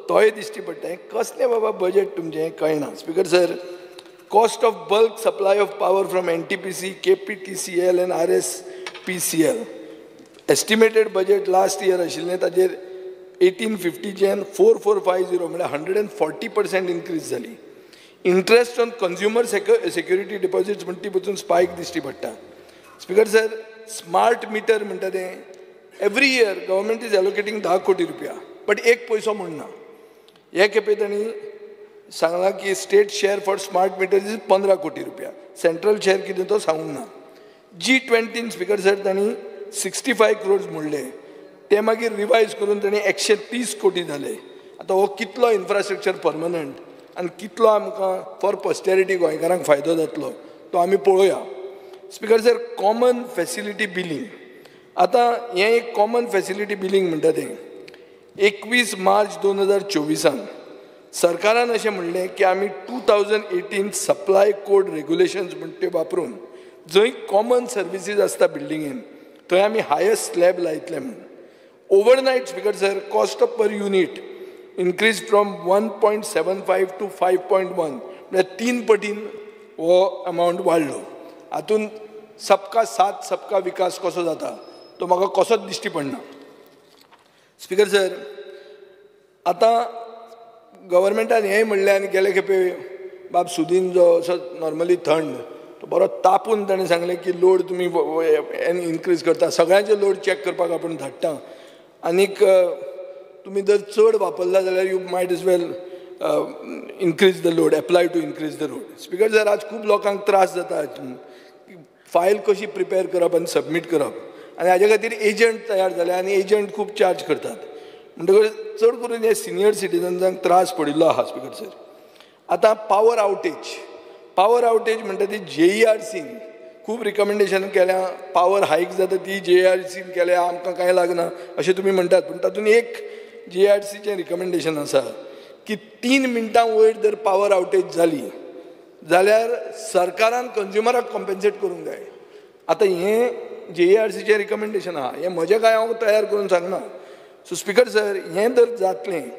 Speaker 1: तोय दिश्टी पडटा. हें कसलें बाबा बजेट तुमचें हें कळना. Speaker sir, cost of bulk supply of power from NTPC, KPTCL and RSPCL estimated budget last year आशिल्लें ताजेर 1850च्यान 4450 म्हळ्यार 140% इन्क्रीज जाली. Interest on consumer security deposits म्हण ती पसून स्पायक दिश्टी पडटा. स्पीकर सर, स्मार्ट मिटर म्हणटा तें every year government is allocating 10 कोटी रुपया, बट एक पयसो म्हण ना. हे खेपे तांणी सांगलां की state share for smart meter is 15 कोटी रुपया, सेंट्रल शेअर कितें तो सांगूंक ना. G20 speaker sir तांणी 65 क्रोड्स म्हणले, ते मागीर रिवायज करून तांणी 130 कोटी जाले. आतां हो कितलो इन्फ्रास्ट्रक्चर परमनंट आनी कितलो आमकां फॉर पॉस्टेरिटी गोंयकारांक फायदो जातलो तो आमी पळोवया. Speaker sir, common facility billing, आतां हें एक कॉमन फॅसिलिटी बिलींग म्हणटा तें 21 मार्च 2024 सरकारान अशें म्हणलें की आमी 2018 सप्लाय कोड रेगुलेशन्स म्हण त्यो वापरून जंय कॉमन सर्विसीज आसता बिल्डिंगेन थंय आमी हायस्ट स्लॅब लायतले म्हूण. Overnight speaker sir, cost of per unit increase from 1.75 to 5.1 म्हळ्यार 3 पटीन हो अमावंट वाडलो. हातून सबका साथ सबका विकास कसो जाता तो म्हाका कसोच दिश्टी पडना. स्पीकर सर, आतां गव्हर्मेंटान हें म्हणलें आनी गेले खेपे बाब सुदीन जो असो नॉर्मली थंड तो बरो तापून ताणें सांगलें की लोड तुमी इन्क्रीज करता, सगळ्यांचे लोड चॅक करपाक आपूण धाडटा आनीक तुमी जर चड वापरला जाल्यार you might as well increase the load, apply to increase the load. Speaker sir, आज खूब लोकांक त्रास जाता फायल कशी प्रिपेर करप आनी सबमीट करप, आनी हाजे खातीर एजंट तयार जाले आनी एजंट खूब चार्ज करतात, म्हणटकच चड करून हे सिनियर सिटीजन्सांक त्रास पडिल्लो आहा. स्पीकर सर, आतां पावर आवटेज, पावर आवटेज म्हणटा ती JERCन खूब रिकमेंडेशन केल्या, पावर हायक जाता ती JERCन केल्या, आमकां कांय लागना अशें तुमी म्हणटात, पूण तातूंत एक JERCचें रिकमेंडेशन आसा की 3 मिनटां वयर जर पावर आवटेज जाली जाल्यार सरकारान कंज्युमराक कॉम्पेन्सेट करूंक जाय. आतां हें JERCचें रिकमेंडेशन आहा, हें म्हजें कांय हांव तयार करून सांगना. सो स्पीकर सर, हें जर जातलें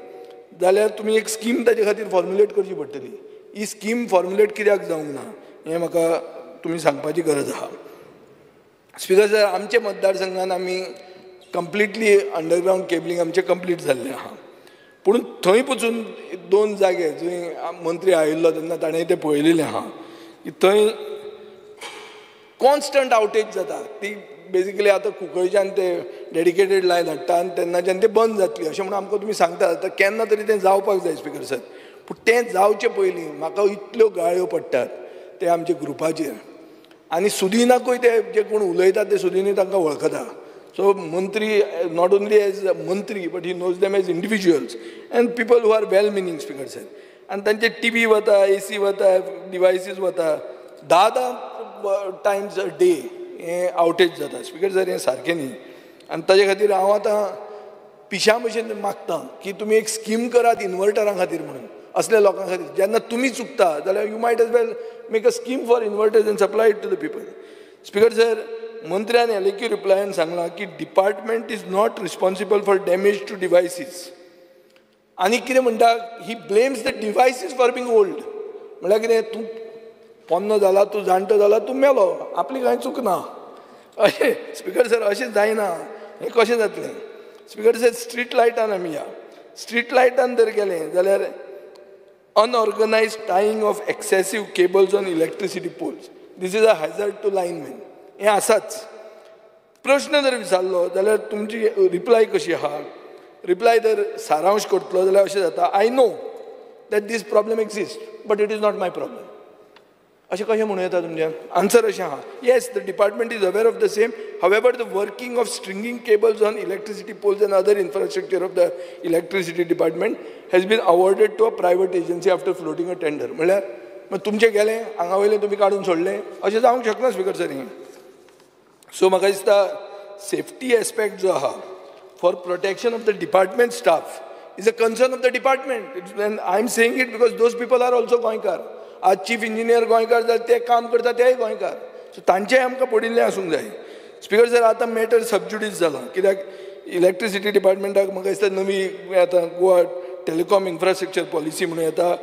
Speaker 1: जाल्यार तुमी एक स्कीम ताजे खातीर फॉर्मुलेट करची पडटली ही स्कीम फॉर्मुलेट कित्याक जावंक ना हें म्हाका तुमी सांगपाची गरज आसा. स्पीकर सर, आमच्या मतदारसंघान आमी कंप्लिटली अंडरग्रावंड केबलिंग आमचें कंप्लीट जाल्लें आसा. पूण थंय पसून 2 जागे जंय मंत्री आयिल्लो तेन्ना ताणें तें पळयलेलें आसा की थंय कॉन्स्टंट आवटेज जाता. ती बेजिकली आतां कुंकळच्यान ते डेडिकेटेड लायन हाडटा आनी तेन्नाच्यान ते बंद जातली अशें म्हणून आमकां तुमी सांगता. आतां केन्ना तरी तें जावपाक जाय स्पीकर सर. पूण तें जावचे पयलीं म्हाका इतल्यो गाळयो पडटात ते आमच्या ग्रुपाचेर आनी सुदिनाकूय ते जे कोण उलयतात ते सुदिनूय तांकां वळखता. सो मंत्री not only as मंत्री but he knows them as individuals and people who are well meaning speaker sir. आनी तांचे टी व्ही वता, ए सी वता, डिवायसीस वता, 10-10 टायम्स अ डे हें आवटेज जाता. स्पीकर सर, हें सारकें न्ही. आनी ताजे खातीर हांव आतां पिश्या भशेन मागता की तुमी एक स्कीम करात इन्वर्टरां खातीर म्हणून असल्या लोकां खातीर. जेन्ना तुमी चुकता जाल्यार you might as well make a scheme for inverters and supply it to the people. Speaker sir, मंत्र्यान एलेक्यू रिप्लायान सांगलां की department is not responsible for damage to devices. आनी कितें म्हणटा, he blames the devices for being old. म्हणल्यार कितें, तूं पोन्नो जाला, तूं जाणटो जाला, तूं मेलो, आपली कांय चूक ना. अशें स्पीकर सर अशें जायना. हें कशें जातलें स्पीकर सर? स्ट्रीट लायटान आमी या स्ट्रीट लायटान जर गेलें जाल्यार unorganised tying of excessive cables on electricity poles, this is a hazard to linemen. हें आसाच. प्रश्न जर विचारलो जाल्यार तुमची रिप्लाय कशी आसा? रिप्लाय जर सारांश करतलो जाल्यार अशें जाता, I know that this problem exist but it is not my problem. अशें कशें म्हणूं येता तुमच्यान? आन्सर अशें आसा, yes the department is aware of the same, however the working of stringing cables on electricity poles and other infrastructure of the electricity department has been awarded to a private agency after floating a tender. म्हणल्यार मागीर तुमचें गेलें हांगा वयलें तुमी काडून सोडलें, अशें जावंक शकना स्पीकर सर. हें सो म्हाका दिसता सेफ्टी एस्पेक्ट जो आसा for protection of the department staff is a concern of the department. And I am saying it because those people are also गोंयकार. आज चीफ इंजिनियर गोंयकार जाल्यार ते काम करता तेय गोंयकार. सो तांचेंय आमकां पडिल्लें आसूंक जाय. स्पीकर सर, आतां मॅटर सबज्युडीस जालां कित्याक इलेक्ट्रिसिटी डिपार्टमेंटाक म्हाका दिसता नवी आतां गोवा टेलिकॉम इन्फ्रास्ट्रक्चर पॉलिसी म्हणून येता.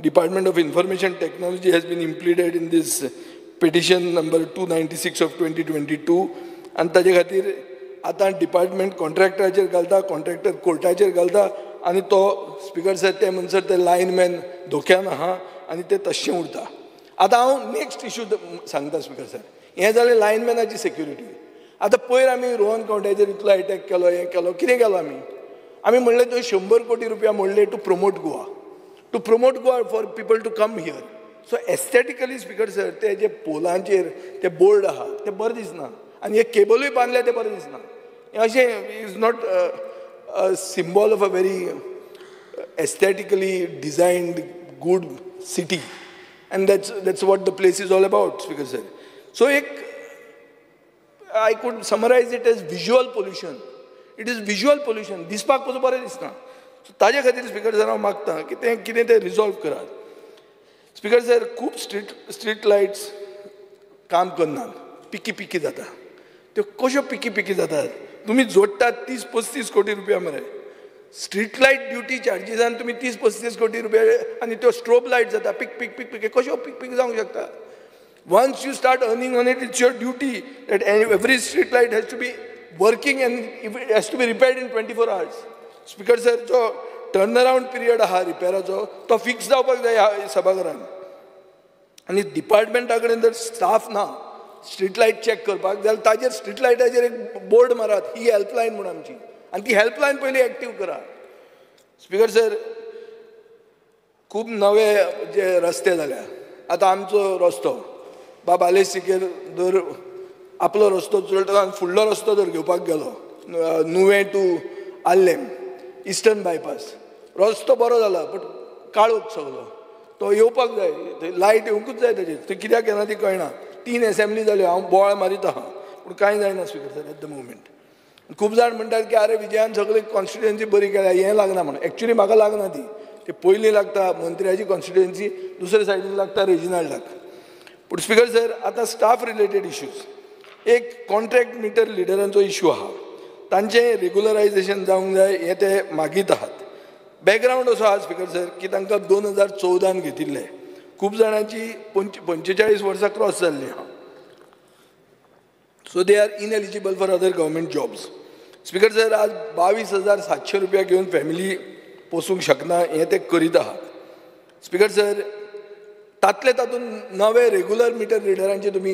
Speaker 1: Department of information technology has been impleaded in this petition number 296 of 2022. आनी ताजे खातीर आतां डिपार्टमेंट कॉन्ट्रॅक्टराचेर घालता, कॉन्ट्रॅक्टर कोर्टाचेर घालता आनी तो स्पीकर सर ते म्हणसर ते लायनमॅन धोक्यान आहा आनी ते तश्शें उरता. आतां हांव नेक्स्ट इशू सांगता स्पीकर सर. हें जालें लायनमॅनाची सेक्युरिटी. आतां पयर आमी रोहन खंवट्याचेर इतलो एटॅक केलो, हें केलो, कितें केलो आमी? आमी म्हणलें थंय 100 कोटी रुपया मोडले to promote Goa, to promote Goa for people to come here. So aesthetically speaker sir ते जे पोलांचेर ते बोर्ड आहा ते बरें दिसना आनी हे केबलूय बांदले ते बरें दिसना. हें अशें is not a symbol of a very aesthetically designed good city, and that's what the place is all about, Speaker sir. So I could summarize it as visual pollution. It is visual pollution. दिसपाक पसून बरें दिसना. So ताजे खातीर speaker sir हांव मागता की तें कितें तें रिजॉल्व करात. स्पीकर सर, खूब स्ट्रीट लायट्स काम करनात, पिकी पिकी जाता. त्यो कश्यो पिकी पिकी जातात? तुमी जोडटात 30-35 कोटी रुपया मरे. स्ट्रीट लायट ड्युटी चार्जीसान तुमी 30-35 कोटी रुपया आनी त्यो स्ट्रोब लायट जाता पीक पीक पीक पीक, कश्यो पीक पीक जावंक शकता? Once you start earning on it, it's your duty that every street light has to be working and it has to be repaired in 24 hours. Speaker sir, जो टर्न अरावंड पिरियड आहा रिपेराचो तो fix जावपाक जाय ह्या सभाघरान. आनी डिपार्टमेंटा कडेन जर staff ना स्ट्रीट लायट चॅक करपाक जाल्यार ताजेर स्ट्रीट लायटाचेर एक बोर्ड मारात, ही हेल्पलायन म्हूण आमची, आनी ती हेल्पलायन पयलीं एक्टीव करात. स्पीकर सर, खूब नवे जे रस्ते जाल्या. आतां आमचो रस्तो बाब आलेश सिकेर जर आपलो रस्तो चलता आनी फुडलो रस्तो जर घेवपाक गेलो Nuvem to Arlem eastern bypass, रस्तो बरो जाला बट काळोख सगलो, तो येवपाक जाय, लायट येवंकूच जाय ताजेर. थंय कित्याक येना ती कळना. 3 एसेंब्ली जाल्यो, हांव बोवाळ मारीत आहा पूण कांय जायना speaker sir at the moment. खूब जाण म्हणटात की आरे विजयान सगळी कॉन्स्टिट्युएन्सी बरी केल्या, हें लागना म्हणून. एक्चुली म्हाका लागना ती, ती पयलीं लागता मंत्र्याची कॉन्स्टिट्युएन्सी, दुसरे सायडीन लागता रेजिनाल्डाक. पूण स्पीकर सर, आतां स्टाफ रिलेटेड इश्यूज, एक कॉन्ट्रॅक्ट मिटर लिडरांचो इश्यू आहा, तांचें रेगुलरायजेशन जावंक जाय हें ते मागीत आहात. बॅकग्रावंड असो आहा स्पीकर सर की तांकां 2014 घेतिल्ले खूब जाणांची 45 वर्सां क्रॉस जाल्ली आहा. So they are ineligible for other government jobs. Speaker sir, आज 22,700 रुपया घेवन फॅमिली पोसूंक शकना हें ते करीत आहात. स्पीकर सर, तातले तातूंत नवे रेगुलर मिटर रिडरांचे तुमी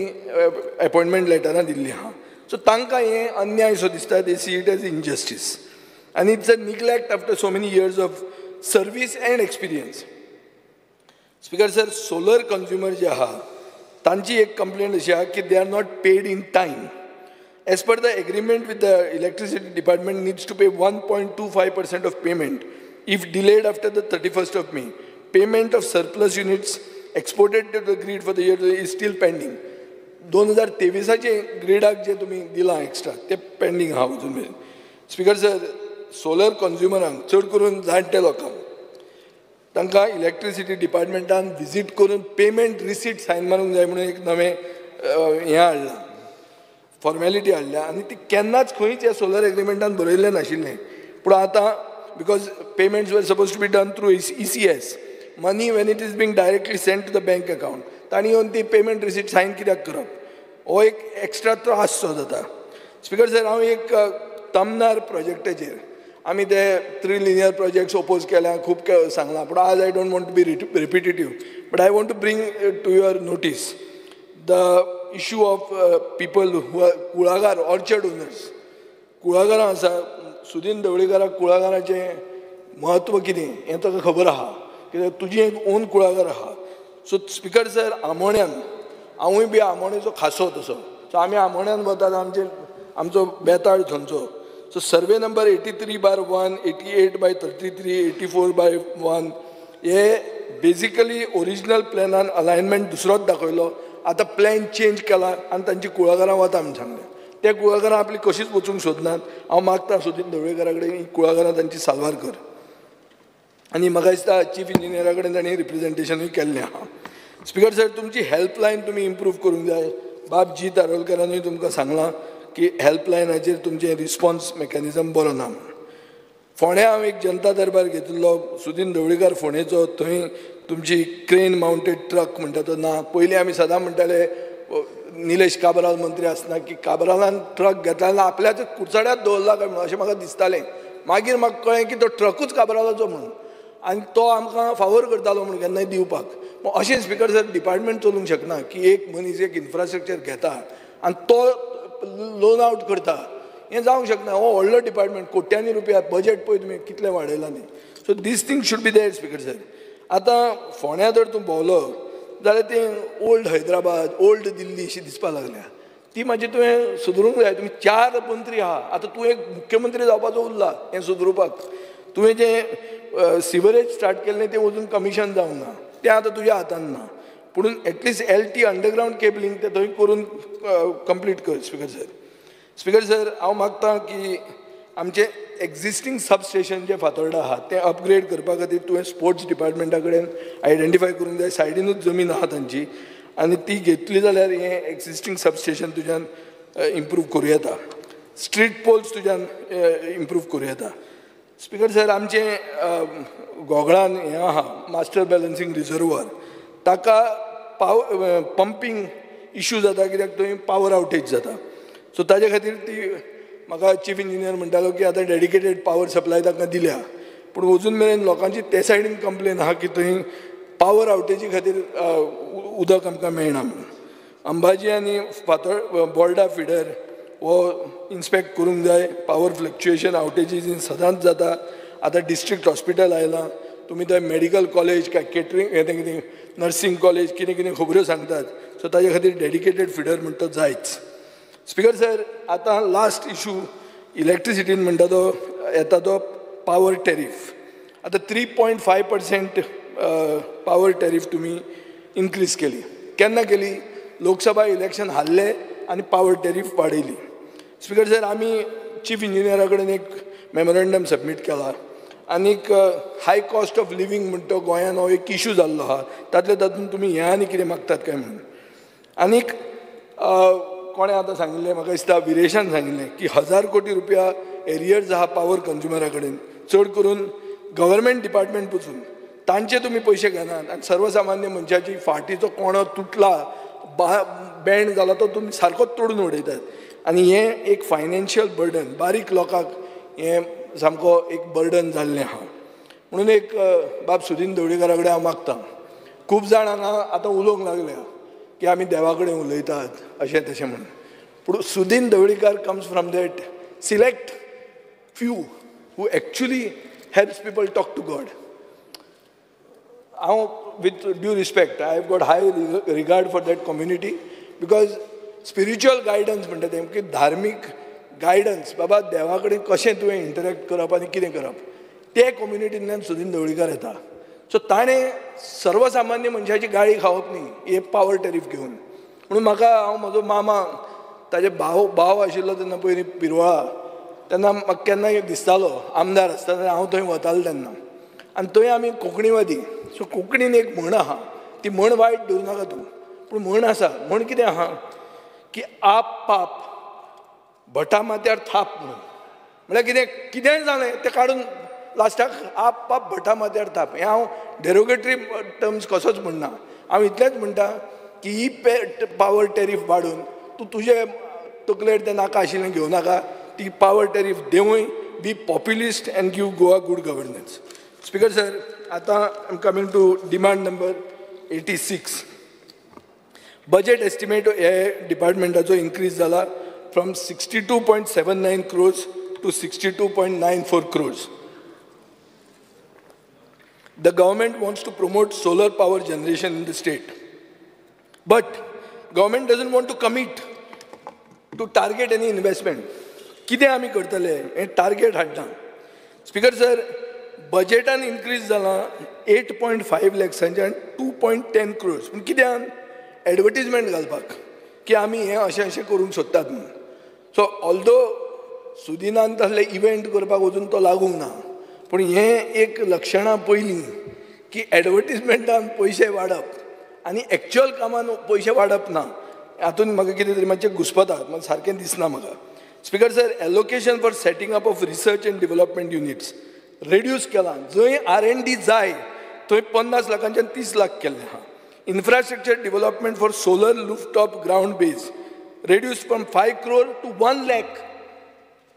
Speaker 1: एपॉयंटमेंट लेटरां दिल्लीं आहा. सो तांकां हें अन्याय सो दिसता. They see it as injustice आनी it's a neglect after so many years of service and experience. Speaker sir, solar consumer जे आहा तांची एक कंप्लेन अशी आहा की they are not paid in time. As per the agreement with the electricity department needs to pay 1.25% of payment if delayed after the 31st of May. Payment of surplus units exported to the grid for the year is still pending. 2023 ग्रीडाक जे तुमी दिलां extra ते pending आहा अजून मेरेन. Speaker sir, solar कंज्युमरांक चड करून जाणटे लोकांक तांकां इलेक्ट्रिसिटी डिपार्टमेंटान विजीट करून पेमेंट रिसीट सायन मारूंक जाय म्हणून एक नवें हें हाडलां, फॉर्मेलिटी हाडल्या आनी ती केन्नाच खंयच ह्या सोलर एग्रीमेंटान बरयल्लें नाशिल्लें. पूण आतां because payments were suppose to be done through ECS money when it is being directly send to the bank account, तांणी येवन ती पेमेंट रिसीट सायन कित्याक करप, हो एक एक्स्ट्रा त्रास सो जाता. स्पीकर सर, हांव एक तमनार प्रोजेक्टाचेर आमी ते 3 लिनियर प्रोजेक्ट्स ओपोज केल्या, खूब सांगलां, पूण आज I don't want to be repetitive, but I want to bring to your notice the issue of people who are कुळागार, ऑर्चर्ड ओनर्स. कुळागरां आसा, सुदीन ढवळीकाराक कुळागराचें म्हत्व कितें हें ताका खबर आहा, कित्याक तुजी एक ओन कुळागर आहा. सो स्पीकर सर, आमोण्यान हांवूय बी आमोणेचो खासो तसो, सो आमी आमोण्यान वतात, आमचो बेताळ थंयचो. सो सर्वे नंबर 83/1, 88/33, 84/1 हे बेजिकली ओरिजिनल प्लॅनान अलायनमेंट दुसरोच दाखयलो. आतां प्लॅन चेंज केला आनी तांची कुळागरां वता म्हूण सांगलें. ते कुळागरां आपली कशीच वचूंक सोदनात. हांव मागता सुदीन ढवळीकारा कडेन ही कुळागरां तांची साल्वार कर. आनी म्हाका दिसता चीफ इंजिनियरा कडेन तांणी रिप्रेजेंटेशनूय केल्लें आहा. स्पीकर सर, तुमची हेल्पलायन तुमी इम्प्रूव करूंक जाय. बाब जी तारोलकरानूय तुमकां सांगलां की हेल्पलायनाचेर तुमचें रिस्पॉन्स मेकॅनिजम बरो ना म्हणून. फोंड्या हांव एक जनता दरबार घेतिल्लो, सुदीन ढवळीकार फोंडेचो, थंय तुमची क्रेन मावंटेड ट्रक म्हणटा तो ना. पयलीं आमी सदां म्हणटाले निलेश काब्राल मंत्री आसतना की काब्रालान ट्रक घेतला जाल्यार आपल्याच कुडचड्यात दवरला काय म्हणून अशें म्हाका दिसतालें. मागीर म्हाका कळ्ळें की तो ट्रकूच काब्रालाचो म्हणून आनी तो आमकां फावोर करतालो म्हणून केन्नाय दिवपाक. अशें स्पीकर सर डिपार्टमेंट चलूंक शकना की एक मनीस एक इन्फ्रास्ट्रक्चर घेता आनी तो लोन आवट करता, हें जावंक शकना. हो व्हडलो डिपार्टमेंट, कोट्यांनी रुपया बजेट पळय तुमी कितलें वाडयलां न्ही. So these things should be there speaker sir. आतां फोंड्या जर तूं भोंवलो जाल्यार तें ओल्ड हैदराबाद, ओल्ड दिल्ली अशी दिसपाक लागल्या. ती मातशी तुवें सुदरूंक जाय. तुमी 4 मंत्री आहा, आतां तूं एक मुख्यमंत्री जावपाचो उरला हें सुदरुपाक. तुवें जें सिवरेज स्टार्ट केल्लें तें अजून कमिशन जावंक ना, तें आतां तुज्या हातान ना. पूण at least LT underground cabling तें थंय करून कंप्लीट कर स्पीकर सर. स्पीकर सर, हांव मागता की आमचें एक्झिस्टींग सबस्टेशन जें फातोर्डा आहा तें अपग्रेड करपा खातीर तुवें स्पोर्ट्स डिपार्टमेंटा कडेन आयडेंटिफाय करूंक जाय. सायडीनूच जमीन आहा तांची आनी ती घेतली जाल्यार हें एक्झिस्टींग सबस्टेशन तुज्यान इम्प्रूव करूं येता. स्ट्रीट पोल्स तुज्यान इम्प्रूव करूं येता. स्पीकर सर, आमचें गोगळान हें आहा मास्टर बॅलन्सींग रिजर्वर, ताका पावर पंपींग इशू जाता कित्याक थंय पावर आवटेज जाता. सो ताजे खातीर ती म्हाका चीफ इंजिनियर म्हणटालो की आतां डेडिकेटेड पावर सप्लाय तांकां दिल्या, पूण अजून मेरेन लोकांची ते सायडीन कंप्लेन आहा की थंय पावर आवटेजी खातीर उदक आमकां मेळना म्हणून. अंबाजी आनी फातोर बोर्डा फिडर हो इन्स्पेक्ट करूंक जाय. पावर फ्लक्च्युएशन आवटेजीस सदांच जाता. आतां डिस्ट्रिक्ट हॉस्पिटल आयलां, तुमी थंय मेडिकल कॉलेज काय केटरींग हें कितें नर्सींग कॉलेज कितें कितें खबऱ्यो सांगतात. सो ताजे खातीर डेडिकेटेड फिडर म्हणटा तो जायच. स्पीकर सर, आतां लास्ट इशू इलेक्ट्रिसिटीन म्हणटा तो येता तो पावर टॅरीफ. आतां 3.5% पावर टॅरीफ तुमी इन्क्रीज केली. केन्ना केली? लोकसभा इलेक्शन हारले आनी पावर टॅरीफ वाडयली. स्पीकर सर, आमी चीफ इंजिनियरा कडेन एक मेमोरंडम सबमीट केला आनीक हाय कॉस्ट ऑफ लिवींग म्हणटा तो गोंयान हो एक इशू जाल्लो आहा, तातले तातूंत तुमी हें आनी कितें मागतात काय म्हणून. आनीक कोणें आतां सांगिल्लें, म्हाका दिसता विरेशान सांगिल्लें की 1000 कोटी रुपया एरियर्स आहा पावर कंज्युमरा कडेन, चड करून गव्हर्मेंट डिपार्टमेंट पसून. तांचे तुमी पयशे घेनात आनी सर्वसामान्य मनशाची फाटीचो कोणो तुटला, बँड जाला तो तुमी सारकोच तोडून उडयतात. आनी हें एक फायनान्शियल बर्डन बारीक लोकांक हें सामको एक बर्डन जाल्लें आहा. म्हणून एक बाब सुदीन ढवळीकारा कडेन हांव मागता, खूब जाण हांगा आतां उलोवंक लागल्या की आमी देवा कडेन उलयतात अशें तशें म्हणून, पूण Sudin Dhavalikar comes from that select few who actually helps people talk to God. हांव with due respect, I have got high regard for that community because spiritual guidance म्हणटा तें की धार्मीक गायडन्स, बाबा देवा कडेन कशें तुवें इंटरेक्ट करप आनी कितें करप, ते कम्युनिटींतल्यान सुदीन ढवळीकार येता. सो ताणें सर्वसामान्य मनशाची गाळी खावप न्ही हे पावर टॅरीफ घेवन. म्हणून म्हाका, हांव म्हजो मामा ताजे भाव आशिल्लो तेन्ना पयलीं पिरवळा, तेन्ना म्हाका केन्ना दिसतालो आमदार आसतना हांव थंय वतालो तेन्ना, आनी थंय आमी कोंकणीवादी. सो कोंकणीन एक म्हण आहा, ती म्हण वायट धरूं नाका तूं, पूण म्हण आसा. म्हण कितें आहा की आप पाप भटा माथ्यार थाप म्हणून. म्हळ्यार कितें कितेंय जालें तें काडून लास्टाक आप पाप भटा माथ्यार थाप. हें हांव डेरोगेटरी टर्म्स कसोच म्हणना, हांव इतलेंच म्हणटा की ही पावर टॅरीफ वाडून तूं तुजे तकलेर तें नाका आशिल्लें घेवं नाका, ती पावर टॅरीफ देंवय, be populist and give Goa good governance. Speaker sir, आतां I am coming to demand number 86. Budget estimate हे डिपार्टमेंटाचो इन्क्रीज जाला from 62.79 crores to 62.94 crores. The government wants to promote solar power generation in the state, but government doesn't want to commit to target any investment. कितें आमी करतले हें target हाडना. Speaker sir, बजेटान increase जाला 8.5 लॅक्सांच्यान 2.10 क्रोर्स. पूण कित्यान advertisement घालपाक की आमी हें अशें अशें करूंक सोदतात म्हणून. सो ऑल्दो सुदिनान तसले इव्हेंट करपाक वचून तो लागूंक ना, पूण हें एक लक्षणां पयलीं की एडवर्टीजमेंटान पयशे वाडप आनी एक्च्युअल कामान पयशे वाडप ना, हातून म्हाका कितें तरी मातशें घुस्पता, म्हाका सारकें दिसना म्हाका. Speaker sir, allocation for setting up of research and development units reduce केलां. जंय R&D जाय थंय 50 लाखांच्यान 30 लाख केल्लें आहा. Infrastructure development for solar rooftop ground base reduce from 5 crore to 1 lakh.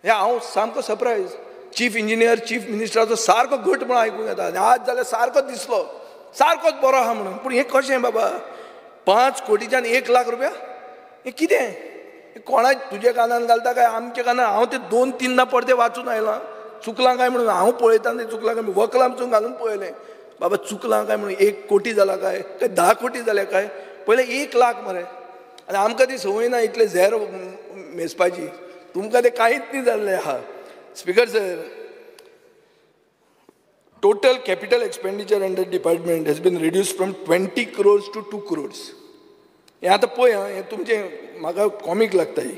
Speaker 1: हें हांव सामको सरप्रायज. चीफ इंजिनियर, चीफ मिनिस्टराचो सारको घट म्हणून आयकूंक येता आनी आज जाल्यार सारको दिसलो, सारकोच बरो आहा म्हणून. पूण हें कशें बाबा, 5 कोटीच्यान 1 लाख रुपया, हें कितें? कोणा तुज्या कानान घालता काय आमच्या कानान? हांव ते 2-3 परते वाचून आयलां, चुकलां काय म्हणून. हांव पळयता तें चुकलां काय, वकलां पसून घालून पळयलें बाबा चुकलां काय म्हणून. 1 कोटी जाला काय, काय 10 कोटी जाल्या काय? पयलें 1 लाख मरे. आनी आमकां ती संवय ना इतले झेर मेजपाची, तुमकां तें कांयच न्ही जाल्लें आहा. Speaker sir, total capital expenditure under department has been reduced from 20 crores to 2 crores. हें आतां पळय, हें तुमचें म्हाका कॉमीक लागता ही.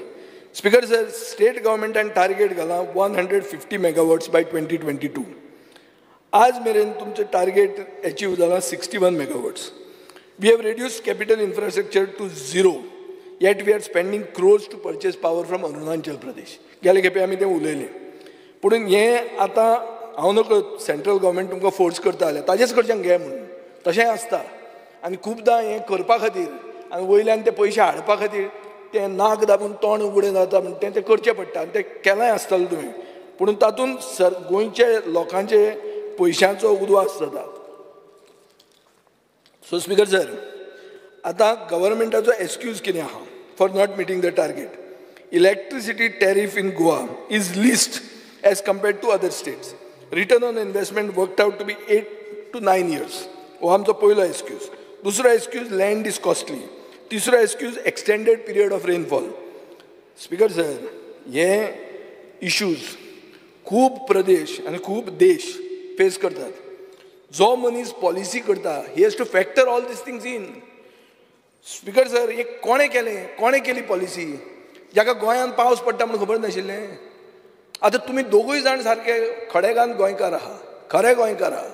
Speaker 1: स्पीकर सर, स्टेट गव्हर्मेंटान टार्गेट घालां 150 मेगावॉट्स बाय 2022. आज मेरेन तुमचें टार्गेट एचीव जालां 61 megawatts. We have reduced capital infrastructure to 0, yet we are spending crores to purchase power from Arunachal Pradesh. गेले खेपे आमी तें उलयलें. पूण हें आतां हांव नकळो सेंट्रल गव्हर्मेंट तुमकां फोर्स करता जाल्यार ताजेच कडच्यान घे म्हणून, तशेंय आसता. आनी खुबदां हें करपा खातीर आनी वयल्यान ते पयशे हाडपा खातीर तें नाक दाबून तोंड उगडें जाता म्हण तें करचें पडटा आनी तें केलांय आसतलें तुवें. पूण तातूंत सर गोंयचे लोकांचे पयशांचो उद्वास जाता. सो स्पीकर सर, आतां गव्हर्मेंटाचो एक्सक्यूज कितें आहा for not meeting the target? Electricity tariff in Goa is least as compared to other states. Return on investment worked out to be 8 to 9 years. हो आमचो पयलो एक्सक्यूज. दुसरो एक्सक्यूज, लँड is costly. तिसरो excuse, extended period of rainfall. Speaker sir, हे issues खूब प्रदेश आनी खूब देश फेस करतात. जो मनीस पॉलिसी करता he has to factor all these things in. Speaker sir, हे कोणें केलें, कोणें केली पॉलिसी? जाका गोंयांत पावस पडटा म्हूण खबर नाशिल्लें. आतां तुमी दोगूय जाण सारके खडेगांत गोंयकार आहा, खरे गोंयकार आहा.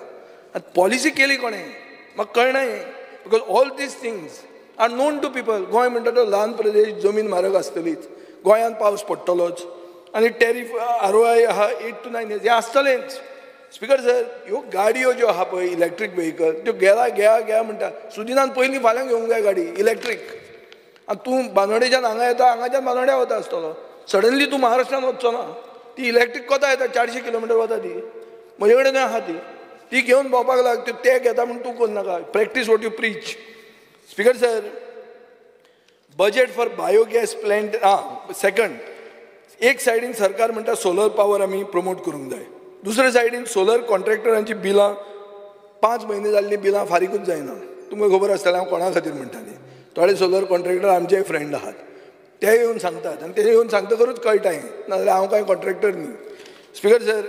Speaker 1: आतां पॉलिसी केली कोणें म्हाका कळना हें, because all these things are known to people. Goa म्हणटा तो ल्हान प्रदेश, जमीन म्हारग आसतलीच, गोंयांत पावस पडटलोच, आनी टॅरीफ ROI आहा 8 to 9 years, हें आसतलेंच. स्पीकर सर, ह्यो गाडयो ज्यो आहा पळय इलेक्ट्रीक व्हेकल त्यो गेला घेया घेया म्हणटा. सुदिनान पयलीं फाल्यां घेवंक जाय गाडी इलेक्ट्रीक. आनी तूं बांदोडेच्यान हांगा येता, हांगाच्यान बांदोड्या वता आसतलो, सडनली तूं महाराष्ट्रान वचचो ना. ती इलेक्ट्रीक कोता येता, 400 किलोमिटर वता ती. म्हजे कडेन आहा ती, ती घेवन भोंवपाक लाग. ते घेता म्हूण तूं करूं नाका. Practice what you preach. Speaker sir, budget for biogas plant. आं, सेकंड, एक सायडीन सरकार म्हणटा सोलर पावर आमी प्रमोट करूंक जाय, दुसरे सायडीन सोलर कॉन्ट्रॅक्टरांची बिलां 5 म्हयने जाल्लीं बिलां फारीकूच जायना. तुमकां खबर आसतलें हांव कोणा खातीर म्हणटा ती. थोडे सोलर कॉन्ट्रॅक्टर आमचे फ्रेंड आहात, ते येवन सांगतात आनी ते येवन सांगतकरूच कळटा हें, नाजाल्यार हांव कांय कॉन्ट्रॅक्टर न्ही. Speaker sir,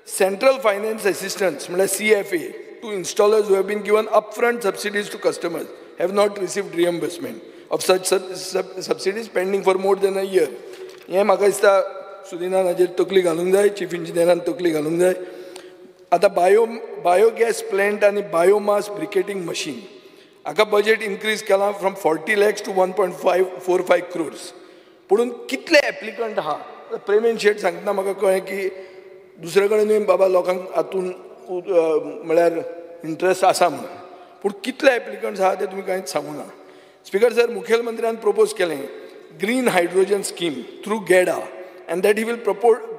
Speaker 1: central finance assistance म्हणल्यार CFA to installers who have been given upfront subsidies to customers have not received reimbursement of such subsidies pending for more than a year. हें म्हाका दिसता सुदिनान हाजेर तकली घालूंक जाय, चीफ इंजिनियरान तकली घालूंक जाय. आतां बायोगॅस प्लॅन्ट आनी बायोमास ब्रिकेटींग मशीन हाका बजेट इन्क्रीज केलां from 40 lakhs to 1.545 crores. पुणून कितले एप्लिकंट आहा प्रेमेन शेट सांगतना म्हाका कळ्ळें की दुसरे कडेनूय बाबा लोकांक हातून म्हळ्यार इंट्रस्ट आसा म्हणून, पूण कितले एप्लिकंट्स आहा ते तुमी कांयच सांगू ना. स्पीकर सर, मुखेलमंत्र्यान प्रपोज केलें green hydrogen scheme through GEDA and that he will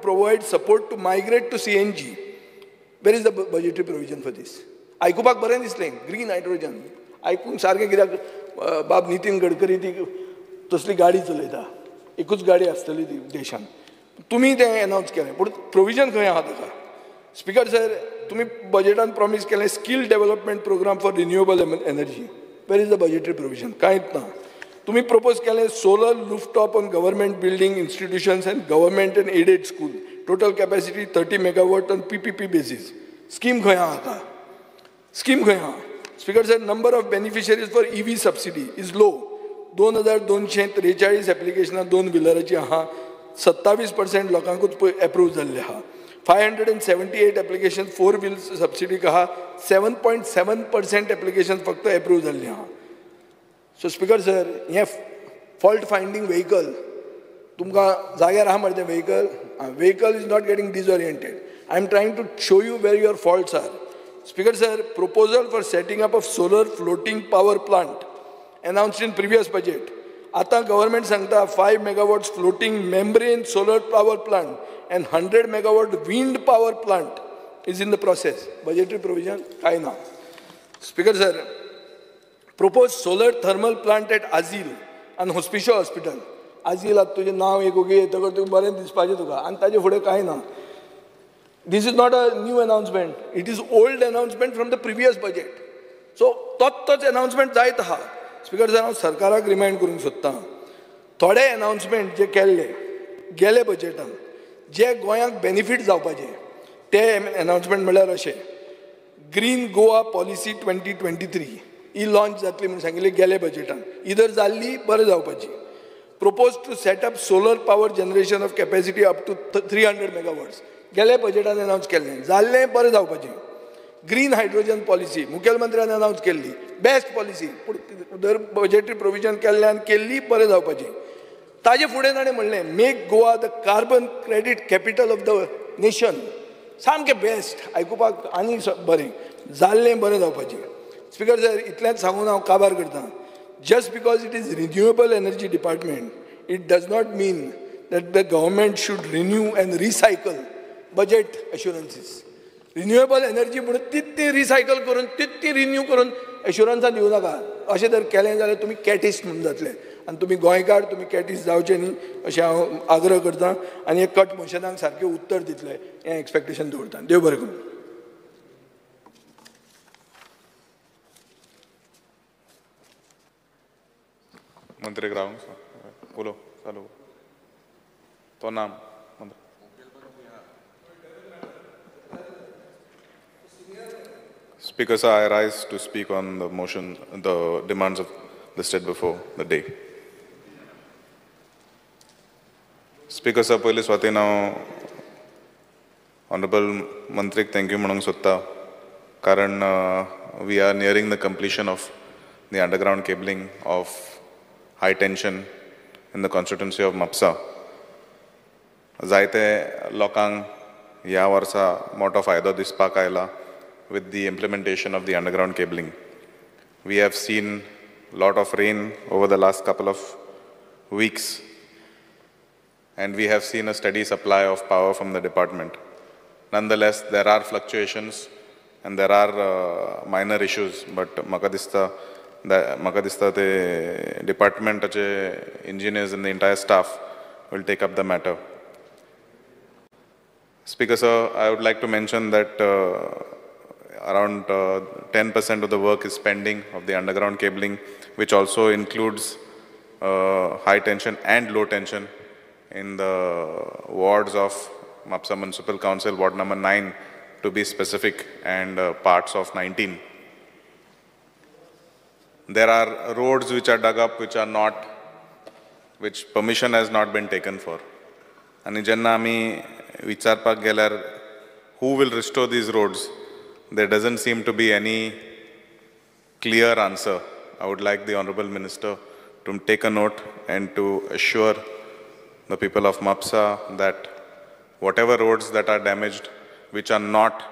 Speaker 1: provide support to migrate to CNG. Where is the budgetary provision for this? आयकुपाक बरें दिसलें ग्रीन हायड्रोजन, आयकूंक सारकें कित्याक बाब नितीन गडकरी ती तसली गाडी चलयता, एकूच गाडी आसतली ती देशान. तुमी तें एनावन्स केलें, पूण प्रोविजन खंय आहा ताका? स्पीकर सर, तुमी बजेटान प्रॉमीस केलें skill development programme for renewable energy. Where is the budgetary provision? कांयच ना. तुमी प्रपोज केलें solar rooftop on government building institutions and government and aided school, total capacity 30 megawatt on PPP basis. Scheme खंय आहा आतां? Scheme खंय आहा? Speaker sir, number of beneficiaries for EV subsidy is low. 2243 एप्लिकेशनां 2 व्हिलराचीं आहा, 27% लोकांकूच एप्रूव जाल्लें आहा. 578 एप्लिकेशन 4 व्हील सबसिडीक आहा, 7.7% एप्लिकेशन फक्त एप्रूव जाल्लीं आहा. सो स्पीकर सर, हें फॉल्ट फायंडींग व्हेकल तुमकां जाग्यार आहा मरे तें vehicle. Vehicle is not getting disoriented. I am trying to show you where your faults are. Speaker sir, proposal for setting up of solar floating power plant announced in previous budget. आतां government सांगता 5 megawatts floating membrane solar power plant and 100 megawatt wind power plant is in the process. Budgetary provision कांय ना. Speaker sir, propose solar thermal plant at Azil आनी हॉस्पिशो hospital. आझील आतां तुजें नांव एक ओगी येतकर तुका बरें दिसपाचें तुका, आनी ताजे फुडें कांय ना. This is not a new announcement, it is old announcement from the previous budget. So तोच एनावन्समेंट जायत आहा. स्पीकर सर, हांव सरकाराक रिमायंड करूंक सोदतां, थोडे एनावन्समेंट जे केल्ले गेले बजेटान जे गोंयांक बेनिफीट जावपाचे ते एनावन्समेंट म्हणल्यार अशें ग्रीन गोवा पॉलिसी 2023 ही लॉन्च जातली म्हूण सांगिल्ली गेले बजेटान, इधर जाल्ली बरें जावपाची. Propose to set up solar power generation of capacity up to 300 megawatts गेले बजेटान अनावन्स केल्लें, जाल्लें बरें जावपाचें. ग्रीन हायड्रोजन पॉलिसी मुखेलमंत्र्यान अनावन्स केल्ली, बेस्ट पॉलिसी, पूण दर बजेटरी प्रोविजन केल्ल्यान केल्ली बरें जावपाचें. ताजे फुडें ताणें म्हणलें make Goa the carbon credit capital of the nation, सामकें बेस्ट, आयकुपाक आनी बरें जाल्लें बरें जावपाचें. स्पीकर सर, इतलेंच सांगून हांव काबार करतां. Just because it is renewable energy department, it does not mean that the government should renew and recycle budget assurances. Renewable energy म्हणून तीच ती रिसायकल करून तीच ती रिन्यू करून एश्युरन्सां दिवं नाका. अशें जर केलें जाल्यार तुमी कॅटिस्ट म्हणून जातले आनी तुमी गोंयकार, तुमी कॅटिस्ट जावचे न्ही अशें हांव आग्रह करतां आनी हे कट मोशनाक सारकें उत्तर दितले हें एक्सपेक्टेशन दवरता. देव बरें करूं.
Speaker 10: मंत्रीक रावंक उलो चालू तो नाम मंत्री. Speaker sir, I rise to speak on the motion, the demands of listed before the day. Speaker sir, पयली सुवातेन हांव ऑनरेबल मंत्रीक thank you म्हणूंक सोदता, कारण we are nearing the completion of the underground cabling of high tension in the constituency of Mapusa. जायते लोकांक ह्या वर्सा मोठो फायदो दिसपाक आयला with the implementation of the underground cabling. We have seen lot of rain over the last couple of weeks and we have seen a steady supply of power from the department. Nonetheless, there are fluctuations and there are minor issues, but म्हाका दिसता ते डिपार्टमेंटाचे engineers and the entire staff will take up the matter. Speaker sir, I would like to mention that around 10% of the work is pending of the underground cabling, which also includes high tension and low tension in the wards of Mapsa Municipal Council, ward number 9 to be specific, and parts of 19. There are roads which are dug up, which permission has not been taken for. Ani jenna ami vicharpak gelar, who will restore these roads? There doesn't seem to be any clear answer. I would like the Honorable Minister to take a note and to assure the people of Mapsa that whatever roads that are damaged, which are not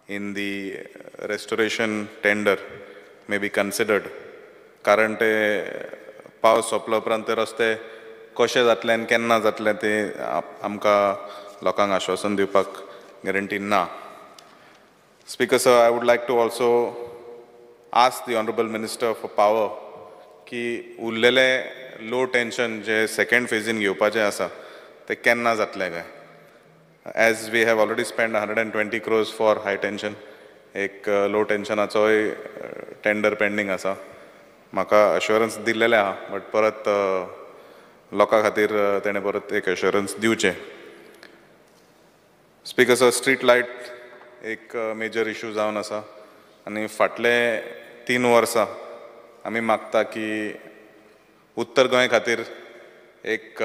Speaker 10: in the restoration tender, may be considered. कारण ते पावस सोंपलो उपरांत ते रस्ते कशे जातले आनी केन्ना जातले ते आमकां लोकांक आश्वासन दिवपाक गॅरंटी ना. Speaker sir, I would like to also ask the Honorable Minister for Power की उरलेले लो टेंशन जे सेकंड फेजीन घेवपाचें आसा ते केन्ना जातले काय? As we have already spend 120 crores for high tension, एक लो टेंशनाचोय टेंडर पेंडींग आसा. म्हाका अश्योरन्स दिल्लेलें आहा, बट परत लोकां खातीर तेणें परत एक अश्योरन्स दिवचें. स्पीकर सर, स्ट्रीट लायट एक मेजर इशू जावन आसा आनी फाटले 3 वर्सां आमी मागता की उत्तर गोंय खातीर एक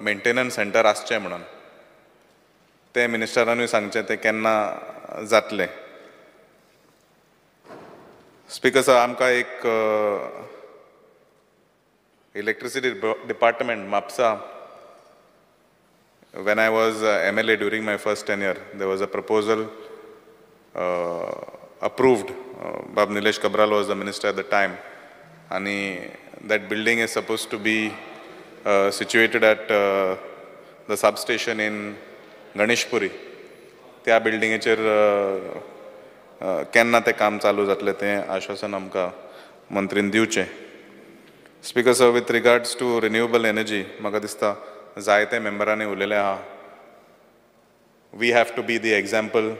Speaker 10: मेंटेनन्स सेंटर आसचें म्हणून. तें मिनिस्टरानूय सांगचें तें केन्ना जातलें. स्पीकर सर, आमकां एक electricity department Mapusa, when I was MLA during my first tenure, there was a proposal approved. Bab Nilesh Cabral was the minister at the time, and that building is supposed to be situated at the substation in Ganeshpuri. त्या बिल्डिंगेचेर केन्ना तें काम चालू जातलें तें आश्वासन आमकां मंत्रीन दिवचें. Speaker sir, with regards to renewable energy, म्हाका दिसता जायते मेंबरांनी उलयलें आहा. We have to be the example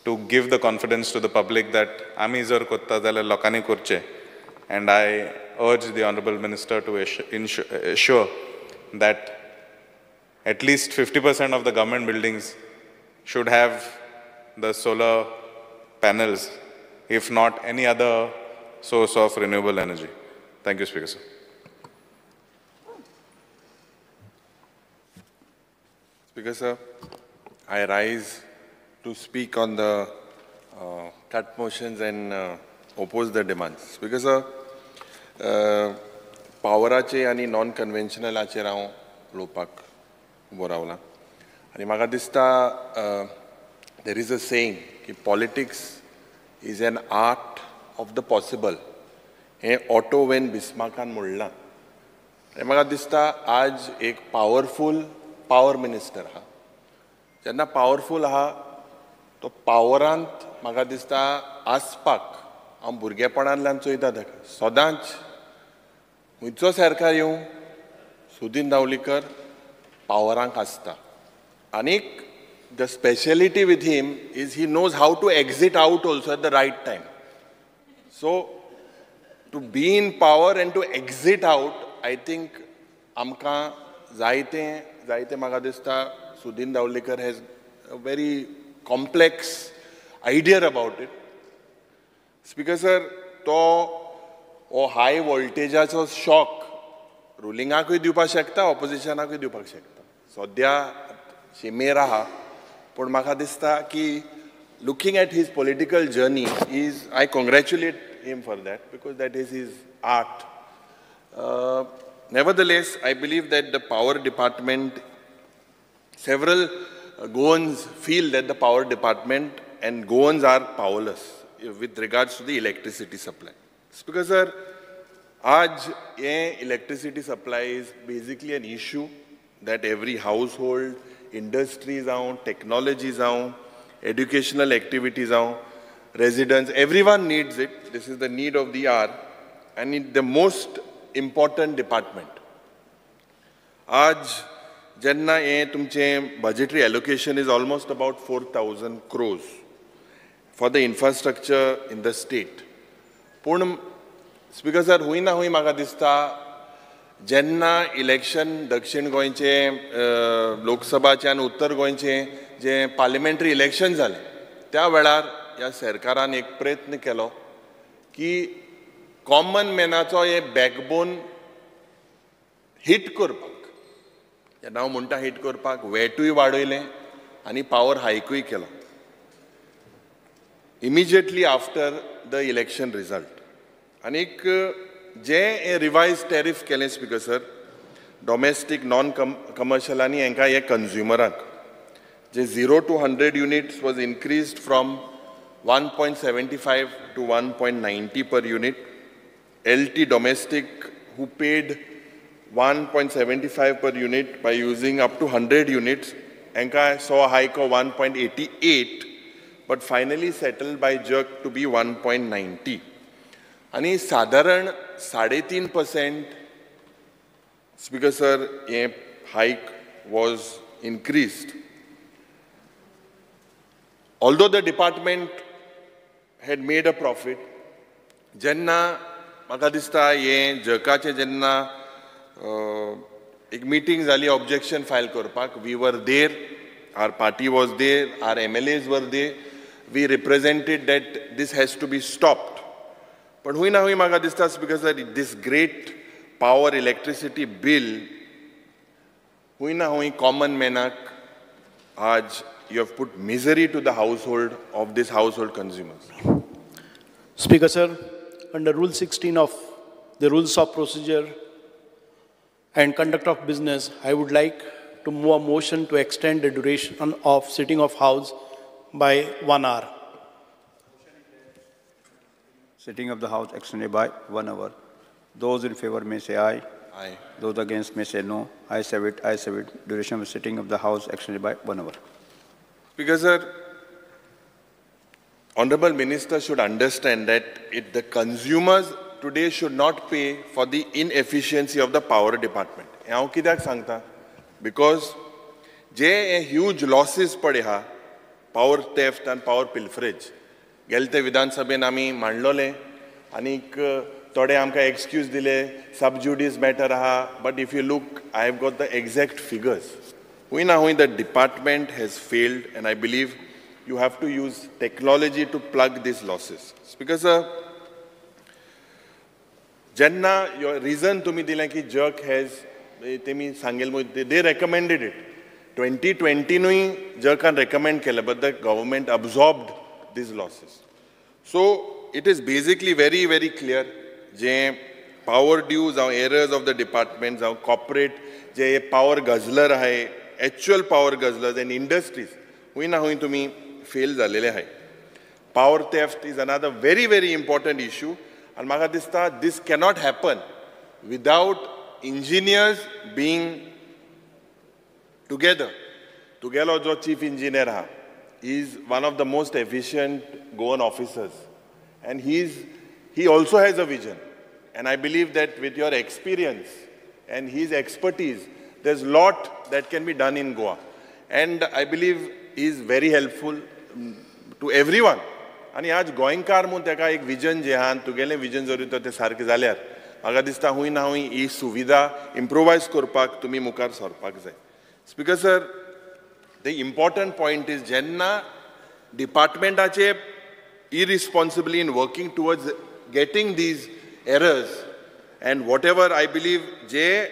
Speaker 10: to give the confidence to the public that आमी जर करता जाल्यार लोकांनी करचें. And I urge the Honorable Minister to assure that at least 50% of the government buildings should have the solar panels, if not any other source of renewable energy. Thank you, Speaker sir.
Speaker 4: Speaker sir, I rise to speak on the cut motions and oppose the demands. Speaker sir, पावराचे आनी non कन्व्हेन्शनलाचेर हांव उलोवपाक उबो रावला आनी म्हाका दिसता there is a saying की politics is an art of the possible. हें ऑटो वेन बिस्मार्कान म्हणलां आनी म्हाका दिसता आज एक पावरफूल पावर मिनिस्टर आहा. जेन्ना पावरफूल आहा तो पावरांत म्हाका दिसता आसपाक हांव भुरगेपणांतल्यान चोयता ताका सदांच खंयचो सरकार येवं सुदीन दावलीकर पावरांक आसता. आनीक the speciality with him is he knows how to exit out also at the right time. So to be in power and to exit out, I think आमकां जायते जायते म्हाका दिसता Sudin Dhavalikar has a very complex idea about it. Speaker sir, तो हो हाय वोल्टेजाचो shock रुलिंगाकूय दिवपाक शकता, ऑपोजिशनाकूय दिवपाक शकता. सद्या शिमेर आहा, पूण म्हाका दिसता की looking at his political journey is, I congratulate him for that because that is his art. Nevertheless, I believe that the power department, several Goans feel that the power department and Goans are powerless with regards to the electricity supply. Speaker sir, आज हे electricity supply is basically an issue that every household, industry जावं, technology जावं, educational activity जावं, residents, everyone needs it. This is the need of the hour and it the most important department. आज जेन्ना हें तुमचें budgetary allocation is almost about 4,000 crores for the infrastructure in the state. पूण speaker sir, हुंय ना हुंय म्हाका दिसता जेन्ना election दक्षिण गोंयचें लोकसभाचें आनी उत्तर गोंयचें जें पार्लिमेंटरी इलेक्शन जालें त्या वेळार ह्या सरकारान एक प्रयत्न केलो की कॉमन मॅनाचो हे बॅकबोन हिट करपाक, जेन्ना हांव म्हणटा हिट करपाक, वॅटूय वाडयलें आनी पावर हायकूय केलो immediately after the election result. आनीक जें रिवायज टॅरिफ केलें speaker sir, domestic non commercial आनी हेंकां हे कंज्युमरांक जे 0 to 100 units was increased from 1.75 to 1.90 per unit. LT domestic who paid 1.75 per unit by using up to 100 units, हेंकां saw a hike of 1.88, but finally settled by JERC to be 1.90. आनी सादारण 3.5% speaker sir हें hike was increased. Although the department had made a profit, जेन्ना म्हाका दिसता हें जकाचें जेन्ना एक मिटींग जाली ऑब्जेक्शन फायल करपाक, we were there, our party was there, our MLAs were there, we represented that this has to be stopped. पण हुंय ना हुंय म्हाका दिसता speaker sir, this great power electricity bill हुंय ना हुंय कॉमन मॅनाक आज you have put misery to the household of this household consumers.
Speaker 5: Speaker sir, under Rule 16 of the Rules of Procedure and Conduct of Business, I would like to move a motion to extend the duration of sitting of House by 1 hour.
Speaker 22: Sitting of the House extended by 1 hour. Those in favor may say aye.
Speaker 4: Aye.
Speaker 22: Those against may say no. I have it, I have it. Duration of sitting of the House extended by 1 hour.
Speaker 4: Because sir, Honorable Minister should understand that the consumers today should not pay for the inefficiency of the power department. हांव कित्याक सांगता? Because J huge losses पडे हा power theft and power pilferage, गेले ते विधानसभेन आमी मांडलोले आनीक थोडे आमकां एक्सक्यूज दिले, सब ज्युडीस मॅटर आहा, but if you look, I have got the exact figures. हुंय ना हुंय the department has failed and I believe you have to use technology to plug these losses. Speaker sir, जेन्ना रिजन तुमी दिलें की jerk has, तेमी सांगेल they recommended it 2020नूय जर्कान recommend केलें, but the government absorbed these losses. So it is basically very very clear J power due जावं errors of the department जावं corporate जे power गजलर आहाय, actual power guzzlers and industries, हुंय ना हुंय तुमी fail जालेले आहाय. Power theft is another very very important issue आनी म्हाका दिसता this cannot happen without engineers being together. तुगेलो जो चीफ इंजिनियर आहा is one of the most efficient Goan officers and he also has a vision, and I believe that with your experience and his expertise, there's lot that can be done in Goa, and I believe he is very helpful to everyone. आनी आज गोंयकार म्हूण तेका एक vision जें आहा, तुगेलें vision जरी तर तें सारकें जाल्यार म्हाका दिसता हुंय ना हुंय ही सुविधा इम्प्रोवायज करपाक तुमी मुखार सरपाक जाय. Speaker sir, the important point is जेन्ना डिपार्टमेंटाचे irresponsibly in working towards getting these errors and whatever, I believe J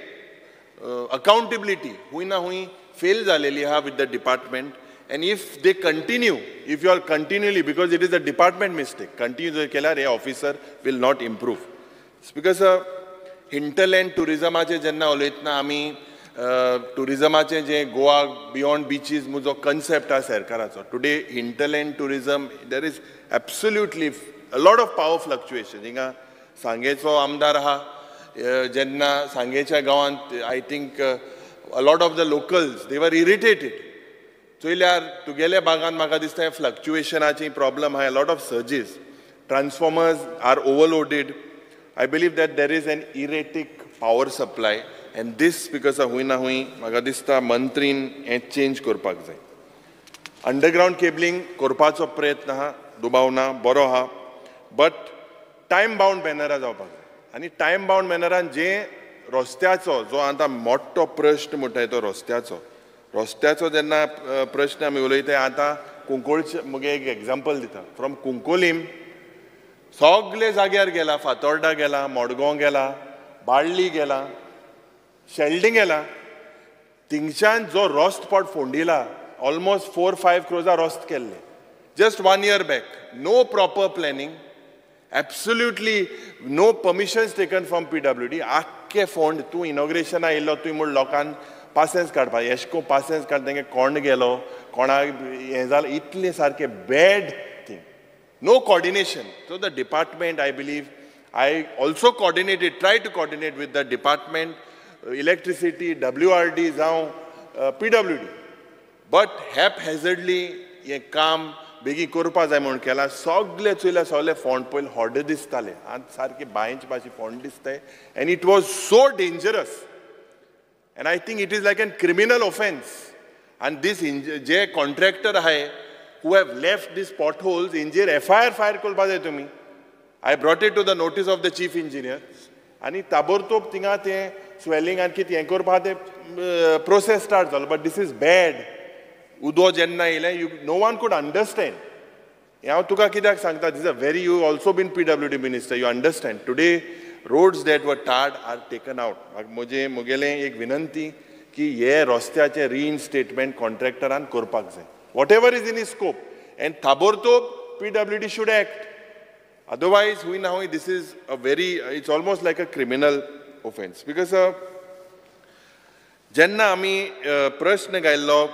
Speaker 4: accountability हुंय ना हुंय fail जालेली आहा with the department, and if they continue, if you are continually, because it is a department mistake, continue जर केल्यार हे officer will not improve. Speaker sir, hinterland टुरिजमाचेर जेन्ना उलयतना आमी टुरिजमाचें जें गोवा बियोंड बिचीज जो कन्सेप्ट आसा सरकाराचो, today hinterland tourism there is absolutely a lot of power fluctuation. हिंगा सांगेचो आमदार आहा, जेन्ना सांगेच्या गांवांत I think a lot of the locals they were irritated. चोयल्यार तुगेल्या बागान म्हाका दिसता फ्लक्चुएशनाची प्रॉब्लम आहा, lot of surges, transformers are overloaded. I believe that there is an erratic power supply and this because हुंय ना हुंय म्हाका दिसता मंत्रीन हें चेंज करपाक जाय. अंडरग्रावंड केबलिंग करपाचो प्रयत्न आहा, दुबाव ना, बरो आहा, बट टायम बावंड मॅनरा जावपाक जाय. आनी टायम बावंड मॅनरान जे रस्त्याचो जो आतां मोठो प्रश्न म्हणटा तो रस्त्याचो, रस्त्याचो जेन्ना प्रश्न आमी उलयता आतां कुंकोळचे मुगे एक एग्जाम्पल दिता, फ्रॉम कुंकोलीम सगळे जाग्यार गेला, फातोर्डा गेला, मडगांव गेला, बाळ्ळी गेला, शेल्डिंग गेला, थिंगच्यान जो रस्त पॉट फोंडिला ऑलमोस्ट 4-5 क्रोजा रस्त केल्ले just 1 year back. No proper planning, absolutely no permissions taken from PWD. आख्खे फोंड तूं इनॉग्रेशना येयल्लो, तुवें म्हूण लोकांक पासेंस काडपाक, येशको पासेंस काड, तेंगे कोण गेलो कोणाक हें जालें, इतलें सारकें bad thing, no coordination. So the department I believe I also coordinated, try to coordinate with the department, electricity, WRD जावं PWD, but हॅपहॅझर्डली हें काम बेगीन करपा जाय म्हूण केलां. सगळे चोयल्यार सगळे फोंड पयलीं होडे दिसताले, आतां सारके बांयचे भाशेन फोंड दिसताय and it was so dangerous and I think it is like an criminal offence. आनी दीस जे कॉन्ट्रॅक्टर आहाय who have left these potholes, हेंचेर FIR fire करपा जाय तुमी. I brought it to the notice of the chief engineer आनी ताबोरतोब थिंगा तें swelling आनी कितें हें करपा तें प्रोसेस स्टार्ट जालो. But this is bad. उदो जेन्ना येयलें you no one could understand. हें हांव तुका कित्याक सांगता, this a very, you also been PWD minister, you understand. Today roads that were tarred are taken out. म्हजें म्हगेलें एक विनंती की हे रस्त्याचें रिइन्स्टेटमेंट कॉन्ट्रॅक्टरान करपाक जाय, whatever is in his scope, and ताबोरतोब PWD should act. Otherwise हुंय ना हुंय this is a very, it's almost like a criminal offence. Because जेन्ना आमी प्रश्न घायल्लो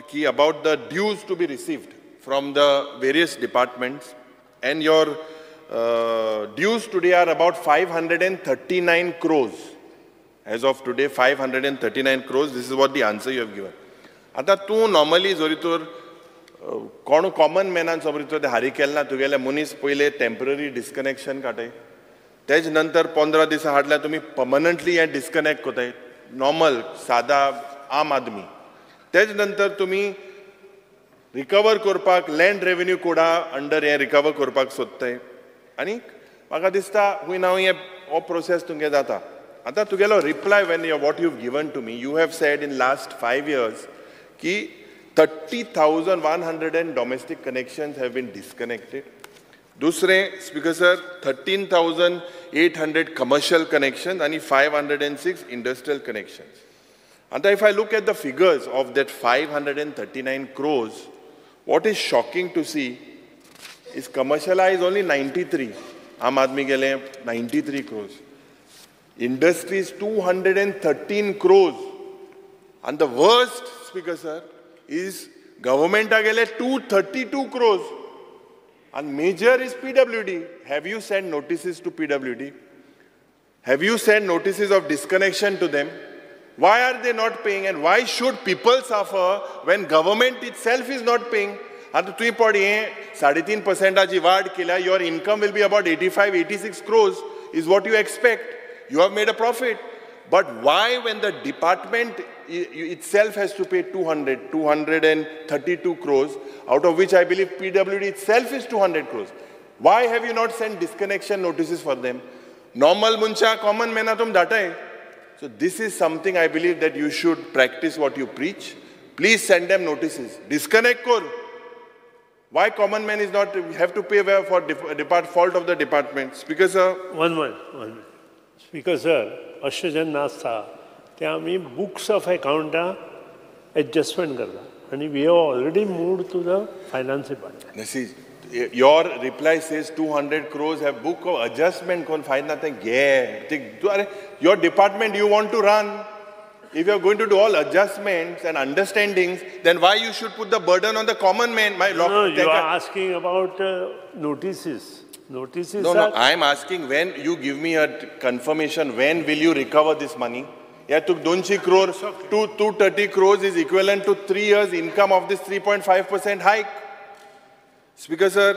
Speaker 4: की about the dues to be received from the various departments, and your dues today are about 539 crores. As of today 539 crores, this is what the answer you have given. आतां तूं normally जरी तर कोण common मॅनान समज तर हारी केलें ना, तुगेले मनीस पयले टेम्पररी डिस्कनेक्शन काडटाय, तेज नंतर 15 दिसां हाडल्यार तुमी पर्मनंटली हें डिस्कनेक्ट करताय, नॉर्मल सादा आम आदमी. तेज नंतर तुमी रिकवर करपाक लँड रेवेन्यू कोडा अंडर हें रिकवर करपाक सोदताय. आनी म्हाका दिसता हुंय ना हुंय हो प्रोसेस तुमगे जाता. आतां तुगेलो reply when what you have given to me, you have said in last 5 years की 30,100 domestic connections have been disconnected. दुसरें स्पीकर सर 13,800 commercial connections आनी 506 industrial connections. आतां if I look at the figures of that 539 crores, what is shocking to see is commercialise only 93, आम आदमी गेले 93 crores, industries 213 crores, and the worst speaker sir is गव्हर्मेंटा गेले 232 crores, and major is PWD. Have you send notices to PWD? Have you send notices of disconnection to them? Why are they not paying, and why should people suffer when government itself is not paying? आतां तुवें पड हें 3.5% वाड केल्या, your income will be about 85-86 crores is what you expect. You have made a profit. But why when the department itself has to pay 232 crores, out of which I believe PWD itself is 200 crores. Why have you not sent disconnection notices for them? Normal muncha, common man tum data. So this is something I believe that you should practice what you preach. Please send them notices. Disconnect kor. Why common man is not have to pay for fault of the department? Speaker sir.
Speaker 9: One minute. Speaker sir, अशें जेन्ना आसता तें आमी books of एकावंटां adjustment करता आनी we have already moved to the finance department.
Speaker 4: See, your reply says 200 crores have book of adjustment kon fine na te ge. Your department you want to run. If you are going to do all adjustments and understandings, then why you should put the burden on the common man?
Speaker 9: No, you are asking about notices. Notices.
Speaker 4: No, no, I am asking when you give me a confirmation, when will you recover this money? Yeah, took 200 crore, 230 crores is equivalent to 3 years income of this 3.5% hike. Speaker sir,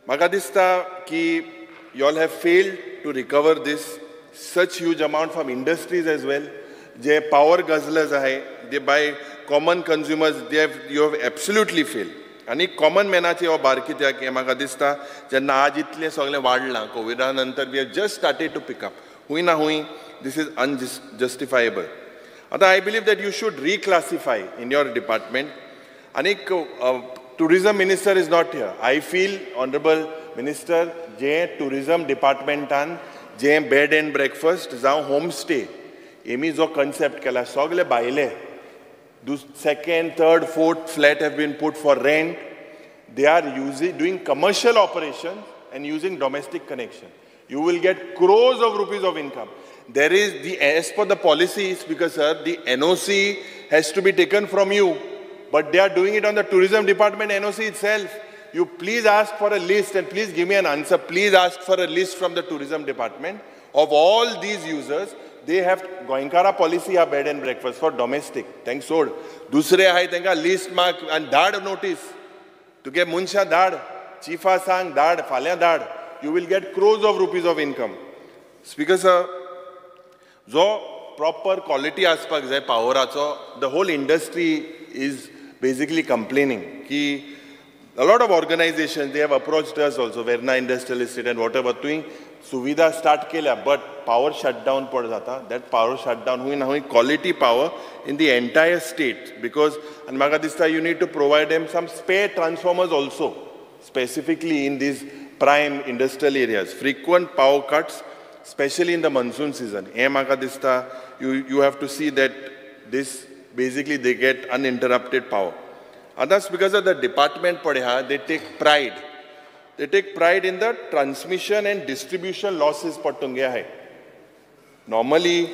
Speaker 4: म्हाका दिसता की you all have failed to recover this such huge amount from industries as well. J power guzzlers आहे, they by common consumers, they have, you have absolutely failed. आनी common मॅनाचे हो भार कित्याक हें म्हाका दिसता जेन्ना आज इतलें सगळें वाडलां कोविडा नंतर we have just started to pick up. हुंय ना हुंय this is unjustifiable. आतां I believe that you should reclassify in your department. आनीक tourism minister is not here. I feel honourable minister J tourism डिपार्टमेंटान J bed and breakfast जावं home stay Emmy जो concept केला सगळे भायले second, third, fourth flat have been put for rent. They are doing commercial operations and using domestic connection. You will get crores of rupees of income. There is the, as per the policies, because sir, the NOC has to be taken from you, but they are doing it on the tourism department NOC itself. You please ask for a list and please give me an answer. Please ask for a list from the tourism department of all these users. They have Goenkara policy हा bed and breakfast for domestic. Thanks सोड. दुसरे आहे तेंका list mark and धाड notice. तुगे मनशां धाड, चिफा सांग धाड, फाल्यां धाड. You will get crores of rupees of income. Speaker sir, जो proper quality आसपाक जाय पावराचो, the whole industry is basically complaining की a lot of organizations, they have approached us also, Verna Industrial Estate and whatever, तुवें सुविधा start केल्या, but power shutdown पड जाता. That power shutdown हुंय ना हुंय quality power in the entire state, because आनी म्हाका दिसता you need to provide them some spare transformers also, specifically in these prime industrial areas. Frequent power cuts, especially in the monsoon season. हें म्हाका दिसता you have to see that this basically they get uninterrupted power. Others, because of the department पळय हा, they take pride. They take pride in the transmission and distribution losses पड तुमगे आहाय. Normally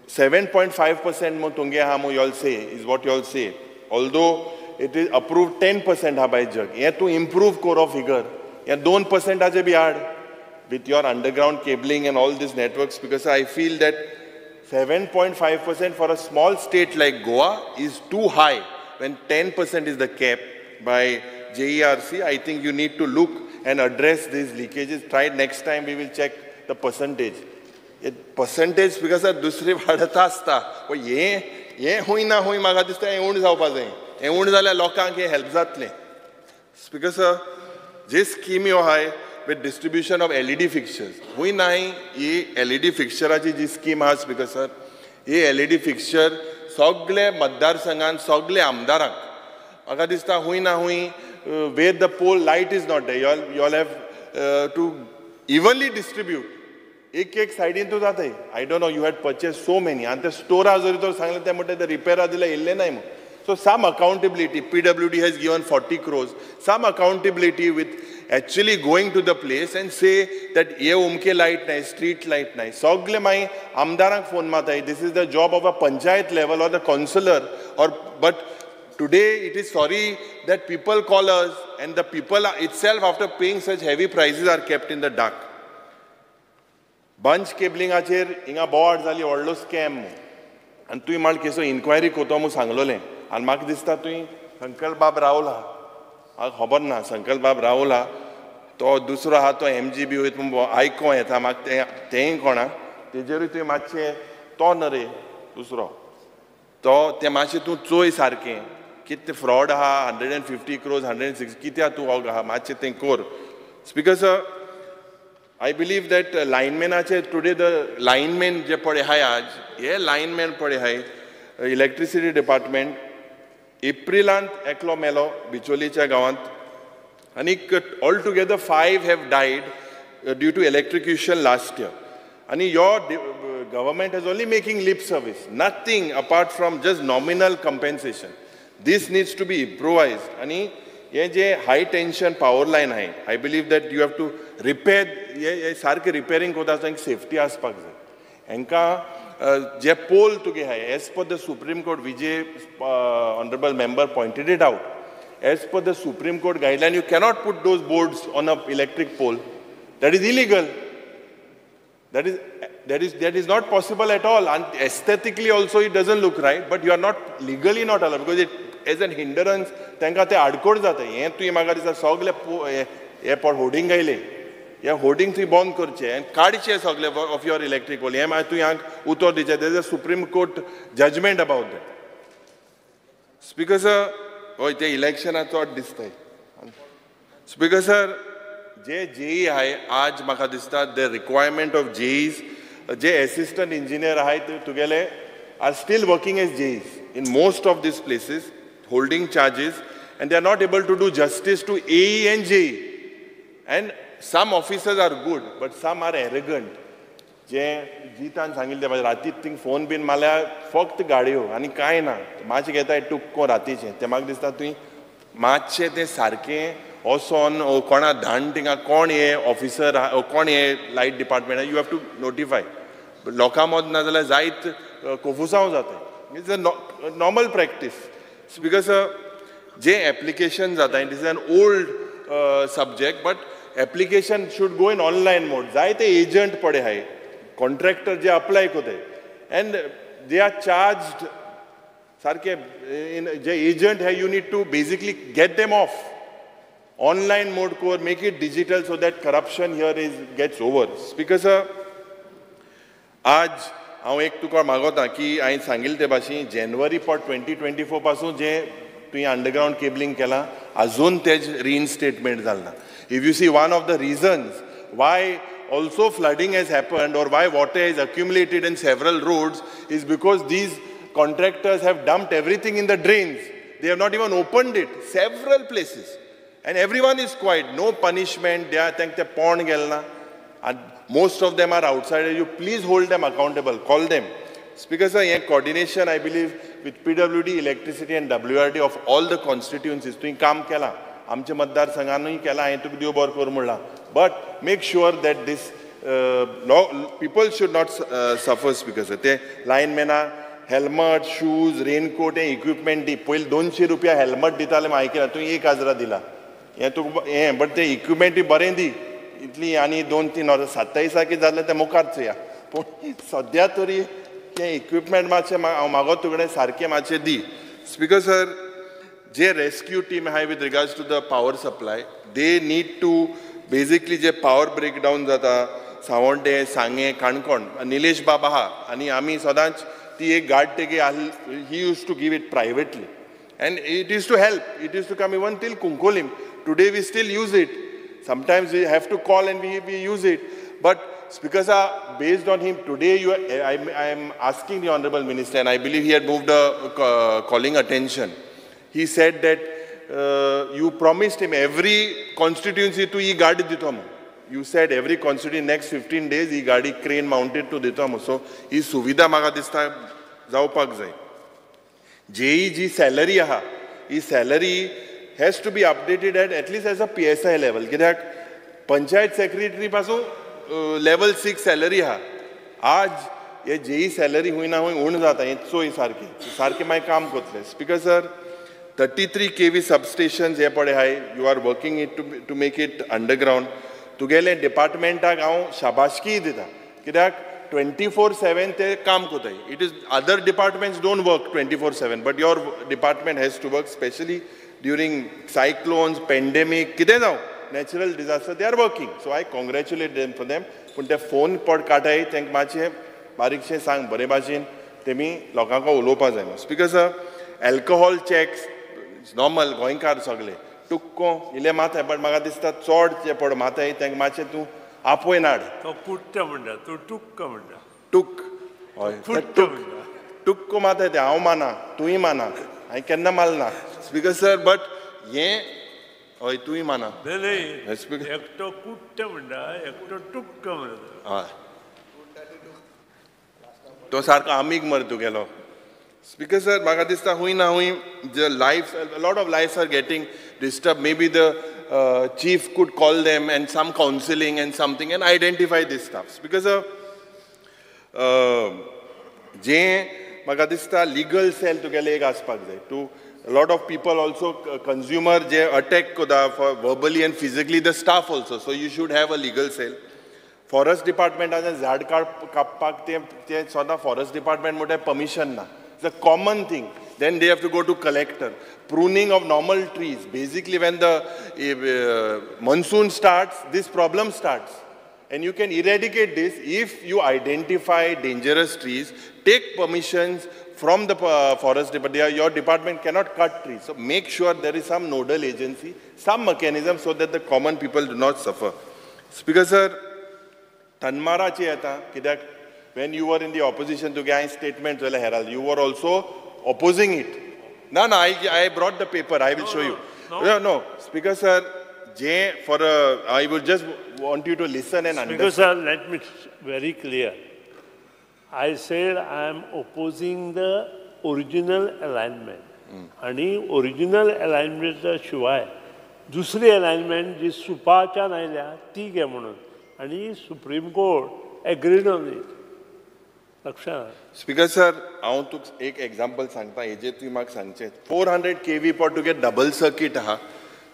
Speaker 4: 7.5% मग तुमगे आहा मग y'all say, is what y'all say. Although it is approved 10% हा by जग. हें तूं improve कोरो figure. हें 2% बी हाड with your underground cabling and all these networks, because I feel that 7.5% for a small state like Goa is too high. When 10% is the cap by JERC, I think you need to look and address these leakages. Try next time we will check the percentage. It percentage because दुसरी वाडत आसता. पण हे हुंय ना हुंय म्हाका दिसता हें उण जावपा जाय. हें उण जाल्यार लोकांक हें हेल्प जातलें. Because जे स्किमी आहाय with distribution of LED fixtures, हुंय ना ही LED फिक्स्चराची जी स्कीम आहा स्पीकर सर, ही LED fixture सगळे मतदारसंघान सगळे आमदारांक म्हाका दिसता हुंय ना हुंय where the pole light is not there, you all have to evenly distribute. एक एक सायडीन तूं जाताय. I don't know, you had purchase so many. आनी ते स्टोरा जरी तर सांगलें ते म्हणटा ते रिपेरा दिल्यार येयल्ले नाय म्हूण. So some accountability, PWD has given 40 crores, some accountability with actually going to the place and say that हे उमके लायट नाय, स्ट्रीट लायट नाय. सगळे मागीर आमदारांक phone मारताय. This is the job of a panchayat level or the councillor or, but today it is sorry that people call us and the people itself after paying such heavy prices are kept in the dark. Bunch केबलिंगाचेर हिंगा बोवाळ जाली, व्हडलो scam. आनी तुवें म्हाका केसो enquiry कोतो म्हूण सांगलोलें. आनी म्हाका दिसता तुवें संकल्प बाब रावला, म्हाका खबर ना संकल्प बाब रावला, तो दुसरो आहा तो MGB वयता म्हूण आयकों येता म्हाका, तेंय कोणा तेजेरूय तुवें मातशें तो न रे दुसरो तो तें मातशें तूं चोय सारकें कितें फ्रॉड आहा. 150 crores 106 कित्याक तूं हो आहा, मातशें तें कोर. Speaker sir, I believe that लायनमॅनाचे today the lineman जे पळय आहाय आज, हे लायनमॅन पळय आहाय इलेक्ट्रिसिटी डिपार्टमेंट एप्रिलांत एकलो मेलो बिचोलीच्या गांवांत, आनीक all together 5 have died due to electrocution last year. आनी your government has only making lip service, nothing apart from just nominal compensation. This needs to be improvised. आनी हे जे हाय टेन्शन पावर लायन आहे, I believe that you have to repair, हे सारकें repairing करता आसतना safety आसपाक जाय. हांकां जे पोल तुगे आहाय as per the Supreme Court, Vijay honourable member pointed it out, as per the Supreme Court guideline you cannot put those boards on a electric pole. That is illegal. That is not possible at all. And aesthetically also it doesn't look right, but you are not legally not allowed because it as an hindrance तांकां ते आडकोड जाता. हें तुवें म्हाका दिसता सगळे हे पळ होर्डिंग आयले, हे होर्डिंग तुवें बंद करचें आनी काडचें सगळे ऑफ your electric pole. हें मागीर तुवें हांगा उतर दिवचें. There is a Supreme Court judgement about that. Speaker sir, हय ते इलेक्शनाक चड दिसताय. स्पीकर सर, जे जेई आहाय आज म्हाका दिसता the requirement of जेईज, J assistant engineer आहाय ते तुगेले are still working as JEs in most of these places, holding charges, and they are not able to do justice to AE and JE. And some officers are good, but some are arrogant. जे जितान सांगिल्लें तें रातीक thing phone बीन मारल्यार फक्त गाडयो आनी कांय ना, मातशें घेता टुक्को रातीचें. तें म्हाका दिसता तुवें मातशें तें सारकें वचोन कोणा धाड थिंगा, कोण हे ऑफिसर, कोण हे light department, you have to notify. लोकां मद ना जाल्यार जायत कोफुसांव जाता. It's a normal practice. Speaker sir, J application जाता, it is an old subject, but application should go in online mode. जायते एजंट पडे आहाय, कॉन्ट्रॅक्टर जे अप्लाय कोताय एंड they are charged सारके. जे एजंट आहाय, you need to basically get them off. Online mode core, make it digital so that corruption here is gets over. Speaker sir, आज हांव एक तुका मागोता की हांवें सांगिल्लें ते भाशेन जानेवारी पट 2024 पासून जे तुवें अंडरग्रावंड केबलिंग केलां अजून तेज रिइन्स्टेटमेंट जालें ना. If you see, one of the reasons why also flooding has happened or why water is accumulated in several roads is because these contractors have dumped everything in the drains. They have not even opened it, several places. And everyone is quiet, no punishment, they are thank the pond gelna. And most of them are outsiders. You please hold them accountable, call them. Speaker sir, here coordination, I believe, with PWD, electricity and WRD of all the constituencies, तुवें काम केलां, आमच्या मतदारसंघानूय केलां, हांवें तुका देव बरो करूं म्हणलां. But make sure that this people should not suffer. Speaker sir, ते लायनमॅना हेल्मट, शूज, रेनकोट हें इक्विपमेंट दी. पयलीं 200 रुपया हेल्मट दिताले, मागीर आयकलां तुवें 1000 दिला, हें तुका हें, बट तें इक्विपमेंटूय बरें दी इतली. आनी 2-3 वर्सां 27 कितें जालें तें मुखार चोया, पूण सद्या तरी तें इक्विपमेंट मातशें हांव मागोता तुजे कडेन सारकें मातशें दी. स्पीकर सर, जे रेस्क्यू टीम आहाय with regards to the power supply, they need to basically J power breakdown जाता सावंटे, सांगें, काणकोण, निलेश बाब आहा आनी आमी सदांच ती एक गाड तेगे आहली, he use to give it privately and it is to help, it is to come even till Cuncolim. Today we still use it. Sometimes we have to call and we use it. But Speaker sir, based on him today, I am asking the Honorable Minister, and I believe he had moved a calling attention. He said that you promised him every constituency to e gaadi ditomo. You said every constituency next 15 days e gaadi crane mounted to ditomo. So he suvidha maga dista जावपाक जाय. JE ji salary आहा, ही salary has to be updated at least as a PSI level. कित्याक panchayat secretary पासून level 6 salary आहा. आज हे JEE salary हुंय ना हुंय उण जाता. हें चोय सारकें सारकें मागीर काम करतलें. Speaker sir, 33 kV substations हे पळय आहाय, you are working it to make it underground. तुगेले डिपार्टमेंटाक हांव शाबासकीय दिता, कित्याक 24/7 ते काम करताय. It is other departments don't work 24/7, but your department has to work, specially during cyclones, pandemic, कितें जावं, natural disaster, they are working. So I congratulate them for them. पूण ते फोन पड काडाय, तांकां मातशें बारीकशें सांग बरे भाशेन, तेमी लोकांक उलोवपा जाय. Speaker sir, alcohol checks normal, गोंयकार सगळे टुक्को इल्लें माथाय, बट म्हाका दिसता चड जे पड माथाय तांकां मातशें तूं आपय नाड.
Speaker 9: तो कुट्ट म्हणटा, तूं टुक्क म्हणटा.
Speaker 4: टूक, हय, टुक्को माथाय तें हांव माना, तूंय माना, हांवें केन्ना मारना. स्पीकर सर, बट हें हय तूंय माना.
Speaker 9: एकटो कुट्ट म्हणटा, एकटो टुक्क म्हणटा.
Speaker 4: हय, तो सारको आमीग मरे तुगेलो. स्पीकर सर, म्हाका दिसता हुंय ना हुंय the life, lot of life are getting disturb. Maybe the chief could call them and some counselling and something and identify this stuff. Speaker sir, जें म्हाका दिसता लिगल सेल तुगेलें एक आसपाक जाय to lot of people also consumer J attack कोता for verbally and physically the staff also, so you should have a legal cell. Forest डिपार्टमेंटान झाड कापपाक ते स्वता फॉरेस्ट डिपार्टमेंट म्हणटा परमिशन ना. It's a common thing. Then they have to go to collector. Pruning of normal trees. Basically when the monsoon starts, this problem starts. And you can eradicate this if you identify dangerous trees, take permissions from the forest department. Your department cannot cut trees. So make sure there is some nodal agency, some mechanism so that the common people do not suffer. Speaker sir, Tanmarachi येता कित्याक when you were in the opposition तुगे हांवें statement चोयलें Herald, you were also opposing it. No, no, I brought the paper, I will show you. No, no, Speaker sir, J for a, I would just want you to listen and understand.
Speaker 9: Speaker sir, let me very clear. I said I am opposing the original alignment. आणि original alignment शिवाय दुसरी alignment जी सुपाच्यान आयल्या ती घे म्हणून आणि Supreme Court agreed on it. लक्षात.
Speaker 4: स्पीकर सर, हांव तुका एक एग्जाम्पल सांगता हेजेर तुवें म्हाका सांगचें. 400 kV for to get double circuit आहा.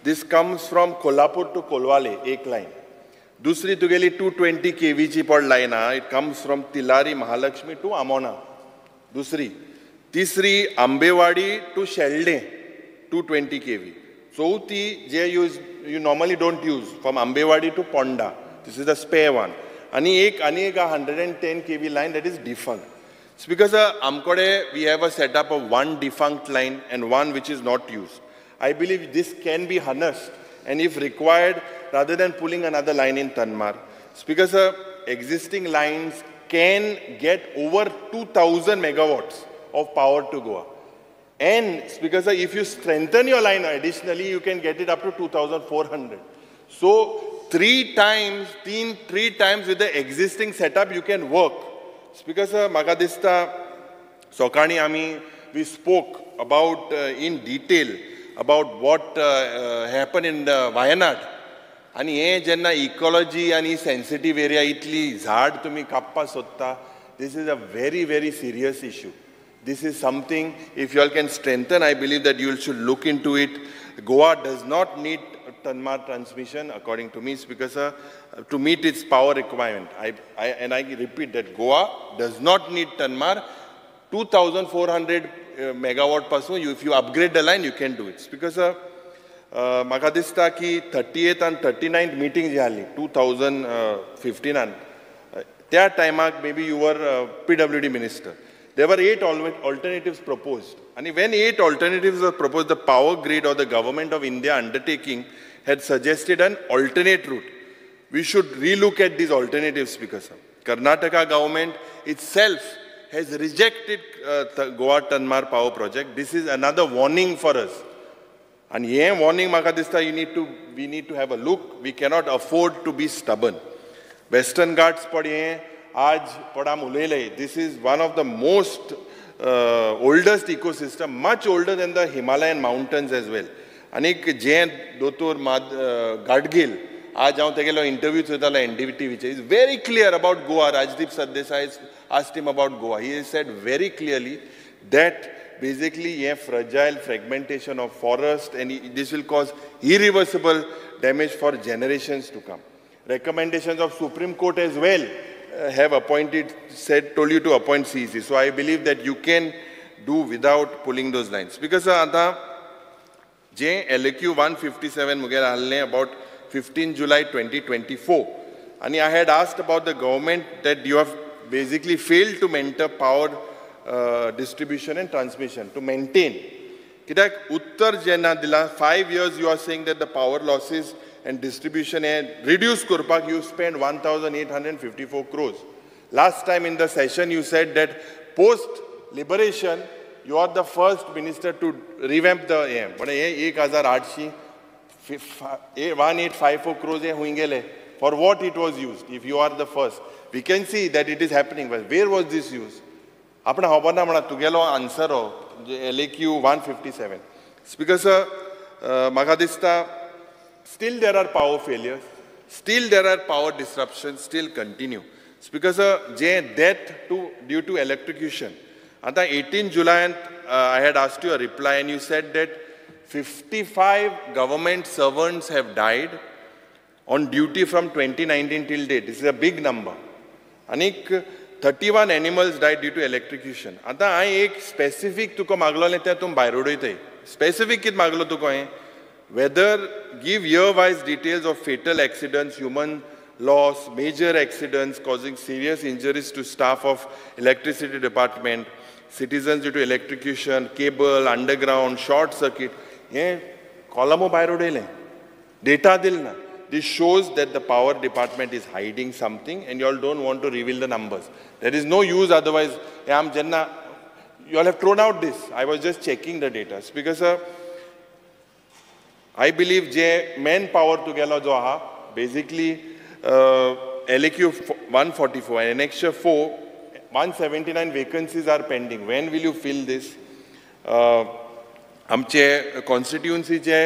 Speaker 4: This comes from Kolhapur to Colvale एक लायन. दुसरी तुगेली 220 kVची पड लायन आहा. It comes from Tillari Mahalakshmi to Amona. दुसरी. तिसरी आंबेवाडी टू शेल्डें 220 kV. चवथी जे use you normally don't use from Ambewadi to Ponda. This is the spare one. आणि एक 110 kV line that is defunct. Speaker sir, आमकडे we have a setup of one defunct line and one which is not used. I believe this can be harnessed and if required, rather than pulling another line in Tanmar. Speaker sir, existing lines can get over 2000 megawatts of power to Goa. And Speaker sir, if you strengthen your line additionally, you can get it up to 2400. So three times with the existing setup you can work. Speaker sir, म्हाका दिसता सकाळीं आमी we spoke about in detail about what happened in the Wayanad. आनी हें जेन्ना ecology आनी sensitive area इतली झाड तुमी कापपाक सोदता, this is a very very serious issue. This is something if you all can strengthen, I believe that you should look into it. Goa does not need Tanmar transmission, according to me, Speaker sir, to meet its power requirement. I repeat that Goa does not need Tanmar. 2400 megawatt pasun, if you upgrade the line, you can do it. Speaker sir, म्हाका दिसता की 38th and 39th meeting जी आसली 2015 त्या टायमाक maybe you were PWD minister. There were 8 alternatives proposed. And when 8 alternatives were proposed, the power grid or the government of India undertaking had suggested an alternate route. We should relook at these alternatives, Speaker sir. Karnataka government itself has rejected the Goa Tanmar power project. This is another warning for us. And here warning म्हाका दिसता we need to have a look. We cannot afford to be stubborn. Western Ghats पड हें आज पडाम उलयले. This is one of the most oldest ecosystem, much older than the Himalayan mountains as well. आनीक जे दोतोर गाडगील आज हांव तेगेलो interview चोयतालो NDTVचेर, is very clear about Goa. Rajdeep Sardesai asked him about Goa. He said very clearly that basically a fragile fragmentation of forest and this will cause irreversible damage for generations to come. Recommendations of Supreme Court as well have appointed, told you to appoint CEC. So I believe that you can do without pulling those lines. Because आता जे LAQ 157 Munger आहले about 15 July 2024, and I had asked about the government that you have basically failed to mentor power distribution and transmission to maintain. कित्याक उत्तर जेन्ना दिला 5 years you are saying that the power losses and distribution reduce करपाक you spend 1,854 crores. Last time in the session you said that post liberation you are the first minister to revamp the AM. But हे 1854 crores हे हुंय गेले. For what it was used if you are the first? We can see that it is happening, but where was this used? आपण खबर ना म्हणा तुगेलो answer हो LAQ 157. Speaker sir, म्हाका दिसता still there are power failures, still there are power disruptions, still continue. Speaker sir, J death to due to electrocution. आतां 18 जुलयांत I had asked you a reply and you said that 55 government servants have died on duty from 2019 till date. This is a big number. आनीक 31 animals died due to electrocution. आतां हांवें एक specific तुका मागलोलें तें तूं भायर उडयताय. Specific कितें मागलो तुका हांवें? Whether give year wise details of fatal accidents, human loss, major accidents causing serious injuries to staff of electricity department, citizens due to electrocution, cable, underground, short circuit. हे कॉलमो भायर उडयलें, डेटा दिल ना. This shows that the power department is hiding something and you all don't want to reveal the numbers. There is no use otherwise. You all have thrown out this. I was just checking the data. Speaker sir, I believe J manpower तुगेलो जो आहा, basically LAQ 144 and Annexure 4, 179 vacancies are pending. When will you fill this? आमचे कॉन्स्टिट्युएन्सीचे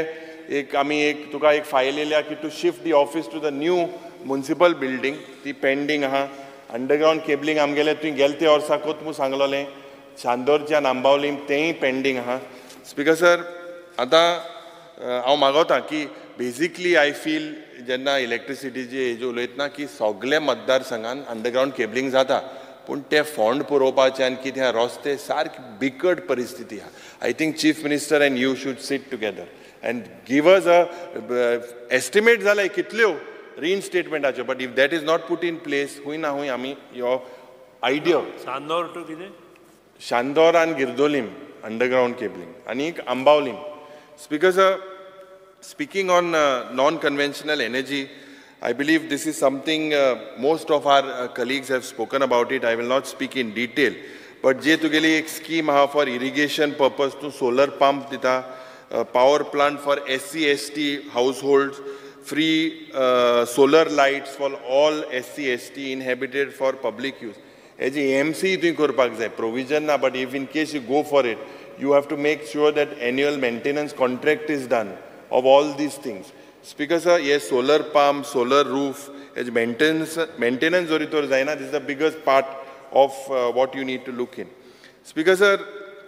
Speaker 4: एक आमी एक तुका एक file येयल्या की to shift the office to the new municipal building, ती पेंडींग आहा. अंडरग्रावंड केबलिंग आमगेलें तुवें गेले ते वर्साकूच म्हूण सांगलोलें, चांदोरच्यान आंबावलीम तेंय पेंडींग आहा. स्पीकर सर, आतां हांव मागवता की बेजिकली I feel जेन्ना इलेक्ट्रिसिटीची हेजी उलयतना की सगळे मतदारसंघान अंडरग्रावंड केबलिंग जाता, पूण ते फंड पुरोवपाचे आनी कितें रस्ते सारकी बिकट परिस्थिती आहा. I think chief minister and you should sit together and give us a estimate जाल्यार कितल्यो रिइन्स्टेटमेंटाच्यो, but if that is not put in place खूंय ना खूंय आमी यो आयडिया
Speaker 9: चांदोर टू कितें
Speaker 4: चांदोर आनी गिरदोलीम अंडरग्रावंड केबलिंग आनी Ambaulim. Speaker sir, speaking on non conventional energy, I believe this is something most of our colleagues have spoken about it. I will not speak in detail. But जे तुगेली एक scheme आहा for irrigation purpose, तूं solar pump दिता, power plant for SC ST households, free solar lights for all SC ST inhabited for public use. Heji MC तुवें करपाक जाय, provision ना, but if in case you go for it, you have to make sure that annual maintenance contract is done of all these things. Speaker sir, hey solar pump, solar roof, Hej maintenance जरी तर जायना, this is the biggest part of what you need to look in. Speaker sir,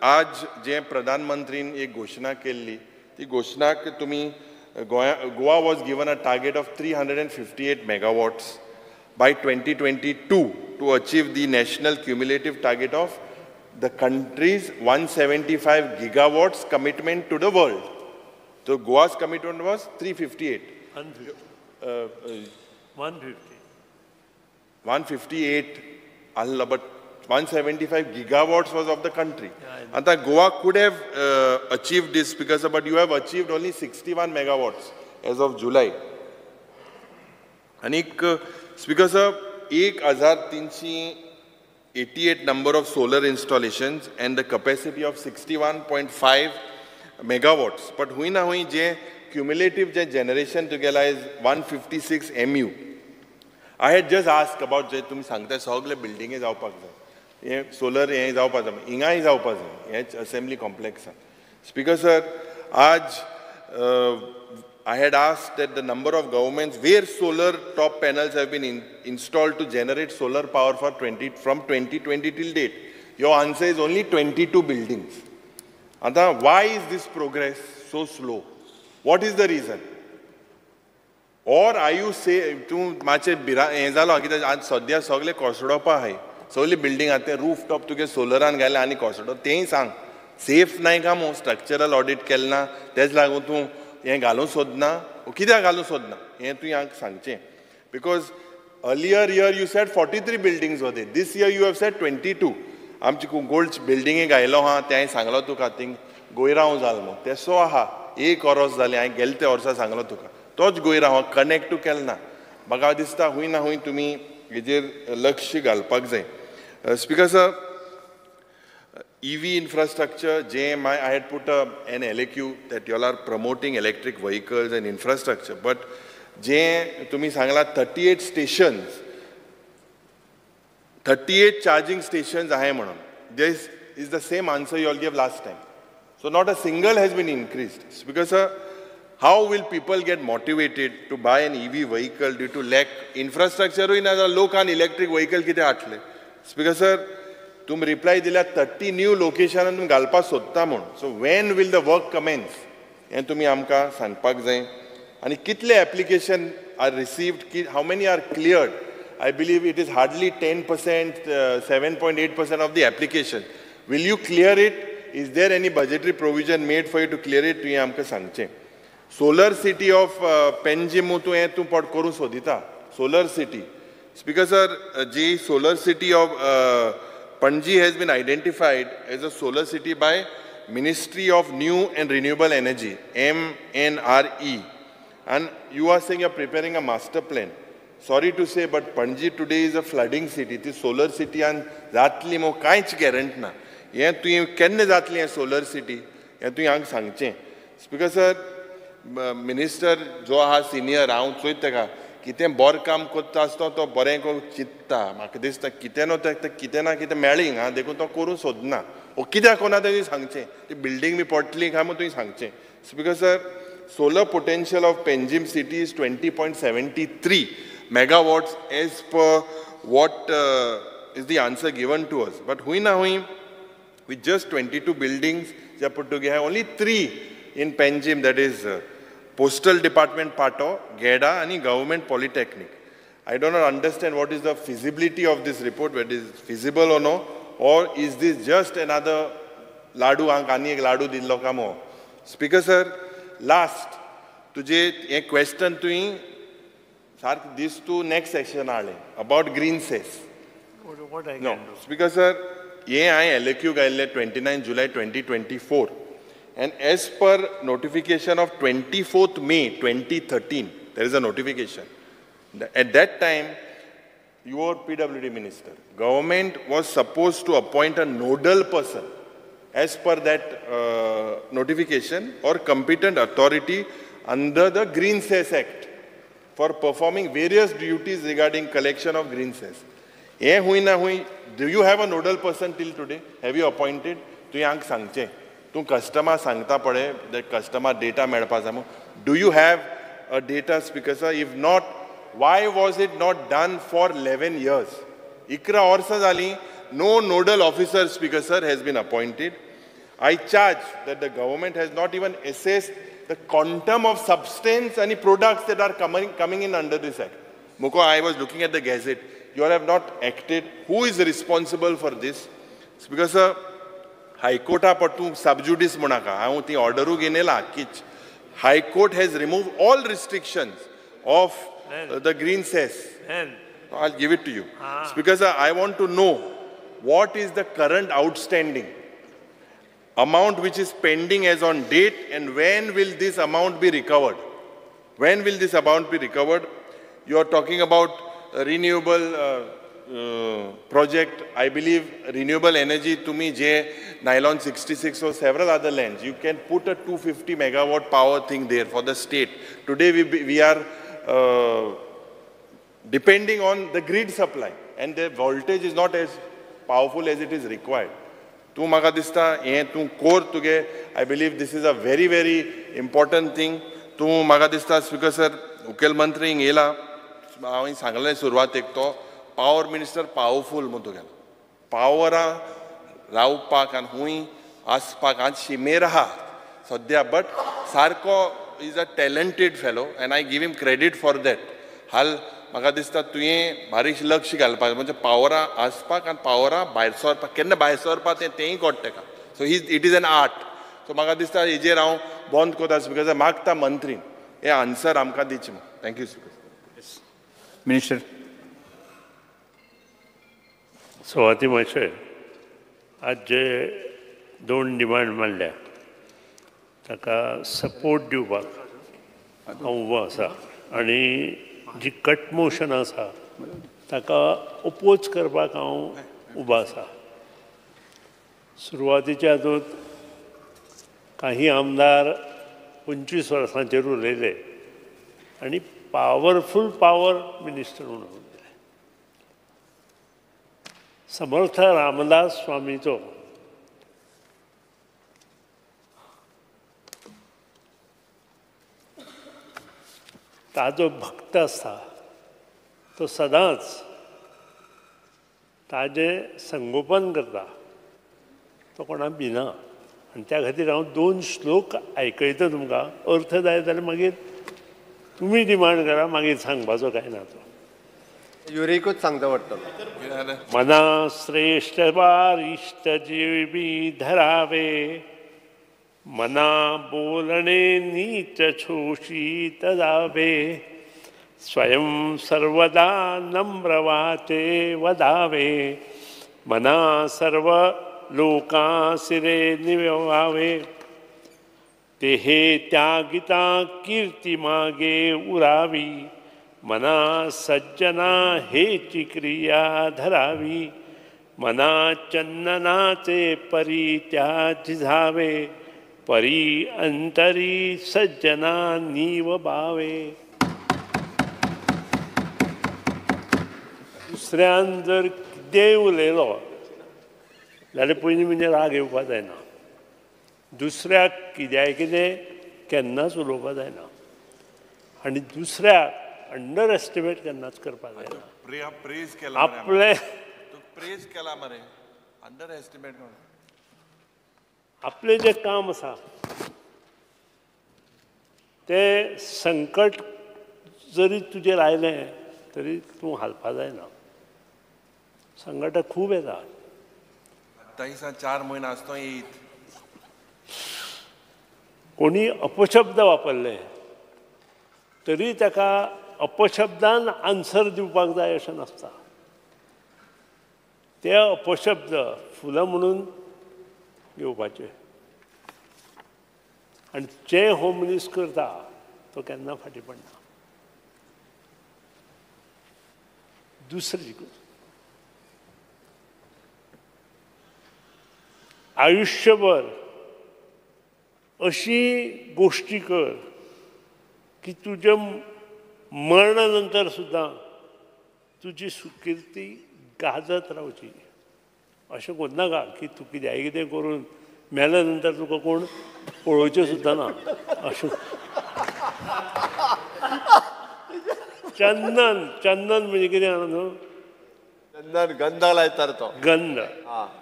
Speaker 4: आज जे प्रधानमंत्रीन एक घोशणा केल्ली, ती घोशणाक तुमी Goa was given a target of 358 megawatts by 2022 to achieve the national cumulative target of the country's 175 gigawatts commitment to the world. So Goa's commitment was 358.
Speaker 9: 150.
Speaker 4: 158, but 175 gigawatts was of the country. Yeah, and Goa could have achieved this because, but you have achieved only 61 megawatts as of July. And Speaker sir, 1,388 number of solar installations and the capacity of 61.5 megawatts. But hui na hui je cumulative je generation together is 156 MU. I had just asked about जे तुमी सांगता सगळे बिल्डिंगे जावपाक जाय, हे solar हे जावपाक जाय, हिंगाय जावपाक जाय, हेच असेंब्ली कॉम्प्लेक्सान. स्पीकर सर, आज I had asked that the number of governments where solar top panels have been installed to generate solar power for from 2020 till date. Your answer is only 22 buildings. Ata, why is this progress so slow? What is the reason? Or are you say, तूं मातशें हें जालो कित्याक आज सद्या सगळे कोसळोवपा आहाय, सगळी बिल्डींग आहा ते रूफ टॉप तुगे सोलरान घाले आनी कोसळो, तेंय सांग सेफ नाय काय मू, स्ट्रक्चरल ऑडीट केलें ना तेच लागून तूं हें घालूंक सोदना, कित्याक घालूंक सोदना हें तुवें हांगा सांगचें. Because earlier year you said 43 buildings होते, this year you have said 22. आमची गोल्ड बिल्डिंगे घायलो आहा तें सांगलो तुका, थिंग गोयरांव जाल मू तेसो आहा, एक ओरोस जालें हांवें गेले ते वर्सा सांगलो तुका, तोच गोयरांव आहा कनेक्टू केलें ना. म्हाका दिसता खूंय ना खूंय तुमी हेजेर लक्ष घालपाक जाय. Speaker sir, EV infrastructure, JMI, I had put an LAQ that you all are promoting electric vehicles and infrastructure, but जे तुमी सांगला 38 stations, 38 charging stations आहे म्हणून, this is the same answer you all gave last time. So not a single has been increased. Because sir, How will people get motivated to buy an EV vehicle due to lack infrastructure ना जाल्यार लोकान electric व्हयकल कितें हाडटले? Speaker sir, तुमी reply दिल्या 30 new लोकेशनान तुमी घालपाक सोदता म्हूण. So when will the work commence हें तुमी आमकां सांगपाक जाय. आनी कितले application are received, how many are cleared? I believe it is hardly 10%, 7.8% of the application. Will you clear it? Is there any budgetary provision made for you to clear it? तुवें आमकां सांगचें. सोलर सिटी ऑफ पेंजीम तूं हें तूं पट करूंक सोदिता. Solar city. Speaker sir, ji solar city of Panaji has been identified as a solar city by Ministry of New and Renewable Energy, MNRE. And you are saying you are preparing a master plan. Sorry to say, but Panaji today is a flooding city. ती solar city आनी जातली मो कांयच गॅरंट ना. हें तुवें केन्ना जातली हें सोलर सिटी हें तुवें हांगा सांगचें. स्पीकर सर, मिनिस्टर जो आहा सिनियर, हांव चोयता ताका कितें बरें काम करता आसतना तो बरें करूंक चिंत्ता. म्हाका दिसता कितें न्हू तें कितें ना कितें मेळ्ळी हिंगा, देखून तो करूंक सोदना. ओ कित्याक कोना तें सांगचें. ती बिल्डींग बी पडटली काय म्हूण तुवें सांगचें. Speaker sir, solar potential of Panjim city is 20.73 megawatts as per what is the answer given to us. But hui na hui, with just 22 buildings put together, only 3 in Panjim, that is Postal Department Pato, GEDA and Government Polytechnic. I do not understand what is the feasibility of this report, whether it is feasible or no, or is this just another ladu, ani ek ladu dillo kamo. Speaker sir, last, tujhe a question तुई सारक this to next section हाडलें about green cess. No, Speaker sir, हें हांवें LAQ घायल्लें 29 July 2024 and as per notification of 24th May 2013, there is a notification. At that time, your PWD minister, government was supposed to appoint a nodal person as per that notification or competent authority under the Green Cess Act for performing various duties regarding collection of green cess. Hui na hui, do you have a nodal person till today? Have you appointed? तुवें हांगा सांगचें. तूं customer सांगता पळय, that customer data मेळपा जाय म्हूण. Do you have a data, Speaker sir? If not, why was it not done for 11 years? 11 वर्सां जालीं, no nodal officer, Speaker sir, has been appointed. I charge that the government has not even assessed the quantum of substance and products that are coming in under this act. Mukho, I was looking at the gazette. You all have not acted. Who is responsible for this? Speaker sir, High Court ha sub judice munaka. हांव ती ऑर्डरू घेनेला कीच. High Court has removed all restrictions of the green cess. I'll give it to you. Speaker sir, I want to know what is the current outstanding amount which is pending as on date, and when will this amount be recovered? When will this amount be recovered? You are talking about renewable project. I believe renewable energy, to me, J, Nylon 66 or several other lands, you can put a 250 megawatt power thing there for the state. Today we are depending on the grid supply, and the voltage is not as powerful as it is required. तूं म्हाका दिसता हें तूं कोर तुगे. I believe this is a very very important thing. तूं म्हाका दिसता speaker sir, मुखेलमंत्री हिंग येयला, हांवें सांगलें सुरवातेक, तो पावर मिनिस्टर पावरफूल म्हूण तुगेलो पावरा रावपाक आनी हूंय आसपाक आज शिमेर आहा सद्या, बट सारको is a talented fellow and I give him credit for that. हाल म्हाका दिसता तुवें बारीक लक्ष घालपाक, म्हणजे पावरा आसपाक आनी पावरा भायर सरपाक, केन्ना भायर सरपाक तें तेंय कळटा तेका. So it is an art. So म्हाका दिसता हेजेर हांव बंद करता स्पीकर, मागता मंत्रीन हे आन्सर आमकां दिवचें. Thank you speaker.
Speaker 22: Minister.
Speaker 9: Swati मातशें आज जे दोन डिमांड मांडल्या ताका सपोर्ट दिवपाक हांव उबो आसा, आनी जी कट मोशन आसा ताका ओपोज करपाक हांव उबो आसा. सुरवातीच्या हातूंत काही आमदार 25 वर्सांचेर उलयले आनी पावरफूल पावर मिनिस्टर म्हणून उलयले. समर्थ रामदास स्वामीचो ताजो भक्त आसता तो सदांच ताजें संगोपन करता, तो कोणाक भिना. आनी त्या खातीर हांव 2 श्लोक आयकयता तुमकां, अर्थ जाय जाल्यार मागीर तुमी डिमांड करा, मागीर सांगपाचो कांय ना तो.
Speaker 6: युरिकूच सांगता पडटलो.
Speaker 9: मना श्रेष्ठ वारिष्ठ जीवी धरावे, मना बोलणे नीच शोषित जावे, स्वयं सर्वदा नम्र वाचे वदावे, मना सर्व लोकांसिरे निवावे, तेहे त्यागिता कीर्ती मागे उरावी, मना सज्जना हेची क्रिया धरावी, मना चंदनाचे परी त्या झिजावे, परी अंतरी सज्जना नीव बावे. दुसऱ्यान जर कितेंय उलयलो जाल्यार पयलीं म्हणजे राग येवपा जायना, दुसऱ्याक कित्याय कितें केन्नाच उलोवपा जायना, आनी दुसऱ्याक अंडर एस्टिमेट केन्नाच करपा जायना. आपलें आपलें जें काम आसा तें संकट जरी तुजेर आयलें तरी तूं हालपा जायना. संकटां खूब येता.
Speaker 4: 4 म्हयने आसतो येयत.
Speaker 9: कोणी अपशब्द वापरले तरी ताका अपशब्दान आन्सर दिवपाक जाय अशें नासता. ते अपशब्द फुलां म्हणून घेवपाचे, आनी जे हो मनीस करता तो केन्ना फाटीं पडना. दुसरी आयुष्यभर अशी गोष्टी कर की तुझ्या मरणा नंतर सुद्दां तुजी सुकीर्ती गाजत रावची. अशें करनाका की तूं कित्याय कितें करून मेल्या नंतर तुका कोण पळोवचें सुद्दां ना. अशें चंदन, चंदन म्हणजे कितें जाणा न्हू?
Speaker 6: चंदन गंध लायता तो.
Speaker 9: गंध.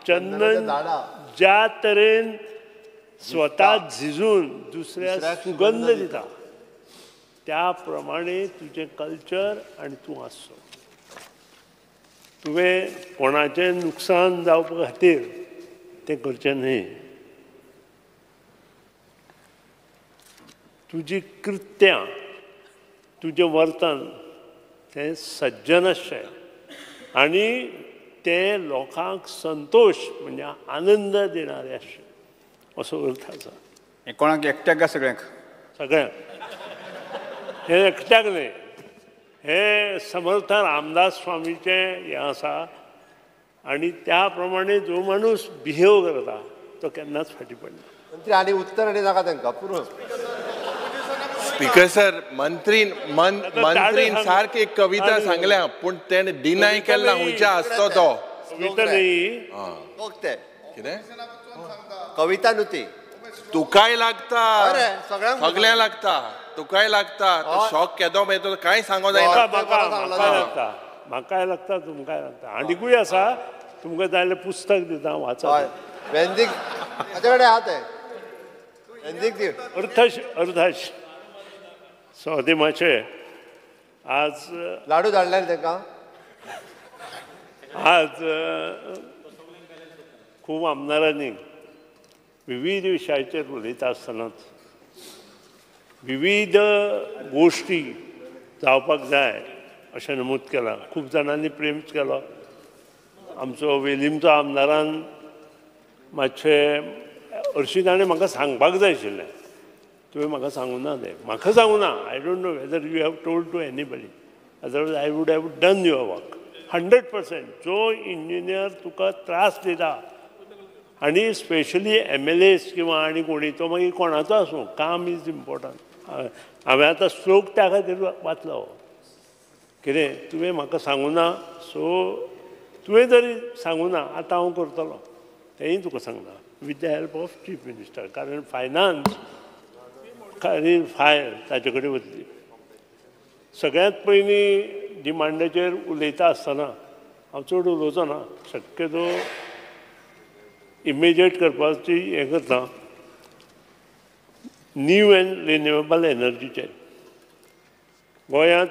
Speaker 9: चंदन ज्या तरेन स्वता झिजून दुसऱ्या सुगंध दिता त्या प्रमाणे तुजें कल्चर आनी तूं आसचो. तुवें कोणाचें नुकसान जावपा खातीर तें करचें न्हय. तुजी कृत्यां, तुजें वर्तन तें सज्जन आसचें आनी तें लोकांक संतोश म्हणजे आनंद दिणारें आसचें, असो अर्थ आसा.
Speaker 22: कोणाक एकट्याक काय सगळ्यांक?
Speaker 9: सगळ्यांक. हें एकट्याक न्हय, हें समर्थ रामदास स्वामीचें हें आसा आनी त्या प्रमाणे जो माणूस बिहेव करता तो केन्नाच फाटीं पडना.
Speaker 6: मंत्री आनी उत्तर आनी नाका तांकां पुरो.
Speaker 4: स्पीकर सर, मंत्रीन मंत्रीन सारकी एक कविता सांगल्या पूण तेणें डिनाय केला खंयच्या आसतो तो.
Speaker 9: कविता न्ही
Speaker 4: कितें
Speaker 6: कविता न्हू ती.
Speaker 4: तुकाय लागता, सगळ्यांक लागता, तुकाय लागता. तो शॉक केदो मेळटलो कांय सांगो जायना.
Speaker 9: म्हाका म्हाकाय लागता, तुमकांय लागता, आनीकूय आसा. तुमकां जाय जाल्यार पुस्तक दिता, वाचा.
Speaker 6: म्हाजे कडेन आहा तें.
Speaker 9: अर्थाश अर्थाश सौदे मातशे आज
Speaker 6: लाडू धाडले तांकां.
Speaker 9: आज खूब आमदारांनी विविध विशयाचेर उलयता आसतनाच विविध गोश्टी जावपाक जाय अशें नमूद केलां. खूब जाणांनी प्रेम केलो. आमचो वेलीमचो आमदारान मातशें हरशीं ताणें म्हाका सांगपाक जाय आशिल्लें, तुवें म्हाका सांगूं ना तें. म्हाका सांगूं ना. I don't know whether you have told to anybody, otherwise I would have done your work 100%. जो इंजिनियर तुका त्रास दिता आनी स्पेशली MLAs किंवा आनी कोणी, तो मागीर कोणाचो आसूं, काम is important. हांवें आतां श्लोक त्या खातीर वाचलो. कितें तुवें म्हाका सांगूं ना, सो तुवें जरी सांगूं ना आतां हांव करतलो तेंय तुका सांगता with the help of chief minister. कारण फायनान्स आनी फायल ताचे कडेन वतली. सगळ्यांत पयलीं डिमांडाचेर उलयता आसतना हांव चड उलोवचो ना, शक्यतो इमिजिएट करपाची हें करता. न्यू एंड रिन्युएबल एनर्जीचेर गोंयांत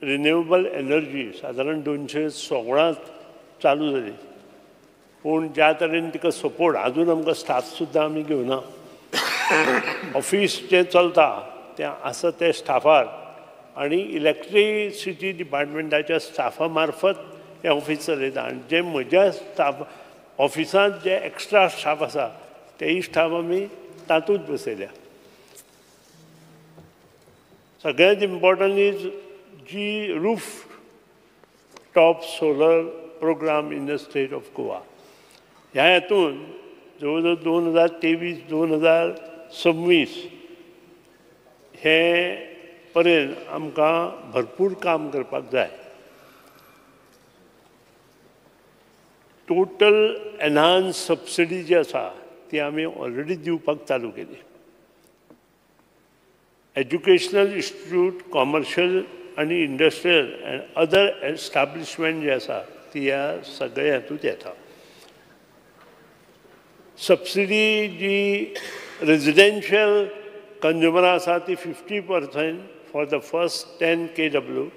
Speaker 9: रिन्युएबल एनर्जी सादारण 216 चालू जाली, पूण ज्या तरेन तिका सपोर्ट आजून आमकां स्टाफ सुद्दां आमी घेवना. ऑफीस जें चलता तें आसा ते स्टाफार आनी इलेक्ट्रिसिटी डिपार्टमेंटाच्या स्टाफा मार्फत हें ऑफीस चलयता आनी जे म्हज्या स्टाफ ऑफिसांत जे एक्स्ट्रा स्टाफ आसा तेय स्टाफ आमी तातूंत बसयल्या. सगळ्यांत इम्पॉर्टंट is जी roof top solar programme in the state of Goa. ह्या हातून जवळ जवळ 2023 2026 हे पर्यंत आमकां भरपूर काम करपाक जाय. टोटल एनहान्स सबसिडी जी आसा ती आमी ऑलरेडी दिवपाक चालू केली. एज्युकेशनल इन्स्टिट्यूट, कॉमर्शियल आनी इंडस्ट्रियल एंड अदर एस्टाब्लिशमेंट जे आसा ती ह्या सगळ्या हातूंत येता. सबसिडी जी रेजिडेन्शियल कंज्युमरां आसा ती 50% for the first 10 kW,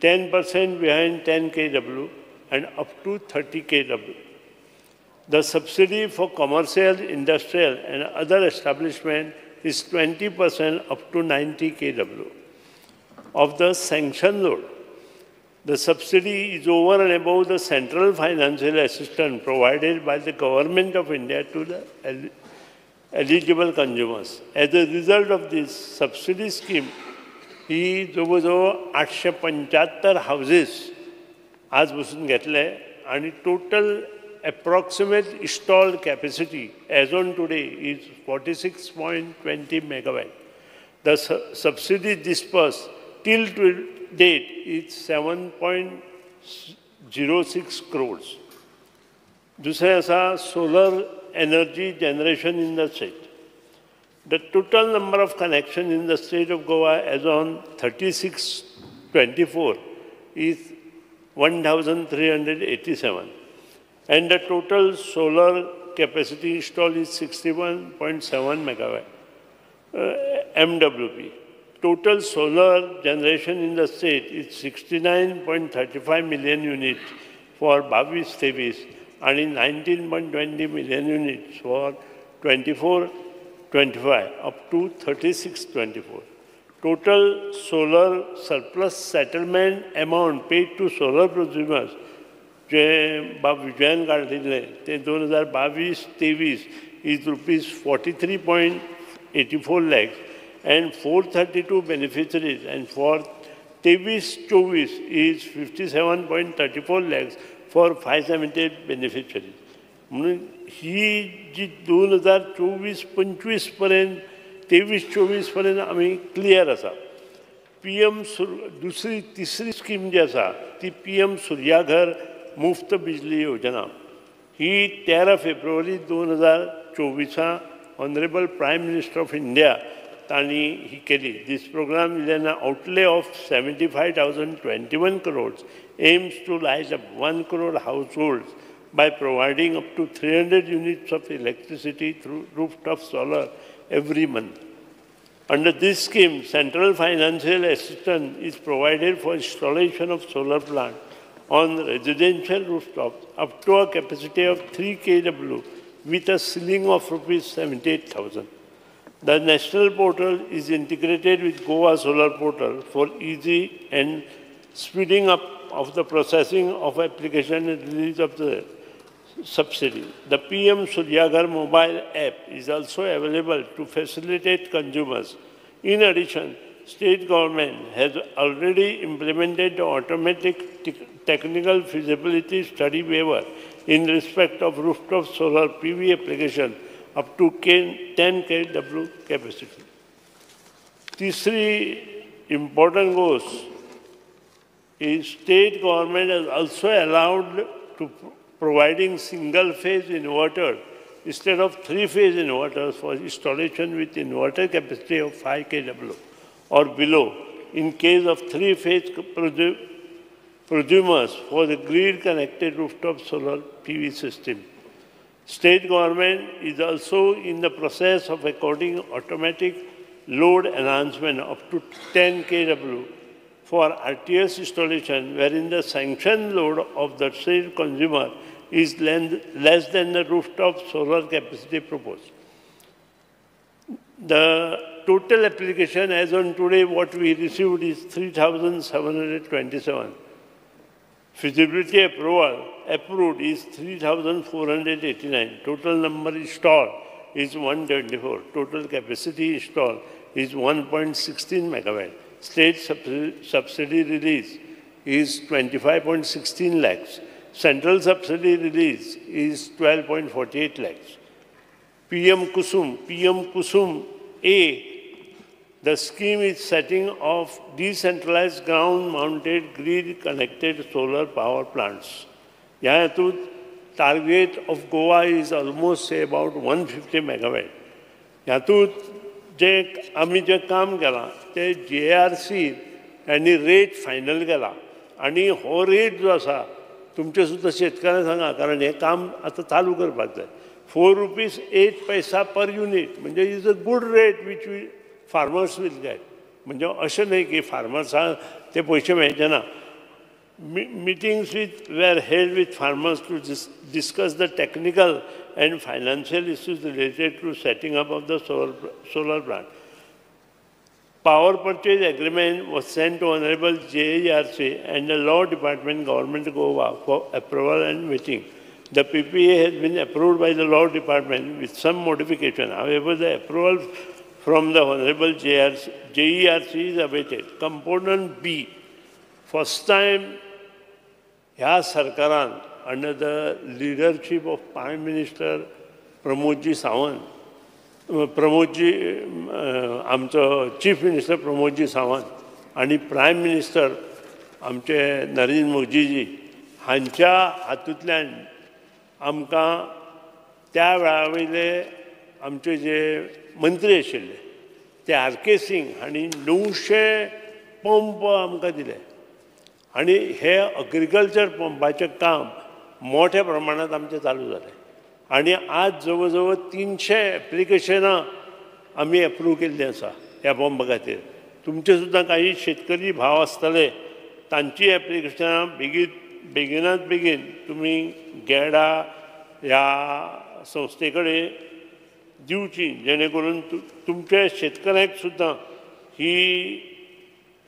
Speaker 9: 10% behind 10 kW and up to 30 kW. The subsidy for commercial, industrial and other establishment is 20% up to 90 kW of the sanction load. The subsidy is over and above the central financial assistance provided by the Government of India to the eligible consumers. As a result of this subsidy scheme, ही जवळ जवळ 875 houses आज बसून घेतले आनी total approximate installed capacity as on today is 46.20 megawatt. The subsidy disbursed till date is 7.06 crores. दुसरें आसा solar energy generation in the state. The total number of connection in the state of Goa as on 36/24 is 1,387 and the total solar capacity installed is 61.7 megawatt MWP. Total solar generation in the state is 69.35 million units for 22-23 and 19.20 million units for 24-25 up to 36-24. Total solar surplus settlement amount paid to solar prosumers जे बाब विजयान काडिल्लें ते 2022-23 is rupees 43.84 lakhs and 432 beneficiaries, and for 23-24 is 57.34 lakhs for 578 beneficiaries. म्हणून ही जी 2024-25 पर्यंत 23-24 पर्यंत आमी clear आसा. P M दुसरी तिसरी स्कीम जी आसा ती पी एम सूर्याघर मुफ्त बिजली योजना. ही 13 फेब्रुवारी 2024 honourable prime minister of India तांणी ही केली. This programme is an outlay of 75,021 crores aims to light up 1 crore households by providing up to 300 units of electricity through rooftop solar every month. Under this scheme, central financial assistance is provided for installation of solar plant on residential rooftops up to a capacity of 3 kW with a ceiling of rupees 78,000. The national portal is integrated with Goa Solar Portal for easy and speeding up of the processing of application and release of the subsidy. The PM Suryaghar mobile app is also available to facilitate consumers. In addition, state government has already implemented the automatic technical feasibility study waiver in respect of rooftop solar PV application up to 10 kW capacity. Tisri important goes is state government has also allowed to providing single phase inverter instead of three phase inverters for installation with inverter capacity of 5 kW or below in case of 3-phase prosumers for the grid-connected rooftop solar PV system. State government is also in the process of according automatic load enhancement up to 10 kW for RTS installation, wherein the sanctioned load of the state consumer is less than the rooftop solar capacity proposed. The total application as on today, what we received is 3,727. Feasibility approval approved is 3,489. Total number installed is 124. Total capacity installed is 1.16 megawatt. State subsidy release is 25.16 lakhs. Central subsidy release is 12.48 lakhs. PM Kusum A, the scheme is setting off decentralized ground-mounted grid-connected solar power plants. Target of Goa is almost say about 150 megawatt. हातूंत जे आमी जे काम केलां ते JRC आनी rate final केला आनी हो rate जो आसा तुमचे सुद्दां शेतकऱ्यांक सांगा, कारण हें काम आतां चालू करपाक जाय. 4 rupees 8 paisa per unit म्हणजे is a good rate which we farmers will get. म्हणजे अशें न्हय की फार्मर्सांक ते पयशे मेळचे ना. Meetings were held with farmers to discuss the technical and financial issues related to setting up of the solar plant. Power purchase agreement was sent to Honorable JERC and the Law Department, Government Goa for approval and meeting. The PPA has been approved by the Law Department with some modification. However, the approval from the Honorable JERC is awaited. Component B, first time ह्या सरकारान under the leadership of Prime Minister Pramodji Sawant, Pramodji आमचो chief minister Pramod ji Sawant आनी prime minister आमचे नरेंद्र मोदीजी हांच्या हातूंतल्यान आमकां त्या वेळा वयले आमचे जे मंत्री आशिल्ले ते RK Singh हांणी 900 पंप आमकां दिले आनी हे अग्रिकल्चर पंपाचें काम मोठ्या प्रमाणांत आमचें चालू जालें आनी आज जवळ जवळ 300 एप्लिकेशनां आमी एप्रूव केल्लीं आसा ह्या पंपा खातीर. तुमचे सुद्दां काही शेतकरी भाव आसतले तांची एप्लिकेशनां बेगिनात बेगीन तुमी गेडा ह्या संस्थे कडेन दिवची, जेणे करून तुमच्या शेतकऱ्यांक सुद्दां ही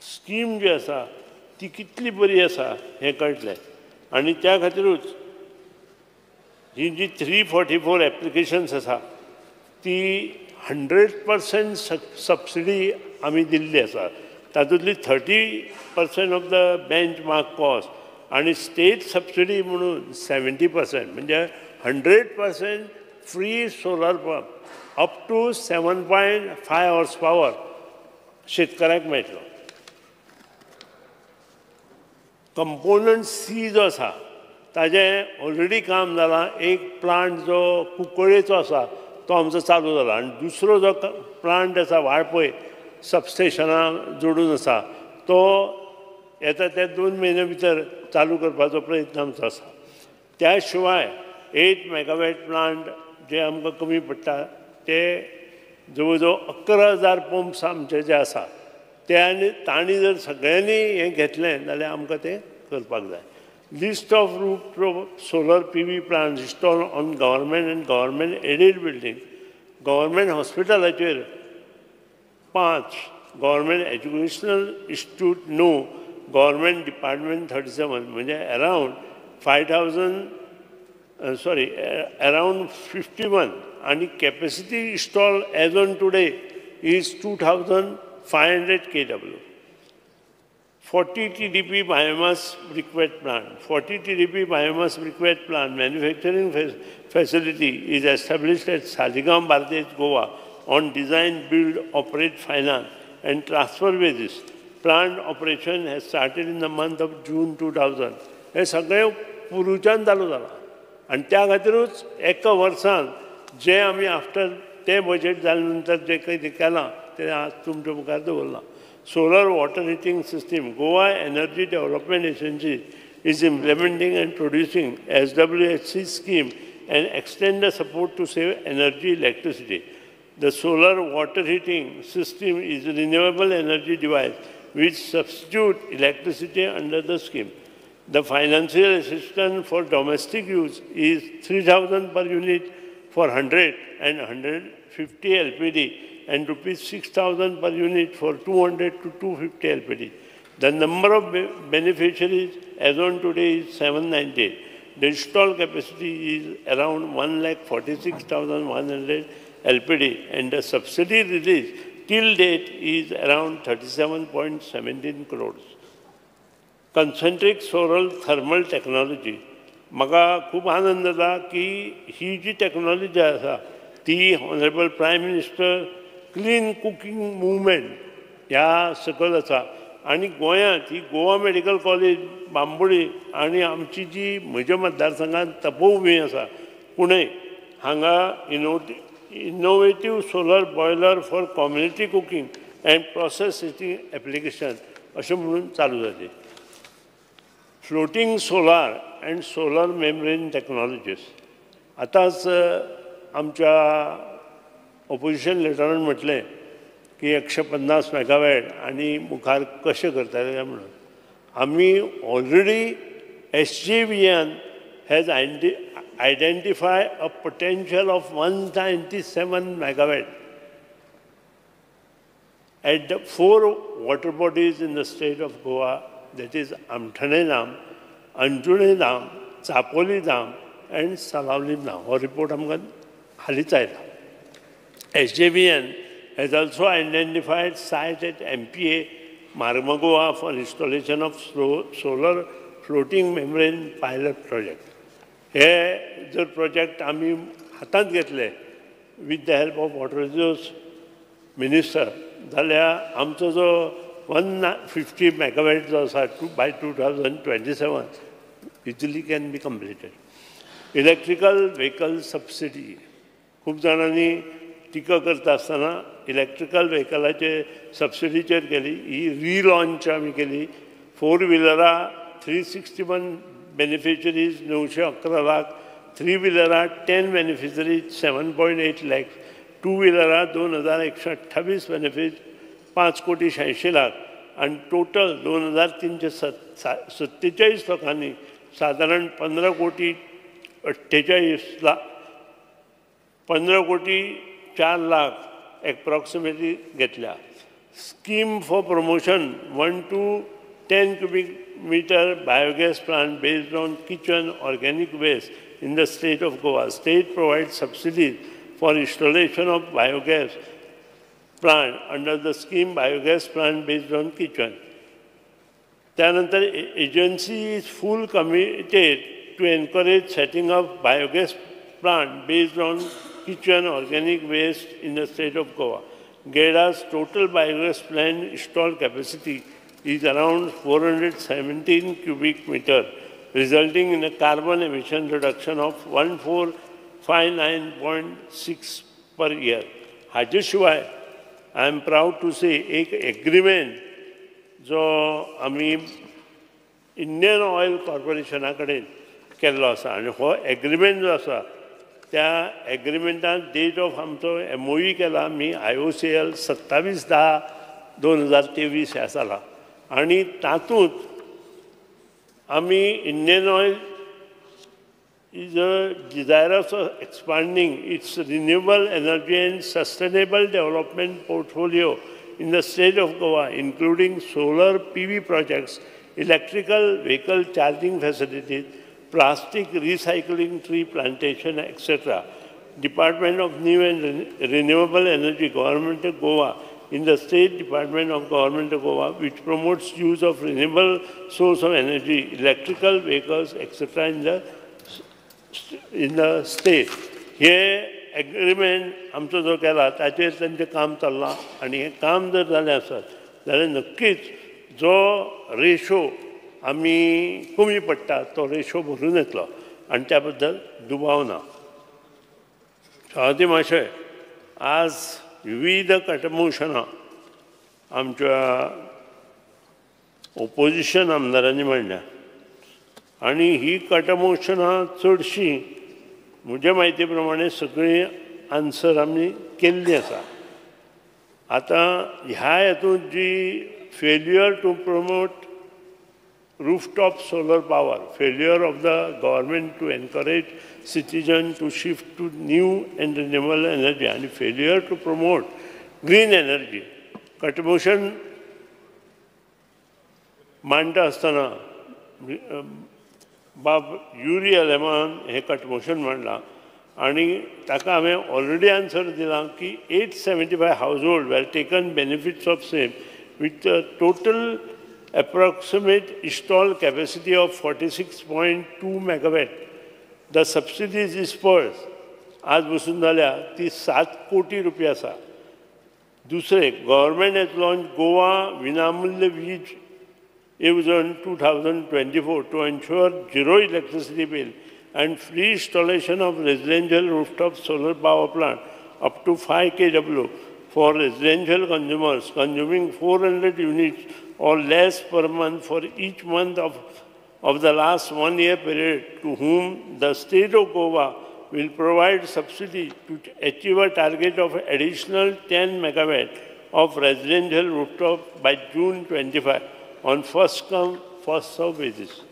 Speaker 9: स्कीम जी आसा ती कितली बरी आसा हें कळटलें. आनी त्या खातीरूच ही जी 344 एप्लिकेशन्स आसा ती 100% सबसिडी आमी दिल्ली आसा. तातूंतली 30% of the benchmark cost आनी स्टेट सबसिडी म्हणून 70% म्हणजे 100% free solar pump up to 7.5 horse power शेतकऱ्यांक मेळटलो. कंपोनंट सी जो आसा ताजें ऑलरेडी काम जालां. एक प्लांट जो कुंकळेचो आसा तो आमचो चालू जाला आनी दुसरो जो प्लांट आसा वाळपय सबस्टेशना जोडून आसा तो येता त्या 2 म्हयन्या भितर चालू करपाचो प्रयत्न आमचो आसा. त्या शिवाय 8 मेगावॅट प्लांट जे आमकां कमी पडटा ते जवळ जवळ 11,000 पंप्स आमचे जे आसा ते आनी तांणी जर सगळ्यांनी हें घेतलें जाल्यार आमकां तें करपाक जाय. List of rooftop solar PV plant install on government and government aided building, government हॉस्पिटलाचेर 5, government educational institute 9, government department 37 म्हणजे अरावंड अरावंड 51 आनी capacity install as on today is 2,500 kW. 40 TDP biomass briquette plant. 40 TDP biomass briquette plant manufacturing facility is established at Saligao, Bardez, Goa on design, build, operate, finance and transfer basis. Plant operation has started in the month of June 2000. हे सगळें पुरूच्यान चालू जालां आनी त्या खातीरूच एका वर्सान जे आमी आफ्टर तें बजेट जाले नंतर जे कितें केलां तें आज तुमच्या मुखार दवरलां. Solar water heating system. Goa Energy Development Agency is implementing and producing SWHC scheme and extend the support to save energy electricity. The solar water heating system is a renewable energy device which substitutes electricity under the scheme. The financial assistance for domestic use is 3,000 per unit for 100 and 150 LPD and rupees 6,000 per unit for 200 to 250 LPD. The number of beneficiaries as on today is 798. The installed capacity is around 1,46,100 LPD, and the subsidy release till date is around 37.17 crores. Concentric solar thermal technology. म्हाका खूब आनंद जाता की ही जी technology आसा ती honourable prime minister clean cooking movement ह्या सकयल आसा आनी गोंयांत ही गोवा मेडिकल कॉलेज बांबोळी आनी आमची जी म्हज्या मतदारसंघांत तपोभूंय आसा पुणे हांगा innovative solar boiler for community cooking and process heating application अशें म्हणून चालू जाली. Floating solar and solar membrane technologies. आतांच आमच्या ऑपोजिशन लिडरान म्हटलें की 150 मेगावॅट आनी मुखार कशें करतले काय म्हणून. आमी already SJVN has identify a potential of 197 megawatt at the 4 water bodies in the state of Goa, that is Amthane Dam, Anjunem Dam, Chapoli Dam and Salaulim Dam. हो रिपोर्ट आमकां हालींच आयला. SJVN has also identified site at MPA Marmagoa for installation of solar floating membrane pilot project. हे जर project आमी हातांत घेतले with the help of water resource minister जाल्यार आमचो जो 150 मेगावॅट जो आसा by 2027 easily can be completed. Electrical vehicle subsidy. खूब जाणांनी टिका करता आसतना इलेक्ट्रिकल व्हेकलाचे सबसिडीचेर केली. ही रिलॉन्च आमी केली. 4 व्हिलरां 361 beneficiaries 911 lakh, 3 व्हिलरां 10 beneficiaries 7.8 lakh, 2 व्हिलरां 2128 benefit 5,86 lakh आनी टोटल 2347 लोकांनी सादारण 15,48 15,04 एप्रॉक्सिमेटली घेतल्या. Scheme for promotion 1 to 10 cubic meter biogas plant based on kitchen organic waste in the state of Goa. State provides subsidies for installation of biogas plant under the scheme biogas plant based on kitchen. त्यानंतर agency is full committed to encourage setting up biogas plant based on kitchen organic waste in the state of Goa. GEDA's total biogas plant installed capacity is around 417 cubic meter, resulting in a carbon emission reduction of 1459.6 per year. हाजे शिवाय I am proud to say एक agreement जो आमी Indian oil कॉर्पोरेशना कडेन केल्लो आसा आनी हो एग्रीमेंट जो आसा त्या एग्रीमेंटान डेट ऑफ आमचो MOU केला आमी IOCL 27/10/2023 ह्या साला आनी तातूंत आमी Indian Oil is a desirous of expanding its renewable energy and sustainable development portfolio in the state of Goa, including solar PV projects, electrical vehicle charging facilities, plastic recycling, tree plantation, etc. Department of New and Renewable Energy, Government of Goa, in the State Department of Government of Goa, which promotes use of renewable source of energy, electrical vehicles, etc. in the state. हे agreement आमचो जो केला ताचेर तांचें काम चल्लां आनी हें काम जर जालें आसत जाल्यार नक्कीच जो रेशो आमी कमी पडटा तो रेशो भरून येतलो आनी त्या बद्दल दुबाव ना. सभापती महाशय, आज विविध कटमोशनां आमच्या ओपोजिशन आमदारांनी मांडल्या आनी ही कट मोशनां चडशीं म्हज्या म्हायती प्रमाणे सगळीं आन्सर आमी केल्लीं आसा. आतां ह्या हेतूंत जी failure to promote rooftop solar power, failure of the government to encourage citizens to shift to new and renewable energy, and failure to promote green energy. Cut motion मांडटा आसतना बाब युरी आलेमान हें कट मोशन मांडलां आनी ताका हांवें ऑलरेडी आन्सर दिलां की 875 household were taken benefits of same with total approximate installed capacity of 46.2 megawatt. The subsidies disbursed आज बसून जाल्या ती 7 कोटी रुपया आसा. दुसरें, गव्हर्मेंट हॅज लॉन्च गोवा विनामूल्य वीज येवजण 2024 to ensure zero electricity bill and free installation of residential rooftop solar power plant up to 5 kW for residential consumers consuming 400 units or less per month for each month of the last 1 year period, to whom the state of Goa will provide subsidy to achieve a target of additional 10 megawatt of residential rooftop by June 25 on first come, first serve basis.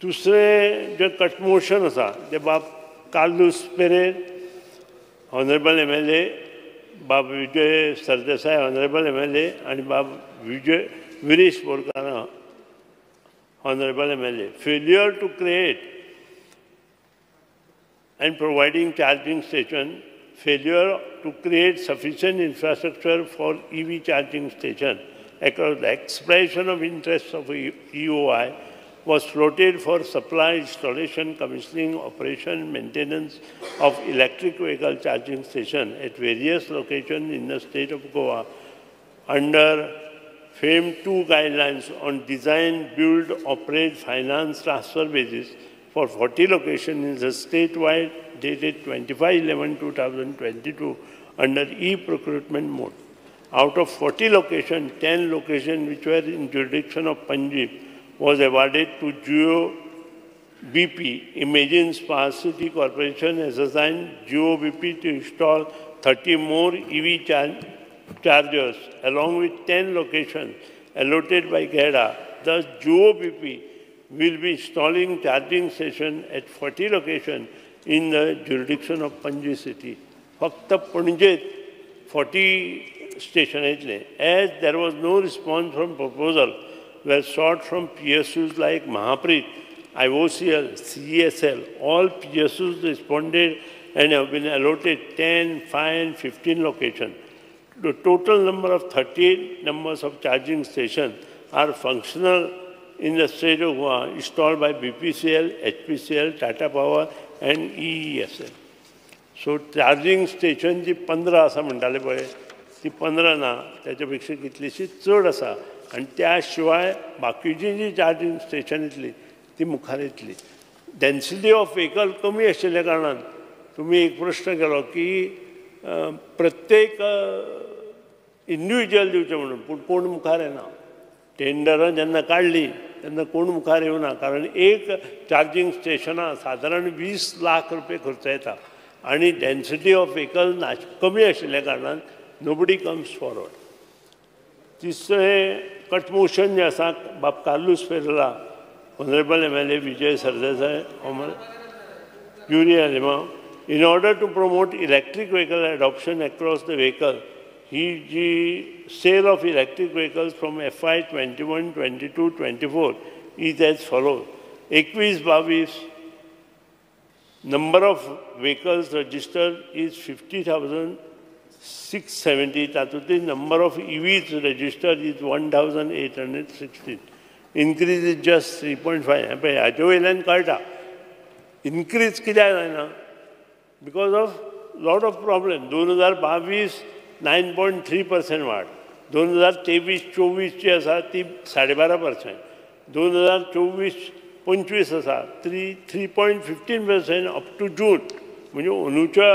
Speaker 9: दुसरें जे cut motion आसा ते बाब Carlos Pereira honourable MLA, बाब Vijay Sardesai honourable MLA आनी बाब Vijay Viresh Borkar honourable MLA. Failure to create and providing charging station, failure to create sufficient infrastructure for EV charging station across the expression of interest of EOI was floated for supply, installation, commissioning, operation, maintenance of electric vehicle charging station at various locations in the state of Goa under FAME 2 guidelines on design, build, operate, finance, transfer basis for 40 locations in the statewide dated 25/11/2022 under e-procurement mode. Out of 40 locations, 10 locations which were in jurisdiction of Panjim was awarded to Jio BP. Imagine Spa City Corporation has assigned Jio BP to install 30 more EV chargers along with 10 locations allotted by GEDA. Thus, Jio BP will be installing charging station at 40 locations in the jurisdiction of Panjim city. Fakta Panjit 40 station येतले. As there was no response from proposal were sought from PSUs like Mahapreet, IOCL, CESL. All PSUs responded and have been allotted 10, 5 and 15 locations. The total number of 38 numbers of charging stations are functional in the state of Goa, installed by BPCL, HPCL, Tata Power and EESL. So charging station जी 15 आसा म्हणटाले पळय, ती 15 ना, त्याच्या पेक्षा कितलीशी चड आसा आनी त्या शिवाय बाकीची जी चार्जिंग स्टेशन येतली ती मुखार येतली. डेन्सिटी ऑफ व्हेकल कमी आशिल्ल्या कारणान तुमी एक प्रश्न केलो की प्रत्येक इंडिविज्युअल दिवचें म्हणून, पूण कोण मुखार येना. टेंडरां जेन्ना काडली तेन्ना कोण मुखार येवना, कारण एक चार्जिंग स्टेशनां सादारण 20 लाख रुपये खर्च येता आनी डेन्सिटी ऑफ व्हेकल कमी आशिल्ल्या कारणान नोबडी कम्स फॉरवर्ड. तिसरें कट मोशन जें आसा बाब Carlos Pereira honourable MLA Vijay Sardesai Yuri Alemao, in order to promote electric vehicle adoption across the vehicle, he ji sale of electric vehicles from FY 21, 22, 24 is as follows. 21-22 number of vehicles registered is 50,670. तातूंतली number of EVs registered is 1,816. Increase is just 3.5. पळय हाचे वयल्यान कळटा increase कित्याक जायना, because of lot of problem. 2022 9.3% वाड, 2023-24 जी आसा ती 12.5%, 2024-25 आसा 3.15% अप टू जून, म्हणजे अंदूच्या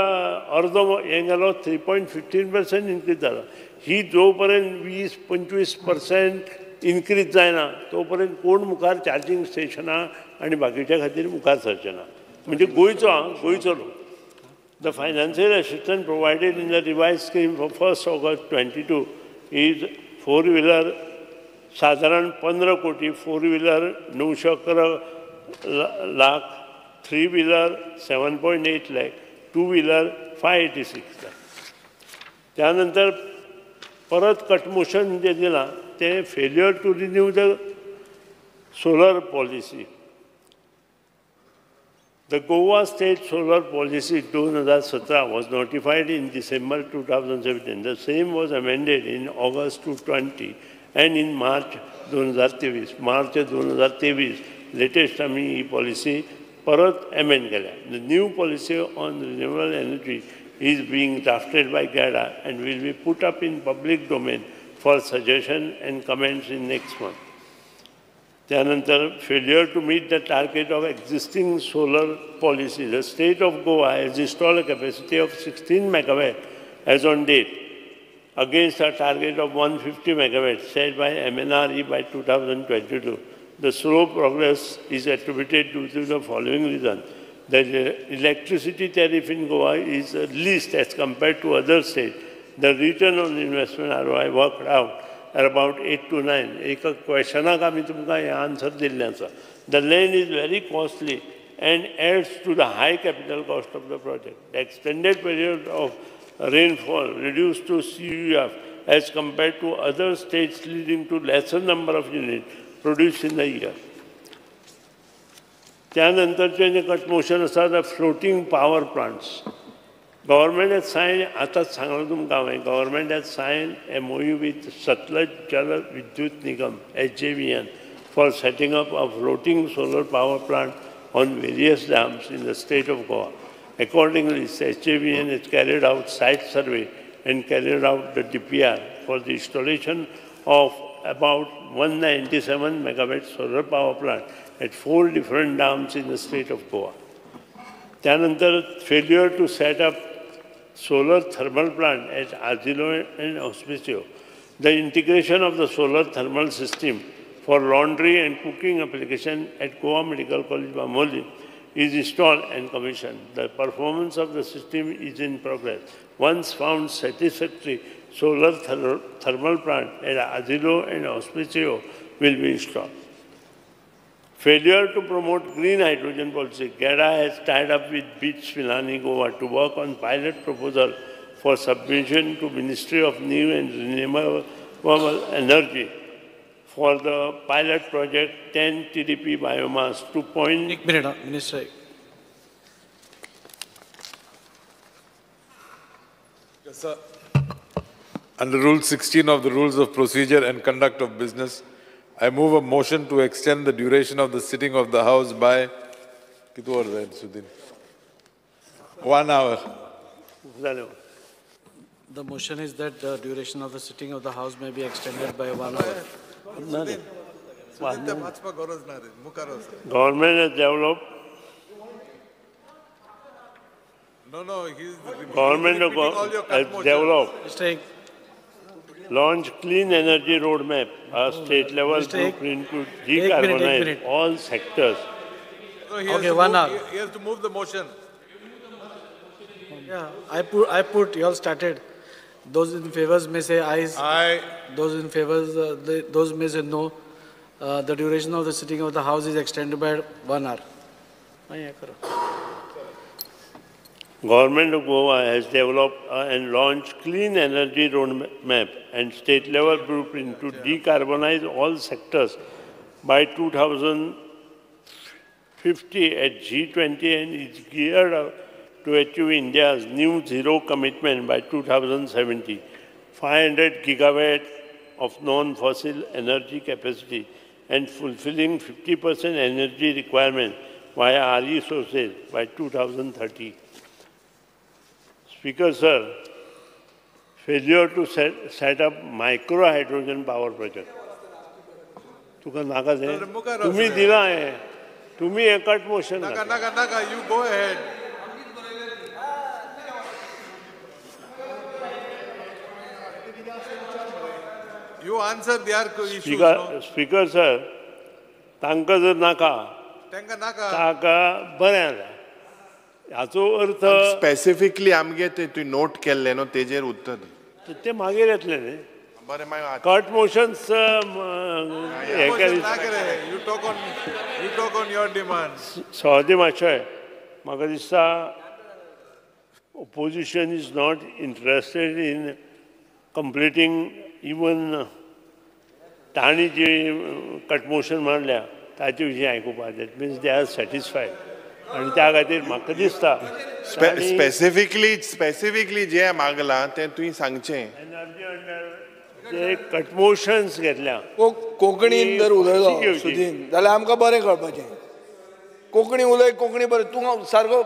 Speaker 9: अर्दो हें गेलो 3.15% इनक्रीज जाला. ही जोपर्यंत 20-25% इन्क्रीज जायना तोपर्यंत कोण मुखार चार्जींग स्टेशनां आनी बाकीच्या खातीर मुखार सरचे ना. म्हणजे गोंयचो आं, गोंयचो लोक. The financial assistance provided in the revised scheme for 1st August 22 is four wheeler सादारण 15 कोटी, four wheeler 911 lakh, three wheeler 7.8 lakh, two wheeler 586 lakh. त्यानंतर परत कटमोशन जे दिलां तें failure to renew the solar policy. The Goa State Solar Policy 2017 was notified in December 2017. The same was amended in August 2020 and in March 2023. March 2023 latest आमी ही policy परत amend केल्या. The new policy on renewable energy is being drafted by GADA and will be put up in public domain for suggestion and comments in next month. त्यानंतर failure to meet the target of existing solar policy. The state of Goa has installed a capacity of 16 megawatt as on date against a target of 150 megawatt set by MNRE by 2022. The slow progress is attributed due to the following reason. The electricity tariff in Goa is least as compared to other states. The return on investment ROI worked out at about 8 to 9. एक क्वेश्चनाक आमी तुमकां हें answer दिल्लें आसा. The land is very costly and adds to the high capital cost of the project. The extended period of rainfall reduced to CUF as compared to other states, leading to lesser number of units produced in the year. त्यानंतरचें जें cut motion आसा the floating power plants. Government has signed, आतांच सांगलां तुमकां हांवें, government has signed MOU with Satluj Jal Vidyut Nigam, SJVN, for setting up a floating solar power plant on various dams in the state of Goa. Accordingly, SJVN has carried out site survey and carried out the DPR for the installation of about 197 megawatt solar power plant at 4 different dams in the state of Goa. त्यानंतर failure to set up solar thermal plant at Azilo and Hospicio. The integration of the solar thermal system for laundry and cooking application at Goa Medical College, Bambolim is installed and commissioned. The performance of the system is in progress. Once found satisfactory, solar thermal plant at Azilo and Hospicio will be installed. Failure to promote green hydrogen policy. GADA has tied up with BITS Pilani Goa to work on pilot proposal for submission to Ministry of New and Renewable Energy for the pilot project 10 TDP biomass 2.
Speaker 12: एक minute, Minister.
Speaker 7: Yes, sir. Under Rule 16 of the Rules of Procedure and Conduct of Business, I move a motion to extend the duration of the sitting of the House by 1 hour.
Speaker 12: The motion is that the duration of the sitting of the House may be extended by 1 hour.
Speaker 9: Government has developed.
Speaker 7: No, he's
Speaker 9: government has developed. Launch clean energy roadmap, a state level blueprint to decarbonize all sectors.
Speaker 7: No, okay, 1 hour. He has to move the motion.
Speaker 12: Yeah, I put. You all started. Those in favors may say ayes.
Speaker 7: Aye.
Speaker 12: Those in favors, those may say no. The duration of the sitting of the House is extended by 1 hour.
Speaker 9: Government of Goa has developed and launched clean energy roadmap and state level blueprint to decarbonize all sectors by 2050 at G20 and is geared up to achieve India's new zero commitment by 2070, 500 gigawatt of non-fossil energy capacity and fulfilling 50% energy requirement via RE sources by 2030. Speaker, sir, failure to set up micro hydrogen power project. तुका नाका ते तुम्ही दिला आहे तुम्ही एकट motion
Speaker 7: नाका नाका नाका you go ahead. You answer their issues.
Speaker 9: Speaker sir, तांकां जर नाका
Speaker 7: तांकां नाका
Speaker 9: ताका बरें जालें. हाचो अर्थ
Speaker 4: स्पेसिफिकली आमगे ते तुवें नोट केल्लें न्हू तेजेर उत्तर दी.
Speaker 9: ते मागीर येतलें न्ही.
Speaker 4: बरें मागीर
Speaker 9: cut motions.
Speaker 7: You talk on your demand.
Speaker 9: Saudi मातशें म्हाका दिसता opposition is not interested in completing even तांणी जी कट मोशन मांडल्या ताचे विशीं आयकुपाक. That means they are satisfied. आनी त्या खातीर म्हाका दिसता
Speaker 4: स्पेसिफिकली जें मागलां तें तुवें सांगचें.
Speaker 9: जे कट मोशन्स घेतल्या
Speaker 1: कोंकणीन जर उलयलो सुदीन जाल्यार आमकां बरें कळपाचें. कोंकणी उलय, कोंकणी बरें. तूं सारको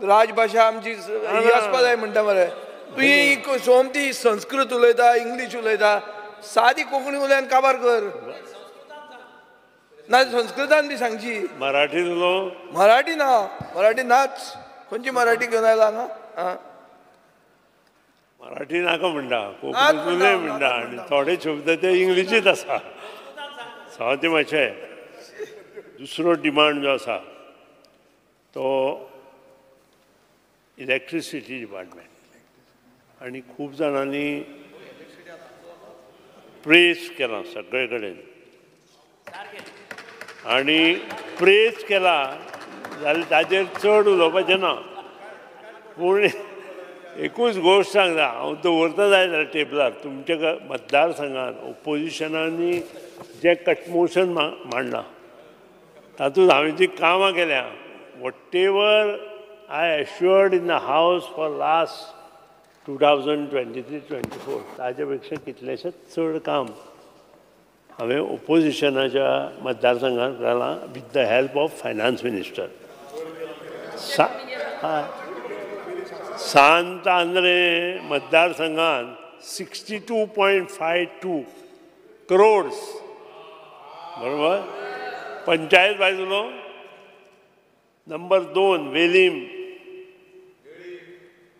Speaker 1: राजभाशा आमची ही आसपा जाय म्हणटा मरे. तुवें सोमती संस्कृत उलयता, इंग्लीश उलयता. सादी कोंकणी उलय आनी काबार कर. ना संस्कृतान बी सांगची.
Speaker 9: मराठी उलो.
Speaker 1: मराठी ना, मराठी नाच. खंयची मराठी घेवन आयला हांगा?
Speaker 9: मराठी नाका म्हणटा, कोंकणी उलय म्हणटा आनी थोडे शब्द ते इंग्लिशींत आसा. सावते मातशें दुसरो डिमांड जो आसा तो इलेक्ट्रिसिटी डिपार्टमेंट. आनी खूब जाणांनी प्रेस केला सगळे कडेन आनी प्रेस केला जाल्यार ताजेर चड उलोवपाचें ना. पूण एकूच गोश्ट सांगता हांव, दवरता जाय जाल्यार टेबलार तुमच्या मतदारसंघात ओपोजिशनांनी जें कटमोशन मांडलां तातूंत हांवें जीं कामां केल्या, whatever I assured in the house for last 2023-24 ताजे पेक्षा कितलेशेच चड काम हांवें ओपोजिशनाच्या मतदारसंघात केलां with the help of finance minister. Sant Andre मतदारसंघात 62.52 crores, बरोबर. पंचायत बाजूलो नंबर 2 वेलीम.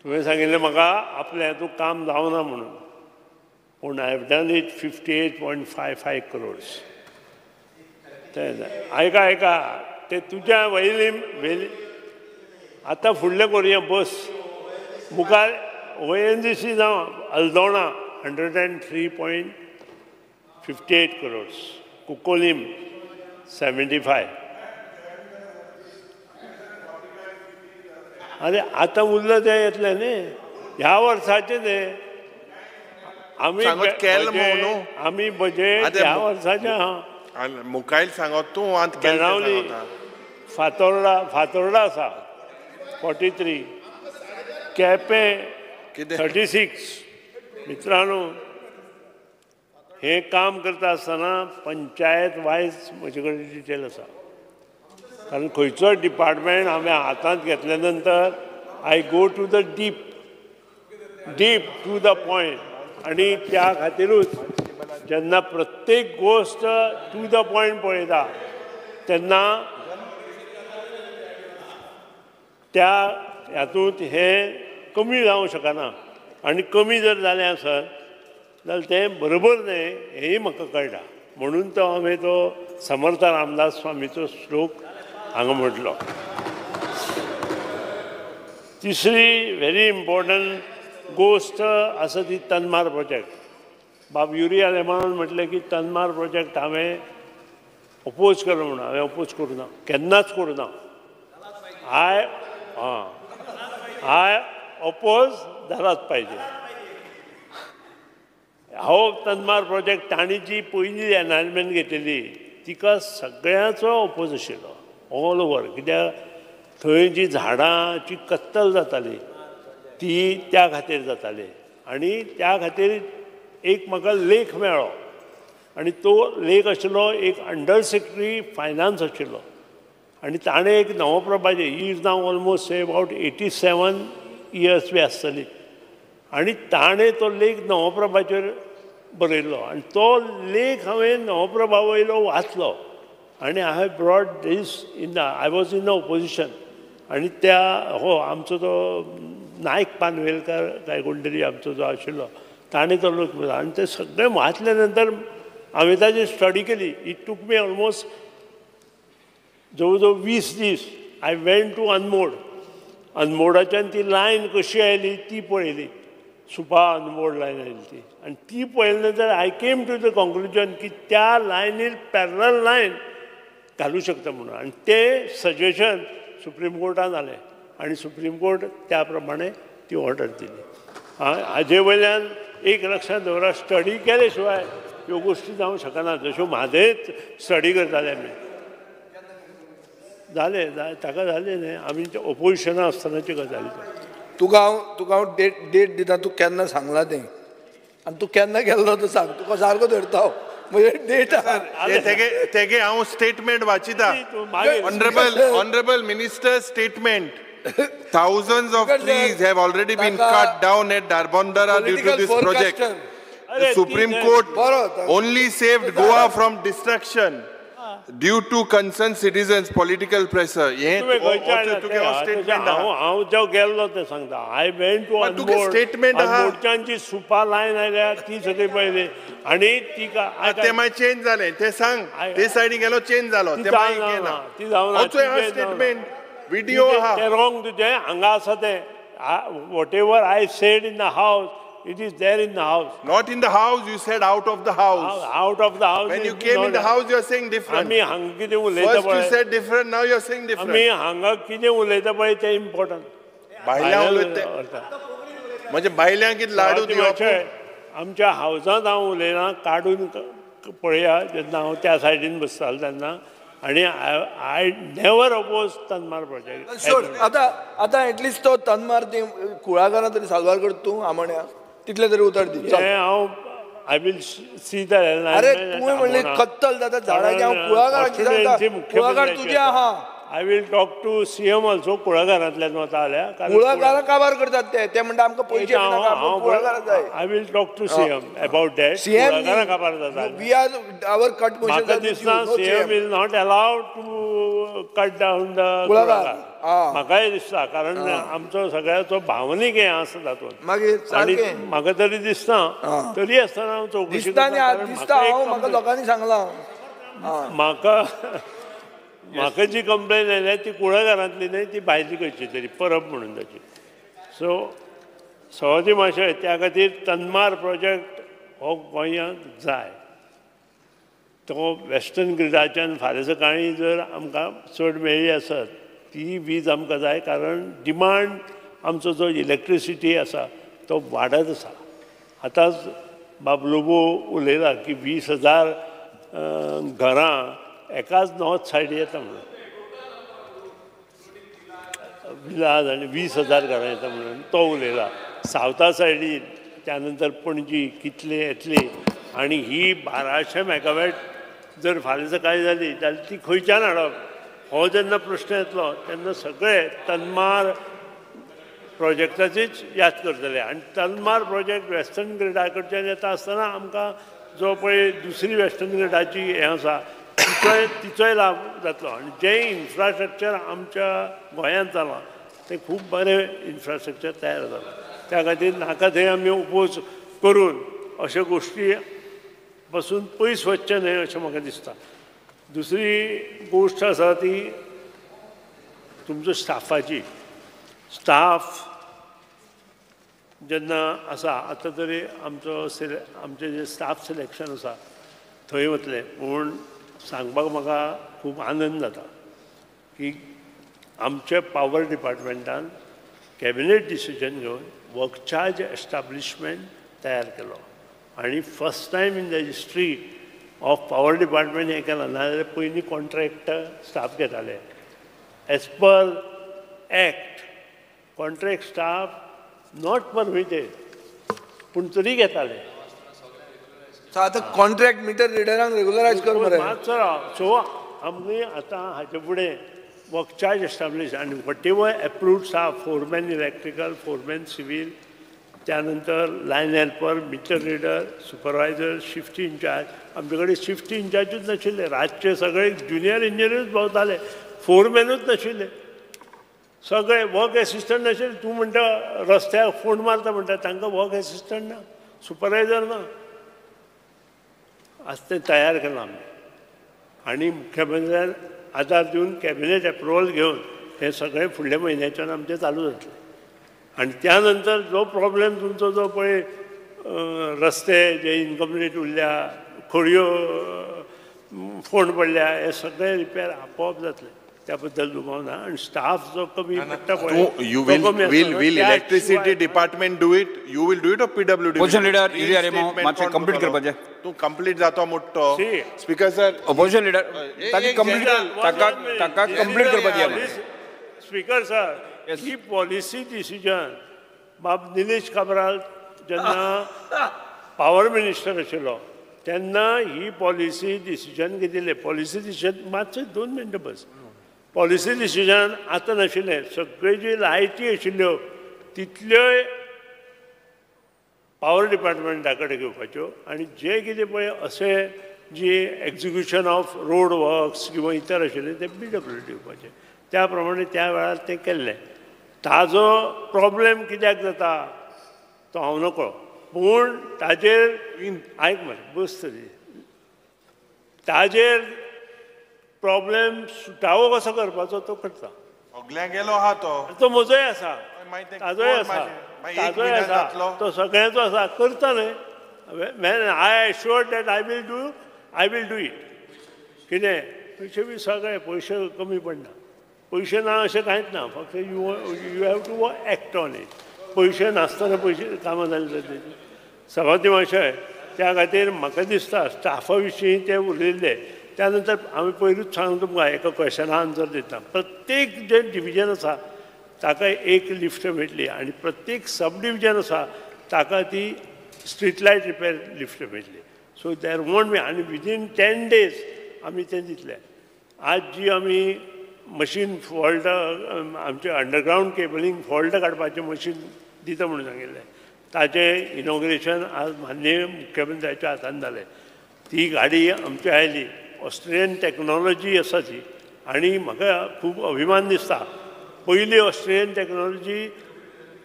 Speaker 9: तुवें सांगिल्लें म्हाका आपलें हातूंत काम जावना म्हणून, पूण I have done it 58.55 crores. तें आयका आयका ते तुज्या वयलीम वेली आतां फुडलें करुया बस मुखार ONGC जावं Aldona 103.58 crores, Cuncolim 75. आरे आतां उरलां तें येतलें न्ही ह्या वर्साचें तें. आमी आमी बजेट ह्या वर्साचें आहा.
Speaker 4: मुखायल सांगत तूं आतां
Speaker 9: बेणावली फातोर्डा, फातोर्डा आसा 43, केपें 36. मित्रांनो, हें काम करता आसतना पंचायत वायज म्हजे कडेन डिटेल आसा. कारण खंयचोय डिपार्टमेंट हांवें हातांत घेतल्या नंतर I go to the deep deep to the point. आनी त्या खातीरूच जेन्ना प्रत्येक गोश्ट टू the point पळयता तेन्ना त्या हातूंत हें कमी जावंक शकना. आनी कमी जर जालें आसत जाल्यार तें बरोबर न्हय हेंय म्हाका कळटा. म्हणून तो हांवें तो समर्थ रामदास स्वामीचो श्लोक हांगा म्हटलो. तिसरी व्हेरी इम्पॉर्टंट गोश्ट आसा ती तन्मार प्रोजेक्ट. बाब युरी आलेमानान म्हटलें की तन्मार प्रोजेक्ट हांवें ओपोज केलो म्हणून. हांवें ओपोज करूं ना, केन्नाच करूं ना. I oppose जालाच पाहिजे. हो तन्मार प्रोजेक्ट तांणी जी पयली एनाउन्समेंट घेतलेली तिका सगळ्यांचो ओपोज आशिल्लो ऑल ओवर. कित्याक थंय जी झाडांची कत्तल जाताली ती त्या खातीर जाताली. आनी त्या खातीर एक म्हाका लेख मेळ्ळो आनी तो लेख आशिल्लो एक अंडर सेक्रेटरी फायनान्स आशिल्लो आनी ताणें एक नवप्रभाचे, he is now almost about 87 years बी आसतली, आनी ताणें तो लेख नवप्रभाचेर बरयल्लो आनी तो लेख हांवें नवप्रभा वयलो वाचलो आनी I have brought this in the, I was in the opposition. आनी त्या हो आमचो तो नायक पानवेलकर काय कोण तरी आमचो जो आशिल्लो ताणें तो लेख बरयलो आनी ते सगळें वाचल्या नंतर हांवें ताजी स्टडी केली. It took me almost जवळ जवळ 20 दीस. I went to Anmod. अनमोडाच्यान ती लायन कशी आयली ती पळयली. सुपा अनमोड लायन आयली ती, आनी ती पळयले नंतर I came to the conclusion की त्या लायनीर पॅरल लायन घालूं शकता म्हणून. आनी तें सजेशन सुप्रीम कोर्टान आलें आनी सुप्रीम कोर्ट त्या प्रमाणे ती ऑर्डर दिली. हाजे वयल्यान एक लक्षांत दवरा, स्टडी केले शिवाय ह्यो गोश्टी जावंक शकना. जश्यो म्हादयच स्टडी करताले आमी, जालें ताका जालें न्हय, आमी ओपोजिशना आसतनाची गजाली.
Speaker 1: तुका हांव डेट दिता, तूं केन्ना सांगलां तें आनी तूं केन्ना गेल्लो तो सांग. तुका सारको धरता हांव म्हणजे डेट.
Speaker 4: तेगे हांव statement वाचिता. Honourable minister statement. Thousands of trees have already been cut down at Dharbandora due to this project. The Supreme Court only saved Goa from destruction due to concerned citizens' political pressure.
Speaker 9: हांव जो गेल्लो तें सांगता. I went to Anmod.
Speaker 4: Statement
Speaker 9: अनमोडच्यान जी सुपा line आयल्या ती सगळी पळयली आनी तिका
Speaker 4: तें मागीर चेंज जालें तें सांग. ते सायडीन गेलो चेंज जालो तें मागीर
Speaker 9: ती जावना.
Speaker 4: स्टेटमेंट व्हिडिओ आहा.
Speaker 9: तें रॉंग तुजें. हांगा आसा तें. Whatever I said in the house, it is there in the house.
Speaker 4: Not in the house, you said out of the house.
Speaker 9: Out of the house.
Speaker 4: When you came in the house, you are saying different.
Speaker 9: आमी हांगा कितें उलयता पळय.
Speaker 4: First you said different, now you are saying different.
Speaker 9: आमी हांगा कितें उलयता पळय तें इम्पॉर्टंट.
Speaker 4: बायलां उलयता म्हणजे बायलांक कितें लाडू दिवप.
Speaker 9: आमच्या हावजांत हांव उलयना, काडून पळया जेन्ना हांव त्या सायडीन बसतालो तेन्ना. आनी I never oppose Tanmar project.
Speaker 1: सोड आतां, आतां एटलिस्ट तो तन्मार ती कुळागरां तरी साल्वार करता तूं आमोण्या, तितलें तरी उतर दी.
Speaker 9: हांव I will see the.
Speaker 1: अरे तुवें म्हणलें कत्तल जाता झाडांची, हांव कुळागरांची सांगता. कुळागर तुजें आहा.
Speaker 9: I will talk to CM also. कुळागरांतल्यान वता जाल्यार
Speaker 1: कुळागरां काबार करतात ते. ते म्हणटा आमकां पयशे नाका, कुळागरां जाय.
Speaker 9: I will talk to CM about that. कुळागरां काबार जाता.
Speaker 1: We are our cut motion.
Speaker 9: म्हाका दिसना CM will not allow to cut down the कुळागर. म्हाकाय दिसता, कारण आमचो सगळ्याचो भावनीक हें आसा तातूंत.
Speaker 1: मागीर
Speaker 9: आनी म्हाका तरी दिसना, तरी आसतना हांव चवकशी
Speaker 1: दिसता. दिसता हांव, म्हाका लोकांनी सांगलां.
Speaker 9: म्हाका म्हाका जी कंप्लेन आयल्या ती कुळागरांतली न्हय, ती भायली खंयची तरी परब म्हणून ताची. सो सवाजी माशय त्या खातीर तन्मार प्रोजेक्ट हो गोंयांत जाय. तो वेस्टर्न ग्रिडाच्यान फाल्यां सकाळीं जर आमकां चड मेळ्ळी आसत ती वीज आमकां जाय, कारण डिमांड आमचो जो इलेक्ट्रिसिटी आसा तो वाडत आसा. आतांच बाब लोबो उलयला की 20,000 घरां एकाच नॉर्थ सायड येता म्हणून, विलाज आनी 20,000 घरां येता म्हणून तो उलयला. सावथा सायडीन त्यानंतर पणजी कितले येतली, आनी ही 1200 मेगावॅट जर फाल्यां सकाळीं जाली जाल्यार ती खंयच्यान हाडप हो जेन्ना प्रश्न येतलो तेन्ना सगळे तन्मार प्रोजेक्टाचीच याद करतले. आनी तन्मार प्रोजेक्ट वेस्टर्न ग्रिडा कडच्यान येता आसतना आमकां जो पळय दुसरी वेस्टर्न ग्रिडाची हें आसा तिचोय लाभ जातलो. आनी जें इन्फ्रास्ट्रक्चर आमच्या गोंयांत जालां तें खूब बरें इन्फ्रास्ट्रक्चर तयार जालां. त्या खातीर नाका थंय आमी ओपोज करून अश्यो गोश्टी पासून पयस वचचें न्हय अशें म्हाका दिसता. दुसरी गोश्ट आसा ती तुमचो स्टाफाची. स्टाफ जेन्ना आसा आतां तरी आमचो आमचें जें स्टाफ सिलेक्शन आसा थंय वतलें, पूण सांगपाक म्हाका खूब आनंद जाता की आमच्या पावर डिपार्टमेंटान कॅबिनेट डिसिजन घेवन वर्क चार्ज एस्टाब्लिशमेंट तयार केलो आनी first time in the history of power department हें केलां. नाजाल्यार पयलीं कॉन्ट्रॅक्ट स्टाफ घेताले. As per act contract staff not permitted, पूण तरी घेताले.
Speaker 1: आतां कॉन्ट्रॅक्ट मिटर रिडरांक रेगुलरायज कर मरे.
Speaker 9: मातसो राव. सो आमी आतां हाचे फुडें वर्क चार्ज एस्टाब्लीश आनी whatever approved staff, foreman electrical, foreman civil, त्यानंतर line helper, meter reader, supervisor, shift incharge. आमचे कडेन शिफ्ट इन्चार्जूच नाशिल्ले. रातचे सगळे ज्युनियर इंजिनियरूच भोंवताले, फोरमॅनूच नाशिल्ले, सगळे वर्क एसिस्टंट नाशिल्ले. तूं म्हणटा रस्त्यार फोन मारता म्हणटा, तांकां वर्क एसिस्टंट ना, सुपरवायजर ना. आज तें तयार केलां आमी आनी मुख्यमंत्र्यान आदार दिवन कॅबिनेट एप्रुवल घेवन हें सगळें फुडल्या म्हयन्याच्यान आमचें चालू जातलें. आनी त्या नंतर जो प्रॉब्लेम तुमचो जो पळय रस्ते जे इनकम्प्लीट उरल्या, खोडयो फोंड पडल्या, हे सगळे रिपेर आपोआप जातले, त्या बद्दल दुबाव ना. आनी स्टाफ जो कमी पडटा पळय,
Speaker 10: You will electricity department do it? You will do it or PWD?
Speaker 22: Opposition leader, Yuri Aremo, मातशें कंप्लीट करपाचें.
Speaker 4: तूं कंप्लीट जातो मोठो. स्पीकर सर,
Speaker 22: ऑपोजिशन लिडर ताका कंप्लीट ताका कंप्लीट करपाचें.
Speaker 9: स्पीकर सर, ही पॉलिसी डिसिजन बाब निलेश काब्राल जेन्ना पावर मिनिस्टर आशिल्लो तेन्ना ही पॉलिसी डिसिजन घेतिल्लें. पॉलिसी डिसिजन मातशें 2 मिनटां बस. पॉलिसी डिसिजन आतां नाशिल्लें, सगळ्यो ज्यो लायटी आशिल्ल्यो तितल्योय पावर डिपार्टमेंटा कडेन घेवपाच्यो आनी जे कितें पळय अशें जी एक्जिक्युशन ऑफ रोड वर्क्स किंवा इतर आशिल्लें तें PWD दिवपाचें. त्या प्रमाणे त्या वेळार तें केल्लें. ताजो प्रॉब्लेम कित्याक जाता तो हांव नकळो, पूण ताजेर आयक मरे बस तरी, ताजेर प्रॉब्लेम सुटावो कसो करपाचो तो करता.
Speaker 4: सगळ्यांक गेलो आहा तो,
Speaker 9: तो म्हजोय आसा, ताजोय आसा, ताजोय आसा, तो सगळ्यांचो आसा, करता न्हय. I assure that I will do it. कितें पयशे बी सगळे पयशे कमी पडना, पयशे ना अशें कांयच ना, फक्त you have to act on it. पयशे नासतना पयशे कामां जालीं जातली. सभापती महाशय, त्या खातीर म्हाका दिसता स्टाफा विशीं ते उलयल्ले. त्या नंतर हांवें पयरूच सांगून तुमकां एका क्वेशना आन्सर दिता. प्रत्येक जें डिविजन आसा ताका एक लिफ्ट मेळटली आनी प्रत्येक सब डिविजन आसा ताका ती स्ट्रीट लायट रिपेर लिफ्ट मेळटली. So there won't be. आनी विदीन 10 डेज आमी तें दितले. आज जी आमी मशीन फॉल्ट आमचें अंडरग्रावंड केबलींग फॉल्ट काडपाचें मशीन दिता म्हणून सांगिल्लें, ताचें इनॉग्रेशन आज माननीय मुख्यमंत्र्याच्या हातान जालें. ती गाडी आमची आयली, ऑस्ट्रियन टॅक्नॉलॉजी आसा ती, आनी म्हाका खूब अभिमान दिसता. पयली ऑस्ट्रियन टॅक्नॉलॉजी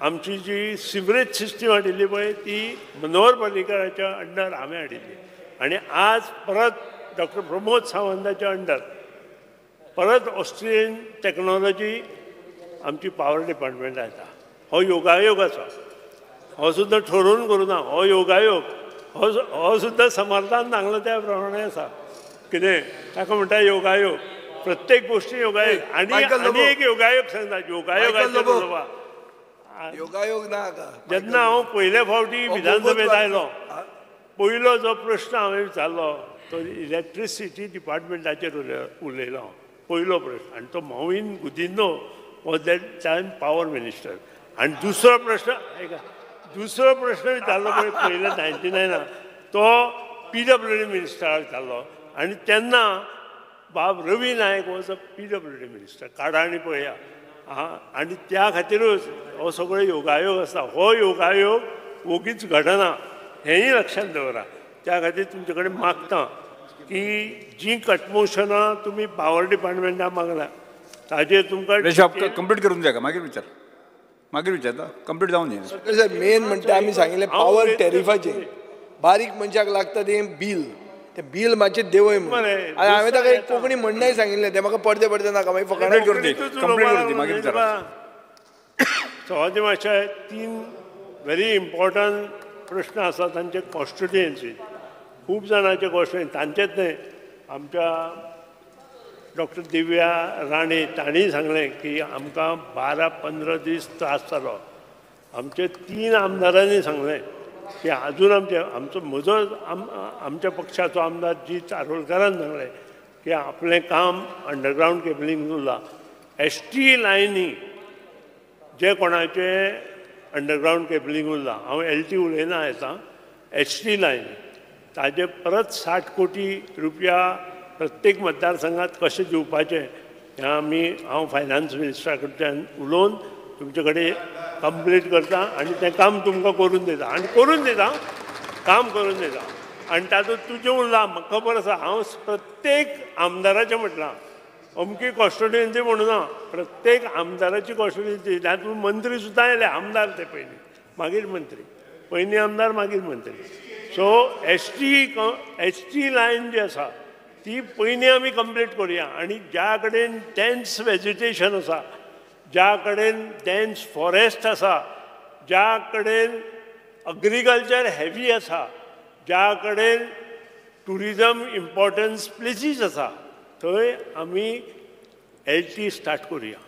Speaker 9: आमची जी सिवरेज सिस्टम हाडिल्ली पळय ती मनोहर पर्रीकराच्या अंडर हांवें हाडिल्ली आनी आज परत डॉक्टर प्रमोद सावंताच्या अंडर परत ऑस्ट्रियन टॅक्नॉलॉजी आमची पावर डिपार्टमेंटात येता. हो योगायोग आसा, हो सुद्दां ठरोवन करूं ना, हो योगायोग, हो सुद्दां समर्थान सांगलो त्या प्रमाणे आसा. कितें ताका म्हणटा योगायोग, प्रत्येक गोश्टी योगायोग. आनी एक योगायोग सांगता, योगायोगाचेर उलोवपा
Speaker 1: योगायोग ना.
Speaker 9: जेन्ना हांव पयले फावटी विधानसभेंत आयलो, पयलो जो प्रश्न हांवें विचारलो तो इलेक्ट्रिसिटी डिपार्टमेंटाचेर उलयलो हांव, पयलो प्रश्न. आनी तो Mauvin Godinho was that time power minister. आनी दुसरो प्रश्न आयका, दुसरो प्रश्न विचारलो पळय पयले 99 तो PWD मिनिस्टराक विचारलो आनी तेन्ना बाब Ravi Naik was a PWD minister. काडा आनी पळया. आनी त्या खातीरूच हो सगळो योगायोग आसा. हो योगायोग वोगीच घडना हेंय लक्षांत दवरा. त्या खातीर तुमचे कडेन मागता की जीं कटमोशनां तुमी पावर डिपार्टमेंटाक मागला ताजेर तुमकां
Speaker 22: कंप्लीट करून जाय. मागीर विचार, मागीर विचारता, कंप्लीट जावन दी.
Speaker 1: सर मेन म्हणटा आमी सांगिल्लें पावर टॅरिफाचेर बारीक मनशाक लागता तें बील, तें बील मातशें देंवय म्हणून. आनी हांवें ताका एक कोंकणी म्हणणेंय सांगिल्लें, तें म्हाका परतें परतें नाका, मागीर फकाणां
Speaker 22: करून दी, कंप्लीट करून दी, मागीर विचारा.
Speaker 9: सभापती महाशय, 3 व्हेरी इम्पॉर्टंट प्रश्न आसा तांचे कॉन्स्टिट्युएन्सी. खूब जाणांचे कॉन्स्टिट्युएन्सी, तांचेच न्हय, आमच्या डॉक्टर दिव्या राणे तांणी सांगलें की आमकां 12-15 दीस त्रास जालो. आमचे 3 आमदारांनी सांगलें की आजून आमचे आमचो म्हजो आमच्या पक्षाचो आमदार जी चारोलकारान सांगलें की आपलें काम अंडरग्रावंड केबलींग उरलां, ST लायनी जे कोणाचे अंडरग्रावंड केबलींग उरलां, हांव LT उलयना येता, ST लायनी ताजे परत 60 कोटी रुपया प्रत्येक मतदारसंघात कशें दिवपाचें हें आमी हांव फायनान्स मिनिस्टरा कडच्यान उलोवन तुमचे कडेन कंप्लीट करता आनी तें काम तुमकां करून दिता आनी करून दिता, काम करून दिता. आनी तातूंत तुजें उरलां म्हाका खबर आसा. हांव प्रत्येक आमदाराचें म्हटलां, अमकी कॉन्स्टिट्युएन्सी म्हणून ना, प्रत्येक आमदाराची कॉन्स्टिट्युएन्सी, तातूंत मंत्री सुद्दां आयले, आमदार ते पयलीं मागीर मंत्री, पयलीं आमदार मागीर मंत्री. सो एस टी लायन जी आसा ती पयलीं आमी कंप्लीट करुया आनी ज्या कडेन डेन्स वेजिटेशन आसा, ज्या कडेन डेन्स फॉरेस्ट आसा, ज्या कडेन अग्रीकल्चर हेवी आसा, ज्या कडेन ट्युरिजम इम्पॉर्टन्स प्लेसीस आसा, थंय आमी एल टी स्टार्ट करुया,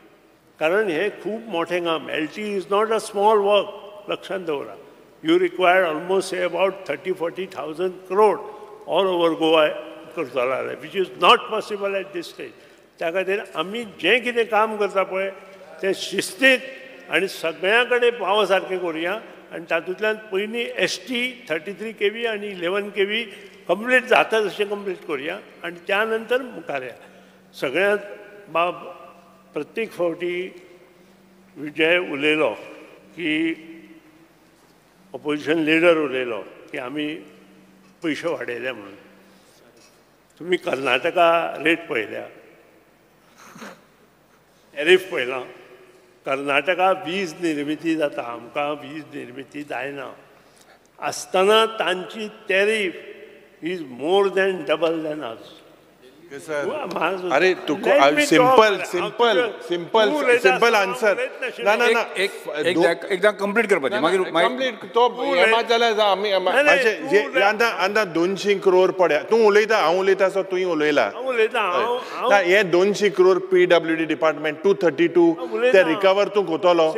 Speaker 9: कारण हें खूब मोठें काम. LT is not a small work, लक्षांत दवरा. You require almost about 30-40 thousand crore all over Goa करतलो जाल्यार, which is not possible at this stage. त्या खातीर आमी जें कितें काम करता पळय तें शिस्तीत आनी सगळ्यां कडेन पावो सारकें करुया आनी तातूंतल्यान पयलीं ST 33 kV आनी 11 केवी कंप्लीट जाता तशें कंप्लीट करुया आनी त्या नंतर मुखार या. सगळ्यांत बाब, प्रत्येक फावटी विजय उलयलो की, ऑपोजिशन लिडर उलयलो की आमी पयशे वाडयले म्हणून. तुमी कर्नाटका रेट पळयल्या, टॅरीफ पळयलां? कर्नाटका वीज निर्मिती जाता, आमकां वीज निर्मिती जायना आसतना तांची tariff is more than double than ours.
Speaker 4: अरे, तुका simple simple simple simple answer. ना ना ना.
Speaker 21: एकदा कंप्लीट करपाचें, मागीर
Speaker 4: कंप्लीट तो हे मात जाल्यार आमी अशें आतां आतां 200 क्रोर पड्या. तूं उलयता, हांव उलयता, सो तुवें उलयला.
Speaker 9: उलयता.
Speaker 4: ना, हे 200 क्रोर PWD department 232 ते रिकवर तूं कोतलो?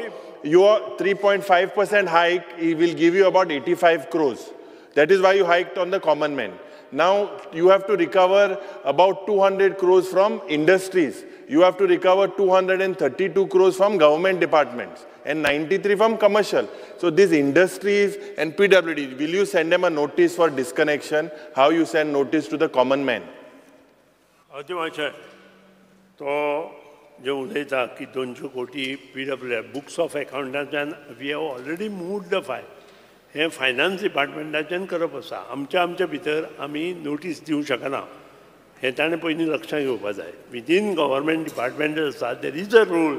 Speaker 4: Your 3.5% hike will give you about 85 crores. That is why you hiked on the common man. Now you have to recover about 200 crores from industries. You have to recover 232 crores from government departments and 93 from commercial. So these industries and PWD, will you send them a notice for disconnection? How you send notice to the common man?
Speaker 9: अति तो जे उलयता की 200 कोटी PW books of अकाउंटाच्यान we have already moved the file. हें finance डिपार्टमेंटाच्यान करप आसा. आमच्या आमच्या भितर आमी नोटीस दिवंक शकना, हें ताणें पयलीं लक्षांत घेवपा जाय. विदीन गव्हर्मेंट डिपार्टमेंट आसा, there is a rule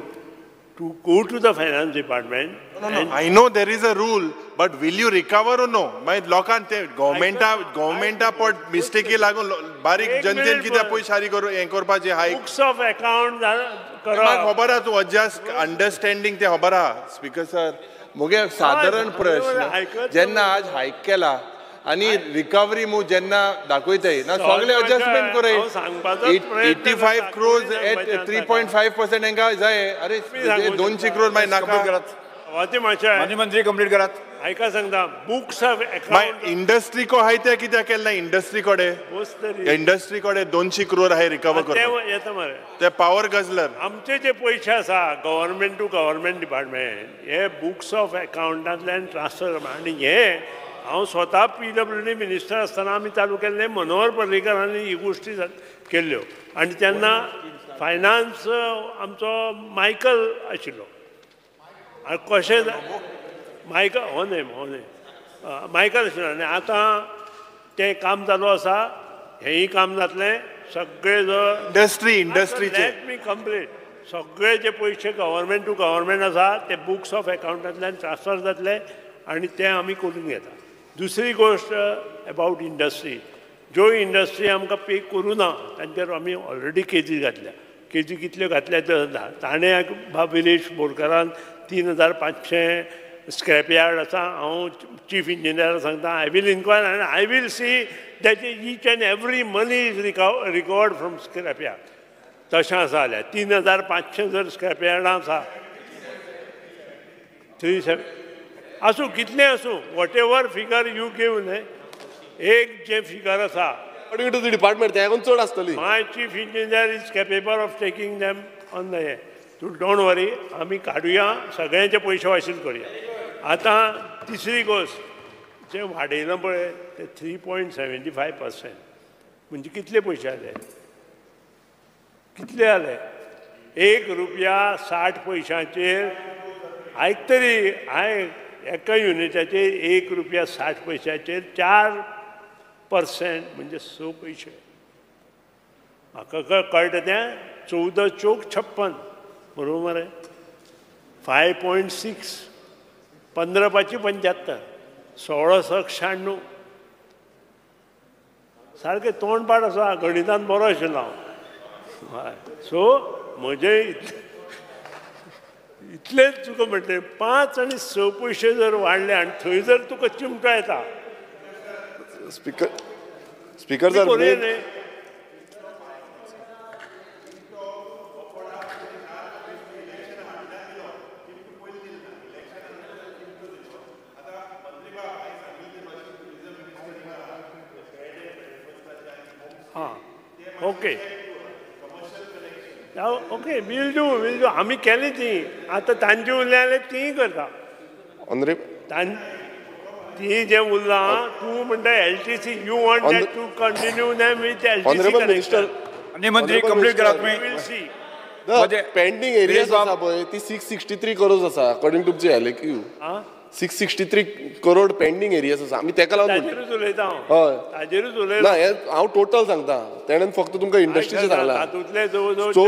Speaker 9: to go to the finance department.
Speaker 4: No, no, I know there is a rule, but will you recover or no? मागीर लोकांक ते गव्हर्मेंटा गव्हर्मेंटा पट मिस्टेकी लागून बारीक जनतेन कित्याक पयशे हारी करून हें करपाचें हायक?
Speaker 9: Books of account.
Speaker 4: म्हाका खबर आहा, तूं एडजस्ट अंडरस्टँडींग तें खबर आहा. स्पीकर सर, मुगे सादारण प्रश्न, जेन्ना आज हायक केला आनी रिकवरी मूव जेन्ना दाखयताय ना, सगळे एडजस्टमेंट करय. 85 crores at 3.5% हेंका जाय. अरे, 200 क्रोर मागीर नाका.
Speaker 21: माननीय मंत्री, कंप्लीट करात.
Speaker 9: आयका सांगता, बुक्स ऑफ अकाउंट.
Speaker 4: इंडस्ट्री को हाय ते कित्याक केलें ना? इंडस्ट्री कडेन, इंडस्ट्री कडेन 200 क्रोर हाय रिकवर करपाक.
Speaker 9: येता मरे.
Speaker 4: ते पावर गजलर.
Speaker 9: आमचे जे पयशे आसा गव्हर्मेंट टू गव्हर्मेंट डिपार्टमेंट, हे बुक्स ऑफ अकाउंटांतल्यान ट्रान्सफर. आनी हे हांव स्वता पीडब्ल्यूडी मिनिस्टर आसतना आमी चालू केल्लें. मनोहर पर्रीकरांनी ही गोश्टी केल्ल्यो आनी तेन्ना फायनान्स आमचो मायकल आशिल्लो. आनी कशें मायकल हो न्हय, हो न्हय, मायकल आशिल्लो. आनी आतां तें काम चालू आसा, हेंय काम जातलें सगळें जर
Speaker 4: इंडस्ट्री इंडस्ट्रीचे.
Speaker 9: Let me complete. सगळे जे पयशे गव्हर्मेंट टू गव्हर्मेंट आसा ते बुक्स ऑफ अकाउंटांतल्यान ट्रान्सफर जातले आनी ते आमी करून घेता. दुसरी गोश्ट अबावट इंडस्ट्री, ज्यो इंडस्ट्री आमकां पे करूं ना तांचेर आमी ऑलरेडी केजी घातल्या. केजी कितल्यो घातल्या त्यो ताणें बाब विरेश बोरकारान 3500 स्क्रॅप यार्ड आसा. हांव चीफ इंजिनियराक सांगता, I will inquire आनी I will see that each and every money is recovered from scrap yard. तशें आसा जाल्यार 3500 जर स्क्रॅप यार्डां आसा, थ्री सेवन आसूं, कितलें आसूं, whatever figure you give न्हय, एक जें फिगर आसा
Speaker 18: अकॉर्डिंग टू the department तेकून चड आसतली.
Speaker 9: My chief engineer is capable of taking them on the हे. तूं don't worry, आमी काडुया, सगळ्यांचे पयशे वाशील करुया. आतां तिसरी गोश्ट, जें वाडयलां पळय ते 3.75%, म्हणजे कितले पयशे जाले? कितले जाले? 1 रुपया 60 पयशांचेर, आयक तरी आयक, एका युनिटाचेर 1 रुपया 60 पयशांचेर 4% म्हणजे 6 पयशे. म्हाका कळटा तें 14 चोक 56, बरोबर मरे? 5.6, 15 पांची 75, 16 सक 96. सारकें तोंडपाठ आसा, गणितान बरो आशिल्लो हांव. हय, सो म्हजें इतलेंच तुका म्हणटलें, 5 आनी 6 पयशे जर वाडले आनी थंय जर तुका चिमटो येता.
Speaker 18: स्पीकर स्पीकर सर,
Speaker 9: हां, okay okay, we'll do we'll do. आमी केली ती, आतां तांची उरली जाल्यार तीय करता. ती जें उरलां तूं म्हणटा LTC, you want that to continue them with LTC.
Speaker 18: Honourable minister
Speaker 22: आनी मंत्री कंप्लीट करात तुमी.
Speaker 18: पेंडींग एरियाज आसा पळय ती 663 करोड आसा according two LAQ. 663 crore pending areas आसा, आमी तेका लागून
Speaker 9: ताजेरूच उलयता हांव.
Speaker 18: हय,
Speaker 9: ताजेरूच उलयता
Speaker 18: ना, हें हांव टोटल सांगता, तेणेन फक्त तुमकां इंडस्ट्रीचें सांगलां.
Speaker 9: तातूंतले जवळ जवळ
Speaker 18: सो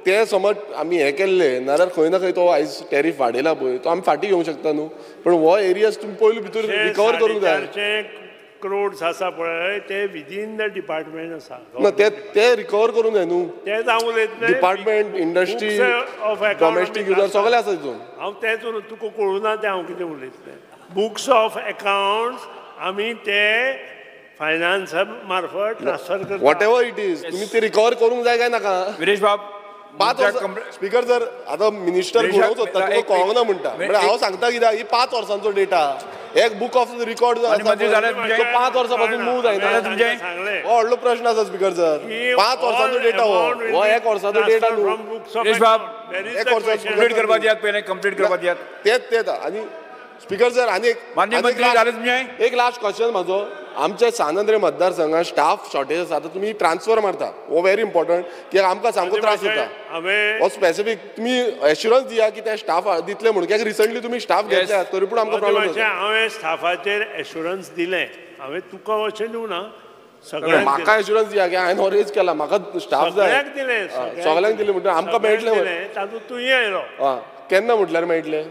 Speaker 18: ते समज आमी हें केल्ले नाजाल्यार खंय ना खंय तो आयज टॅरीफ वाडयला पळय तो आमी फाटीं घेवंक शकता न्हू, पण हो एरियाज तुमी पयलू भितर रिकवर करूंक जाय.
Speaker 9: 450 करोड्स आसा पळय ते विदीन the department आसा
Speaker 18: ना, ते रिकवर करूंक जाय न्हू.
Speaker 9: तेच हांव उलयतलें,
Speaker 18: डिपार्टमेंट, इंडस्ट्री, डॉमेस्टीक युजर सगळे आसा तितून.
Speaker 9: हांव तेंच उलयता, तुका कळूं ना तें हांव कितें उलयतलें. बुक्स ऑफ अकाउंट्स आमी ते फायनान्सा मार्फत ट्रान्सफर करता.
Speaker 18: What ever it is, तुमी ते रिकवर करूंक जाय काय नाका?
Speaker 22: विरेश बाब,
Speaker 18: 5 वर्सां स्पीकर सर, आतां मिनिस्टर उलोवंक सोदता तुका कळोंक ना म्हणटा, म्हळ्यार हांव सांगता कित्याक ही 5 वर्सांचो डेटा, एक बुक ऑफ रिकॉर्ड 5 वर्सां पासून मूव जायना. हो व्हडलो प्रश्न आसा स्पीकर सर, 5 वर्सांचो डेटा हो एक वर्साचो डेटा न्हू. एक वर्साचो
Speaker 22: कंप्लीट करपा दियात पयलें, कंप्लीट करपा दियात.
Speaker 18: तेच तेच. आनी स्पीकर सर, आनी एक लास्ट क्वेश्चन म्हाजो, आमच्या सान आंद्रे मतदारसंघात स्टाफ शॉर्टेज आसा, आतां तुमी ट्रान्सफर मारता, हो व्हेरी इम्पॉर्टंट, कित्याक आमकां सामको त्रास जाता. हो स्पेसिफीक तुमी एश्युरन्स दिया की ते स्टाफ दितले म्हणून, कित्याक रिसंटली तुमी स्टाफ घेतल्या तरी पूण आमकां प्रॉब्लम जाता.
Speaker 9: हांवें स्टाफाचेर एश्युरन्स दिलें, हांवें तुका अशें दिवं ना, सगळ्यांक
Speaker 18: म्हाका एश्युरन्स दिया की हांवें हो रेज केला, म्हाका स्टाफ जाय.
Speaker 9: सगळ्यांक दिलें,
Speaker 18: सगळ्यांक दिलें म्हणटा आमकां मेळटलें.
Speaker 9: तातूंत तूंय आयलो.
Speaker 18: केन्ना म्हटल्यार मेळटले?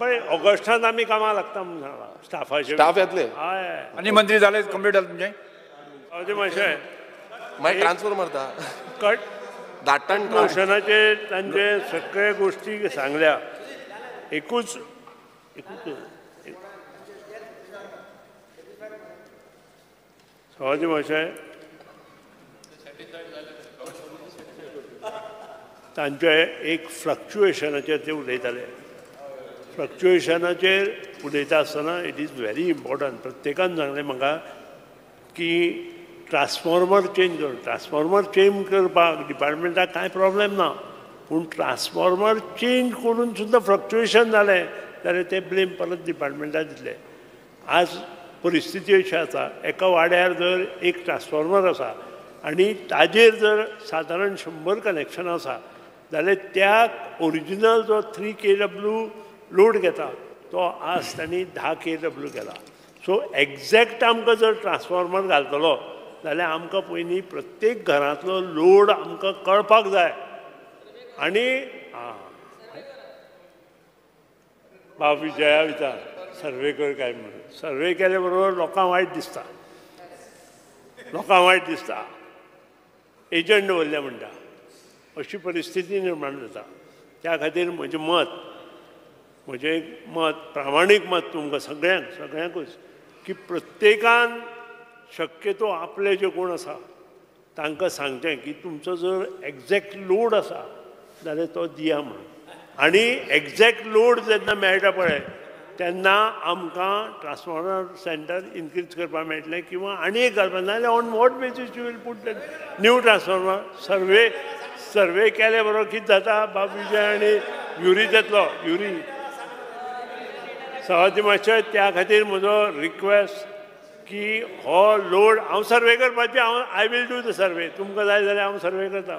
Speaker 9: पळय ऑगस्टान आमी कामाक लागता म्हणून सांगलां स्टाफाचेर.
Speaker 18: स्टाफ येतले.
Speaker 9: हय.
Speaker 22: आनी मंत्री जाले कंप्लीट जालें तुमचें?
Speaker 9: हय मातशें
Speaker 18: मागीर ट्रान्सफर मारता
Speaker 9: कट
Speaker 18: धाडटान
Speaker 9: मोशनाचेर तांचे सगळे गोश्टी सांगल्या. एकूच एकूच सभापती मातशें तांचे एक फ्लक्च्युएशनाचेर ते उलयताले. फ्लक्च्युएशनाचेर उलयता आसतना it is very important. प्रत्येकान सांगलें म्हाका की ट्रान्सफॉर्मर चेंज कर, ट्रान्सफॉर्मर चेंज करपाक डिपार्टमेंटाक कांय प्रॉब्लेम ना, पूण ट्रान्सफॉर्मर चेंज करून सुद्दां फ्लक्च्युएशन जालें जाल्यार ते ब्लेम परत डिपार्टमेंटाक दितले. आज परिस्थिती अशी आसा, एका वाड्यार जर एक ट्रान्सफॉर्मर आसा आनी ताजेर जर सादारण 100 कनेक्शन आसा जाल्यार त्या ओरिजिनल जो 3 kW load घेता तो आज तांणी 10 kW केला. सो एग्जॅक्ट आमकां जर ट्रान्सफॉर्मर घालतलो जाल्यार आमकां पयलीं प्रत्येक घरांतलो लोड आमकां कळपाक जाय. आनी आं बाब विजया विचार सर्वे कर काय म्हणून, सर्वे केले बरोबर लोकांक वायट दिसता, लोकांक वायट दिसता, एजंट दवरले म्हणटा, अशी परिस्थिती निर्माण जाता. त्या खातीर म्हजें मत, म्हजें एक मत, प्रामाणीक मत तुमकां सगळ्यांक सगळ्यांकूच की प्रत्येकान शक्यतो आपले जे कोण आसा तांकां सांगचें की तुमचो जर एग्जॅक्ट लोड आसा जाल्यार तो दिया म्हणून. आनी एग्जॅक्ट लोड जेन्ना मेळटा पळय तेन्ना आमकां ट्रान्सफॉर्मर सेंटर इनक्रीज करपाक मेळटलें किंवा आनी एक घालपाक, नाजाल्यार on what basis you will put new transformer. Survey survey केले बरोबर कितें जाता, बाब विजय आनी युरी जातलो, युरी सभापती मातशें. त्या खातीर म्हजो रिक्वेस्ट की हो लोड हांव सर्वे करपाची, हांव I will do the survey, तुमकां जाय जाल्यार हांव सर्वे करता,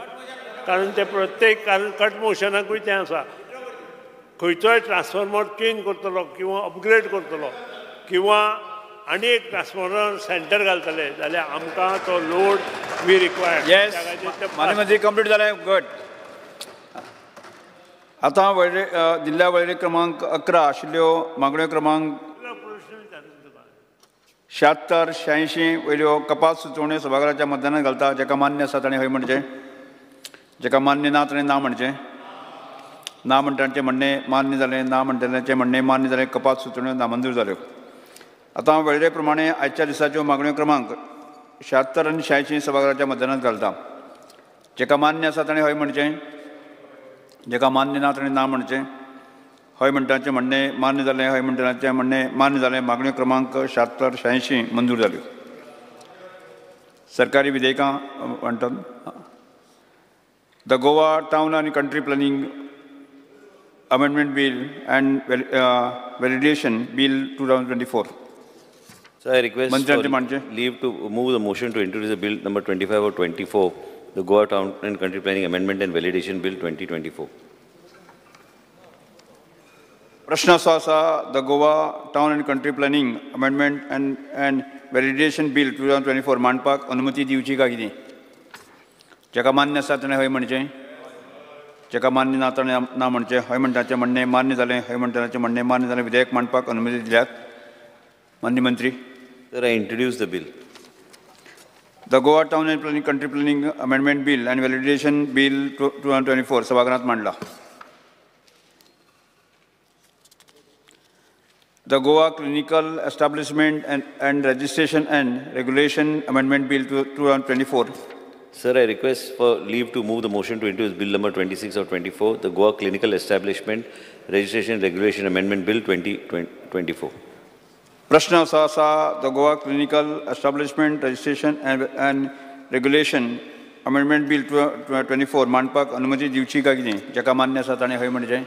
Speaker 9: कारण ते प्रत्येक, कारण कट मोशनाकूय तें आसा, खंयचोय ट्रान्सफॉर्मर चेंज करतलो किंवा अपग्रेड करतलो किंवा आनी एक ट्रान्सफॉर्मर सेंटर घालतले जाल्यार आमकां तो लोड we required.
Speaker 22: Yes, माननीय मंत्री कंप्लीट जालें. गुड. आतां वळेरे जिल्ल्या वळेरे क्रमांक 11 आशिल्ल्यो मागण्यो क्रमांक 76, 86 वयल्यो कपात सुचोवण्यो सभाघराच्या मतदानात घालता. जाका मान्य आसा ताणें हय म्हणचें, जाका मान्य ना ताणें ना म्हणचें. ना म्हणटांचें म्हणणें मान्य जालें, ना म्हणटल्यांचें म्हणणें मान्य जालें. कपात सुचोवण्यो नामंजूर जाल्यो. आतां हांव वेळे प्रमाणे आयच्या दिसाच्यो मागण्यो क्रमांक 76 आनी 86 सभाघराच्या मतदानात घालता. जाका मान्य आसा ताणें हय म्हणचें, जाका मान्य ना ताणें ना म्हणचें. हय म्हणटांचें म्हणणें मान्य जालें, हय म्हणटांचें म्हणणें मान्य जालें. मागण्यो क्रमांक 76, 86 मंजूर जाल्यो. सरकारी विधेयकां म्हणटात. The Goa town आनी country planning amendment bill and validation bill 2024.
Speaker 2: So I request leave to move the motion to introduce the bill number 25 of 24, the Goa Town and Country Planning Amendment and Validation Bill 2024.
Speaker 22: प्रश्न असो आसा, the Goa town and country planning amendment and validation bill 2024 मांडपाक अनुमती दिवची काय कितें? जाका मान्य आसा ताणें हय म्हणचें, जाका मान्य ना ताणें ना म्हणचें. हय म्हणटाचें म्हणणें मान्य जालें, हय म्हणटाचें म्हणणें मान्य जालें. विधेयक मांडपाक अनुमती दिल्यात. मान्य मंत्री.
Speaker 2: Sir, I introduce the bill.
Speaker 22: The Goa town and planning country planning amendment bill and validation bill 2024 सभाघरांत मांडला. The Goa clinical establishment and registration and regulation amendment bill 2024.
Speaker 2: Sir, I request for leave to move the motion to introduce bill number 26 of 24, the Goa Clinical Establishment Registration Regulation Amendment Bill 2024.
Speaker 22: प्रश्न असो आसा, the Goa clinical establishment registration and regulation amendment bill 2024 मांडपाक अनुमती दिवची काय कितें? जाका मान्य आसा ताणें हय म्हणचें,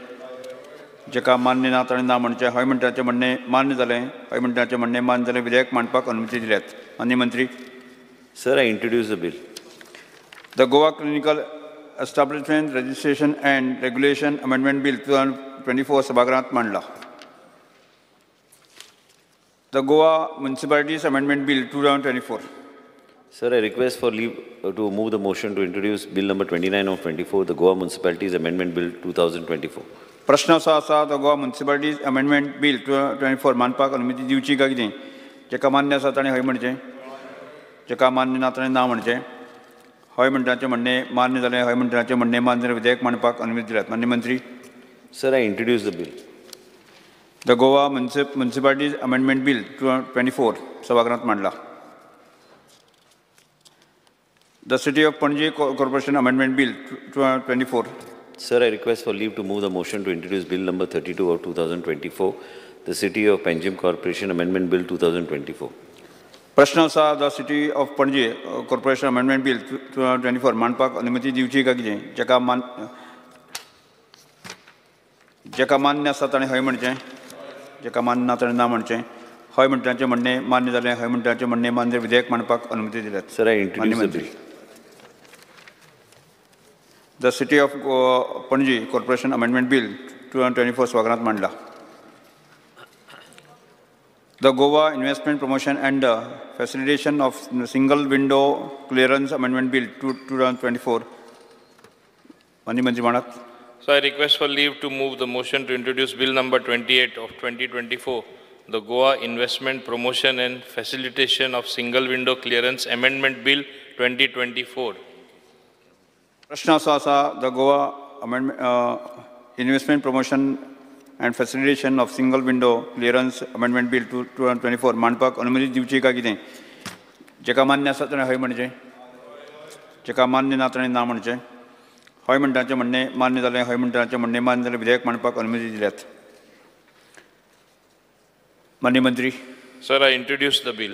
Speaker 22: जाका मान्य ना ताणें ना म्हणचें. हय म्हणटाचें म्हणणें मान्य जालें, हय म्हणटाचें म्हणणें मान्य जालें. विधेयक मांडपाक अनुमती दिल्यात. मान्य मंत्री.
Speaker 2: Sir, I introduce the bill.
Speaker 22: The Goa clinical establishment registration and regulation amendment bill 2024 सभाघरांत मांडला. The Goa municipalities amendment bill 2024.
Speaker 2: Sir, I request for leave to move the motion to introduce bill number 29 of 24, the Goa Municipalities Amendment Bill 2024.
Speaker 22: प्रश्न असो आसा, the Goa municipalities amendment bill 2024 मांडपाक अनुमती दिवची काय कितें? जाका मान्य आसा ताणें हय म्हणचें, जाका मान्य ना ताणें ना म्हणचें. हय म्हणटाचें म्हणणें मान्य जालें, हय म्हणटाचें म्हणणें मान्य जालें. विधेयक मांडपाक अनुमती दिल्यात. मान्य मंत्री.
Speaker 2: Sir, I introduce the bill.
Speaker 22: The Goa municipalities amendment bill 2024 सभाघरांत मांडला. The city of Panaji corporation amendment bill 2024.
Speaker 2: Sir, I request for leave to move the motion to introduce bill number 32 of 2024, the City of Panjim Corporation Amendment Bill 2024.
Speaker 22: प्रश्न आसा, the city of Panaji corporation amendment bill 2024 मांडपाक अनुमती दिवची काय कितें? जाका मान्य आसा ताणें हय म्हणचें, जाका मान्य ना ताणें ना म्हणचें. हय म्हणटाचें म्हणणें मान्य जालें, हय म्हणटाचें म्हणणें मान्य जालें. विधेयक मांडपाक अनुमती दिल्यात.
Speaker 2: Sir, I introduce the bill.
Speaker 22: The city of Panaji corporation amendment bill 2024 सभाघरांत मांडला. The Goa investment promotion and facilitation of single window clearance amendment bill 2024. माननीय मंत्री मांडात.
Speaker 8: So I request for leave to move the motion to introduce bill number 28 of 2024, the Goa Investment Promotion and Facilitation of Single Window Clearance Amendment Bill 2024.
Speaker 22: प्रश्न असो आसा, the Goa amendment investment promotion and facilitation of single window clearance amendment bill 2024 मांडपाक अनुमती दिवची काय कितें? जाका मान्य आसा ताणें हय म्हणचें, जाका मान्य ना ताणें ना म्हणचें. हय म्हणटाचें म्हणणें मान्य जालें, हय म्हणटाचें म्हणणें मान्य जालें. विधेयक मांडपाक अनुमती दिल्यात. मान्य मंत्री.
Speaker 8: Sir, I introduce the bill.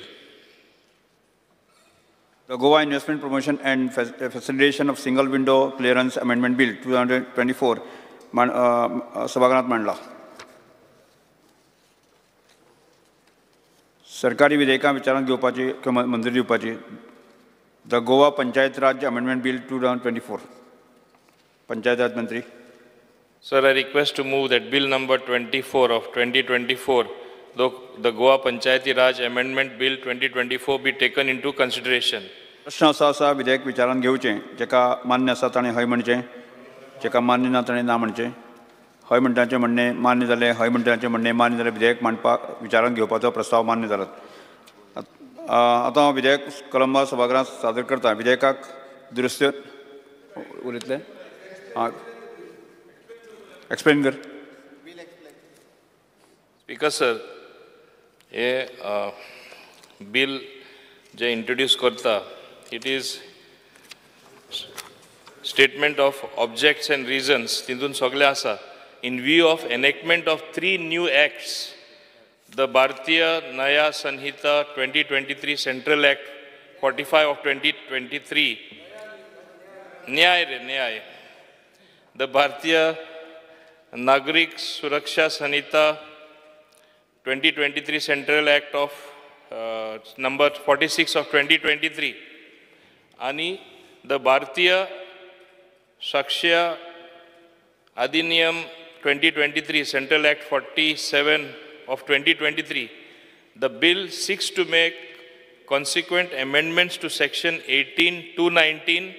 Speaker 22: The Goa Investment Promotion and Facilitation of Single Window Clearance Amendment Bill 2024 सभाघरांत मांडला. सरकारी विधेयकां विचारांत घेवपाची किंवा मंजुरी दिवपाची. The Goa Panchayat Raj amendment bill 2024. Panchayat Raj मंत्री.
Speaker 8: Sir, I request to move that bill number 24 of 2024, the Goa Panchayati Raj Amendment Bill 2024 be taken into consideration.
Speaker 22: प्रश्न असो आसा, विधेयक विचारांत घेवचें. जाका मान्य आसा ताणें हय म्हणचें, जाका मान्य ना ताणें ना म्हणचें. हय म्हणटाचें म्हणणें मान्य जालें, हय म्हणटाचें म्हणणें मान्य जालें. विधेयक मांडपाक विचारांत घेवपाचो प्रस्ताव मान्य जाला. आतां हांव विधेयक कलमवार सभागृहांत सादर करता. विधेयकाक दुरुस्त्यो उलयतले. आं, एक्सप्लेन कर.
Speaker 8: स्पीकर सर, हे बील जे इंट्रोड्यूस करता, it is statement of objects and reasons तितून सगळें आसा. In view of enactment of 3 new acts, the Bharatiya Nyaya Sanhita 2023 Central Act 45 of 2023, Nyaya re Nyaya, the Bharatiya Nagarik Suraksha Sanhita 2023 Central Act of number 46 of 2023, ani the Bharatiya Sakshya Adhiniyam 2023 Central Act 47 of 2023, the bill seeks to make consequent amendments to section 18, 219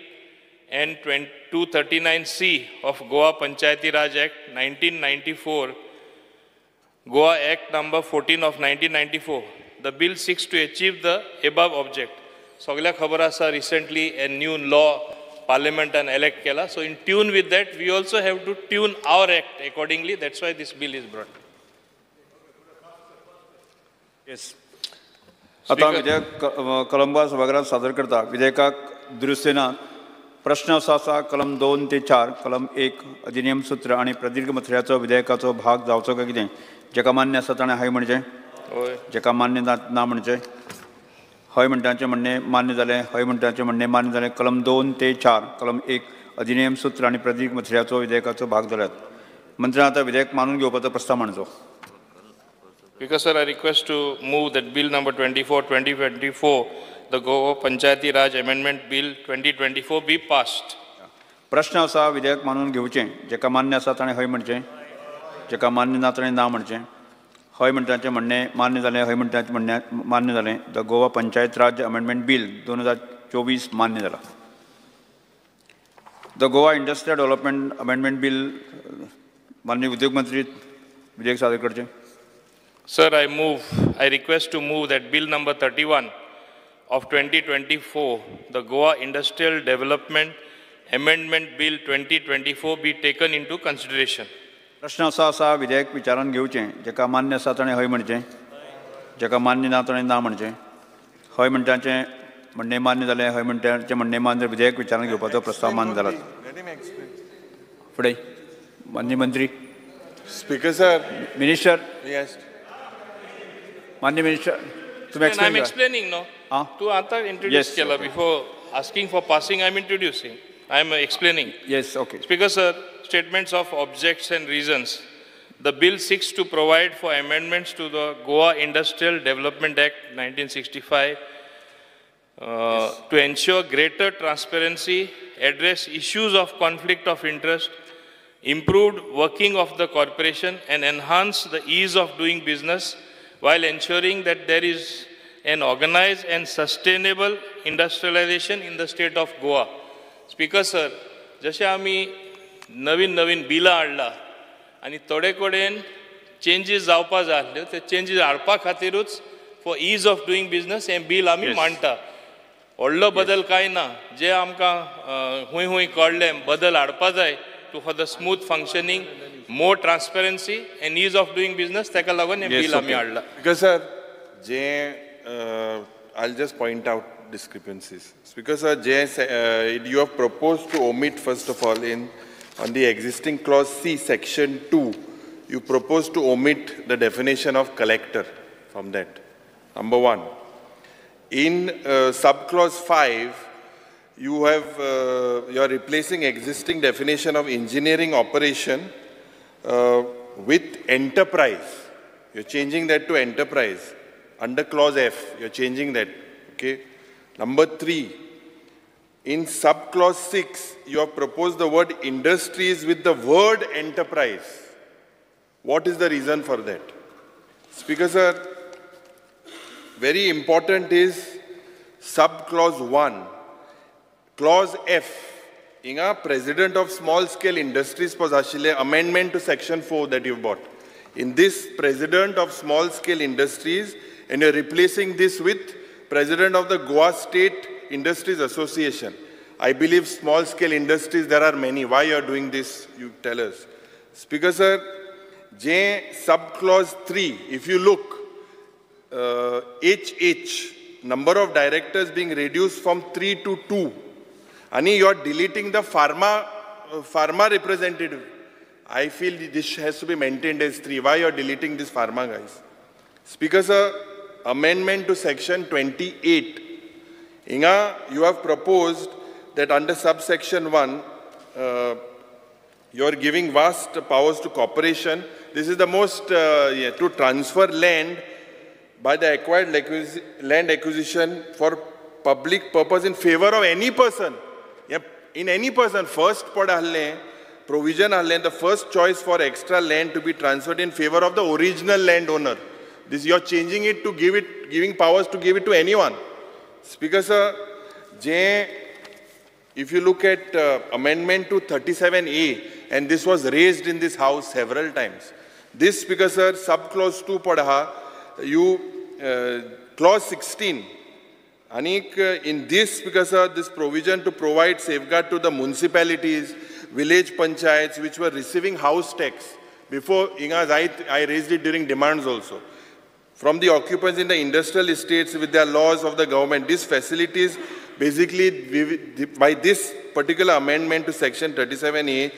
Speaker 8: and 239C of Goa Panchayati Raj Act 1994, Goa Act number 14 of 1994. The bill seeks to achieve the above object. Sogल्या खबर आसा, recently a new law Parliament and elect केला. So in tune with that, we also have to tune our act accordingly. That's why this bill is brought.
Speaker 22: Yes. आतां विधेयक कलमवार सभागृहांत सादर करता. विधेयकाक दुरुस्ती ना. प्रश्न असो आसा, कलम 2 ते 4, कलम 1 अधिनियम सूत्र आनी प्रदीर्घ मथळ्याचो विधेयकाचो भाग जावचो काय कितें? जेका मान्य आसा ताणें हय म्हणचें, जेका मान्य ना म्हणचें. हय म्हणटाचें म्हणणें मान्य जालें, हय म्हणटाचें म्हणणें मान्य जालें. कलम 2 ते 4, कलम 1 अधिनियम सूत्र आनी प्रदीर्घ मथळ्याचो विधेयकाचो भाग जाल्यात. मंत्र्यान आतां विधेयक मानून घेवपाचो प्रस्ताव मांडचो.
Speaker 8: Speaker sir, I request to move that bill number 24, 2024, the Goa Panchayati Raj Amendment Bill 2024 be passed.
Speaker 22: प्रश्न आसा, विधेयक मानून घेवचें. जेका मान्य आसा ताणें हय म्हणचें, जेका मान्य ना ताणें ना म्हणचें. हय म्हणटाचें म्हणणें मान्य जालें, हय म्हणटाचें म्हणणें मान्य जालें. The Goa Panchayat Raj amendment bill 2024 मान्य जाला. The Goa industrial development amendment bill माननीय उद्योग मंत्री विधेयक सादर करचें.
Speaker 8: Sir, I request to move that bill number 31 of 2024, the Goa Industrial Development Amendment Bill 2024 be taken into consideration.
Speaker 22: प्रश्न असो आसा, विधेयक विचारान घेवचें. जेका मान्य आसा ताणें हय म्हणचें, जेका मान्य ना ताणें ना म्हणचें. हय म्हणटाचें म्हणणें मान्य जालें, हय म्हणटाचें म्हणणें मान्य. विधेयक विचारान घेवपाचो प्रस्ताव मान्य जाला. फुडें माननीय मंत्री.
Speaker 4: Speaker sir.
Speaker 22: Minister.
Speaker 4: Yes.
Speaker 22: माननीय मिनिस्टर, तुम्ही
Speaker 8: I am explaining no. तू आता इंट्रोड्यूस केला. Before asking for passing I am introducing, I am explaining.
Speaker 22: Yes, okay.
Speaker 8: Speaker sir, statements of objects and reasons. The bill seeks to provide for amendments to the Goa Industrial Development Act 1965 to ensure greater transparency, address issues of conflict of interest, improved working of the corporation and enhance the ease of doing business while ensuring that there is an organized and sustainable industrialization in the state of Goa. Speaker sir, जशें आमी नवीन नवीन बिलां हाडला आनी थोडे कडेन changes जावपा जाय आसल्यो, ते चेंजीस हाडपा खातीरूच for ease of doing business हें बील आमी मांडटा. व्हडलो बदल कांय ना, जे आमकां हुंय हुंय कळ्ळें बदल हाडपा जाय to for the smooth functioning, more transparency and ease of doing business, ताका लागून हें बील आमी हाडलां.
Speaker 4: Speaker sir, J I'll just point out discrepancies. Speaker sir, you have proposed to omit, first of all, on the existing clause C, section 2, you propose to omit the definition of collector from that, number one. In subclause 5, you have, you are replacing existing definition of engineering operation with enterprise. You're changing that to enterprise. Under clause F, you're changing that, okay? Number 3, in subclause 6, you have proposed the word industries with the word enterprise. What is the reason for that? Speaker sir, very important is subclause 1, clause F, Inga president of small scale industries posashile amendment to section 4 that you've bought. In this president of small scale industries, and you're replacing this with president of the Goa State Industries Association. I believe small scale industries, there are many. Why you are doing this, you tell us. Speaker sir, J sub clause 3, if you look, HH, number of directors being reduced from 3 to 2. Ani, you are deleting the pharma representative. I feel this has to be maintained as 3. Why you are deleting this pharma guys? Speaker sir, amendment to section 28. Inga, you have proposed that under subsection 1, you are giving vast powers to corporation. This is the most, to transfer land by the acquired land acquisition for public purpose in favor of any person. Yep, in any person, first provision, the first choice for extra land to be transferred in favor of the original landowner. This you are changing it to give it, giving powers to give it to anyone. Speaker sir, if you look at amendment to 37A, and this was raised in this house several times. This, Speaker sir, sub-clause 2 padaha, you, clause 16, anik, in this, Speaker sir, this provision to provide safeguard to the municipalities, village panchayats, which were receiving house tax. Before, I raised it during demands also. From the occupants in the industrial estates with their laws of the government, these facilities, basically, by this particular amendment to section 37A,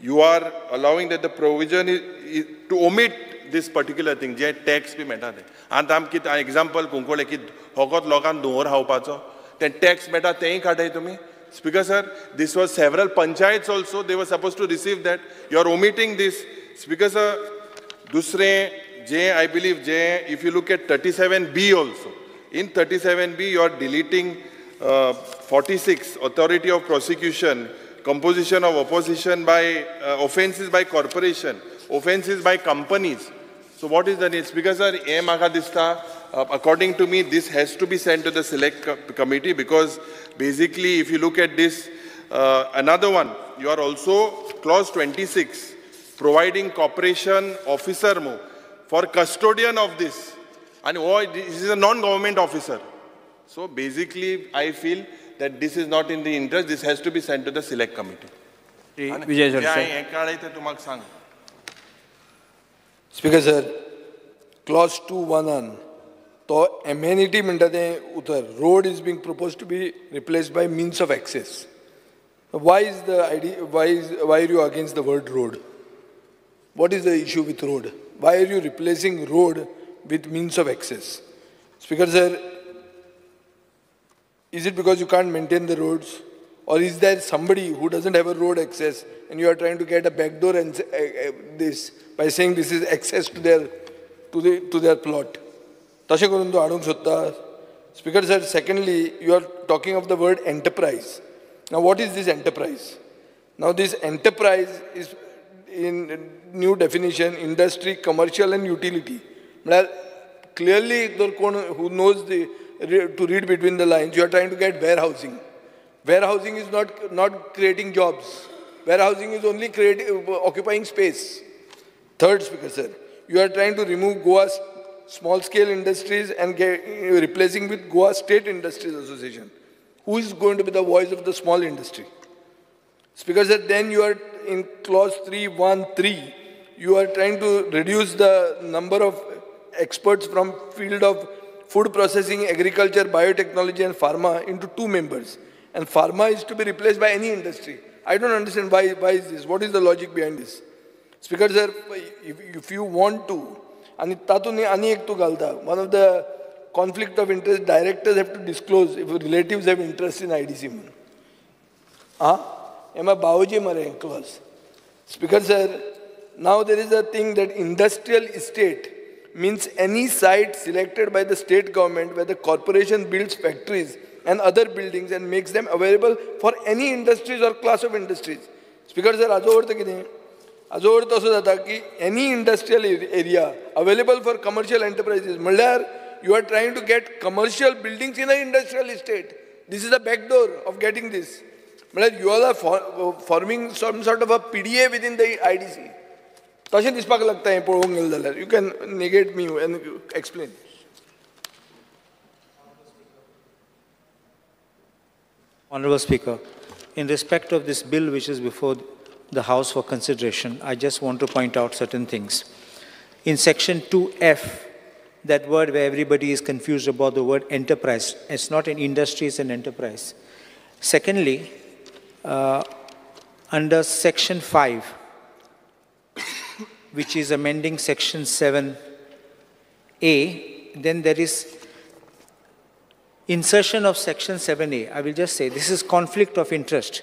Speaker 4: you are allowing that the provision is to omit this particular thing. J tax बी मेळटा ते. आनी आम कितें example कुंकोळे की फकत लोकांक धुंवर खावपाचो, ते tax मेळटा तेंय काडाय तुमी. Speaker sir, this was several panchayats also, they were supposed to receive that. You are omitting this. Speaker sir, दुसरें जे I believe J if you look at 37B also, in 37B you are deleting 46, authority of prosecution, composition of opposition by offenses by corporation, offenses by companies. So what is the need? Because sir, म्हाका दिसता, according to me, this has to be sent to the select committee, because basically if you look at this, another one, you are also clause 26, providing corporation officer mo for custodian of this. And this is a non-government officer. So basically, I feel that this is not in the interest. This has to be sent to the select committee.
Speaker 22: Vijay sir.
Speaker 1: Speaker sir, clause 2.1 to amenity म्हणटा तें उतर, road is being proposed to be replaced by means of access. Why is the idea? Why are you against the word road? What is the issue with road? Why are you replacing road with means of access? Speaker sir, is it because you can't maintain the roads? Or is there somebody who doesn't have a road access and you are trying to get a backdoor and this by saying this is access to their to their plot? Tashe karun to haadunk sodta. Speaker sir, secondly, you are talking of the word enterprise. Now what is this enterprise? Now this enterprise is in new definition, industry, commercial and utility. Clearly, who knows the to read between the lines, you are trying to get warehousing. Warehousing is not creating jobs. Warehousing is only occupying space. Third, Speaker sir, you are trying to remove Goa's small-scale industries and replacing with Goa State Industries Association. Who is going to be the voice of the small industry? Speaker sir, then you are in clause 3.1.3, you are trying to reduce the number of experts from field of food processing, agriculture, biotechnology and pharma into 2 members. And pharma is to be replaced by any industry. I don't understand why is this? What is the logic behind this? Speaker sir, if you want to, ani tatun ani ek tu ghalta, one of the conflict of interest directors have to disclose if relatives have interest in IDC. Huh? Ema Baoji mare clause. Speaker sir, now there is a thing that industrial estate means any site selected by the state government where the corporation builds factories and other buildings and makes them available for any industries or class of industries. Speaker sir, ajo arth kide? Ajo arth aso jata ki any industrial area available for commercial enterprises. Mallar, you are trying to get commercial buildings in an industrial estate. This is the back door of getting this. Mallar, you all are forming some sort of a PDA within the IDC. तशें दिसपाक लागता हें पळोवंक गेलें जाल्यार. You can negate me and explain.
Speaker 11: Honorable Speaker, in respect of this bill which is before the House for consideration, I just want to point out certain things. In section 2F, that word where everybody is confused about the word enterprise. It's not an industry, it's an enterprise. Secondly, under section 5, which is amending section 7A, then there is insertion of section 7A. I will just say this is conflict of interest.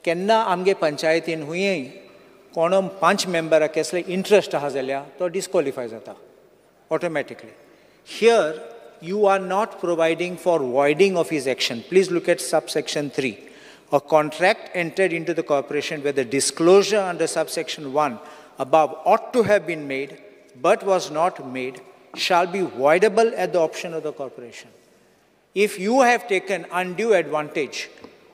Speaker 11: Kenna amge panchayatin huye kono 5 member kesle interest aha jalya to disqualify jata automatically. Here you are not providing for voiding of his action. Please look at subsection 3. A contract entered into the corporation where the disclosure under subsection 1 above ought to have been made but was not made shall be voidable at the option of the corporation. If you have taken undue advantage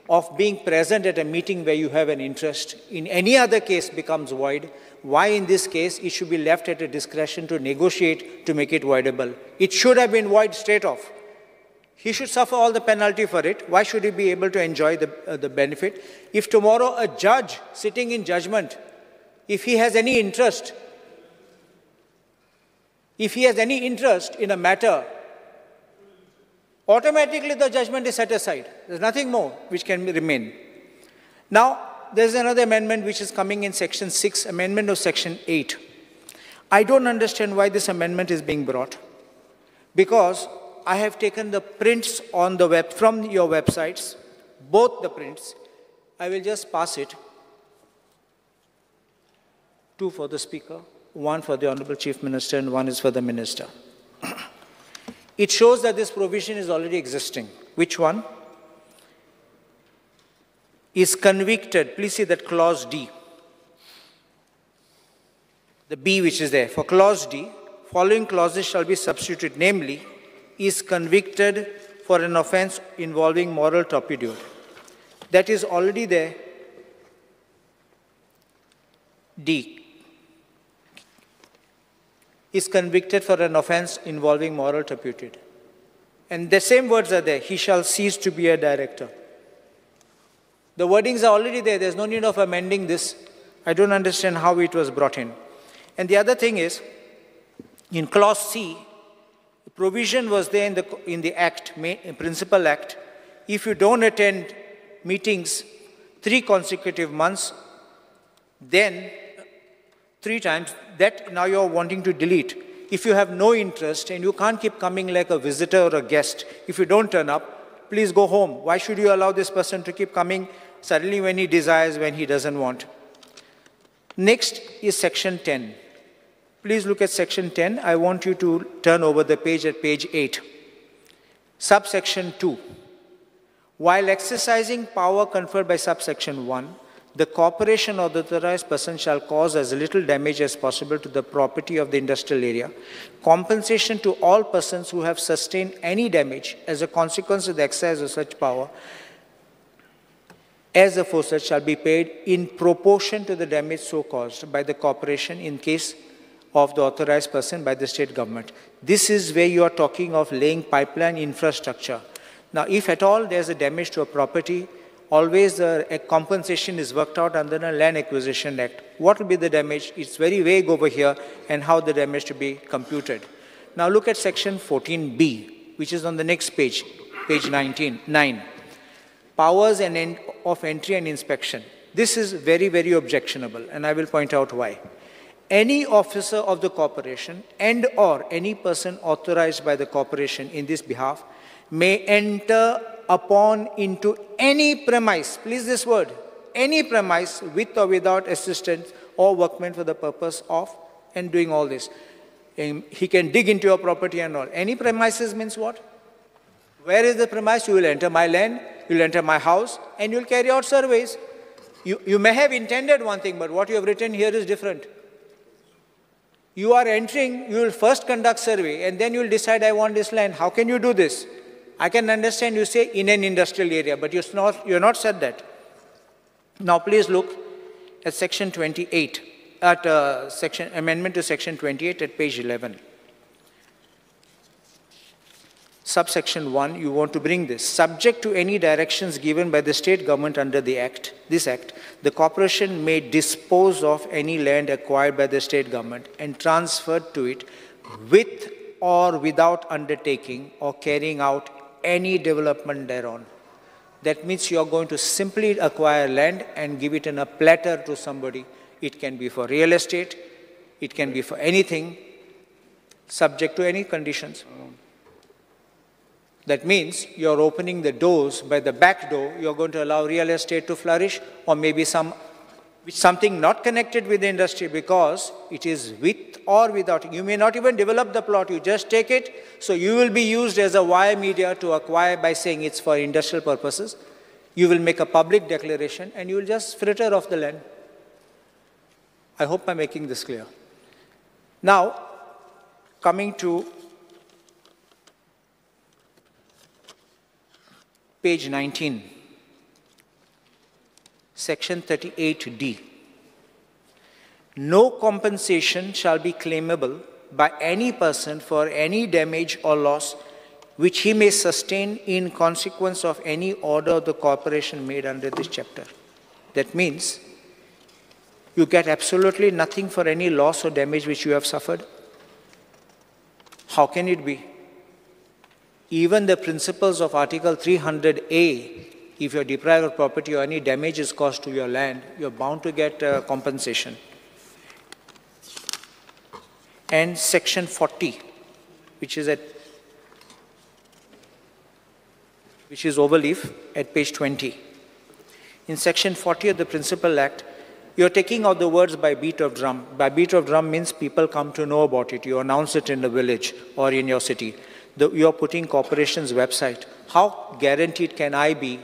Speaker 11: of being present at a meeting where you have an interest, in any other case becomes void, why in this case it should be left at a discretion to negotiate to make it voidable? It should have been void straight off. He should suffer all the penalty for it. Why should he be able to enjoy the benefit? If tomorrow a judge sitting in judgment, if he has any interest, if he has any interest in a matter, automatically the judgment is set aside. There's nothing more which can remain. Now, there's another amendment which is coming in section 6, amendment of section 8. I don't understand why this amendment is being brought, because I have taken the prints on the web from your websites, both the prints. I will just pass it. 2 for the Speaker, 1 for the Honorable Chief Minister, and 1 is for the Minister. It shows that this provision is already existing. Which one? Is convicted. Please see that clause D. The B which is there. For clause D, following clauses shall be substituted, namely, is convicted for an offense involving moral turpitude. That is already there. D. Is convicted for an offense involving moral turpitude. And the same words are there. He shall cease to be a director. The wordings are already there. There's no need of amending this. I don't understand how it was brought in. And the other thing is, in clause C, the provision was there in the Act, Principal Act. If you don't attend meetings 3 consecutive months, then 3 times, that now you're wanting to delete. If you have no interest and you can't keep coming like a visitor or a guest, if you don't turn up, please go home. Why should you allow this person to keep coming suddenly when he desires, when he doesn't want? Next is section 10. Please look at section 10. I want you to turn over the page at page 8. Subsection 2. While exercising power conferred by subsection 1, the corporation or the authorized person shall cause as little damage as possible to the property of the industrial area. Compensation to all persons who have sustained any damage as a consequence of the exercise of such power as aforesaid shall be paid in proportion to the damage so caused by the corporation in case of the authorized person by the state government. This is where you are talking of laying pipeline infrastructure. Now, if at all there's a damage to a property, always a compensation is worked out under the Land Acquisition Act. What will be the damage? It's very vague over here, and how the damage to be computed. Now look at section 14B, which is on the next page, page 9. Powers and of entry and inspection. This is very, very objectionable, and I will point out why. Any officer of the corporation and or any person authorized by the corporation in this behalf may enter upon into any premise, please this word, any premise with or without assistance or workmen for the purpose of and doing all this. He can dig into your property and all. Any premises means what? Where is the premise? You will enter my land, you will enter my house, and you will carry out surveys. You may have intended one thing, but what you have written here is different. You are entering, you will first conduct survey, and then you will decide, I want this land. How can you do this? I can understand you say in an industrial area, but you're not said that. Now please look at section 28, at section amendment to section 28 at page 11. subsection 1, you want to bring this. Subject to any directions given by the state government under the act, this act, the corporation may dispose of any land acquired by the state government and transferred to it with or without undertaking or carrying out any development thereon. That means you are going to simply acquire land and give it in a platter to somebody. It can be for real estate, it can be for anything, subject to any conditions. That means you're opening the doors by the back door. You're going to allow real estate to flourish, or maybe something not connected with the industry, because it is with or without. You may not even develop the plot. You just take it. So you will be used as a wire media to acquire by saying it's for industrial purposes. You will make a public declaration and you will just fritter off the land. I hope I'm making this clear. Now, coming to page 19, section 38D. No compensation shall be claimable by any person for any damage or loss which he may sustain in consequence of any order of the corporation made under this chapter. That means you get absolutely nothing for any loss or damage which you have suffered. How can it be? Even the principles of Article 300A, if you're deprived of property or any damage is caused to your land, you're bound to get compensation. And Section 40, which is overleaf at page 20. In Section 40 of the Principal Act, you're taking out the words by beat of drum. By beat of drum means people come to know about it. You announce it in the village or in your city. You're putting corporation's website. How guaranteed can I be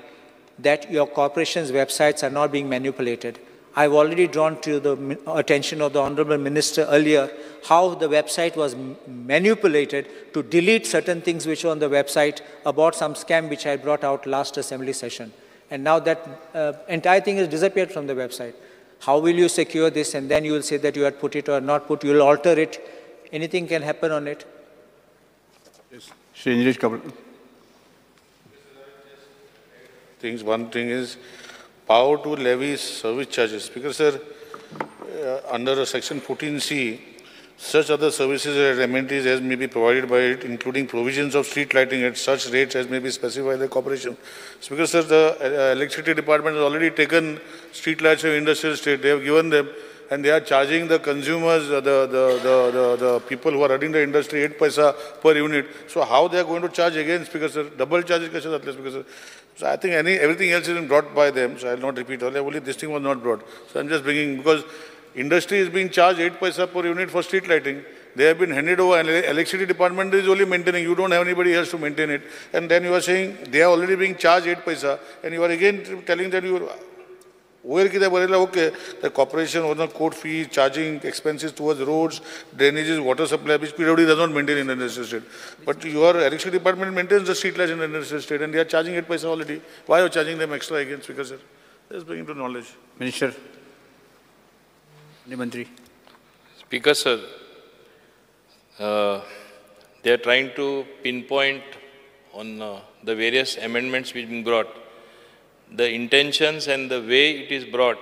Speaker 11: that your corporation's websites are not being manipulated? I've already drawn to the attention of the Honorable Minister earlier how the website was manipulated to delete certain things which were on the website about some scam which I brought out last assembly session. And now that entire thing has disappeared from the website. How will you secure this? And then you will say that you had put it or not put, you will alter it. Anything can happen on it.
Speaker 22: Yes. Shri Indiresh Cabral.
Speaker 13: Things. One thing is power to levy service charges. Because, sir, under section 14C, such other services and amenities as may be provided by it, including provisions of street lighting at such rates as may be specified by the corporation. Because, sir, the electricity department has already taken street lights of industrial state. They have given them, and they are charging the consumers, the people who are running the industry, 8 paisa per unit. So how they are going to charge again, because sir, double charges, because so I think everything else is brought by them. So I will not repeat all. Only this thing was not brought. So I'm just bringing, because industry is being charged 8 paisa per unit for street lighting. They have been handed over, and electricity department is only maintaining. You don't have anybody else to maintain it. And then you are saying they are already being charged 8 paisa, and you are again telling that you are. Okay, the corporation owner court fees, charging expenses towards roads, drainages, water supply, which PWD does not maintain in the industrial state. But your electricity department maintains the street lights in the industrial state, and they are charging 8 paisa already. Why are you charging them extra again? Because sir, just bring to knowledge.
Speaker 22: Minister. Mantri.
Speaker 8: Speaker, sir, they are trying to pinpoint on the various amendments which have been brought. The intentions and the way it is brought,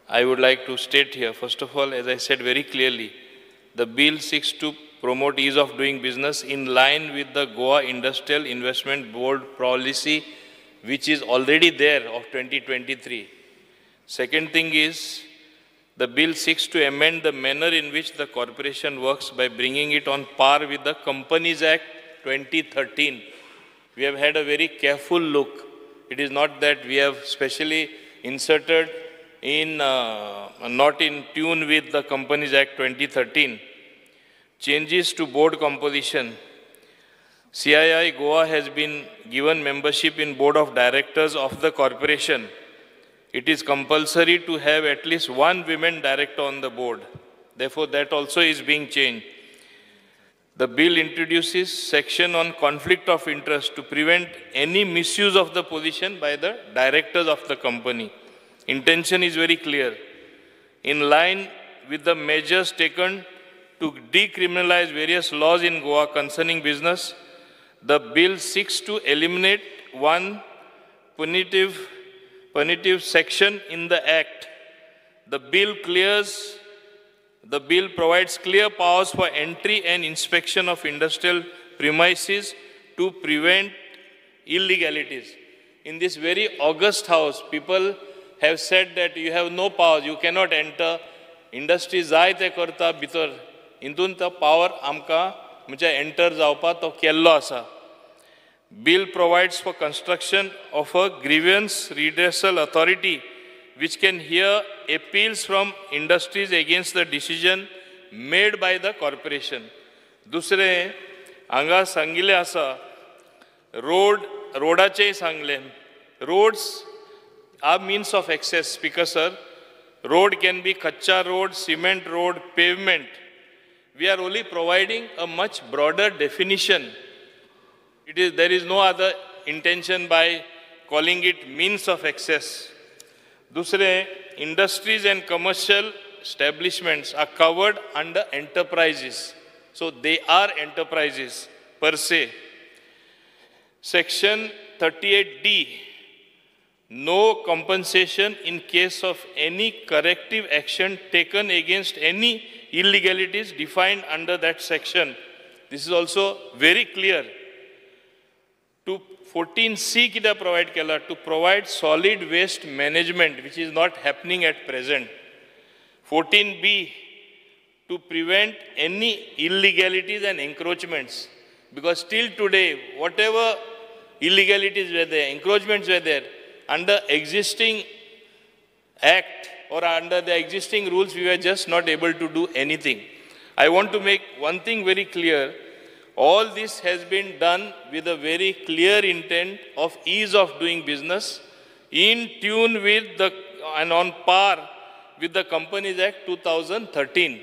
Speaker 8: I would like to state here. First of all, as I said very clearly, the bill seeks to promote ease of doing business in line with the Goa Industrial Investment Board policy, which is already there of 2023. Second thing is, the bill seeks to amend the manner in which the corporation works by bringing it on par with the Companies Act 2013. We have had a very careful look. It is not that we have specially inserted in, not in tune with the Companies Act 2013. Changes to board composition. CII Goa has been given membership in board of directors of the corporation. It is compulsory to have at least one women director on the board. Therefore, that also is being changed. The bill introduces section on conflict of interest to prevent any misuse of the position by the directors of the company. Intention is very clear. In line with the measures taken to decriminalize various laws in Goa concerning business, The bill seeks to eliminate one punitive section in the Act. The bill provides clear powers for entry and inspection of industrial premises to prevent illegalities. In this very august house, people have said that you have no powers, you cannot enter. Industry जाय ते करता भितर, हितून तो power आमकां म्हणजे enter जावपा तो केल्लो आसा. Bill provides for construction of a grievance redressal authority which can hear appeals from industries against the decision made by the corporation. दुसरें हांगा सांगिल्लें आसा, रोडाचेंय सांगलें. Roads are means of access, Speaker sir. Road can be kacha road, cement road, pavement. We are only providing a much broader definition. There is no other intention by calling it means of access. Dusre, industries and commercial establishments are covered under enterprises. So they are enterprises per se. Section 38D, no compensation in case of any corrective action taken against any illegalities defined under that section. This is also very clear. To 14C कित्याक provide केला, to provide solid waste management, which is not happening at present. 14B, to prevent any illegalities and encroachments, because till today, whatever illegalities were there, encroachments were there, under existing act or under the existing rules, we were just not able to do anything. I want to make one thing very clear. All this has been done with a very clear intent of ease of doing business, in tune with the and on par with the Companies Act 2013.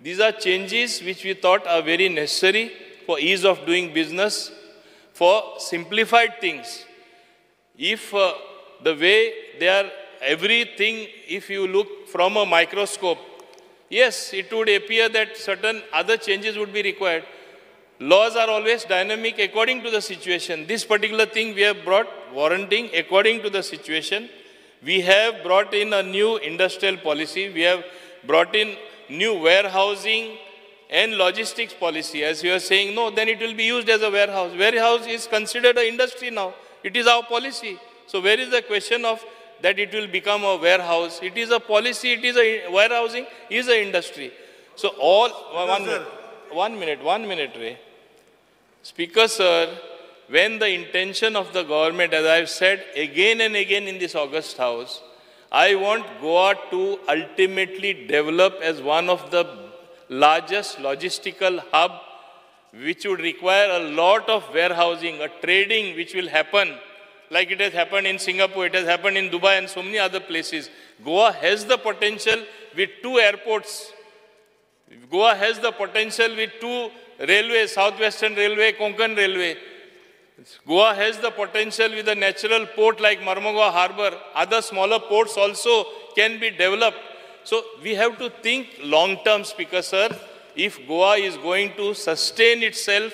Speaker 8: These are changes which we thought are very necessary for ease of doing business, for simplified things. If the way they are, everything, if you look from a microscope, yes, it would appear that certain other changes would be required. Laws are always dynamic according to the situation. This particular thing we have brought warranting according to the situation. We have brought in a new industrial policy. We have brought in new warehousing and logistics policy. As you are saying, no, then it will be used as a warehouse. Warehouse is considered an industry now. It is our policy. So where is the question of that it will become a warehouse? It is a policy, it is a warehousing, is an industry. So all, one minute, Ray. Speaker, sir, when the intention of the government, as I have said again and again in this august house, I want Goa to ultimately develop as one of the largest logistical hub, which would require a lot of warehousing, a trading which will happen, like it has happened in Singapore, it has happened in Dubai and so many other places. Goa has the potential with 2 airports. Goa has the potential with 2 railways, Southwestern Railway, Konkan Railway. Goa has the potential with a natural port like Marmagoa Harbour. Other smaller ports also can be developed. So we have to think long-term, Speaker sir. If Goa is going to sustain itself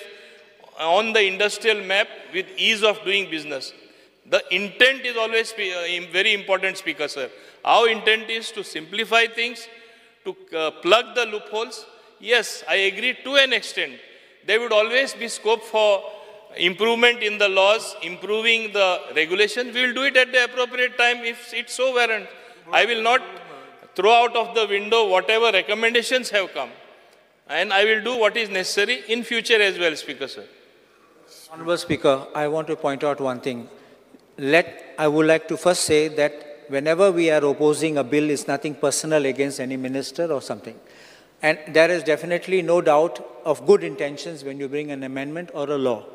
Speaker 8: on the industrial map with ease of doing business. The intent is always very important, Speaker sir. Our intent is to simplify things, to plug the loopholes. Yes, I agree to an extent. There would always be scope for improvement in the laws, improving the regulations. We will do it at the appropriate time if it so warrants. I will not throw out of the window whatever recommendations have come. And I will do what is necessary in future as well, Speaker sir.
Speaker 11: Honorable Speaker, I want to point out one thing. I would like to first say that whenever we are opposing a bill, it's nothing personal against any minister or something. And there is definitely no doubt of good intentions when you bring an amendment or a law.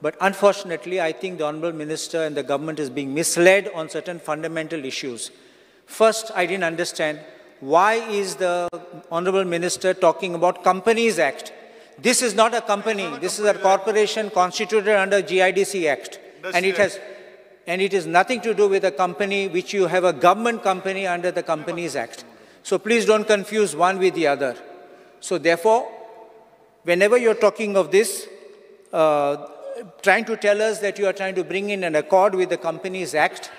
Speaker 11: But unfortunately, I think the Honorable Minister and the government is being misled on certain fundamental issues. First, I didn't understand why is the Honorable Minister talking about Companies Act. This is not a company. This is a corporation constituted under GIDC Act. And it has, and it is nothing to do with a company which you have a government company under the Companies Act. So please don't confuse one with the other. So therefore, whenever you're talking of this, Trying to tell us that you are trying to bring in an accord with the Companies Act,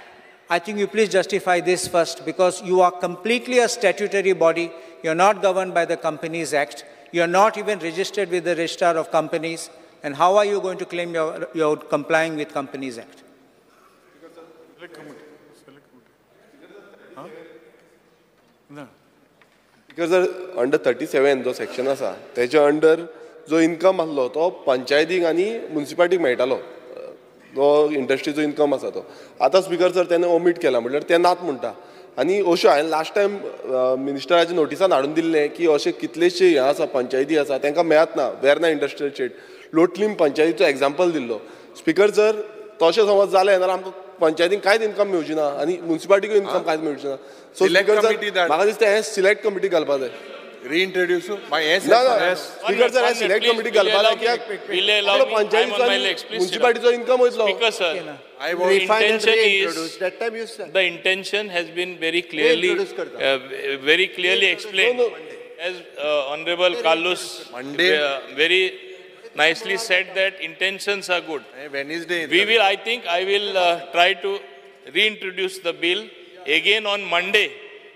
Speaker 11: I think you please justify this first, because you are completely a statutory body. You're not governed by the Companies Act. You're not even registered with the Registrar of Companies. And how are you going to claim you're complying with Companies Act?
Speaker 18: Because under 37 जो section आसा तेच्या under जो income आसलो तो पंचायतीक आनी मुन्सिपालिटीक मेळटालो, जो इंडस्ट्रीचो इनकम आसा तो. आतां स्पीकर सर तेणें ओमीट केला, म्हणल्यार ते नात म्हणटा. आनी अश्यो हांवें लास्ट टायम मिनिस्टराच्या नोटिसान हाडून दिल्लें की अशे कितलेशे हें आसा पंचायती आसा तांकां मेळत ना. वेर्ना इंडस्ट्रियल स्टेट, लोटलीम पंचायतीचो एग्जाम्पल दिल्लो. स्पीकर सर तशें समज जालें जाल्यार आमकां पंचायतीक कांयच इनकम मेळची ना आनी मुन्सिपालिटीकूय इनकम कांयच मेळची ना. सो स्पीकर सर म्हाका दिसता हें सिलेक्ट कमिटी घालपा जाय.
Speaker 4: Reintroduce
Speaker 18: ना ना स्पीकर सर हें सिलेक्ट कमिटी घालपा जाय कित्याक पंचायतीचो मुन्सिपालिटीचो इनकम वयतलो.
Speaker 8: Speaker sir, the intention has been very clearly explained. As Honorable Carlos very nicely said that intentions are good.
Speaker 4: Wednesday.
Speaker 8: We will, I think, I will try to reintroduce the bill again on Monday.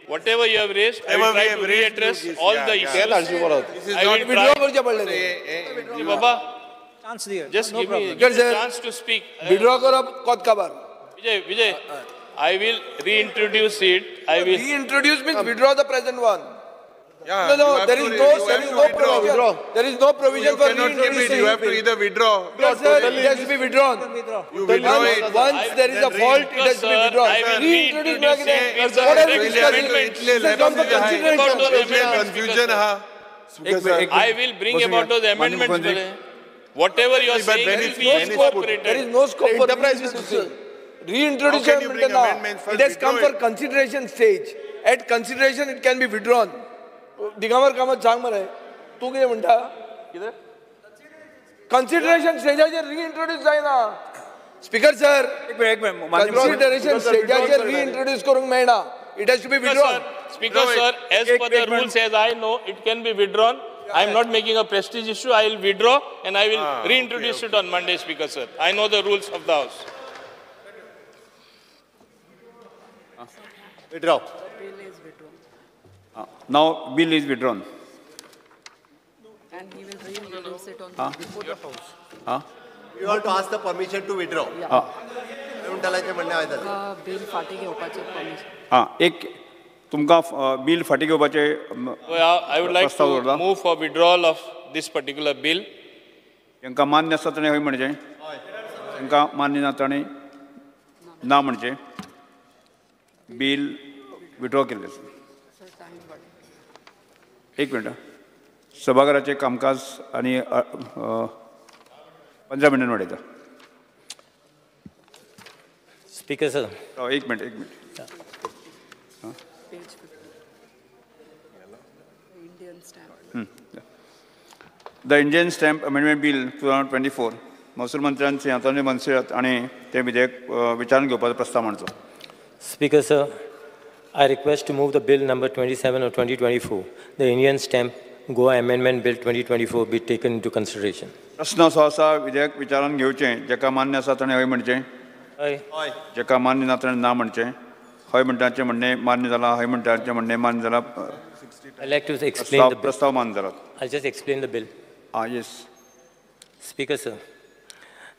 Speaker 8: Whatever you have raised, I will try to readdress all the issues. I will try. Baba, just give me a chance to speak.
Speaker 1: Withdraw करप कोत काबार.
Speaker 8: Vijay, Vijay, I will reintroduce it. I will
Speaker 1: reintroduce means withdraw the present one.
Speaker 4: Yeah,
Speaker 1: no, no, there is no provision. There is no provision for reintroducing.
Speaker 4: You have to either withdraw.
Speaker 1: No, sir, it has to be withdrawn.
Speaker 4: You withdraw it.
Speaker 1: Once there is a fault, it has to be withdrawn. Reintroduce. What are we discussing? This has come for consideration.
Speaker 4: Confusion,
Speaker 8: I will bring about those amendments. Whatever you are saying will be incorporated.
Speaker 1: There is no scope for reintroducing. Reintroduction. It has come for consideration stage. At consideration, it can be withdrawn. Digambar Kamat सांग मरे तूं कितें म्हणटा कितें consideration स्टेजाचेर रिइंट्रोड्यूस जायना. Speaker sir, consideration स्टेजाचेर रिइंट्रोड्यूस करूंक मेळना. It has to be withdrawn.
Speaker 8: Speaker sir, as per the rules as I know, it can be withdrawn. I am not making a prestige issue. I will withdraw and I will reintroduce it on Monday, Speaker sir. I know the rules of the house.
Speaker 6: Withdraw.
Speaker 22: Now bill is withdrawn.
Speaker 14: And he will reintroduce it on before the house.
Speaker 6: You have to ask the permission to withdraw.
Speaker 14: Bill फाटी घेवपाचें permission.
Speaker 22: एक तुमकां bill फाटी घेवपाचें.
Speaker 8: I would like to move for withdrawal of this particular bill.
Speaker 22: तांकां मान्य आसा ताणें हय म्हणचें, तांकां मान्य ना ताणें ना म्हणचें. बिल विड्रॉ केल्लें आसा. एक मिनट, सभाघराचें कामकाज आनी 15 मिनटां वाडयता.
Speaker 15: स्पीकर सर,
Speaker 22: एक minute, एक minute. The Indian stamp amendment bill 2024 महसूल मंत्र्यान श्री आंतोनी मोन्सेरात हांणी तें विधेयक विचारून घेवपाचो प्रस्ताव मांडचो.
Speaker 15: Speaker sir, I request to move the bill number 27 of 2024, the Indian Stamp Goa Amendment Bill 2024 be taken into consideration.
Speaker 22: प्रश्न असो आसा, विधेयक विचारान घेवचें. जेका मान्य आसा ताणें हय म्हणचें, जेका मान्य ना ताणें ना म्हणचें. हय म्हणटाचें म्हणणें मान्य जालां, हय म्हणटाचें म्हणणें मान्य जालां.
Speaker 15: I'd like to explain the bill.
Speaker 22: प्रस्ताव मान्य जाला.
Speaker 15: I'll just explain the bill.
Speaker 22: Yes.
Speaker 15: Speaker sir,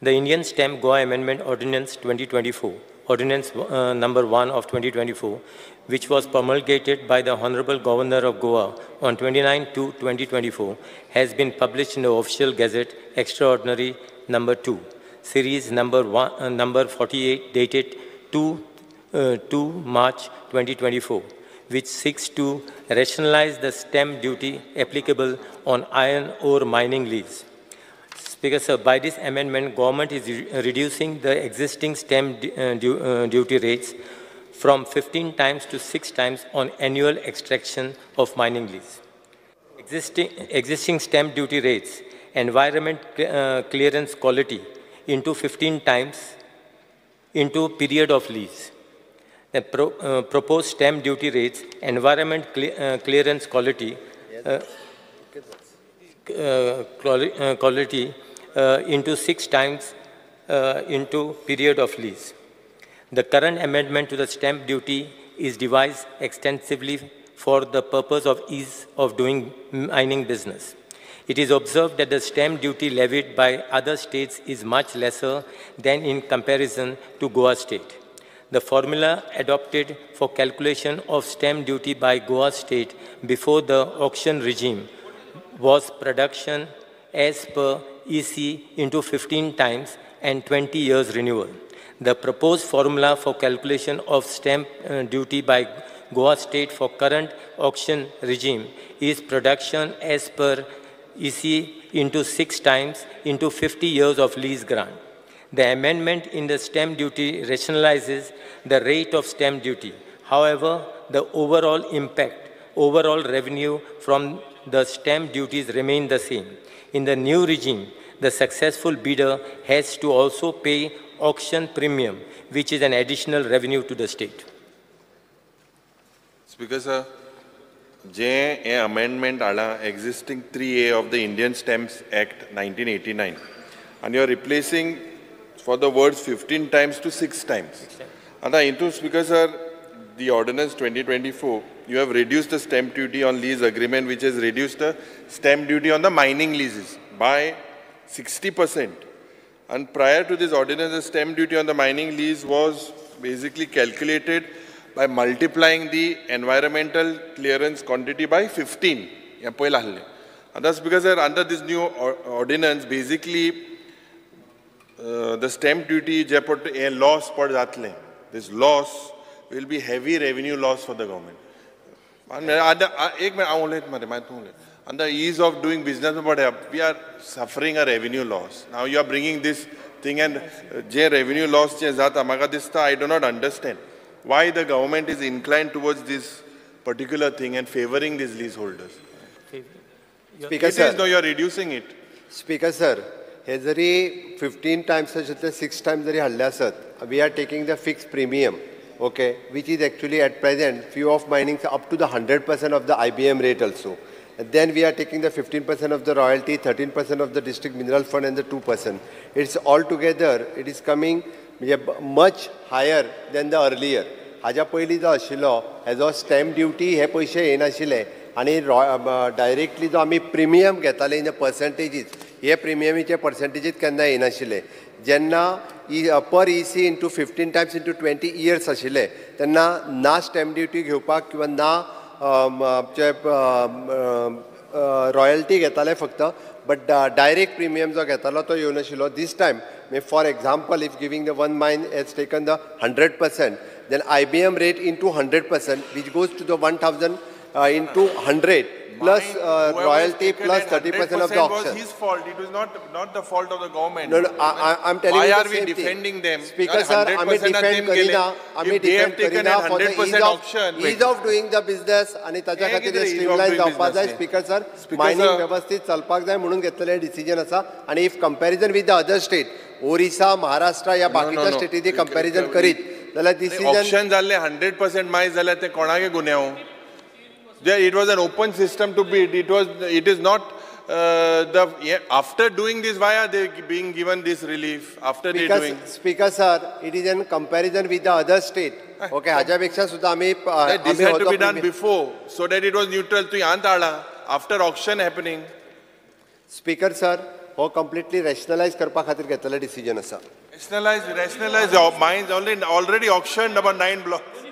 Speaker 15: the Indian Stamp Goa Amendment Ordinance 2024, Ordinance number 1 of 2024, which was promulgated by the Honorable Governor of Goa on 29/2/2024, has been published in the Official Gazette Extraordinary number 2, series number 1, number 48, dated 2 March 2024, which seeks to rationalize the stamp duty applicable on iron ore mining lease. Speaker sir, by this amendment, government is reducing the existing stamp duty rates from 15 times to 6 times on annual extraction of mining lease. Existing stamp duty rates, environment clearance quality into 15 times into period of lease. The proposed stamp duty rates, environment clearance quality, quality into 6 times into period of lease. The current amendment to the stamp duty is devised extensively for the purpose of ease of doing mining business. It is observed that the stamp duty levied by other states is much lesser than in comparison to Goa state. The formula adopted for calculation of stamp duty by Goa state before the auction regime was production as per EC into 15 times and 20 years renewal. The proposed formula for calculation of stamp duty by Goa state for current auction regime is production as per EC into 6 times into 50 years of lease grant. The amendment in the stamp duty rationalizes the rate of stamp duty. However, the overall impact, overall revenue from the stamp duties remain the same. In the new regime, the successful bidder has to also pay auction premium, which is an additional revenue to the state.
Speaker 4: Speaker sir, J A amendment ala existing 3A of the Indian Stamps Act 1989, and you are replacing for the words 15 times to 6 times. And into Speaker sir, the ordinance 2024, you have reduced the stamp duty on lease agreement, which has reduced the stamp duty on the mining leases by 60%. And prior to this ordinance, the stamp duty on the mining lease was basically calculated by multiplying the environmental clearance quantity by 15. And that's because under this new ordinance, basically, the stamp duty a loss per jatle. This loss will be heavy revenue loss for the government. And the ease of doing business, but we are suffering a revenue loss. Now you are bringing this thing and je revenue loss I do not understand why the government is inclined towards this particular thing and favoring these leaseholders.
Speaker 6: Speaker sir,
Speaker 4: no, you are reducing it.
Speaker 6: Speaker sir, हे जरी 15 times 6 times जरी हाडले आसत, we are taking the fixed premium, okay, which is actually at present few of mining up to the 100% of the IBM rate also. And then we are taking the 15% of the royalty, 13% of the district mineral fund and the 2%. It's all together, it is coming much higher than the earlier. हाज्या पयलीं जो आशिल्लो हेजो stamp duty हे पयशे येनाशिल्ले आनी directly जो आमी प्रिमियम घेताले इन the percentages, हे प्रिमियमीचे पर्संटेजीस केन्ना येनाशिल्ले. जेन्ना per EC into 15 times into 20 years आशिल्ले तेन्ना ना स्टॅम्प ड्युटी घेवपाक किंवा ना रॉयल्टी घेताले फक्त, बट डायरेक्ट प्रिमियम जो घेतालो तो येवनाशिल्लो. This time for example if giving the one mine has taken the 100%, then IBM rate into 100%, which goes to the 1000 into 100 plus royalty plus 30% of the auction.
Speaker 4: Was his fault. It was not the fault of the government.
Speaker 6: No, no, I'm telling you.
Speaker 4: Why are we defending them?
Speaker 6: Speaker sir, आम्ही defend करीना, आम्ही defend Kareena for the ease of doing the business आणि ताच्या खातीर streamline जावपाक जाय. Speaker sir, mining व्यवस्थित चलपाक जाय म्हणून घेतलेले डिसिजन आसा. आणि if comparison with the other state, Orissa, Maharashtra या बाकीच्या स्टेटीची कंपॅरिझन करीत जाल्यार डिसिजन
Speaker 4: ऑक्शन जाल्ले 100% मायज जाल्यार ते कोणागे गुन्यांव? It was an open system to bid. It is not after doing this, why are they being given this relief after they doing?
Speaker 6: Speaker sir, it is in comparison with the other state. Okay, हाज्या पेक्षा सुद्धा आम्ही
Speaker 4: this had to be done before so that it was neutral to यांत after auction happening.
Speaker 6: Speaker sir, हो completely rationalize करपा खातीर घेतलेले decision आसा.
Speaker 4: Rationalize mines already auctioned about 9 blocks.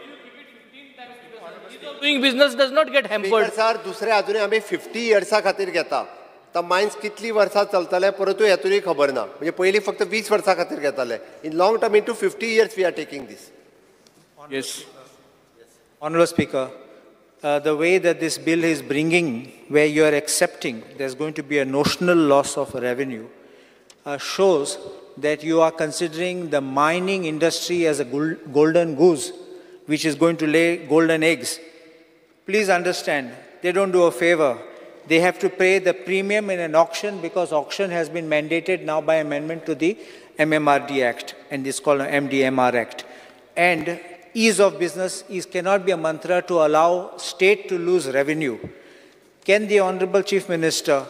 Speaker 16: Doing business does not get hampered.
Speaker 6: Sir, दुसरे अजून आम्ही 50 इयर्सा खातीर घेता. तर मायन्स कितली वर्सां चलतले परतूय हेतूनय खबर ना. म्हणजे पयलीं फक्त 20 वर्सां खातीर घेताले. In long term into 50 years we are taking this.
Speaker 11: Yes. Honorable Speaker, the way that this bill is bringing, where you are accepting there's going to be a notional loss of revenue, shows that you are considering the mining industry as a golden goose, which is going to lay golden eggs. Please understand, they don't do a favor. They have to pay the premium in an auction because auction has been mandated now by amendment to the MMRD Act, and it's called MDMR Act. And ease of business cannot be a mantra to allow state to lose revenue. Can the Honorable Chief Minister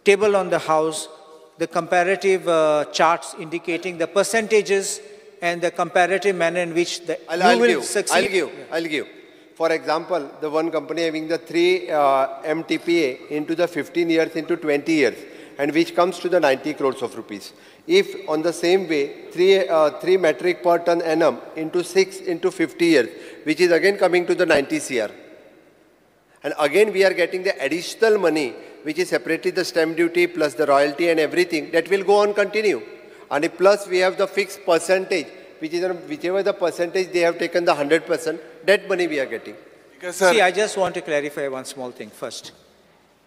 Speaker 11: table on the House the comparative charts indicating the percentages and the comparative manner in which the you will succeed.
Speaker 6: I'll give. For example, the one company having the 3 MTPA into the 15 years into 20 years, and which comes to the 90 crores of rupees. If on the same way, 3 metric per ton annum into 6 into 50 years, which is again coming to the 90 CR. And again we are getting the additional money, which is separately the stamp duty plus the royalty and everything, that will go on continue. And if plus we have the fixed percentage, which is on whichever the percentage they have taken the 100%, that money we are getting.
Speaker 10: Because, sir,
Speaker 11: see, I just want to clarify one small thing first.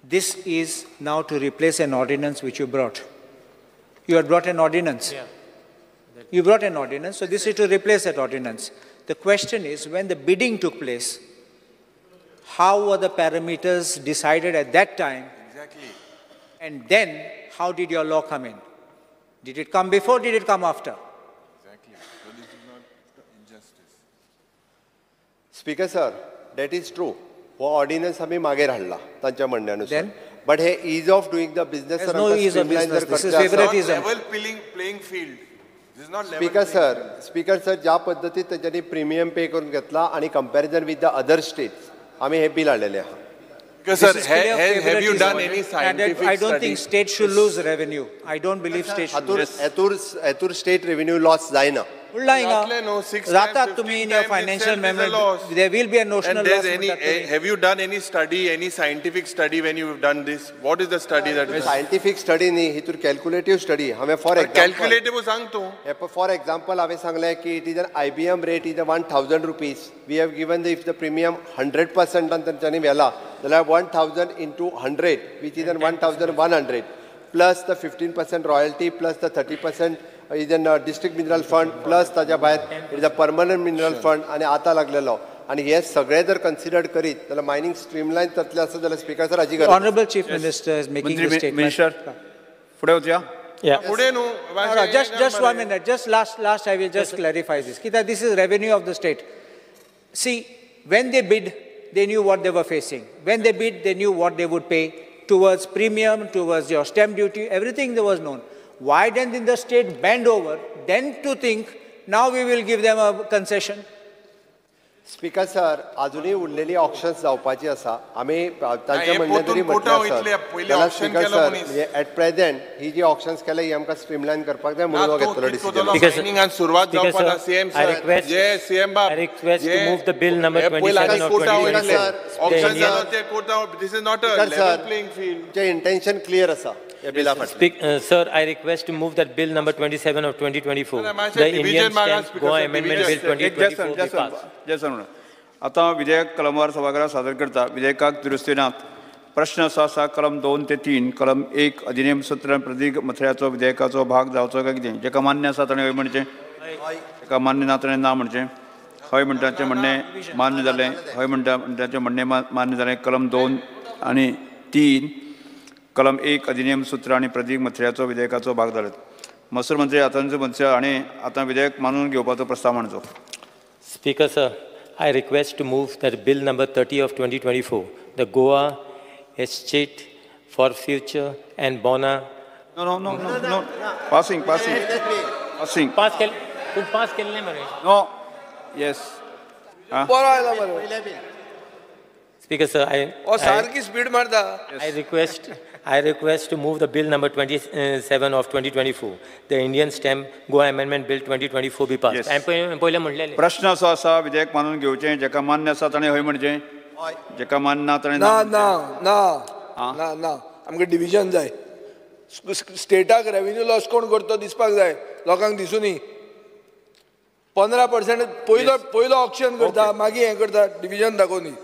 Speaker 11: This is now to replace an ordinance which you brought. You had brought an ordinance.
Speaker 15: Yeah.
Speaker 11: You brought an ordinance, so this is to replace that ordinance. The question is, when the bidding took place, how were the parameters decided at that time?
Speaker 4: Exactly.
Speaker 11: And then, how did your law come in? Did it come before, did it come after?
Speaker 4: Exactly. So this is not injustice.
Speaker 6: Speaker sir, that is true. हो ordnance आमी मागीर हाडला तांच्या म्हणण्यानुसार. But hey ease of doing the business.
Speaker 11: There's no ease of business. This is favoritism.
Speaker 4: Level playing field. This is not level.
Speaker 6: Speaker sir, ज्या पद्दतीत तांच्यांनी premium pay करून घेतला आणि comparison with the other states आमी हे bill हाडलेलें आहा.
Speaker 4: Sir, have you done any scientific study?
Speaker 11: I don't think state should lose revenue. I don't believe state should lose.
Speaker 6: Hatur state revenue loss जायना.
Speaker 11: Rata to me in your financial memory, there will be a notional loss.
Speaker 4: Have you done any study, any scientific study when you have done this? What is the study that is?
Speaker 6: Scientific study nahi, hitur calculative study. Hame for example.
Speaker 4: Calculative sang tu.
Speaker 6: For example, have sangle ki it is an IBM rate is 1,000 rupees. We have given the, if the premium 100% on tanchani vela, then 1,000 into 100, which is an 1,100, plus the 15% royalty, plus the 30% is an district mineral fund, plus ताज्या भायर it is a permanent mineral fund आणि आता लागलेलो आणि हे सगळे जर consider करीत जाल्यार मायनिंग स्ट्रीमलायन जातलें आसत जाल्यार स्पीकर सर हाजी गरज.
Speaker 11: Honorable Chief Minister is making the statement.
Speaker 22: Minister, फुडें वचया.
Speaker 4: फुडें न्हू.
Speaker 11: Just 1 minute. Just last I will just clarify this. कित्याक this is revenue of the state. See, when they bid, they knew what they were facing. When they bid, they knew what they would pay towards premium, towards your stamp duty, everything that was known. Why then did the state bend over, then to think, now we will give them a concession?
Speaker 6: Speaker sir, अजूनही उरलेली options जावपाची आसा. आमी तांच्या म्हणणें तरी म्हटलें आसा जाल्यार स्पीकर सर म्हणजे एट प्रेझेंट ही जी ऑप्शन्स केल्या ही आमकां स्ट्रीमलायन करपाक जाय म्हणून हो घेतलो डिसिजन.
Speaker 4: सुरवात जावपाक CM sir,
Speaker 15: I request to move the bill number 27 of 2024.
Speaker 4: This is not a level playing field.
Speaker 6: तुमचें इंटेन्शन क्लियर आसा.
Speaker 15: Sir, I request to move that bill number 27 of 2024, the Indian Stamp Goa Amendment Bill 2024 be passed.
Speaker 22: आता विधेयक कलमवार सभागृहात सादर करता. विधेयकाक दुरुस्ती नात. प्रश्न असो आसा कलम 2 ते 3 कलम 1 अधिनेम सूत्र प्रदीर्घ मथळ्याचो विधेयकाचो भाग जावचो काय कितें. जेका मान्य आसा ताणें हय म्हणचें, जेका मान्य ना ताणें ना म्हणचें. हय म्हणटाचें म्हणणें मान्य जालें, हय म्हणटा म्हणटाचें म्हणणें मान्य जालें. कलम 2 आनी 3 कलम 1 अधिनियम सूत्र आनी प्रदीप मथळ्याचो विधेयकाचो भाग जाले. महसूल मंत्री आतांचो मनसे हांणी आतां विधेयक मानून घेवपाचो प्रस्ताव मांडचो.
Speaker 15: Speaker sir, I request to move that bill number 30 of 2024, the Goa Estate for Future and Bona.
Speaker 22: No. Passing.
Speaker 15: Pass केल, तूं पास केल्लें मरे.
Speaker 22: No. Yes.
Speaker 1: बरो आयला मरे.
Speaker 15: Speaker sir, I
Speaker 1: सारकी स्पीड मारता.
Speaker 15: I request to move the bill number 27 of 2024, the Indian Stamp Goa Amendment Bill 2024 be passed. पयलें म्हणलेलें.
Speaker 22: प्रश्न असो आसा विधेयक मानून घेवचें. जेका मान्य आसा ताणें हय म्हणचें, जेका मान्य ना ताणें
Speaker 1: ना. ना ना ना ना, आमकां डिविजन जाय. स्टेटाक रेवेन्यू लॉस कोण करतो दिसपाक जाय, लोकांक दिसूनी. 15% पयलो ऑप्शन करता, मागीर हें करता, division दाखोवनी.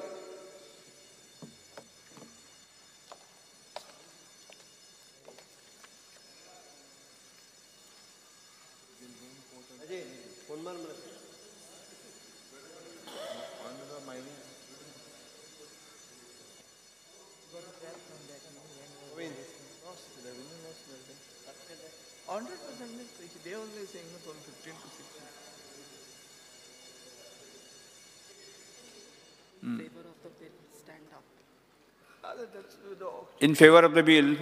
Speaker 22: In favor of the bill,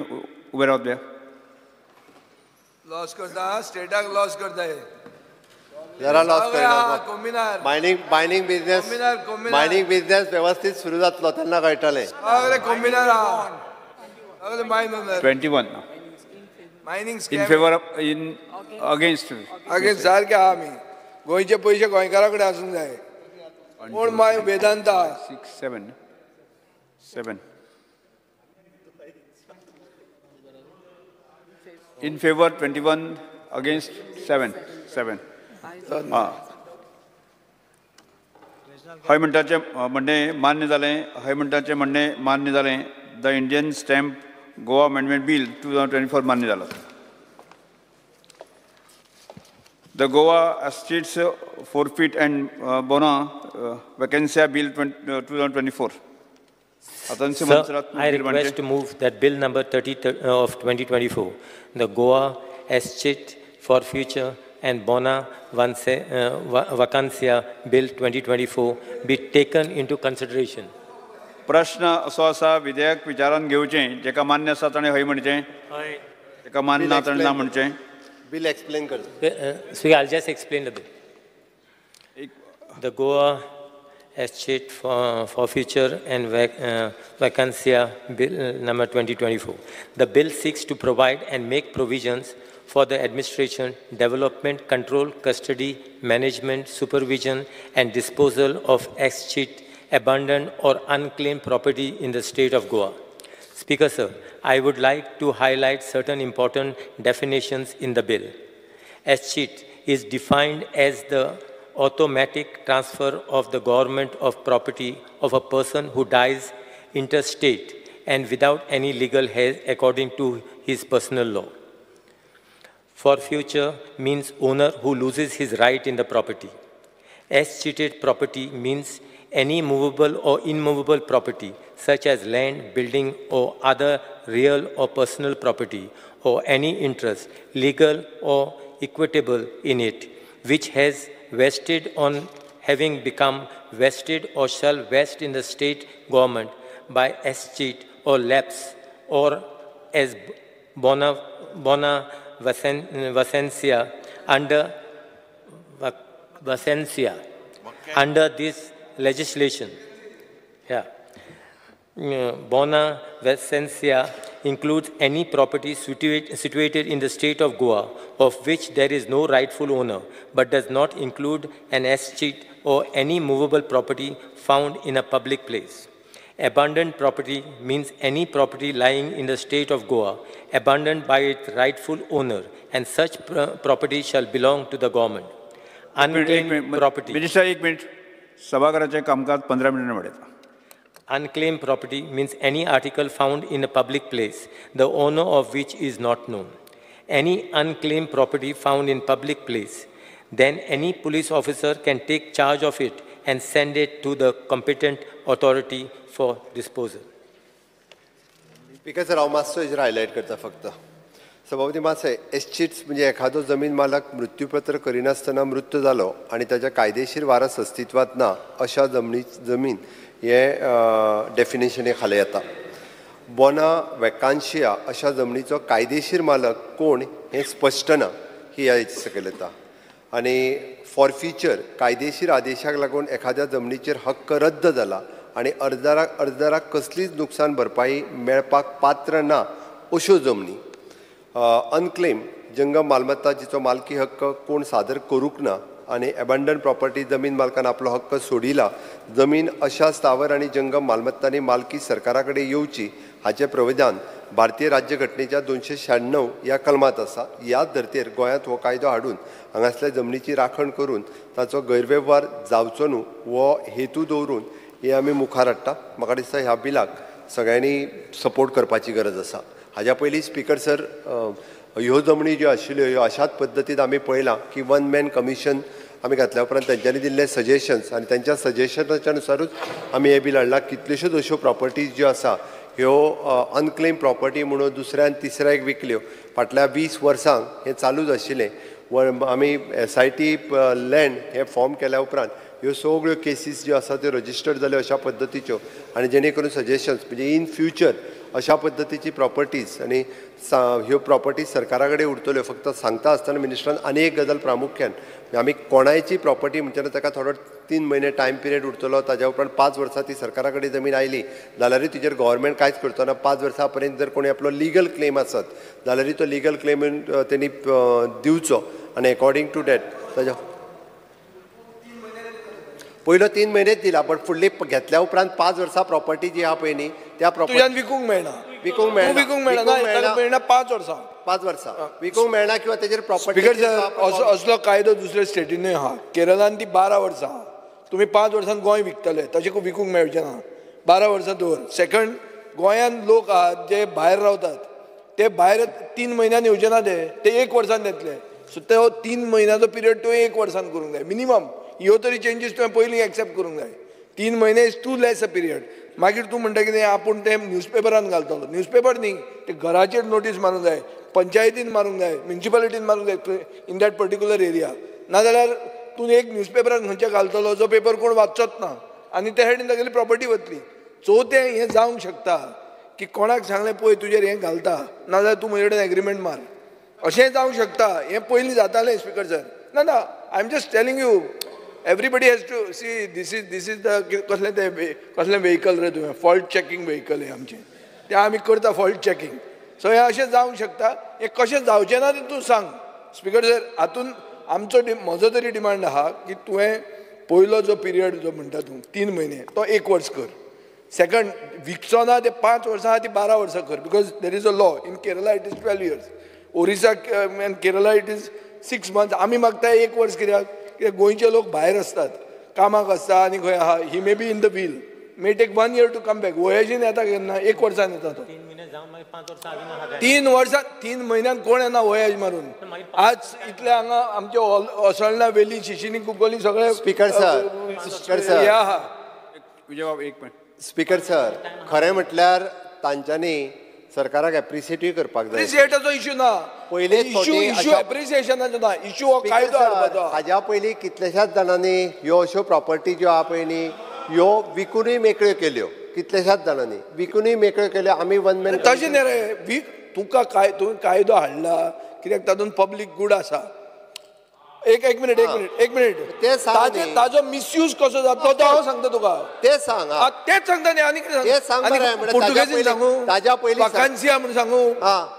Speaker 22: उभे रावत.
Speaker 1: लॉस करता, स्टेटाक लॉस करता हे.
Speaker 6: जरा लॉस करिना. Mining mining business, mining business व्यवस्थित सुरू जातलो तेन्ना कळटलें.
Speaker 1: सगळे कोम्बिनार आहा, सगळे mine owner.
Speaker 22: 21
Speaker 1: mining
Speaker 22: in favour of, in against.
Speaker 1: Against सारखे आहा आमी. गोंयचे पयशे गोंयकारा कडेन आसूंक जाय. कोण my Vedanta
Speaker 22: 6 7 7 in favour 21, against 7 7. हय म्हणटाचें म्हणणें मान्य जालें. हय म्हणटाचें म्हणणें मान्य जालें. The Indian stamp Goa amendment bill 2024 मान्य जाला. The Goa escheats forfeit and bona vacantia bill 2024.
Speaker 15: Sir, I request to move that bill number 30 of 2024, the Goa escheat forfeiture and bona vacantia bill 2024 be taken into consideration.
Speaker 22: प्रश्न असो आसा, विधेयक विचारान घेवचें. जेका मान्य आसा ताणें हय म्हणचें, जेका मान्य ना ताणें ना म्हणचें.
Speaker 6: बिल एक्सप्लेन कर.
Speaker 15: Speaker, I'll just explain the bill. The Goa escheat forfeiture and vacantia bill number 2024. The bill seeks to provide and make provisions for the administration, development, control, custody, management, supervision, and disposal of escheat, abandoned or unclaimed property in the state of Goa. Speaker, sir, I would like to highlight certain important definitions in the bill. Escheat is defined as the automatic transfer of the government of property of a person who dies interstate and without any legal heirs according to his personal law. Forfeiture means owner who loses his right in the property. Escheated property means any movable or immovable property, such as land, building, or other real or personal property, or any interest, legal or equitable in it, which has vested on having become vested or shall vest in the state government by escheat or lapse or as bona vacantia under vacantia under this legislation. Yeah. Bona vacantia includes any property situated in the state of Goa of which there is no rightful owner, but does not include an escheat or any movable property found in a public place. Abandoned property means any property lying in the state of Goa, abandoned by its rightful owner, and such property shall belong to the government. Unclaimed property.
Speaker 22: Minister, एक minute. सभागृहाचे कामकाज 15 मिनिटांनी वाढयता.
Speaker 15: Unclaimed property means any article found in a public place, the owner of which is not known. Any unclaimed property found in public place, then any police officer can take charge of it and send it to the competent authority for disposal.
Speaker 6: Speaker sir, हांव मातसो हेजेर highlight करता फक्त. सभापती मातशें एस्चिट्स म्हणजे एखादो जमीन मालक मृत्यूपत्र करिनासतना मृत्यू जालो आनी ताच्या कायदेशीर वारस अस्तित्वांत ना अशा जमीन हे डेफिनेशने खाला येता. बोना वेकांशिया अशा जमनीचो कायदेशीर मालक कोण हें स्पश्ट ना ही ह्या हेचे सकयल येता. आनी फॉरफिचर कायदेशीर आदेशाक लागून एखाद्या जमनीचेर हक्क रद्द जाला आनी अर्जदाराक कसलीच नुकसान भरपाई मेळपाक पात्र ना अश्यो जमनी. अनक्लेम जंगम मालमत्ता जिचो मालकी हक्क कोण सादर करूंक ना आनी एबंडन प्रॉपर्टी जमीन मालकान आपलो हक्क सोडिला जमीन अशा स्थावर आनी जंगम मालमत्तांनी मालकी सरकारा कडेन येवची हाचें प्रविधान भारतीय राज्यघटनेच्या 296 ह्या कलमांत आसा. ह्याच धर्तेर गोंयांत हो कायदो हाडून हांगासल्या जमनीची राखण करून ताचो गैरवेव्हार जावचो न्हू हो हेतू दवरून हे आमी मुखार हाडटा. म्हाका दिसता ह्या बिलाक सगळ्यांनी सपोर्ट करपाची गरज आसा. हाज्या पयलीं स्पीकर सर ह्यो जमनी ज्यो आशिल्ल्यो ह्यो अशाच पद्दतीन आमी पळयलां की वन मॅन कमिशन आमी घातल्या उपरांत तेंच्यांनी दिल्ले सजेशन्स आनी तेंच्या सजेशनाच्या नुसारूच आमी हें बील हाडलां. कितल्योश्योच अश्यो प्रॉपर्टीज ज्यो आसा ह्यो अनक्लेम प्रॉपर्टी म्हणून दुसऱ्यान तिसऱ्याक विकल्यो. फाटल्या 20 वर्सांक हें चालूच आशिल्लें. आमी SIT land हें फॉर्म केल्या उपरांत ह्यो सगळ्यो केसीस ज्यो आसा त्यो रजिस्टर्ड जाल्यो अशा पद्दतीच्यो आनी जेणे करून सजेशन्स म्हणजे इन फ्युचर अशा पद्दतीची प्रॉपर्टीज आनी ह्यो प्रॉपर्टीज सरकारा कडेन उरतल्यो. फक्त सांगता आसतना मिनिस्टरान आनी एक गजाल प्रामुख्यान आमी कोणायची प्रॉपर्टी म्हणचे ताका थोडो 3 म्हयने टायम पिरियड उरतलो, ताज्या उपरांत 5 वर्सां ती सरकारा कडेन जमीन आयली जाल्यारूय तिजेर गव्हर्मेंट कांयच करचो ना. 5 वर्सां पर्यंत जर कोणी आपलो लिगल क्लेम आसत जाल्यारूय तो लिगल क्लेम तेणी दिवचो आनी एकॉर्डिंग टू that ताज्या पयलो 3 म्हयनेच दिला, पण फुडली घेतल्या उपरांत 5 वर्सां प्रॉपर्टी जी आहा पळय न्ही त्या प्रॉपर्टी
Speaker 1: विकूंक मेळना,
Speaker 6: विकूंक मेळना,
Speaker 1: मेळना 5 वर्सां,
Speaker 6: 5 वर्सां विकूंक मेळना किंवा तेजेर प्रॉपर्टी.
Speaker 1: असलो कायदो दुसऱ्या स्टेटीनूय आहा. केरळान ती 12 वर्सां, तुमी 5 वर्सां गोंय विकतले, तशें विकूंक मेळचें ना, 12 वर्सां दवर. सेकंड, गोंयांत लोक आहात जे भायर रावतात, ते भायर 3 म्हयन्यान येवचे ना, ते 1 वर्सान येतले. सो तो 3 म्हयन्याचो पिरियड तुवें 1 वर्सान करूंक जाय मिनिमम. ह्यो तरी चेंजीस तुवें पयलीं एक्सेप्ट करूंक जाय. 3 म्हयने is too less a period. मागीर तूं म्हणटा कितें आपूण तें न्यूजपेपरान घालतलो. न्यूजपेपर न्ही, ते घराचेर नोटीस मारूंक जाय, पंचायतीन मारूंक जाय, म्युनिसिपालिटीन मारूंक जाय इन that particular area. नाजाल्यार तूं एक न्यूजपेपरान खंयच्या घालतलो जो पेपर कोण वाचचोच ना आनी त्या सायडीन तागेली प्रॉपर्टी वतली. चवथें हें जावंक शकता की कोणाक सांगलें पळय तुजेर हें घालता, नाजाल्यार तूं म्हजे कडेन एग्रीमेंट मार, अशेंय जावंक शकता. हें पयलीं जातालें स्पीकर सर. ना ना, I am just telling you, everybody has to see this is the कसलें तें कसलें व्हेकल रे तुवें, फॉल्ट चॅकिंग व्हेकल हें आमचें, तें आमी करता फॉल्ट चॅकिंग. सो हें अशें जावंक शकता. हें कशें जावचें ना तें तूं सांग स्पीकर सर. हातून आमचो म्हजो तरी डिमांड आहा की तुवें पयलो जो पिरियड जो म्हणटा तूं 3 म्हयने तो 1 वर्स कर. सेकंड, विकचो ना ते 5 वर्सां आहा ती 12 वर्सां कर, because there is a law in Kerala it is 12 years, Orissa and Kerala it is 6 months. आमी मागता 1 वर्स कित्याक, कित्याक गोंयचे लोक भायर आसतात, कामाक आसता आनी खंय आहा. He may be in the wheel, may take 1 year to come back. वयाजीन येता केन्ना, 1 वर्सान येता तो. 3 वर्सां 3 म्हयन्यान कोण येना वयाज मारून. आज इतले हांगा आमचे असळना वेली शिशिनी कुंकोली सगळे.
Speaker 6: स्पीकर सर, स्पीकर सर,
Speaker 22: एक मिनिट.
Speaker 6: स्पीकर सर, खरें म्हटल्यार तांच्यांनी सरकाराक एप्रिसिएटूय करपाक जाय.
Speaker 1: एप्रिसिएटाचो इश्यू ना,
Speaker 6: पयले
Speaker 1: इश्यू एप्रिसिएशनाचो ना, इश्यू हो कायदो हाडपाचो.
Speaker 6: हाज्या पयलीं कितल्याशाच जाणांनी ह्यो अश्यो प्रॉपर्टी ज्यो आहा पळय न्ही ह्यो विकुनूय मेकळ्यो केल्यो, कितल्याशाच जाणांनी विकुनूय मेकळ्यो केल्यो. आमी वन मॅन
Speaker 1: तशें न्ही रे, वीक तुका काय तुवें कायदो हाडला कित्याक तातूंत पब्लीक गूड आसा. एक एक मिनिट, एक मिनिट, एक मिनिट.
Speaker 6: ते सांग,
Speaker 1: ताजो मिसयूज कसो जातलो तो हांव सांगता तुका.
Speaker 6: ते सांग,
Speaker 1: तेच सांगता न्ही, आनी कितें
Speaker 6: सांग?
Speaker 1: पुर्तुगेजीन सांगू,
Speaker 6: ताज्या पयलीं
Speaker 1: वाकान्सिया म्हूण सांगू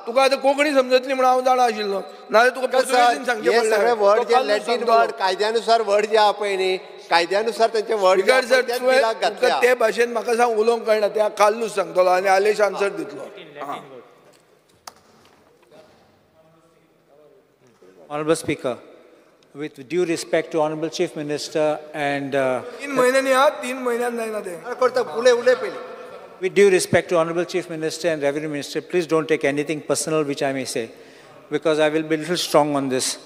Speaker 1: तुका. आतां कोंकणी समजतली म्हूण हांव जाणा आशिल्लो, नाजाल्यार तुका पुर्तुगेजीन सांगचें पडलें.
Speaker 6: सगळे वर्ड जे लॅटीन वर्ड, कायद्यानुसार वर्ड जे आहा पळय न्ही, कायद्यानुसार तेंचे वर्ड
Speaker 1: ते भाशेन म्हाका सांग उलोवंक कळना. ते कार्लूस सांगतलो आनी आलेश आन्सर दितलो.
Speaker 11: Honorable Speaker, with due respect to Honorable Chief Minister and
Speaker 1: 3 महिन्यांनी हा 3 महिन्यांनी जायना ते
Speaker 6: करता उले उले पयलीं.
Speaker 11: With due respect to Honorable Chief Minister and Revenue Minister, please don't take anything personal which I may say, because I will be a little strong on this.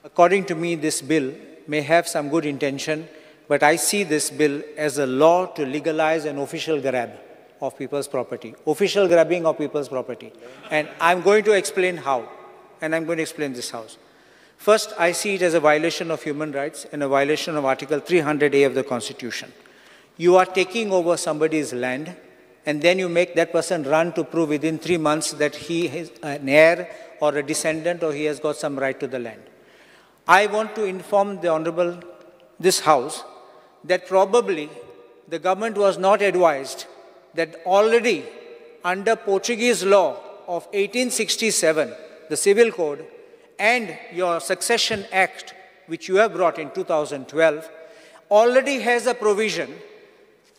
Speaker 11: According to me, this bill may have some good intention, but I see this bill as a law to legalize an official grab of people's property, official grabbing of people's property. And I'm going to explain how, and I'm going to explain this house. First, I see it as a violation of human rights and a violation of Article 300A of the Constitution. You are taking over somebody's land, and then you make that person run to prove within 3 months that he is an heir or a descendant or he has got some right to the land. I want to inform the Honorable this House that probably the government was not advised that already under Portuguese law of 1867, the Civil Code, and your Succession Act, which you have brought in 2012, already has a provision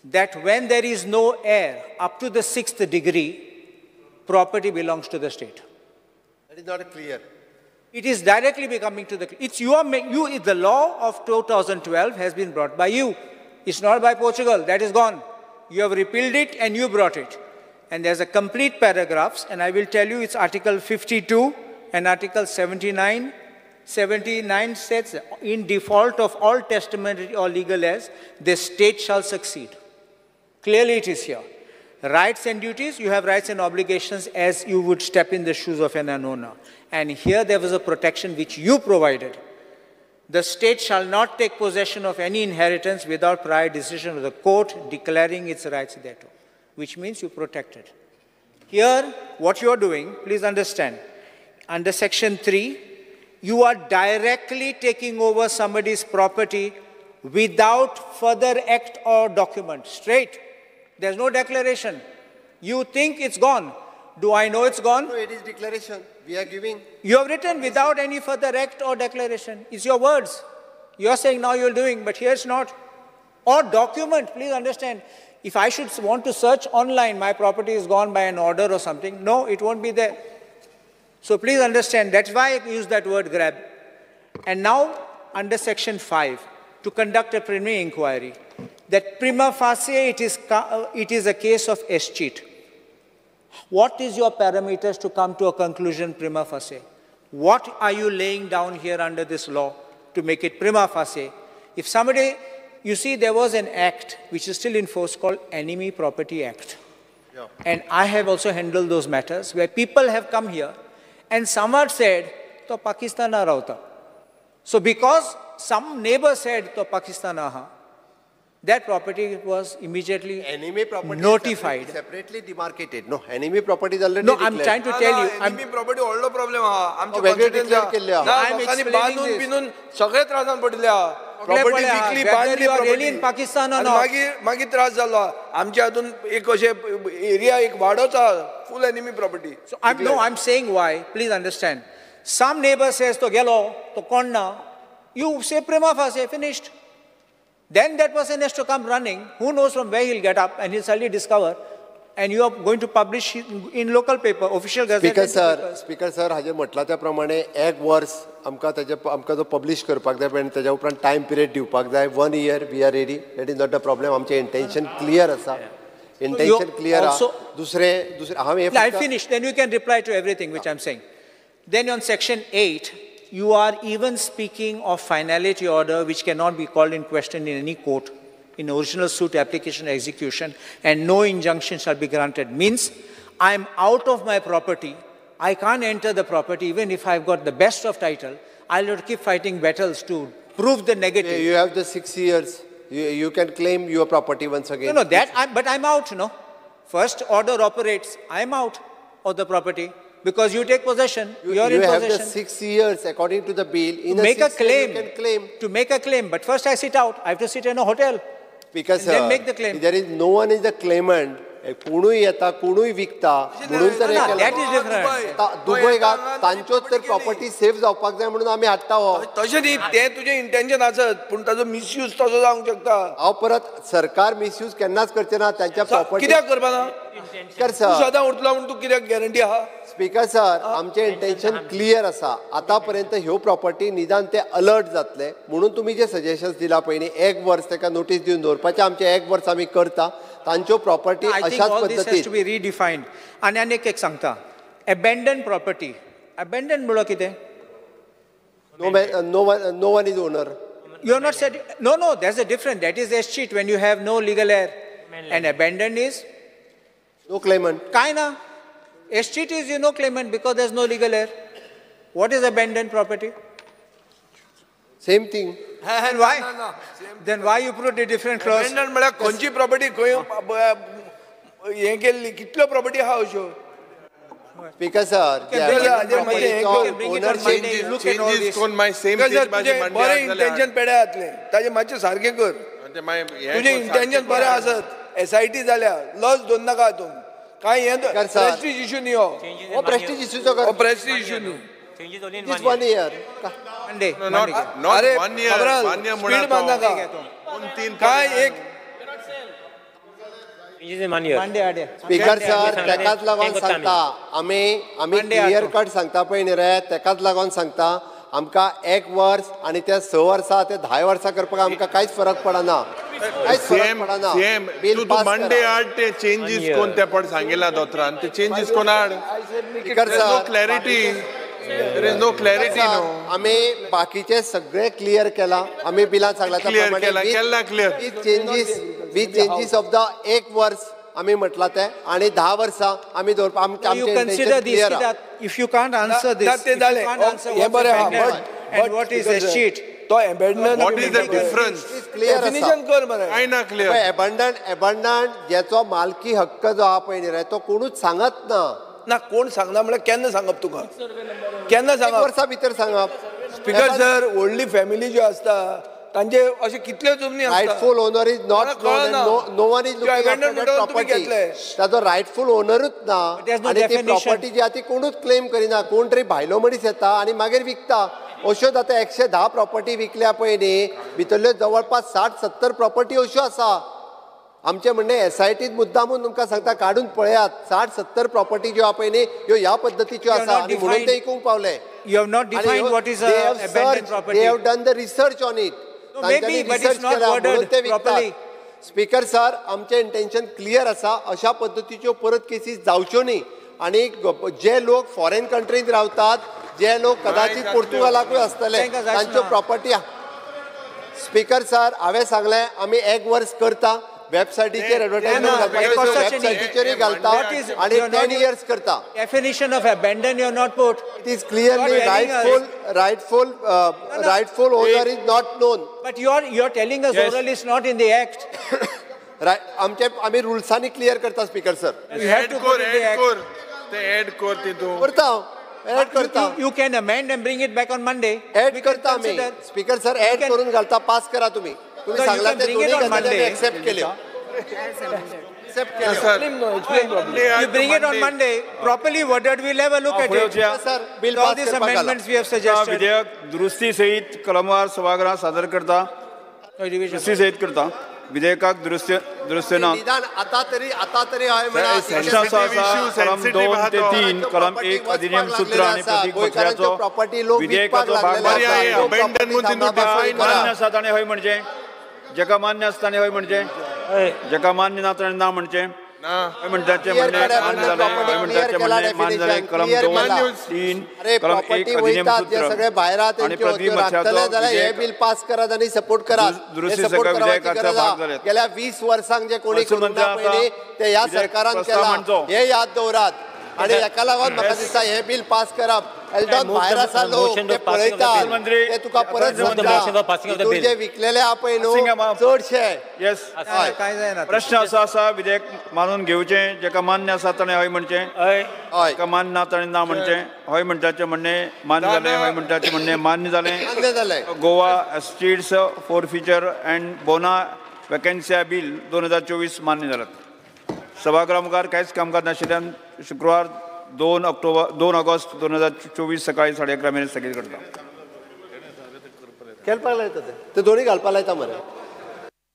Speaker 11: that when there is no heir up to the 6th degree, property belongs to the state.
Speaker 6: That is not clear.
Speaker 11: It is directly becoming to the... It's your, you, the law of 2012 has been brought by you. It's not by Portugal. That is gone. You have repealed it and you brought it. And there's a complete paragraphs, and I will tell you it's Article 52 and Article 79. 79 states, in default of all testamentary or legal heirs, the state shall succeed. Clearly it is here. Rights and duties, you have rights and obligations as you would step in the shoes of an owner. And here there was a protection which you provided. The state shall not take possession of any inheritance without prior decision of the court declaring its rights thereto, which means you protected. Here, what you are doing, please understand, under section 3, you are directly taking over somebody's property without further act or document. Straight. There's no declaration. You think it's gone. Do I know it's gone?
Speaker 6: No, it is declaration. We are giving.
Speaker 11: You have written without any further act or declaration. It's your words. You're saying now you're doing, but here it's not. Or document, please understand. If I should want to search online, my property is gone by an order or something. No, it won't be there. So please understand, that's why I use that word grab. And now, under section 5, to conduct a preliminary inquiry, that prima facie it is a case of escheat. What is your parameters to come to a conclusion prima facie? What are you laying down here under this law to make it prima facie? If somebody, you see, there was an act which is still in force called Enemy Property Act.
Speaker 6: Yeah.
Speaker 11: And I have also handled those matters where people have come here and someone said, to Pakistan rauta. So because some neighbor said, to Pakistan aha, that property was immediately
Speaker 6: enemy property
Speaker 11: notified.
Speaker 6: Separately demarcated. No, enemy property is already
Speaker 11: No,
Speaker 6: declared.
Speaker 11: I'm trying to tell you.
Speaker 1: Enemy property already problem.
Speaker 6: I'm
Speaker 11: explaining this.
Speaker 1: Property weekly, बांदली
Speaker 11: property. Really in Pakistan or not?
Speaker 1: मागीर त्रास जालो. आमच्या हातून एक अशें area एक वाडोच full enemy property.
Speaker 11: So I'm saying why. Please understand. Some neighbor says to gelo, to kon na. You say prima facie, finished. Then that person has to come running. Who knows from where he'll get up, and he'll suddenly discover. And you are going to publish in local paper, official gazette.
Speaker 6: Speaker sir, हाजे म्हटला त्या प्रमाणे एक वर्स आमकां ताजे आमकां जो पब्लिश करपाक जाय आनी ताज्या उपरांत टायम पिरियड दिवपाक जाय. 1 year we are ready. That is not a problem. आमचें इंटेन्शन क्लियर आसा. इंटेन्शन क्लियर आसा. दुसरें हांव हें
Speaker 11: I finish. Then you can reply to everything which I am saying. Then on section 8, you are even speaking of finality order which cannot be called in question in any court, in original suit, application, execution, and no injunction shall be granted. Means, I am out of my property. I can't enter the property even if I've got the best of title. I'll have to keep fighting battles to prove the negative.
Speaker 6: You have the 6 years. You can claim your property once again.
Speaker 11: No, but I'm out, no. First order operates. I'm out of the property. Because you take possession, you are in possession.
Speaker 6: You have the 6 years according to the bill. In
Speaker 11: to make a claim,
Speaker 6: you can claim.
Speaker 11: To make a claim, but first I sit out. I have to sit in a hotel.
Speaker 6: Because
Speaker 11: then make the claim.
Speaker 6: There is no one is the claimant. कोणूय येता, कोणूय विकता, म्हणून तर
Speaker 11: that is different.
Speaker 6: Dubai तांच्योच तर property safe जावपाक जाय म्हणून आमी हाडटा हो.
Speaker 1: तशें न्ही, तें तुजें इंटेन्शन आसत पूण ताजो मिसयूज तसो जावंक शकता.
Speaker 6: हांव परत सरकार मिसयूज केन्नाच करचें ना तांच्या प्रॉपर्टी.
Speaker 1: कित्याक करपा ना?
Speaker 6: स्पीकर सर,
Speaker 1: सदां उरतलो म्हूण तूं कित्याक गॅरंटी आहा?
Speaker 6: स्पीकर सर, आमचें इंटेन्शन क्लियर आसा. आतां पर्यंत ह्यो प्रॉपर्टी निदान ते अलर्ट जातले म्हणून तुमी जे सजेशन्स दिला पयलीं एक वर्स ताका नोटीस दिवन दवरपाचें. आमचें एक वर्स आमी करता तांच्यो प्रॉपर्टी अशाच पद्दतीन
Speaker 11: टू बी रिडिफायन्ड. आनी आनी एक सांगता, एबेंडन प्रॉपर्टी. एबेंडन म्हणल्यार कितें?
Speaker 6: No one is owner.
Speaker 11: You are not said. No, no, there is a difference. That is escheat when you have no legal heir. And abandon is
Speaker 6: no claimant.
Speaker 11: काय ना? Escheat is you no claimant because there is no legal heir. What is abandoned property?
Speaker 6: Same thing.
Speaker 11: And why? Then why you put a different clause?
Speaker 1: Abandoned म्हळ्यार खंयची property खंय हें केल्ली, कितल्यो property आहा अश्यो?
Speaker 6: Speaker sir,
Speaker 1: बरें intention पेड्या जातलें, ताजें मातशें सारकें कर. तुजें इंटेन्शन बरें आसत, SIT जाल्या लज दवरनाका हातूंत. काय हें प्रेस्टीज इश्यू न्ही हो.
Speaker 6: प्रेस्टीज इश्यूचो कर.
Speaker 1: प्रेस्टीज इश्यू न्ही.
Speaker 6: Just 1 year.
Speaker 10: No, not 1 year. 1 year
Speaker 1: speed बांदनाका. काय एक
Speaker 6: स्पीकर सर, तेकाच लागून सांगता आमी आमी क्लियर कट सांगता पळय न्ही रे, तेकाच लागून सांगता आमकां एक वर्स आनी ते 6 वर्सां ते 10 वर्सां करपाक आमकां कांयच फरक पडना.
Speaker 4: तूं मंडे हाड ते चेंजीस कोण ते पण सांगिला दोतोरान, ते चेंजीस कोण हाड. No clarity. There is no clarity. No.
Speaker 6: आमी बाकीचे सगळे क्लियर केला, आमी बिलान सांगला
Speaker 4: क्लियर केला, केला clear.
Speaker 6: With changes of the एक वर्स आमी म्हटला ते आनी 10 वर्सां आमी दवरपा.
Speaker 11: You consider this. If you can't answer this, if you can't answer what is escheat,
Speaker 1: तो abandon.
Speaker 4: What is the difference?
Speaker 1: Definition कर मरे.
Speaker 4: काय ना क्लियर.
Speaker 6: एबंडन एबंडन ज्याचो मालकी हक्क जो आहा पळय न्ही तो कोणूच सांगत ना.
Speaker 1: ना कोण सांगना म्हळ्यार केन्ना सांगप तुका? केन्ना सांगप?
Speaker 6: वर्सा भितर सांगप.
Speaker 1: स्पीकर सर, व्हडली फॅमिली ज्यो आसता तांचे अशे कितल्यो जमनी आसता.
Speaker 6: Rightful owner is not known, no one is looking after that property. ताजो रायटफूल ओनरूच ना आनी ती प्रॉपर्टी जी आहा ती कोणूच क्लेम करिना. कोण तरी भायलो मनीस येता आनी मागीर विकता. अश्योच आतां 110 प्रॉपर्टी विकल्या पळय न्ही, भितरल्यो जवळपास 60-70 प्रॉपर्टी अश्यो आसा. आमचें म्हणणें एसआयटीत मुद्दामून तुमकां सांगता, काडून पळयात. 60-70 प्रॉपर्टी ज्यो आहा पळय न्ही ह्यो ह्या पद्दतीच्यो आसा आनी म्हणून ते विकूंक पावले.
Speaker 11: You have not defined what is abandoned property.
Speaker 6: They have done the research on it.
Speaker 11: Maybe, but it's not worded properly.
Speaker 6: Speaker sir, आमचें इंटेन्शन क्लियर आसा. अशा पद्दतीच्यो परत केसीस जावच्यो न्ही. आनी जे लोक फॉरेन कंट्रींत रावतात, जे लोक कदाचित पोर्तुगालाकूय आसतले, तांच्यो प्रॉपर्टी. स्पीकर सर, हांवें सांगलें आमी एक वर्स करता, वेबसायटीचेर एडवर्टायजमेंट घालपाचें, वेबसायटीचेरूय घालता आनी 10 इयर्स करता.
Speaker 11: Definition of abandon you have not put.
Speaker 6: It is clearly rightful owner is not known.
Speaker 11: But you are telling us oral is not in the act.
Speaker 6: आमचे आमी रुल्सांनी क्लियर करता स्पीकर सर.
Speaker 4: एड कर, add कर, ते add कर तितून
Speaker 6: करता. Add करता.
Speaker 11: You can amend and bring it back on Monday.
Speaker 6: Add करता आमी स्पीकर सर, एड करून घालता. पास करा तुमी. तुम्ही सांगला ते दोन्ही गजाली एक्सेप्ट केल्यो.
Speaker 11: You bring it on Monday, properly worded, we'll have a look at it.
Speaker 6: Sir, bill
Speaker 11: all these amendments we have suggested.
Speaker 22: विधेयक दुरुस्ती सहित कलमवार सभागृहात सादर करता. दुरुस्ती सहित करता. विधेयकाक दुरुस्ती ना.
Speaker 6: निदान आता तरी हांवें म्हणलां.
Speaker 22: प्रश्न असो आसा, कलम 2 ते 3 कलम 1 अधिनियम सूत्र आनी प्रतीक पत्राचो विधेयकाचो भाग मान्य आसा ताणें हय म्हणचें, जेका मान्य आसता ताणें हय म्हणचें, जेका मान्य ना ताणें ना म्हणचें. हय म्हणटाचें म्हणणें मान्य जालें, हय म्हणटाचें म्हणणें मान्य जालें. कलम 2, 3 कलम 1 अधिनियम सूत्र आनी प्रतीक पत्राचो
Speaker 6: हे बिल पास करात आनी सपोर्ट करात.
Speaker 22: दुरुस्ती सगळ्या विधेयकाचा भाग जाले.
Speaker 6: गेल्या 20 वर्सांक जे कोणी करूंक ना पळय ते ह्या सरकारान केलां, हे याद दवरात. आनी हेका लागून म्हाका दिसता हे बिल पास करप. एल्डॉन भायर आसा लोक ते पळयतात, ते तुका परत सांगता जे विकलेले आहा पळय न्हू चडशे.
Speaker 22: येस, प्रश्न असो आसा, विधेयक मानून घेवचें, जेका मान्य आसा ताणें हय म्हणचें, जेका मान्य ना ताणें ना म्हणचें. हय म्हणटाचें म्हणणें मान्य जालें, हय म्हणटाचें म्हणणें मान्य जालें. Goa estates forfeiture and bona vacantia bill 2024 मान्य जालात. सभागृहा मुखार कांयच कामकाज नाशिल्ल्यान शुक्रवार 2 ऑगस्ट 2024 सकाळी 11:30 मेरेन स्थगीत करता.
Speaker 6: खेळपाक लायता ते दोन्ही घालपाक लायता मरे.